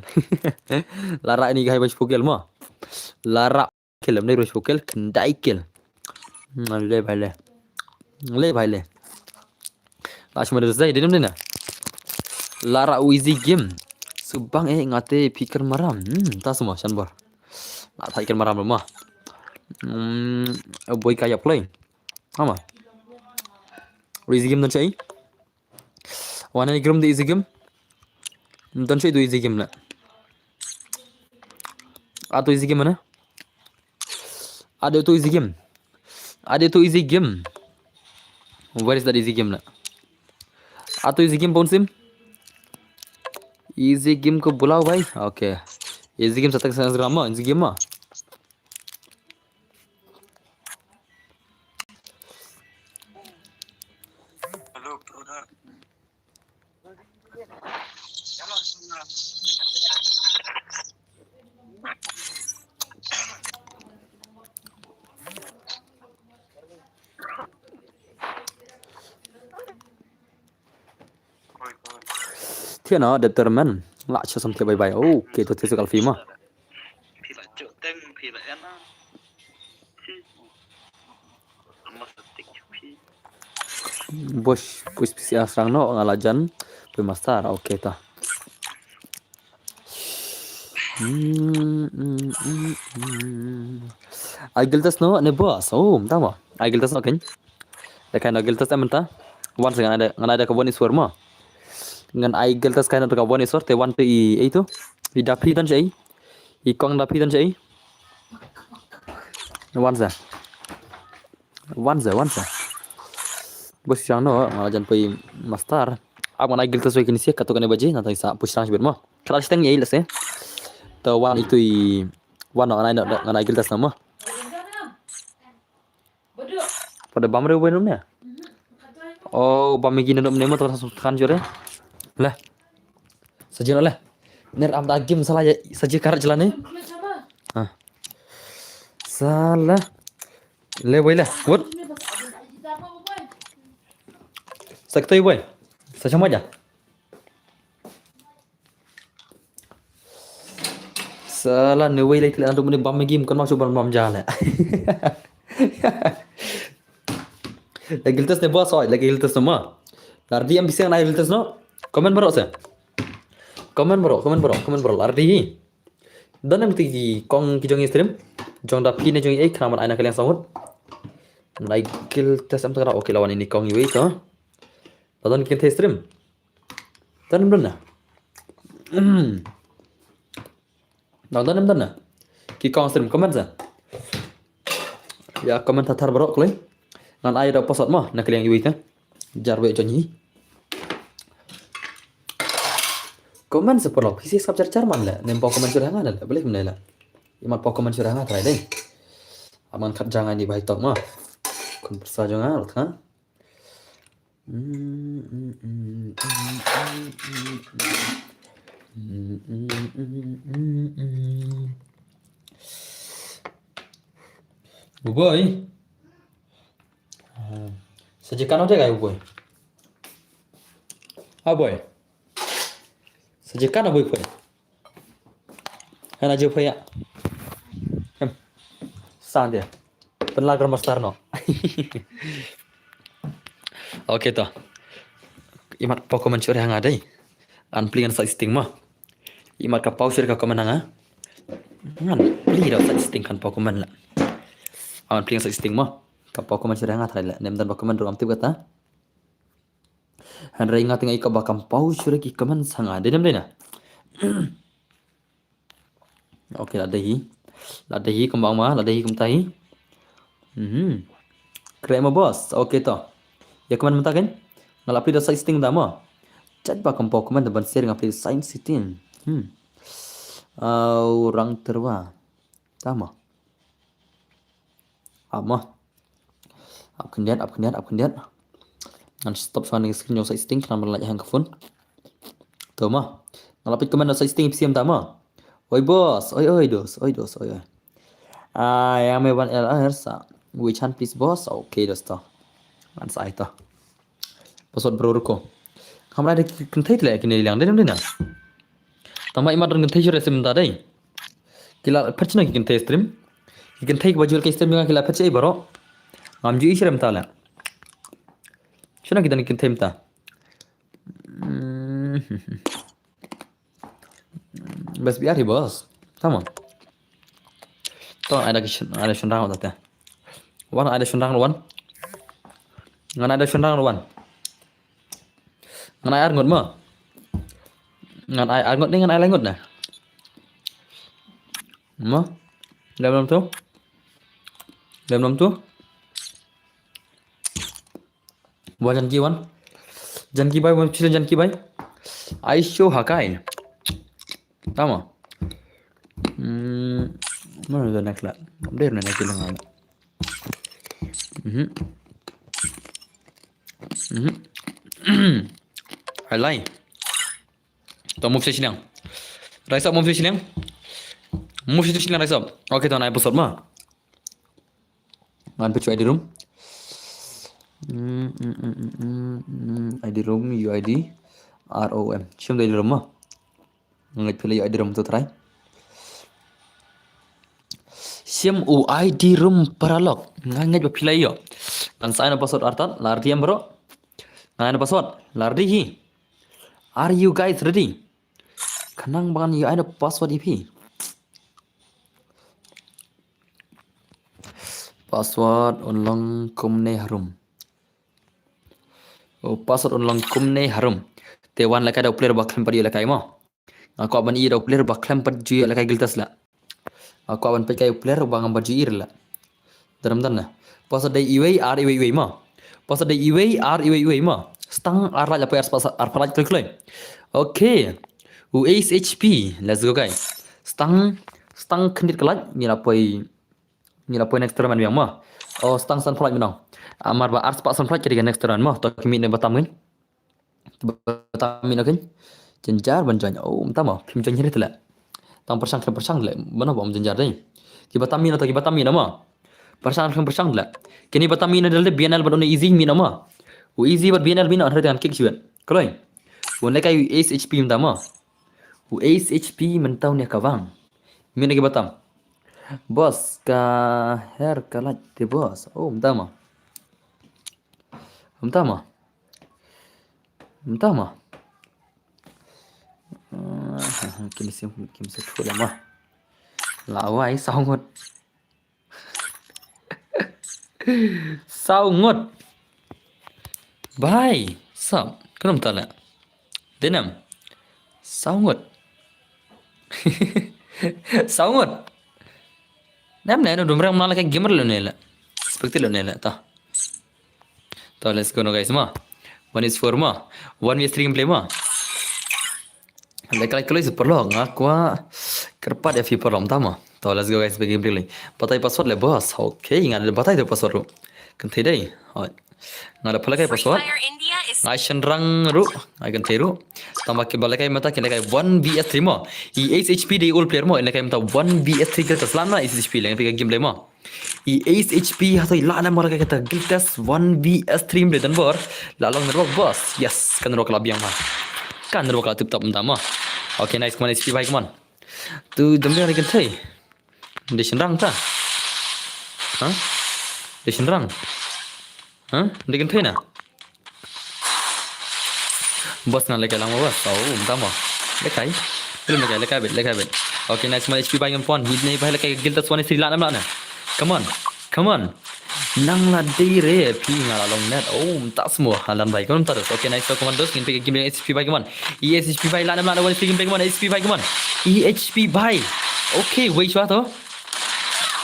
La rai ni gai bai shokel ma. La ra kill, em dei ruh shu kill, khyndai kill. Hmm, le bhai le. Le bhai le. La shmada zai, dei nam dei na. La ra u Easy Game. Subang eh ngate phikir maram. Hmm, ta semua shanbor. La phikir maram ma. Hmm, boy kaya play. Ama. U Easy Game dan chai. Wana ni grum de Easy Game. Don shu du Easy Game la. Atu Easy Game mana? Ade to easy game. Ade to easy game. Where is that easy game na? Ato easy game pon sim. Easy game ko bulao bhai. Okay. Easy game sa tak sa drama, easy game ma. Thiah na dep ter men. Lah cha sam thiah bye bye. Okay, to thiah sa kalfi ma. Bush, push P C R srang no, nga la jan, poi master, okay ta. Hmm, hmm, hmm, hmm. Ai giltas no, ne boss, oh, mynta ma. Ai giltas no, kan. Da kain ai giltas em mynta. Wan sa ngan ai da, ngan ai da ka wan iswar ma. Ngan ai giltas kain da ka wan iswar, te wan te i, ei tu. I da phi tan sa ei. I kong da phi tan sa ei. Wan sa. Wan sa, wan sa. Bos srang no, nga la jan poi master. Ap ngan ai giltas wei kini sia, kato kane baje, na tai sa push rang sibet mo. Kala siteng ei lase. To wan itu i, wan no, ngan ai, ngan ai giltas na mo. Pada bam re wei num ne. Oh, bam igi num ne mo, to kan jore. Lah. Sa jin le. Ner am da game sala ya, sa je kar jela ne. Ah. Sala. Le boy le. What? Sa ktoi boy. Sa chama ja. Sala ne wei le tile andu mene bam game kan masuk bam bam jale. Lagi giltas ne bos oi, lagi giltas ne ma. Lardi am bisa ngai giltas no. Comment baroh se. Comment baroh, comment baroh, comment baroh. Lardi hi. Don em ti ki kong ki jong i stream. Jong da phi ne jong i ei khana man ai na ka liang sahut. Nai giltas am ta ka. Okay, lawan ini kong i wei to. Don ki kynthei stream. Don em don na. Hmm. Nang don em don na. Ki kong stream comment sa. Ya comment thar thar baroh kloi. Ngan ai da password mo na ka liang iwei ka. Jar wei jong i. Comment sa paralok. Phi sa sngap jar jar man le. Nem pau comment shuh ha nga le. Balik men le. Imat pau comment shuh ha nga trai dei. Aman khat jang ani bai tok mo. Kon persa jong nga rot ha. Buboi. Ah, sa je kan ode kai buboi. Ah, boi. Sa je kan buboi. Hana je phaya. Em. Sang dia. Penla grammar star no. Okay to. Imat pau comment shuh ha nga dei. An pli ngan sa sting mo. Imat ka pau shuh ka comment ha nga. Ngan pli da sa sting kan pau comment la. An pli ngan sa sting mo. Ka pau comment shuh ha nga trai la. Nem don ba comment ruh am tip kata. Hynrei nga teng ai ka ba kam pau shuh ki comment sa nga. Dei nem dei na. Okay, la dei hi. La dei hi kumba ma, la dei hi kumta hi. Mhm. Kre ma boss. Okay to. Ya comment mynta kan. Nga la pli da sa sting da ma. Chat ba kam pau comment da ban share nga pli sa sting. Hmm. Au rang terwa. Ta ma. Ama. Ap khyndiat, ap khyndiat, ap khyndiat. Ngan stop shuwa na ka screen jong sa sting, khnang ban lait hang ka phone. To ma. Nga la peit comment sa sting psiam ta ma. Oi boss, oi oi dos, oi dos, oi oi. Ah, ya me wan L R sa. Which one please boss? Okay dos to. Ngan sa ai to. Pasot bro ruko. Hamra de kynthei tle kine liang de dem de na. Tama imat don kynthei jure sim ta dei. Kila phet shina ki kynthei stream. Ki kynthei ki bajul ki stream nga kila phet shi baro. Ngam ju i shirem ta la. Shina ki don kynthei ta. Hmm. Best B R hi boss. Come on. To ai da ki shun, ai da shun rang ta. Wan ai da shun rang wan. Ngan ai da shun rang wan. Ngan ai ar ngut mo. Ngan ai ar ngut ne ngan ai lai ngut ne. Mo. Lam lam tu. Lem nom tu. Wan Janki wan. Janki bai, wan sila Janki bai. Aisho hakai. Tama. Hmm. Mana dah nak lah. Dia nak nak hilang. Mhm. Mhm. Alai. To move station yang. Rise up, move station yang. Move station yang, rise up. Okay, to na episode ma. Ngan pynchuh I D room. Hmm, hmm, hmm, hmm, hmm, hmm. I D room, U I D, R O M. Shem da I D room ma. Ngan pynleh ïa I D room tu try. Shem u I D room paralok. Ngan ngeit ba phi la ïoh. Ngan sign up password artat, la R T M bro. Ngan password, la ready hi. Are you guys ready? Khnang ba ngan ïoh ai password ïa phi. Password un long kumne harum. Oh, password un long kumne harum. Te wan lehkai da u player ba khlem pat ju lehkai mo. Nga kwah ban ïa da u player ba khlem pat ju ïa lehkai guild test la. Nga kwah ban peit kai u player ba ngam pat ju ïa la. Daram dan na. Password dei iwei ar iwei iwei mo. Password dei iwei ar iwei iwei mo. Stang ar lait la poi ar spah ar pha lait kloi kloi. Okay. U Ace H P. Let's go guys. Stang stang khyndiat ka lait ngi la poi ngi la poi next tournament biang mo. Oh, stang san pha lait mynno. Amar ba ar spah san pha lait ka dei ka next tournament mo. To ki mih ne batam ngin. Batam mih no kin. Jynjar ban join. Oh, mynta mo phim join hi te la. Tang pyrshang khlem pyrshang te la. Mano ba ym jynjar dei. Ki batam mih no to ki batam mih no mo. Pyrshang khlem pyrshang te la. Kini batam mih no dei B N L bad une Easy mih no mo. U Easy bad B N L mih no hynrei te ngan kick shuwa. Kloi. U lehkai u Ace H P mynta mo. U Ace H P mynta une ka bang. Mih no ki batam. Boss ka her ka lait te boss. Oh, mynta mo. Mynta mo. Mynta mo. Ah, kini sim kim se thula mo. La wai saw ngut. Saw ngut. Bai, sap. Kano mynta la. Denam. Saw ngut. Saw ngut. Nam ne no dumrang mala ka gamer lo ne la. Spectator lo ne la ta. To, let's go no guys ma. One is four ma. One v three gameplay ma. Lehkai kloi super lo nga kwah kyrpad ïa phi paralok mynta ma. To, let's go guys, bad gameplay. Batai password le boss. Okay, nga da batai tu password ruh. Kynthei dei. Hoi. Nga da pynlehkai password. Nga shynrang ruh. Nga kynthei ruh. Tang ba ki ba lehkai mynta ki lehkai one v three mo. I Ace H P dei old player mo. Lehkai mynta one v three guild test la na Ace H P lehkai gameplay mo. I Ace H P hato i la na mara kata guild test one v three mle dan bor. La long network boss. Yes, ka network la biang ma. Ka network la tip top mynta ma. Okay, nice, come on, H P bhai, come on. Tu dam biang ri kynthei. Dei shynrang ta. Ha? Dei shynrang. Ha? Dei kynthei na. Boss ngan lehkai lang ma boss. Oh, mynta mo. Lehkai. Belum lehkai, lehkai bit, lehkai bit. Okay, nice, man, H P bhai ngan pon. Hi ne bhai lehkai guild test one v three la nam la na. Come on. Come on. Nang la dei re, phi nga la long net. Oh, mynta semua. Halan bhai, come on, mynta dos. Okay, nice, so, come on, dos. Ngin peit game H P bhai, come on. I Ace H P bhai la nam la na one v three game, come on. H P bhai, come on. I H P bhai. Okay, wei shwa to.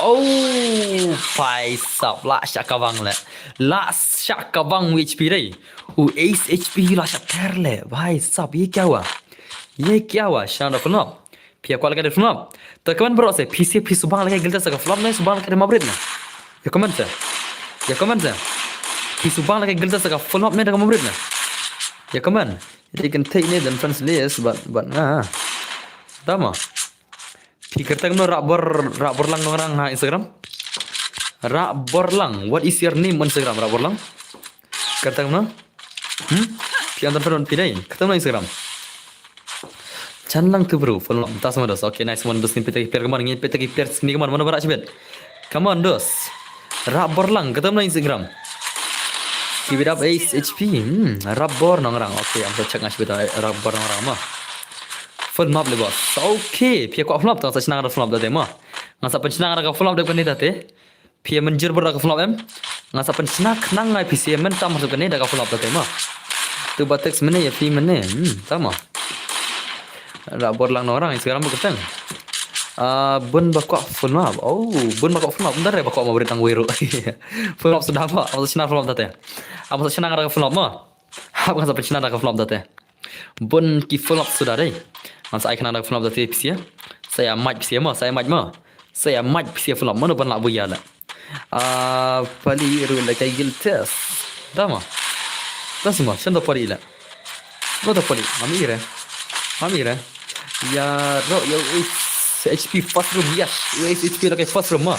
Oh, bhai sab, la shah ka bang le. La shah ka bang u H P dei. U Ace H P la shah ter le. Bhai sab, ye kya hua? Ye kya hua? Shah da flop. Phi kwah lehkai da flop. To kaman bro se, phi se phi subang lehkai guild test ka flop ne, subang lehkai da mabrit ne. Ya comment se. Ya comment se. Phi subang lehkai guild test ka flop ne da ka mabrit ne. Ya comment. Jadi kynthei ne dan friends list bad bad nga. Tama. Phi kyrteng no Rabor, Rabor Lang Nongrang ha Instagram? Rabor Lang, what is your name on Instagram, Rabor Lang? Kyrteng no? Hmm? Phi antan pernah phi dai? Kyrteng no Instagram? Chan lang tu bro, follow up tas mados. Okay, nice one, dos ngin peit ki player, come on, ngin peit ki player sini, come on, mano barak sibet. Come on, dos. Rabor Lang, kyrteng no Instagram? Keep it up, Ace H P. Hmm, Rabor Nongrang. Okay, am sa check nga sibet Rabor Nongrang ma. Full map le boss. Okay, phi kwah full map, tang sa shnang da full map da te ma. Nga sa pynshna da ka full map da kane da te. Phi mynjur bor da ka full map em. Nga sa pynshna khnang ngai phi se men tam masuk kane da ka full map da te ma. Tu ba text mene ya phi mene. Hmm, tama. Rabor Lang Nongrang Instagram ba kyrteng. Ah, bun ba kwah full map. Oh, bun ba kwah full map. Ndar ba kwah map rit nang wiru. Full map suda mo. Ap sa shna full map da te. Ap sa shna da ka full map mo. Ap sa shna da ka full map da te. Bun ki full map suda dei. Ngan sa ai khnang da ka full map da te pisa. Sa ïa mic pisa mo, sa ïa mic mo. Sa ïa mic pisa full map mo, no ban lah buya la. Ah, pali ru la kai gil test. Da mo. Da sima, shen da pali la. Lo da pali, ngam ire. Ngam ire. Ya ro yo H P first room, yes. H P la kai first room mo.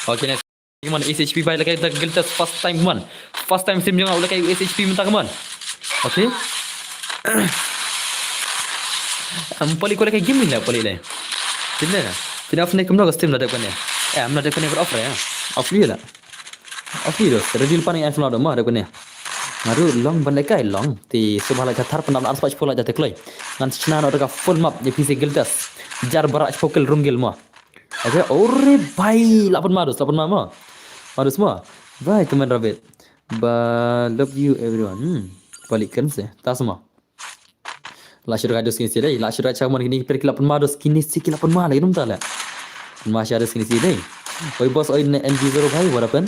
Okay, next. Mon H P bai la kai da gil test first time mon. First time sim jong nga la kai H P mynta ka mon. Okay. Am pali ko la kai game la pali le. Tin le na. Tin off ne kumno ka stream la dep kane. Eh, am la dep kane off re. Off li la. Off li do. Ready pan ai flood mo dep kane. Nga ruh long ban le kai long. Te sngewbha la ka thar pynban ar spah shiphew like da te kloi. Ngan shna noh da ka full map ïa phi sa gil test. Jar barak shiphew kill rung gil mo. Okay, ore bai, lah pynma dus, lah pynma mo. Ma dus mo. Bai, teman rabbit. Ba, love you everyone. Hmm. Balik kan se. Tas mo. Lah shu rai dus kine si dei. Lah shu rai sha mon kine per ki lah pynma dus kine si ki lah pynma lagi num ta la. Pynma sha dus kine si dei. Oi boss, oi ne N G zero bhai, what happened?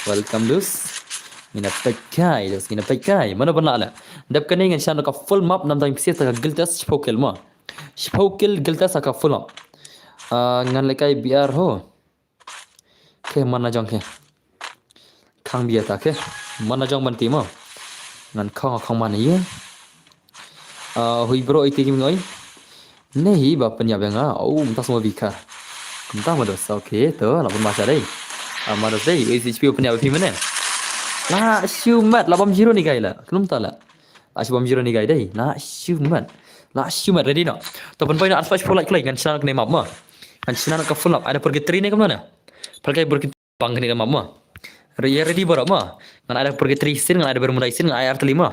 Welcome dus. Ngin ïa peit kai dus, ngin ïa peit kai. Mano ban lah la. Dep kane ngan shna ka full map namar ta pisa ta ka gil test shiphew kill mo. Shiphew kill gil test ha ka full map. Ah, ngan le kai B R ho. Ke man la jong ke. Khang bia ta ke. Man la jong ban ti mo. Ngan khong khong man ye. Ah, hui bro iti kim ngoi. Ne hi ba pynïap ïa nga. Oh, mynta semua bikar. Mynta ma dos. Okay, to, la pun masa dei. Ah, ma dos dei. Ui H P pynïap ïa phi mane. La shu mat, la bam zero ni kai la. Khlem ta la. La shu bam zero ni kai dei. La shu mat. La shu mat, ready noh. To pynpoi noh ar spah shiphew like kloi ngan shna kane map mo. Ngan shna ka full map. Ada purgatory ne kumno ne? Pal kai purgatory bang kane ka map mo. Re-, ïa ready baroh mo. Ngan ada purgatory sien, ngan ada Bermuda sien, ngan ai artylli mo.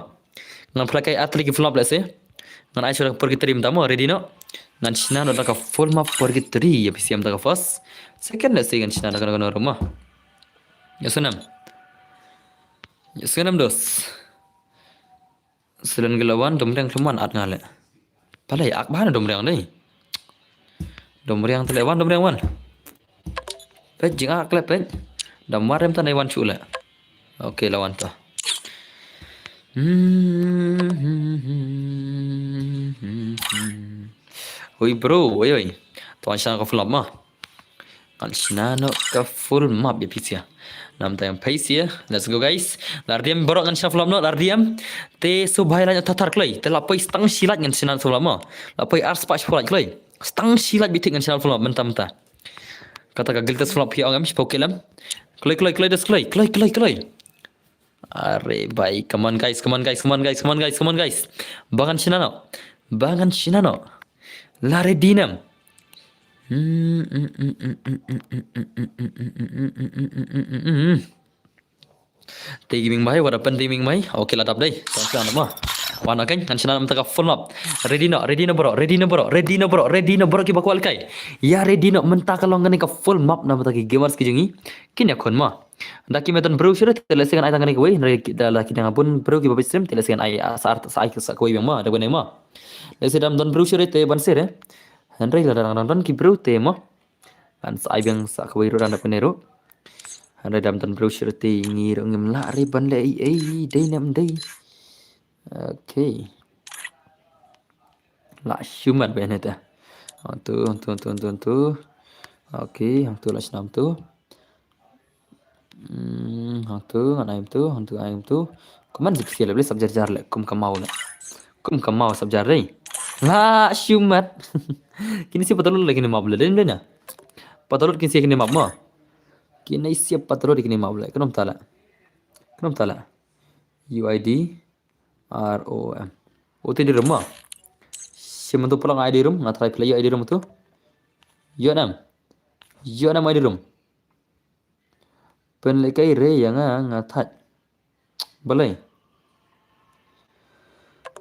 Ngan pal kai artylli ki full map lehse. Ngan ai shuwa purgatory mynta mo, ready noh. Ngan shna noh da ka full map purgatory ïa phi siem da ka first. Second lehse ngan shna da ka, da ka room mo. Ïa sngewnem. Ïa sngewnem dos. Selen gila wan, Domriang khlem wan at nga le. Palei ak bha na Domriang dei. Domriang te le wan, Domriang wan. Peit jing ak le peit. Dam warem ta nei wan shu le. Okay, la wan ta. Oi bro, oi oi. Tuan shang ka flop ma. Ngan shna noh ka full map ïa phi sia. Namta ïa phi sia. Let's go guys. Lar diem baroh ngan shna full map noh, lar diem. Te sngewbha ïa like thar thar kloi. Te la poi stang shi like ngan shna full map mo. La poi ar spah shi like kloi. Stang shi like bitik ngan shna full map mynta mynta. Kata ka guiltless full map hi ong em shiphew kill em. Kloi kloi kloi des kloi. Kloi kloi kloi. Are bai, come on guys, come on guys, come on guys, come on guys, come on guys. Ba ngan shna noh. Ba ngan shna noh. La ready nam. Te gaming bai, what happened gaming bai? Okay, la dap dei. Tang shna ma. Wan akan ngan shna mynta ka full map. Ready noh, ready noh baroh, ready noh baroh, ready noh baroh, ready noh baroh kiba kwah lehkai. Ïa ready noh mynta ka long kane ka full map namar ta ki gamers ki jong ngi. Kin ïa khun ma. Da ki me don briew shuh te lehse ngan ai tang kane kawei, hynrei da la ki dang bun briew kiba peit stream te lehse ngan ai, ah, sa ar, sa ai sa kawei biang ma, da kane ma. Lehse dam don briew shuh te ban sir eh. Hynrei la dang don ki briew te ma. Ngan sa ai biang sa kawei ruh dang da kane ruh. Hynrei dam don briew shuh te ngi ruh ngim lah re ban leh ei ei dei ne em dei. Okay. Lah shu mat ba ne te. Hangtu, hangtu, hangtu, hangtu, hangtu. Okay, hangtu lah shu nam tu. Hmm, hangtu, ngan ai tu, hangtu ai tu. Kumne zip sia le, boleh sap jar jar le, kum kamau le. Kum kamau sap jar dei. Lah shu mat. Kine sia patalut le kine map le, dei dei na. Patalut kine sia kine map ma. Kine sia patalut kine map le, khlem ta le. Khlem ta le. U I D. R O M. O te di room ma. Shim tu pulang I D room, nga try play I D room tu. Yo nam. Yo nam I D room. Pynlehkai re ïa nga nga thait. Balei.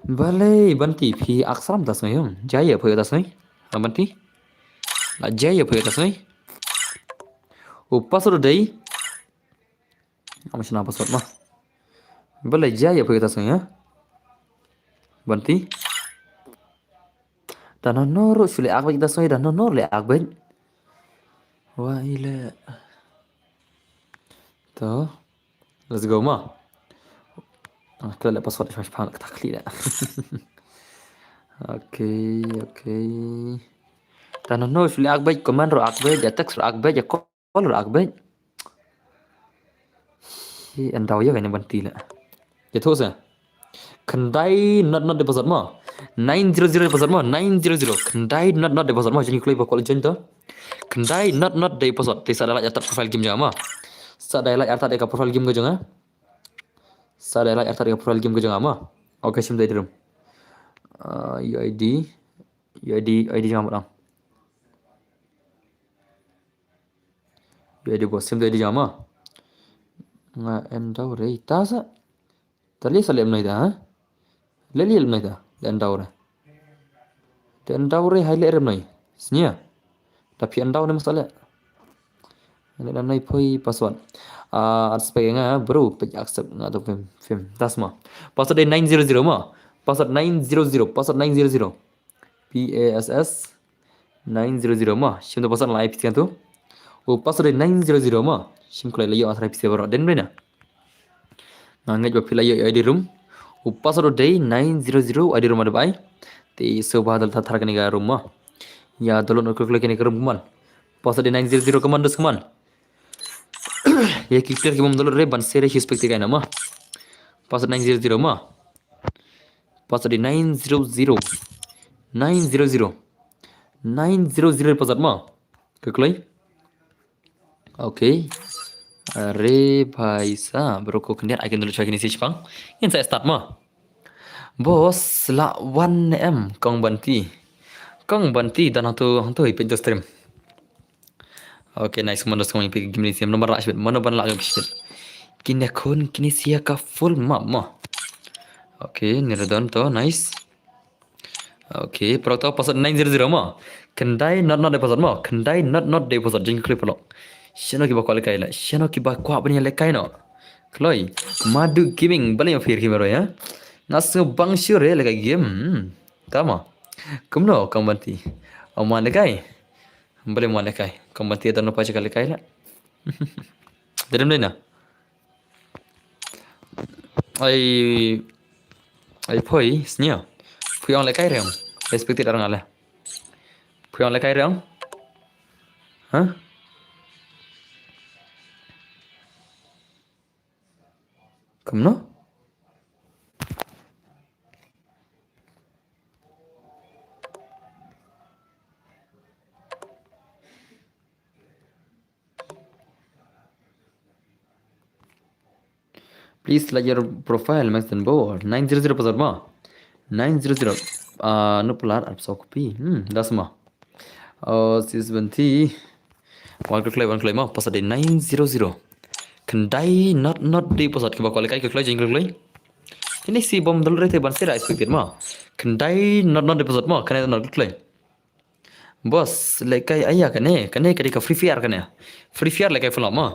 Balei Banti phi aksram ta sngi yong. Jaya phi ta sngi. Banti. La jaya phi ta sngi. Upas ro dei. Am shna password ma. Balei jia ïa phi ta sngi ha. Banti. Da no no ru shu le ak bek ta sngi da no no le ak bek. Wa ile. To. Let's go ma. Ah, ka leh password shipang ka takli da. Okay, okay. Tano no shuli akbej, command ro akbej, ya text ro akbej, ya call ro akbej. Hi endau ya kane banti la. Ya tu sa. Khyndai not not deposit ma. Nine zero zero deposit ma. Nine zero zero. Khyndai not not deposit ma. Jani kloi ba call join to. Khyndai not not deposit. Te sa da la ya tat profile game jong ma. Sa da la ya tat ka profile game ka jong ma. Sa da la ya tat ka profile game ka jong ma. Okay, shim da drum. Uh, U I D. U I D, U I D jong ma dang. U I D boss, shim da U I D jong ma. Nga endau re ta sa. Ta le sa le mnoi da, ha? Le le mnoi da. Le endau re. Le endau re hai le re mnoi. Snia. Tapi endau ne masale. Ane namnai poi password. Ah, at spek nga bro, pej accept nga tu film film. Das ma. Password dei nine zero zero ma. Password nine zero zero, password nine zero zero. P A S S nine zero zero ma. Shim tu password la I P C tu. U password dei nine zero zero ma. Shim kloi la yo asra I P C bro. Den bena. Nga ngeit ba phi la ïoh ïa I D room. U password dei nine zero zero, I D room ada bai. Te so ba dal ta thar kane ka room ma. Ïa download ko klik kane ka room man. Password dei nine zero zero, command dos command. Ïa ki player ki bom download re ban sere hispek te kaina ma. Password nine zero zero ma. Password dei nine zero zero. Nine zero zero. Nine zero zero password ma. Ka kloi. Okay. Are bhai sa bro ko khyndiat ai kynduh chwa kine si chipang. Ngin sa start ma. Boss la wan em Kong Banti. Kong Banti dan hangtu hangtu ipit do stream. Okay, nice. Mano song ipit game ni siam nomor la shibit. Mano ban la game shibit. Kine khun kine sia ka full map ma. Okay, ni redon to nice. Okay, paralok to password nine zero zero ma. Khyndai not not deposit ma. Khyndai not not deposit jing klik paralok. Shano kiba kwah lekai la. Shano kiba kwah bani lekai no. Kloi. Madu Gaming bani ma phir ki mero ya. Ngas bang sure lekai game. Hmm. Tama. Kumno Kong Banti. Aman lekai. Bani ma lekai. Kong Banti dan no pa chika lekai la. Dedem dena. Ai, ai phoi snia. Phoi ong lekai reng. Respected ar ngale. Phoi ong lekai reng. Hah? Kumno? Please like your profile, Max and Bo. Nine zero zero password ma. Nine zero zero. Ah, no pular ap so kopi. Hmm, das ma. Oh, sis benti. Wan kloi, wan kloi ma. Password dei nine zero zero. Khyndai not not dei password kiba kwah lekai kloi jing kloi. Kine si bom dal rete ban sera expected ma. Khyndai not not dei password ma. Khyndai not kloi. Boss, lekai aya kane, kane ka dei ka Free Fire kane. Free Fire lekai full map ma.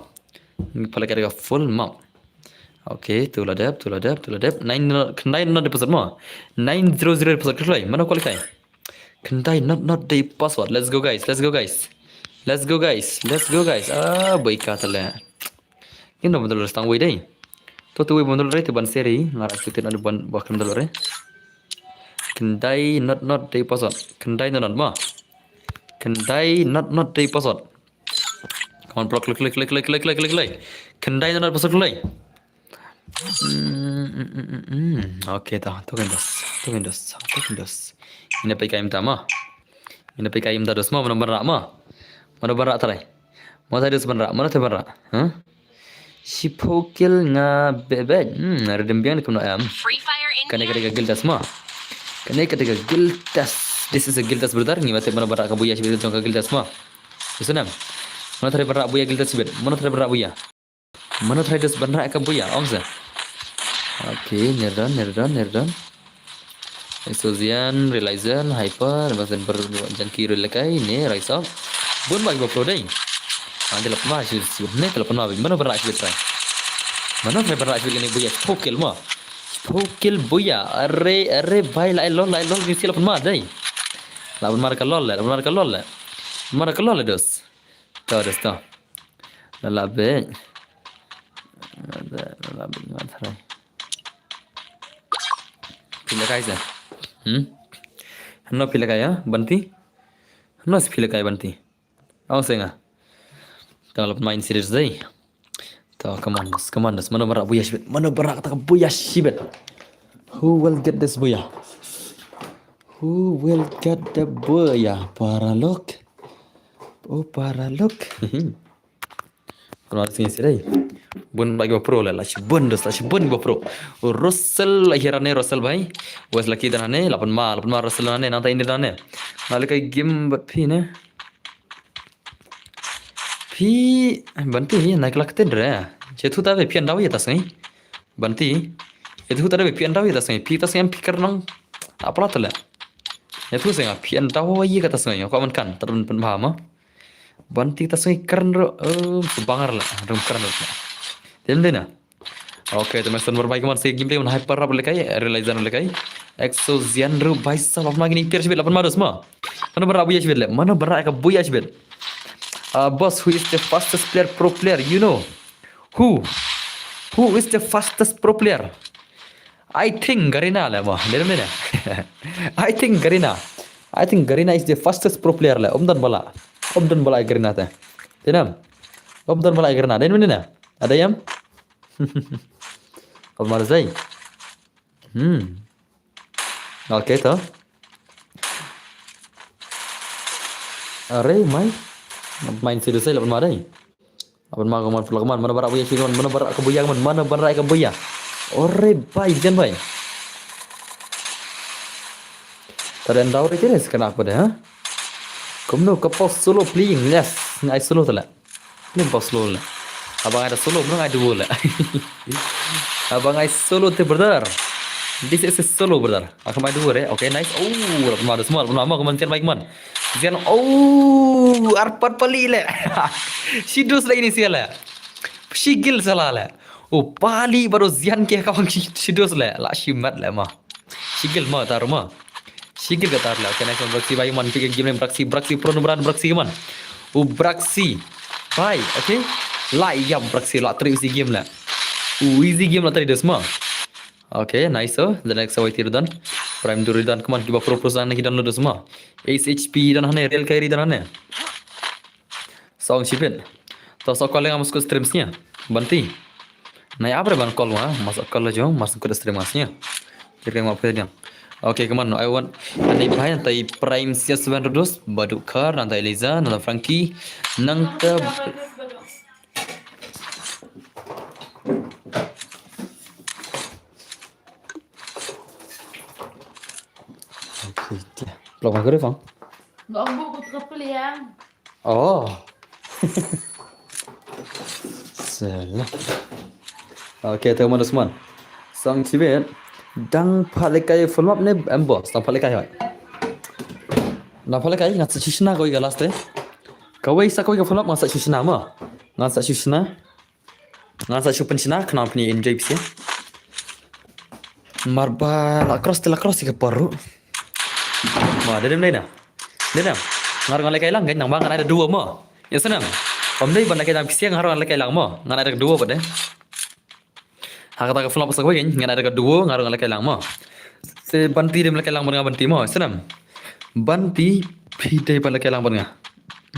Pala ka dei ka full map. Okay, tu la dep, tu la dep, tu la dep. Nine, nine, nine deposit ma. Nine zero zero deposit kloi. Mano kwah lekai. Khyndai not not dei password. Let's go guys, let's go guys. Let's go guys, let's go guys. Ah, boy ka tale. Ngin dom dulu stang wei dei. To tu wei bom dulu re te ban seri. Ngar expected ada ban bakam dulu re. Khyndai not not dei password. Khyndai not not ma. Khyndai not not dei password. Come on, block, click, click, click. Khyndai not not password, click. Hmm, hmm, hmm, hmm, hmm. Okay, ta, to kan dos, to kan dos, to kan dos. Ina pai kaim ta ma. Ina pai kaim ta dos ma, mano ban rah ma. Mano ban rah trai. Mano trai dos ban rah, mano trai ban rah. Huh? Shiphew kill nga bebek. Hmm, nga redem biang ni kumno em. Free Fire in Kane here. Kane ka guild test ma. Kane ka guild test. This is a guild test, brother. Ngi mate mano ban rah ka buya shiphew jong ka guild test ma. Isnam. Mano trai ban rah buya guild test shiphew. Mano trai ban rah buya. Mano trai dos ban rah ka buya, ong sa. Okay, near done, near done, near done. Exosian, Realizer, Hyper, Master Ber, Janki, Relekai, ne, Rise Up. Bun ba kiba pro dei. Ah, telepon ma, shi, shi, ne, telepon ma, mano ban rah shi trai. Mano trai ban rah shi kane buya, shiphew kill ma. Shiphew kill buya, are, are, bhai, lai lol, lai lol, ni telepon ma, dei. Laban mar ka lol, laban mar ka lol. Mar ka lol, dos. To, da sto. Lala bej. Lala bej ma tharai. Phi lehkai sa. Hmm? Hano phi lehkai ya, Banti? Hano phi lehkai Banti? Ong senga. To la pynmai serious dei. To, come on, boss, come on, boss. Mano ba rah buya shibit. Mano ba rah kata ka buya shibit. Who will get this buya? Who will get the buya? Paralok. Oh, paralok. Kano ada sini sirai. Bun bagi ba pro la, la shi bun dos, la shi bun ba pro. Russell, akhirane Russell bhai. Wes laki dan ane, la pynma, la pynma Russell ane, nangta indi dan ane. Nalika game bat phi ne. Phi, Banti, na kelak ten re. Che thu ta be phi an daw ya ta sngi. Banti. Che thu ta be phi an daw ya ta sngi. Phi ta sngi phi kar nang. Apa la tele. Che thu sngi phi an daw ya ka ta sngi. Ko man kan, ta pynbha ma. Banti ta sngi kar ro, um, sebangar la. Rum kar ro. Dem dena. Okay, to Mason bar bai kaman se game te un hyper rap lekai, realize an lekai. Exo Zian ru bai sa lap nagini pier shibit lapan madus ma. Mano ba rah buya shibit le? Mano ba rah ka buya shibit? Uh, boss, who is the fastest player, pro player? You know who? Who is the fastest pro player? I think Garena le ma. Dena dena. I think Garena. I think Garena is the fastest pro player le. Om dan bala. Om dan bala Garena te. Dena. Om dan bala Garena. Dena dena. Ada yam? Om mar zai. Hmm. Okay to. Are mai. Main serious ai laban ma dai. Laban ma kaman, laban ma, mano ba rah buya shi kaman, mano ba rah ka buya kaman, mano ba rah ka buya. Ore bai, jan bai. Tara ndau re kire skana apa deh, ha? Kumno ka pos solo playing, yes, ngai solo tala. Ni bos lo le. Abang ada solo, bro, ngai duo le. Abang ngai solo te, brother. This is a solo, brother. Aku main duo re. Okay, nice. Oh, lapan madus semua, lapan madus, kaman, sian baik man. Sian, oh, arpat pali le. Sidus lagi ni sial le. Sigil salah le. Oh, pali baru sian ke kawang sidus le. La simat le ma. Sigil ma tar ma. Sigil ka tar le. Okay, nice one. Braxi bai man, pick game name Braxi, Braxi pro number Braxi man. U Braxi. Bai, okay. La yam Braxi la tri easy game le. U easy game la tri dos ma. Okay, nice. So the next away tiru dan. Prime duri dan, kaman, kiba pro pro sana ki dan lo dos ma. Ace H P dan hane, real kairi dan hane. Song shipin. To so call nga muskut stream snya. Banti. Na ya bre ban call wa, mas call la jong, mas kut stream snya. Kira ma phe diang. Okay, come on. I want, ani bhai, nangta i Prime sia seven Rodus, Badukar, nangta Eliza, nangta Frankie, nangta. Okay, tiah. Belum aku refang. Nggak, aku, aku terkepel yang. Oh. Salah. Okay, tengok mana semua. Sang cibit. Dang palekai full map ne, em boss, dang palekai hoi. Dang palekai, ngat sa shisna koi ka last eh. Kawai sa koi ka full map ngat sa shisna ma. Ngat sa shisna. Ngan sa shu pynshna, khnang pyn enjoy bisi. Mar ba la cross te la cross ka paru. Ma, da dem dei na. Dei na. Ngar ngan lekai lang kan, nang ba ngan ai da duo mo. Ya senam. Pom dei ban lekai lang bisi, ngar ngan lekai lang mo. Ngan ai da duo ba dei. Ha kata ka flop sa ko kan, ngan ai da duo, ngar ngan lekai lang mo. Se Banti dem lekai lang ban nga Banti mo, senam. Banti phi dei ban lekai lang ban nga.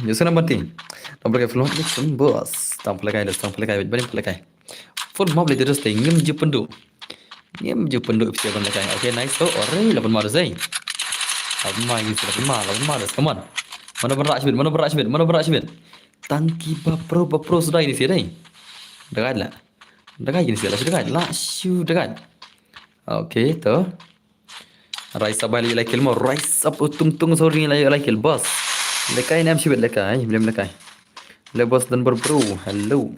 Ya senam Banti. Tam lekai flop ni sen boss. Tam lekai, tam lekai, ban lekai. Full map le terus te ngim ju pynduh. Ngim ju pynduh pisa ban lekai. Okay, nice to. Ore, lapan madus eh. Lapan ma, lapan ma, lapan madus. Come on. Mano ba rah shibit, mano ba rah shibit, mano ba rah shibit. Tang ki ba pro, ba pro sudah ini sih dei. Dekat lah. Dekat ini sih lah, dekat lah. Shu dekat. Okay, to. Rise up, bhai, like kill mo. Rise up, utung tung, sorry, like, like kill, boss. Lekai nem shibit lekai, blem lekai. Le boss dan bro, bro. Hello.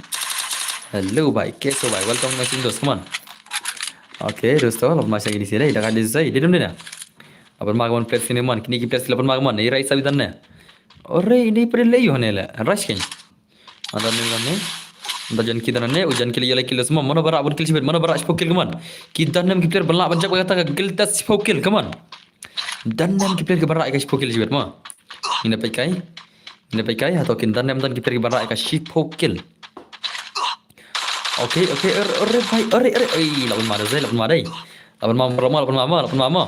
Hello, bhai. Keso, bhai. Welcome to my stream, dos. Come on. Okay, dosto, lap masih ini sih dei. Dah ada saya. Dia dum dia. Apa magamon player sini man? Kini ki player sila pun magamon. Ini rise up dan ne. Ore, ini pada leyo ne le. Rush kan. Ada ni kan ni. Ada janki dan ne. Ujan kill ya kill semua. Mana barak pun kill sibet. Mana barak sepuluh kill, come on. Ki dan nem ki player belak banjak kata kill tas sepuluh kill, come on. Dan nem ki player ke barak ka sepuluh kill sibet ma. Ina pai kai. Ne bai kai, hato kin don ne ym don ki player kiban rah ïa ka shiphew kill. Okay, okay, er, er, bhai, er, er, ei, lah ban ma dei, lah ban ma dei. Lah ban ma, lah ban ma, lah ban ma, lah ban ma, ma.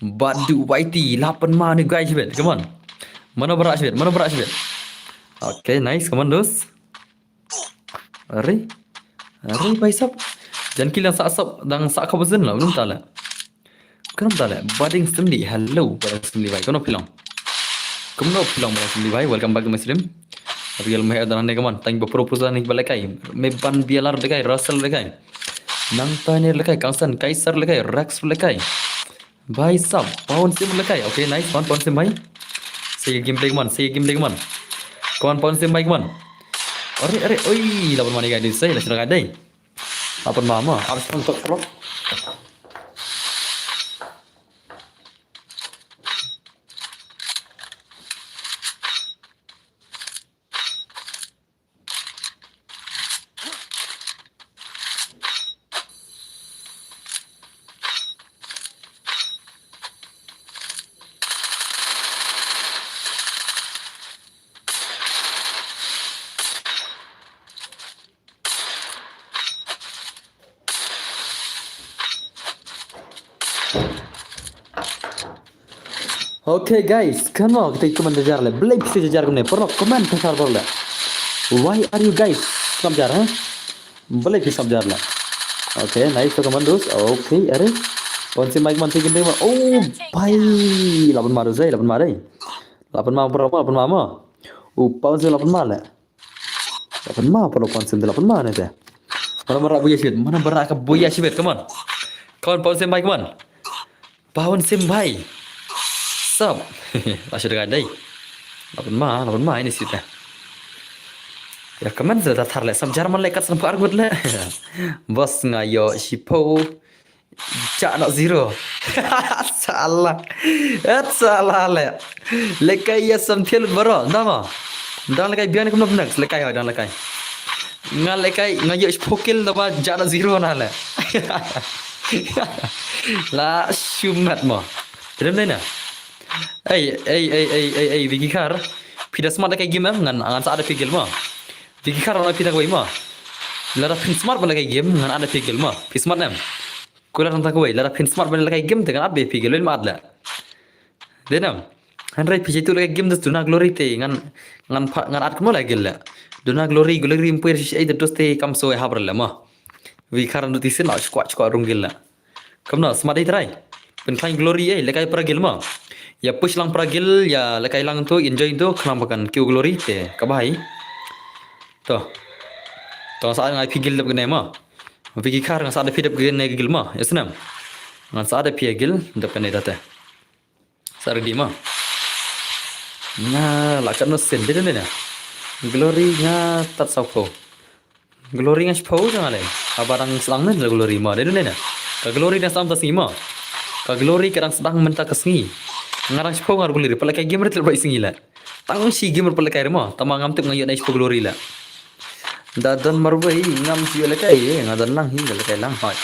Badu Whitey, lah ban ma ne guys, shibit, come on. Mano ba rah shibit, mano ba rah shibit. Okay, nice, come on, dos. Are. Are, bhai sab. Jan ki lang sa sab, dang sa ka bazin lah, belum ta lah. Kumno ta lah. Budding Stimli, hello, Budding Stimli bhai. Kumno phi long? Kumno phi long, Budding Stimli bhai. Welcome back to my stream. Abigail Meher dan ne kaman. Tang ba pro pro ne ba lekai. Me ban bialar lekai, Russell lekai. Nang tane lekai, Kangsan, Kaiser lekai, Rex lekai. Bhai sab, Pawan Sim lekai. Okay, nice one, Pawan Sim bhai. Say game play kaman, say game play kaman. Kaman Pawan Sim bhai kaman. Are, are, oi, laban mani gai dei, say, la sila gai dei. Laban mama, abis pang tok pro. Okay guys, kano kita itu man dajar le. Blei pisa dajar kumne. Porno comment kasar bor le. Why are you guys? Kam jar ha? Blei pisa jar le. Okay, nice to commandos. Okay, are. Pawan Sim bhai kaman, tikin dei ma. Oh, bhai. Laban ma dei, laban ma dei. Laban ma, laban ma, laban ma. Oh, Pawan Sim laban ma le. Laban ma, Pawan Sim laban ma ne te. Mano ba rah buya shibit, mano ba rah ka buya shibit, come on. Come on, Pawan Sim bhai, come on. Pawan Sim bhai. Sab. La shu dei dei. Laban ma, laban ma ini sita. Ya, comment sa ta thar le, sab German le kat san par ngut le. Bos nga ïoh shiphew. Chak na zero. Salah. Et salah le. Lekai ïa sam thiel baro. Dang ma. Dang lekai biang kumno next. Lekai hoi, dang lekai. Nga lekai, nga ïoh shiphew kill da ba chak na zero na le. La shumat mo. Terem dei na. Ei, ei, ei, ei, ei, ei, Vicky Khar. Phi da smart lekai game em, ngan, ngan sa da phi kill mo. Vicky Khar, ngan phi da kawei mo. Lada phin smart ban lekai game, ngan da phi kill mo. Phi smart em. Ko la tang ta kawei, lada phin smart ban lekai game te ngan at be phi kill, lem at le. Dei nam. Hynrei phi jaitu lekai game, dus duna Glory te ngan, ngan pha, ngan at kumno lekai kill le. Duna Glory, Glory ym poi shi ei, dus te kam so e hap le mo. Wi kharan du tisin la squat squat rung kill le. Kumno, smart dei trai. Pynkhlaiñ Glory ei, lekai para kill mo. Ïa push lang para kill, ïa lekai lang to, enjoy to, khnang ba kan kiew Glory te, ka bhai. To. To sa ngai phi kill dep kane mo. Vicky Khar nga sa da phi dep kane kill mo. Ïa snem. Ngan sa da phi kill dep kane da te. Sa ready mo. Nga la katno sin dei dei na. Glory nga tat saw phew. Glory nga shiphew jong nga le. Haba dang sdang ne Glory mo dei dei na. Ka Glory dang sdang ta sngi mo. Ka Glory ka dang sdang mynta ka sngi. Nga dang shiphew nga Glory pat lekai game rit le bai sngi le. Tang shi game pat lekai re mo. Tama ngam tip nga ïoh na shiphew Glory le. Da don marwei ngam ju lekai, eh, nga don lang hi, nga lekai lang hoi.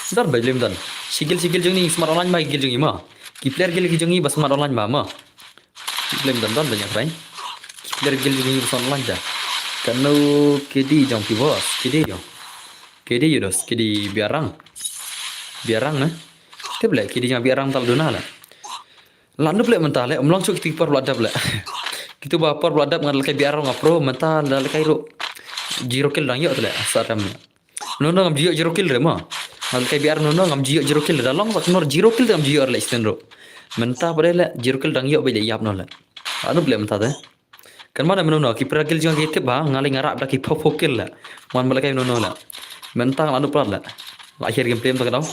Don bai lem don. Shi kill, shi kill jong ni, smart online ma kill jong ni ma. Ki player kill ki jong ni ba smart online ma, ma. Lem don don da nyang rai. Ki player kill jong ni ba smart online da. Kano kidi jong ki bos, kidi jong. Kidi yudos, kidi biarang. Biarang ne. Te ble kidi jong biarang tal duna la. La nup le mynta le, um long shuh kitu ki por ba la dep le. Kitu ba por ba la dep ngan lekai biar nga pro, mynta la lekai ruh. Zero kill dang ïoh te le, sa rem. No no ngam ju ïoh zero kill re ma. Ngan lekai biar no no ngam ju ïoh zero kill da long sa knor zero kill te ngam ju ïoh le sten ruh. Mynta ba le zero kill dang ïoh ba le ïap no le. La nup le mynta te. Kan mano mano no, ki pra kill jong ki tip ba, nga le nga rap da ki phew phew kill la. Wan ba la kai no no la. Mynta nga la nup prat la. La akhir game play mynta ka dau.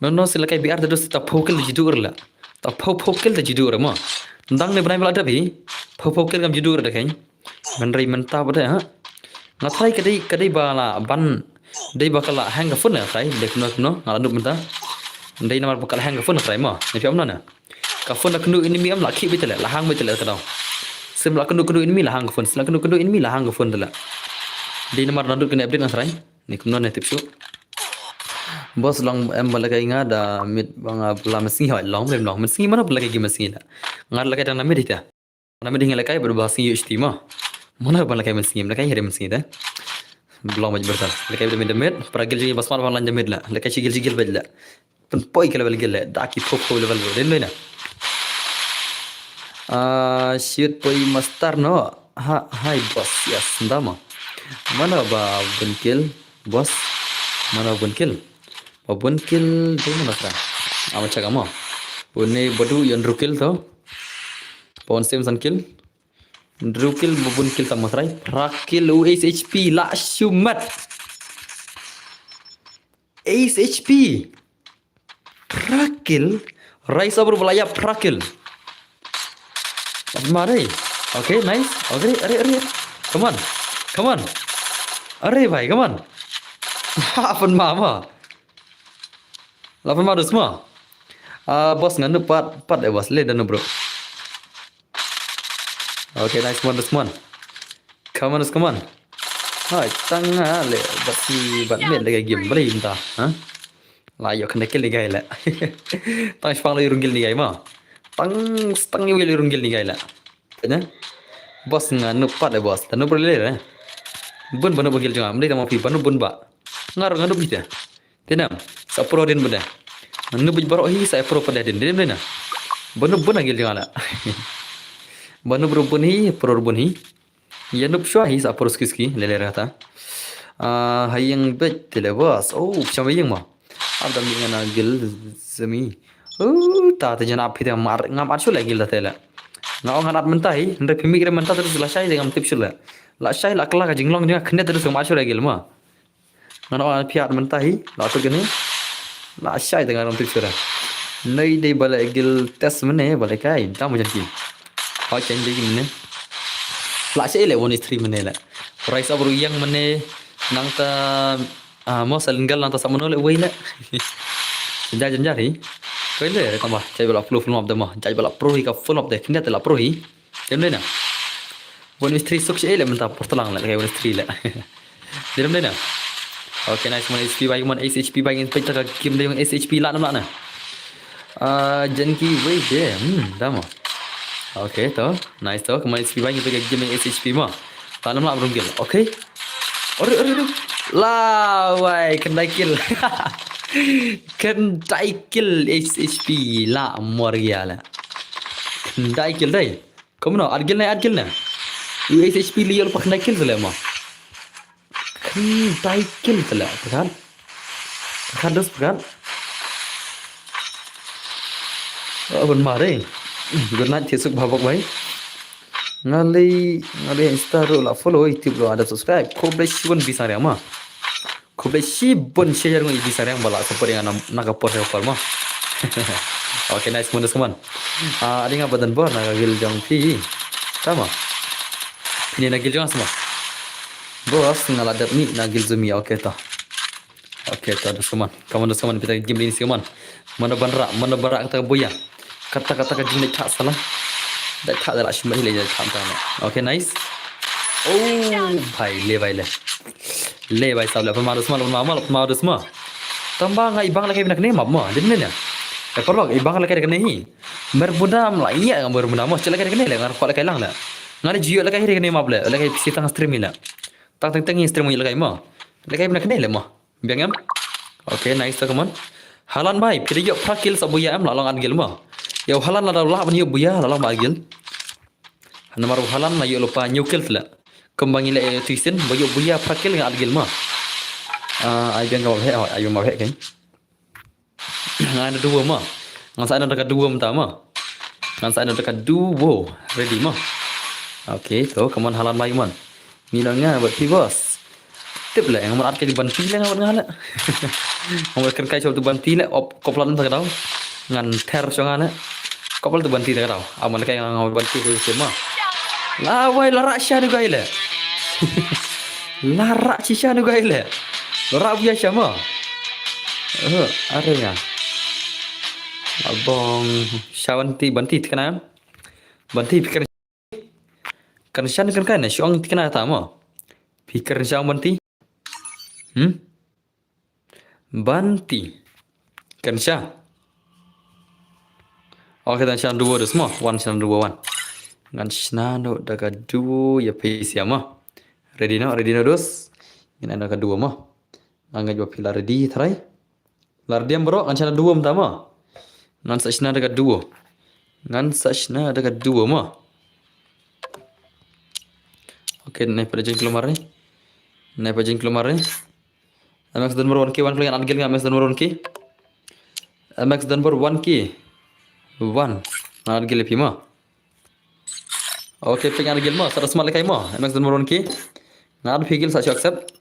No no si la kai B R da dus ta phew kill da jidu la. Ta phew phew kill da jidu ma. Dang ne bnai ba la dap hi. Phew phew kill ngam jidu da kai. Ngan rei mynta ba da ha. Nga try ka dei, ka dei ba la ban. Dei ba ka la hang ka phone na try. Dei kumno kumno, nga la nup mynta. Dei namar ba ka la hang ka phone na try ma. Ne phi am na na. Ka phone la kynduh enemy em la khih beit tele, la hang beit tele ka dau. Sim la kynduh kynduh enemy la hang ka phone, sim la kynduh kynduh enemy la hang ka phone tele. Dei namar na dut kane update nga srai. Ni kumno ne tip shu. Boss long em ba la kai nga da mit ba nga la mynsngi hoi long lem long. Mynsngi mano ba la kai gi mynsngi da. Nga la kai dang na mit ita. Namar ding lehkai bad ba sngi ïoh shti mo. Mano ban lehkai mynsngi, lehkai hiri mynsngi te. Blong bad bertal. Lehkai bad mid mid, para gil jong ngi ba smat ban lan da mid la. Lehkai shi gil shi gil bad la. Pynpoi ka level gil la. Da ki pop pop level bad. Dei na. Ah, shoot poi master no. Ha, hi boss. Yes, nda mo. Mano ba bun kill, boss. Mano bun kill. Ba bun kill, dei mano tra. Ama chaka mo. Une badu yon rukil to. Pon sim san kill. Drew kill, ba bun kill tang ma trai. Phra kill u H H P la shumat. H H P. Phra kill. Rise up bala ya phra kill. Apa mare? Okay, nice. Okay, are, are. Come on. Come on. Are bhai, come on. Apa mama? Lapan madus mo. Ah, boss nganu pat, pat eh boss. Le danu bro. Okay, nice one, nice one. Come on, come on. Hai, tang ah, le bat si bat mid lagi game beli entah, ha? La ïoh kena kill ni gai le. Tang shpang le rung kill ni gai ma. Tang, tang ni le rung kill ni gai le. Tanya. Boss nganu pat eh boss. Tanu bro le le. Bun banu bagil jong am. Mesti tama pi banu bun ba. Ngar nganu pi te. Te nam, sa pro din bun de. Nub baroh hi sa pro pat de din. Din bun na. Bun bun agil jong la. Bun bro bun hi, pro bun hi. Ya nub shwa hi sa pro ski ski lele rata. Ah, hayeng bet tele boss. Oh, pcham hayeng ma. Ab dam ngana gil zemi. Oh, ta te jana phi te mar ngam at shule gil ta tele. Nga ong ngan at mynta hi, hynrei phi mih re mynta terus la shai de ngam tip shule. La shai la kla ka jinglong jong nga khyndiat terus ngam at shule gil ma. Ngan ong phi at mynta hi, la tut kane. La shai te nga rom tip shura. Nei dei bale gil test mene bale kai, ta mo jan ki. Ha chen dei mene. La shai le one is three mene le. Rise up ru yang mene nang ta ah mo sa linggal nang ta sa mano le wei le. Janjar janjar hi. Wei le re tama, jai bala pro full map de mo. Jai bala pro hi ka full map de, kine te la pro hi. Dem dei na. One is three suk shi le mynta por talang le, one is three le. Dem dei na. Okay, nice one H P bai, one H P bai, inspect ka kim dei one H P la nam la na. Ah, jen ki wei je. Hmm, dama. Okay, to. Nice to. Come on H P bai, inspect ka kim H P ma. La nam la rung kill. Okay. Ore, ore, ore. La wai, kendai kill. Kendai kill H P la mor ya la. Kendai kill dai. Kumno, ar gil na, ar gil na. U H H P li yol pa khyndai kill tele mo. Khyndai kill tele, pekan. Pekan dos pekan. Oh, bun mare. Good night, thied suk bha bok bai. Ngalei, ngalei Insta ru la follow, YouTube ru ada subscribe. Khublei shibun bisang ria ma. Khublei shibun share ngi bisa reng bala support ïa nga na ka por ka por mo. Okay, nice, mundos kaman. Ah, adi nga badan bor na ka gil jong phi. Tama. Phi ne na gil jong as mo. Bos nga la dep ni na gil jong mi, okay ta. Okay ta, dos kaman. Kaman dos kaman, pita game ni kaman. Mana ban rak, mana ban rak kata ka buya. Kata kata ka jing dei thak salah. Dei thak da la shim dei thak ta. Okay, nice. Oh, bhai le, bhai le. Le bhai sab le, pynma dus ma, pynma ma, pynma dus ma. Tamba nga ibang la kai bina kane map ma, din ne. E parlok, ibang la kai kane hi. Mer bunda am la iya nga mer bunda ma, chala kai kane le, ngar kwa la kai lang le. Ngar jiyo la kai kane map le, la kai pisi tang stream ni le. Tang tang tang stream ni la kai ma. La kai bina kane le ma. Biang em. Okay, nice ta, come on. Halan bhai, phi da ïoh phra kill sa buya em, la long at gil ma. Ïoh Halan la da lah ban ïoh buya, la long ba at gil. Namar u Halan la ïoh lypa hynñiew kill tla. Kumba ngi la ïoh twisin, ba ïoh buya phra kill nga at gil ma. Ah, ai biang ka ba heh, ai biang ba heh kan. Nga da duo ma. Nga sa da ka duo mynta ma. Nga sa da ka duo. Ready ma. Okay, to, come on Halan bhai, come on. Ngi la nga bad phi bos. Tip le, nga mut at kai banti le nga bad nga le. Nga mut kyrkai shuh tu banti le, op, kop lan ta ka daw. Ngan ther shuh nga le. Kop lan tu banti ta ka daw. Aman kai nga mut banti tu sima. La wai la rak sha du gai le. La rak chi sha du gai le. La rak buya sha ma. Eh, are nga. Abong sha banti, banti tikna. Banti pikir Kan shan kan kan shong tikna ta mo. Pikir shang banti. Hmm? Banti. Kan sha. Okay, dan shan duo dus mo. One shan duo one. Ngan shna noh da ka duo ïa phi sha mo. Ready noh, ready noh dos. Ngin ai noh ka duo mo. Nga ngeit ba phi la ready trai. La ready em bro, ngan shna duo mynta mo. Ngan sa shna da ka duo. Ngan sa shna da ka duo mo. Okay, nai pat jin klumar ni. Nai pat jin klumar ni. M X Denver one K one kloi an adgil nga M X Denver one K. M X Denver one K one. An adgil phi mo. Okay, phi an adgil mo, sa da smat lekai mo. M X Denver one K. Nga da phi gil sa shu accept.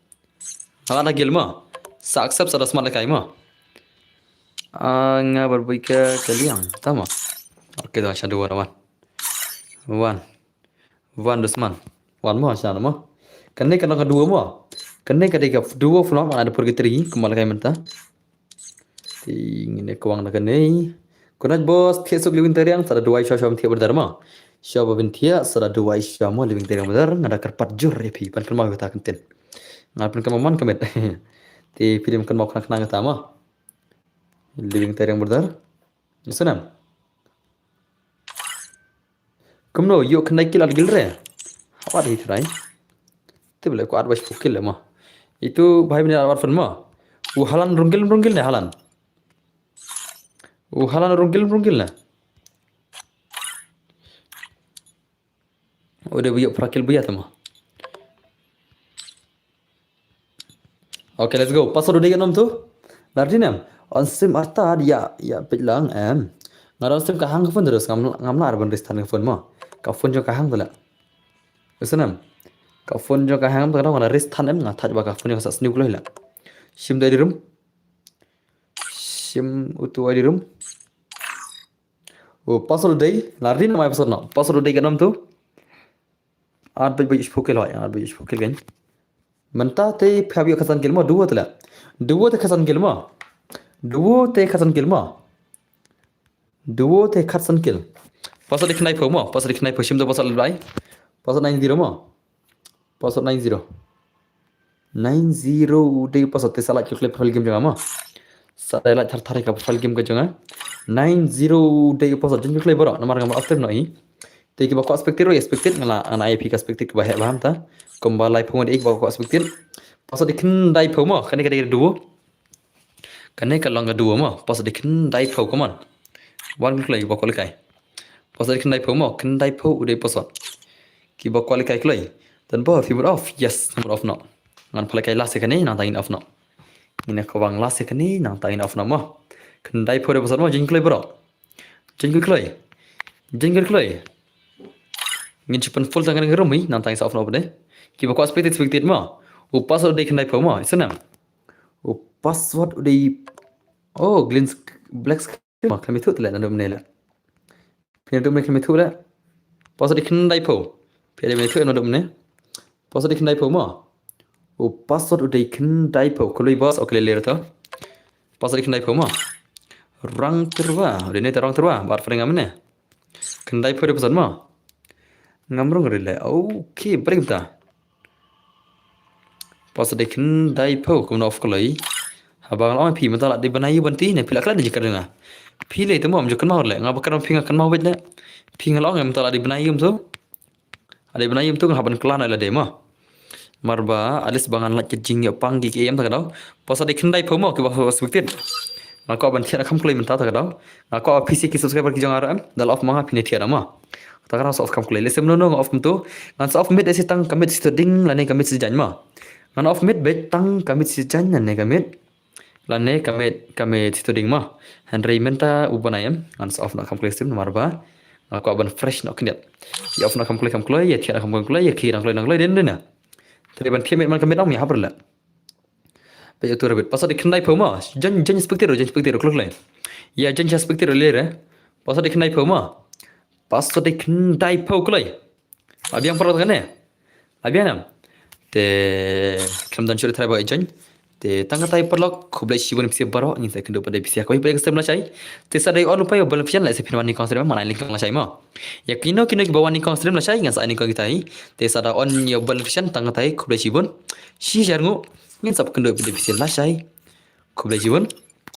Nga da gil mo. Sa accept sa da smat lekai mo. Ah, nga bar bui ka kaliang. Tama. Okay, da sha duo one. One. One dos man. One mo sha mo. Kane ka long ka duo mo. Kane ka dei ka duo flop, ana da purgatory kumba la kai mynta. Te ngin ïa kwang na kane. Khublei boss, thiah suk Liwing Tariang, sa da duwai sha sha thiah brother mo. Sha ba bin thiah, sa da duwai sha mo Liwing Tariang brother, nga da kyrpad jur ïa phi, ban kynmaw ïa kata kyntien. Nga pyn kynmaw man ka met. Te phi dim kynmaw khnang khnang kata mo. Liwing Tariang brother. Listenem. Kumno ïoh khyndai kill ar gil re. Hawat hi trai. Te bele ko ar ba shiphew kill mo. Itu bhai bini ar wat phone mo. U Halan rung gil rung gil ne Halan. U Halan rung gil rung gil ne. Ude bu ïoh phra kill bu ïa te mo. Okay, let's go. Password u dei ka nom tu. Lardin em. On stream arta ïa ïa peit lang em. Nga on stream ka hang ka phone terus ngam ngam lar ban restart ka phone mo. Ka phone jong ka hang tu la. Listen em. Ka phone jong ka hang tu nga la restart em nga thaj ba ka phone jong ka sa sniew kloi la. Shim dei di room. Shim utu ai di room. O password u dei. Lardin mai password no. Password u dei ka nom tu. Ar bej bej shiphew kill hoi, ar bej bej shiphew kill kan. Mynta te phi hap ïoh khatsan kill mo, duo te la. Duo te khatsan kill mo. Duo te khatsan kill mo. Duo te khatsan kill. Password dei khyndai phew mo, password dei khyndai phew shim to password lai. Password nine zero mo. Password nine zero. Nine zero u dei u password te sa lait ka kloi profile game jong nga mo. Sa dei lait thar thar ka profile game ka jong nga. Nine zero u dei u password jong ka kloi baroh namar nga ma after no i. Te kiba kwah spectate ruh ïa spectate nga la, nga la ai phi ka spectate kaba heh bha mynta. Kumba lai phew ngan dei kiba kwah spectate. Password dei khyndai phew mo, kane ka dei ka duo. Kane ka long ka duo mo, password dei khyndai phew, come on. Wan kloi kiba kwah lehkai. Password dei khyndai phew mo, khyndai phew u dei password. Kiba kwah lehkai kloi. Don bor phi mut off, yes, mut off noh. Ngan pynlehkai last ïa kane nangta ngin off noh. Ngin ïa kwang last ïa kane nangta ngin off noh mo. Khyndai phew u dei password mo, jin kloi bro. Jin kloi. Jin kloi. Ngin shu pyn full tang kane ka room hi, nangta ngin sa off noh pat de. Kiba kwah spectate spectate mo. U password u dei khyndai phew mo, isynei. U password u dei. Oh, Glen Sk-, Black Screen mo, khlem ithuh te leh naduh mynne leh. Phi naduh mynne khlem ithuh leh. Password dei khyndai phew. Phi naduh mynne ithuh naduh mynne. Password dei khyndai phew mo. U password u dei khyndai phew. Khublei boss, okay leh leh to. Password dei khyndai phew mo. Rang tyrwa, u dei ne te rang tyrwa, bad pyrshang mynne. Khyndai phew u dei password mo. Ngam rung ri leh. Okay, break mynta. Password dei khyndai phew kumno off kloi. Haba nga la ong phi mynta la dei bnai ïa ban ti ne phi la klet ne jingkren nga. Phi lei te mo, ym ju kynmaw leh, nga ba kren phi nga kynmaw beit leh. Phi nga la ong mynta la dei bnai ïa mynta. La dei bnai ïa mynta nga hap ban klet na la dei mo. Mar ba at least ba ngan lait ka jingïoh pang ki ki em ta ka daw. Password dei khyndai phew mo kiba spectate. Nga kwah ban thiah na kham kloi mynta ta ka daw. Nga kwah ba phi shi ki subscriber ki jong nga ruh em. Da la off ma nga phin thiah na mo. Ta ka daw sa off kham kloi. Lehse mynno nga off kumto. Ngan sa off miet lehse tang ka miet shi to ding lane ka miet shi jaiñ mo. Ngan off miet beit tang ka miet shi jaiñ lane ka miet. Lane ka miet, ka miet shi to ding mo. Hynrei mynta u bnai em. Ngan sa off noh kham kloi stream namar ba nga kwah ban fresh noh khyndiat. Ïa off noh kham kloi kham kloi, ïa thiah noh kham kloi kham kloi, ïa khie noh kloi noh kloi dien dien na. Te ban thiah miet man ka miet ong ïa hap re leh. Peit ïa utu rabbit. Password dei khyndai phew mo. Jaiñ, jaiñ spectate ruh, jaiñ spectate ruh kloi kloi. Ïa jaiñ spectate ruh leh re. Password dei khyndai phew mo. Password dei khyndai phew kloi. La biang paralok kane. La biang em. Te khlem don shuh de trai ba jaiñ. Te tang katai paralok, khublei shibun phi baroh, ngin sa ïakynduh pat de phi ha kawei pat ka stream lashai. Te sa dei ong lypa ïa u bell notification lehse phin wan nyngkong stream, ngan ai nyngkong lashai mo. Ïa kino kino kiba wan nyngkong stream lashai ngan sa ai nyngkong kita hi. Te sa da on ïa u bell notification tang katai, khublei shibun. Shi hajar nguh. Ngin sa ïakynduh pat de phi lashai. Khublei shibun.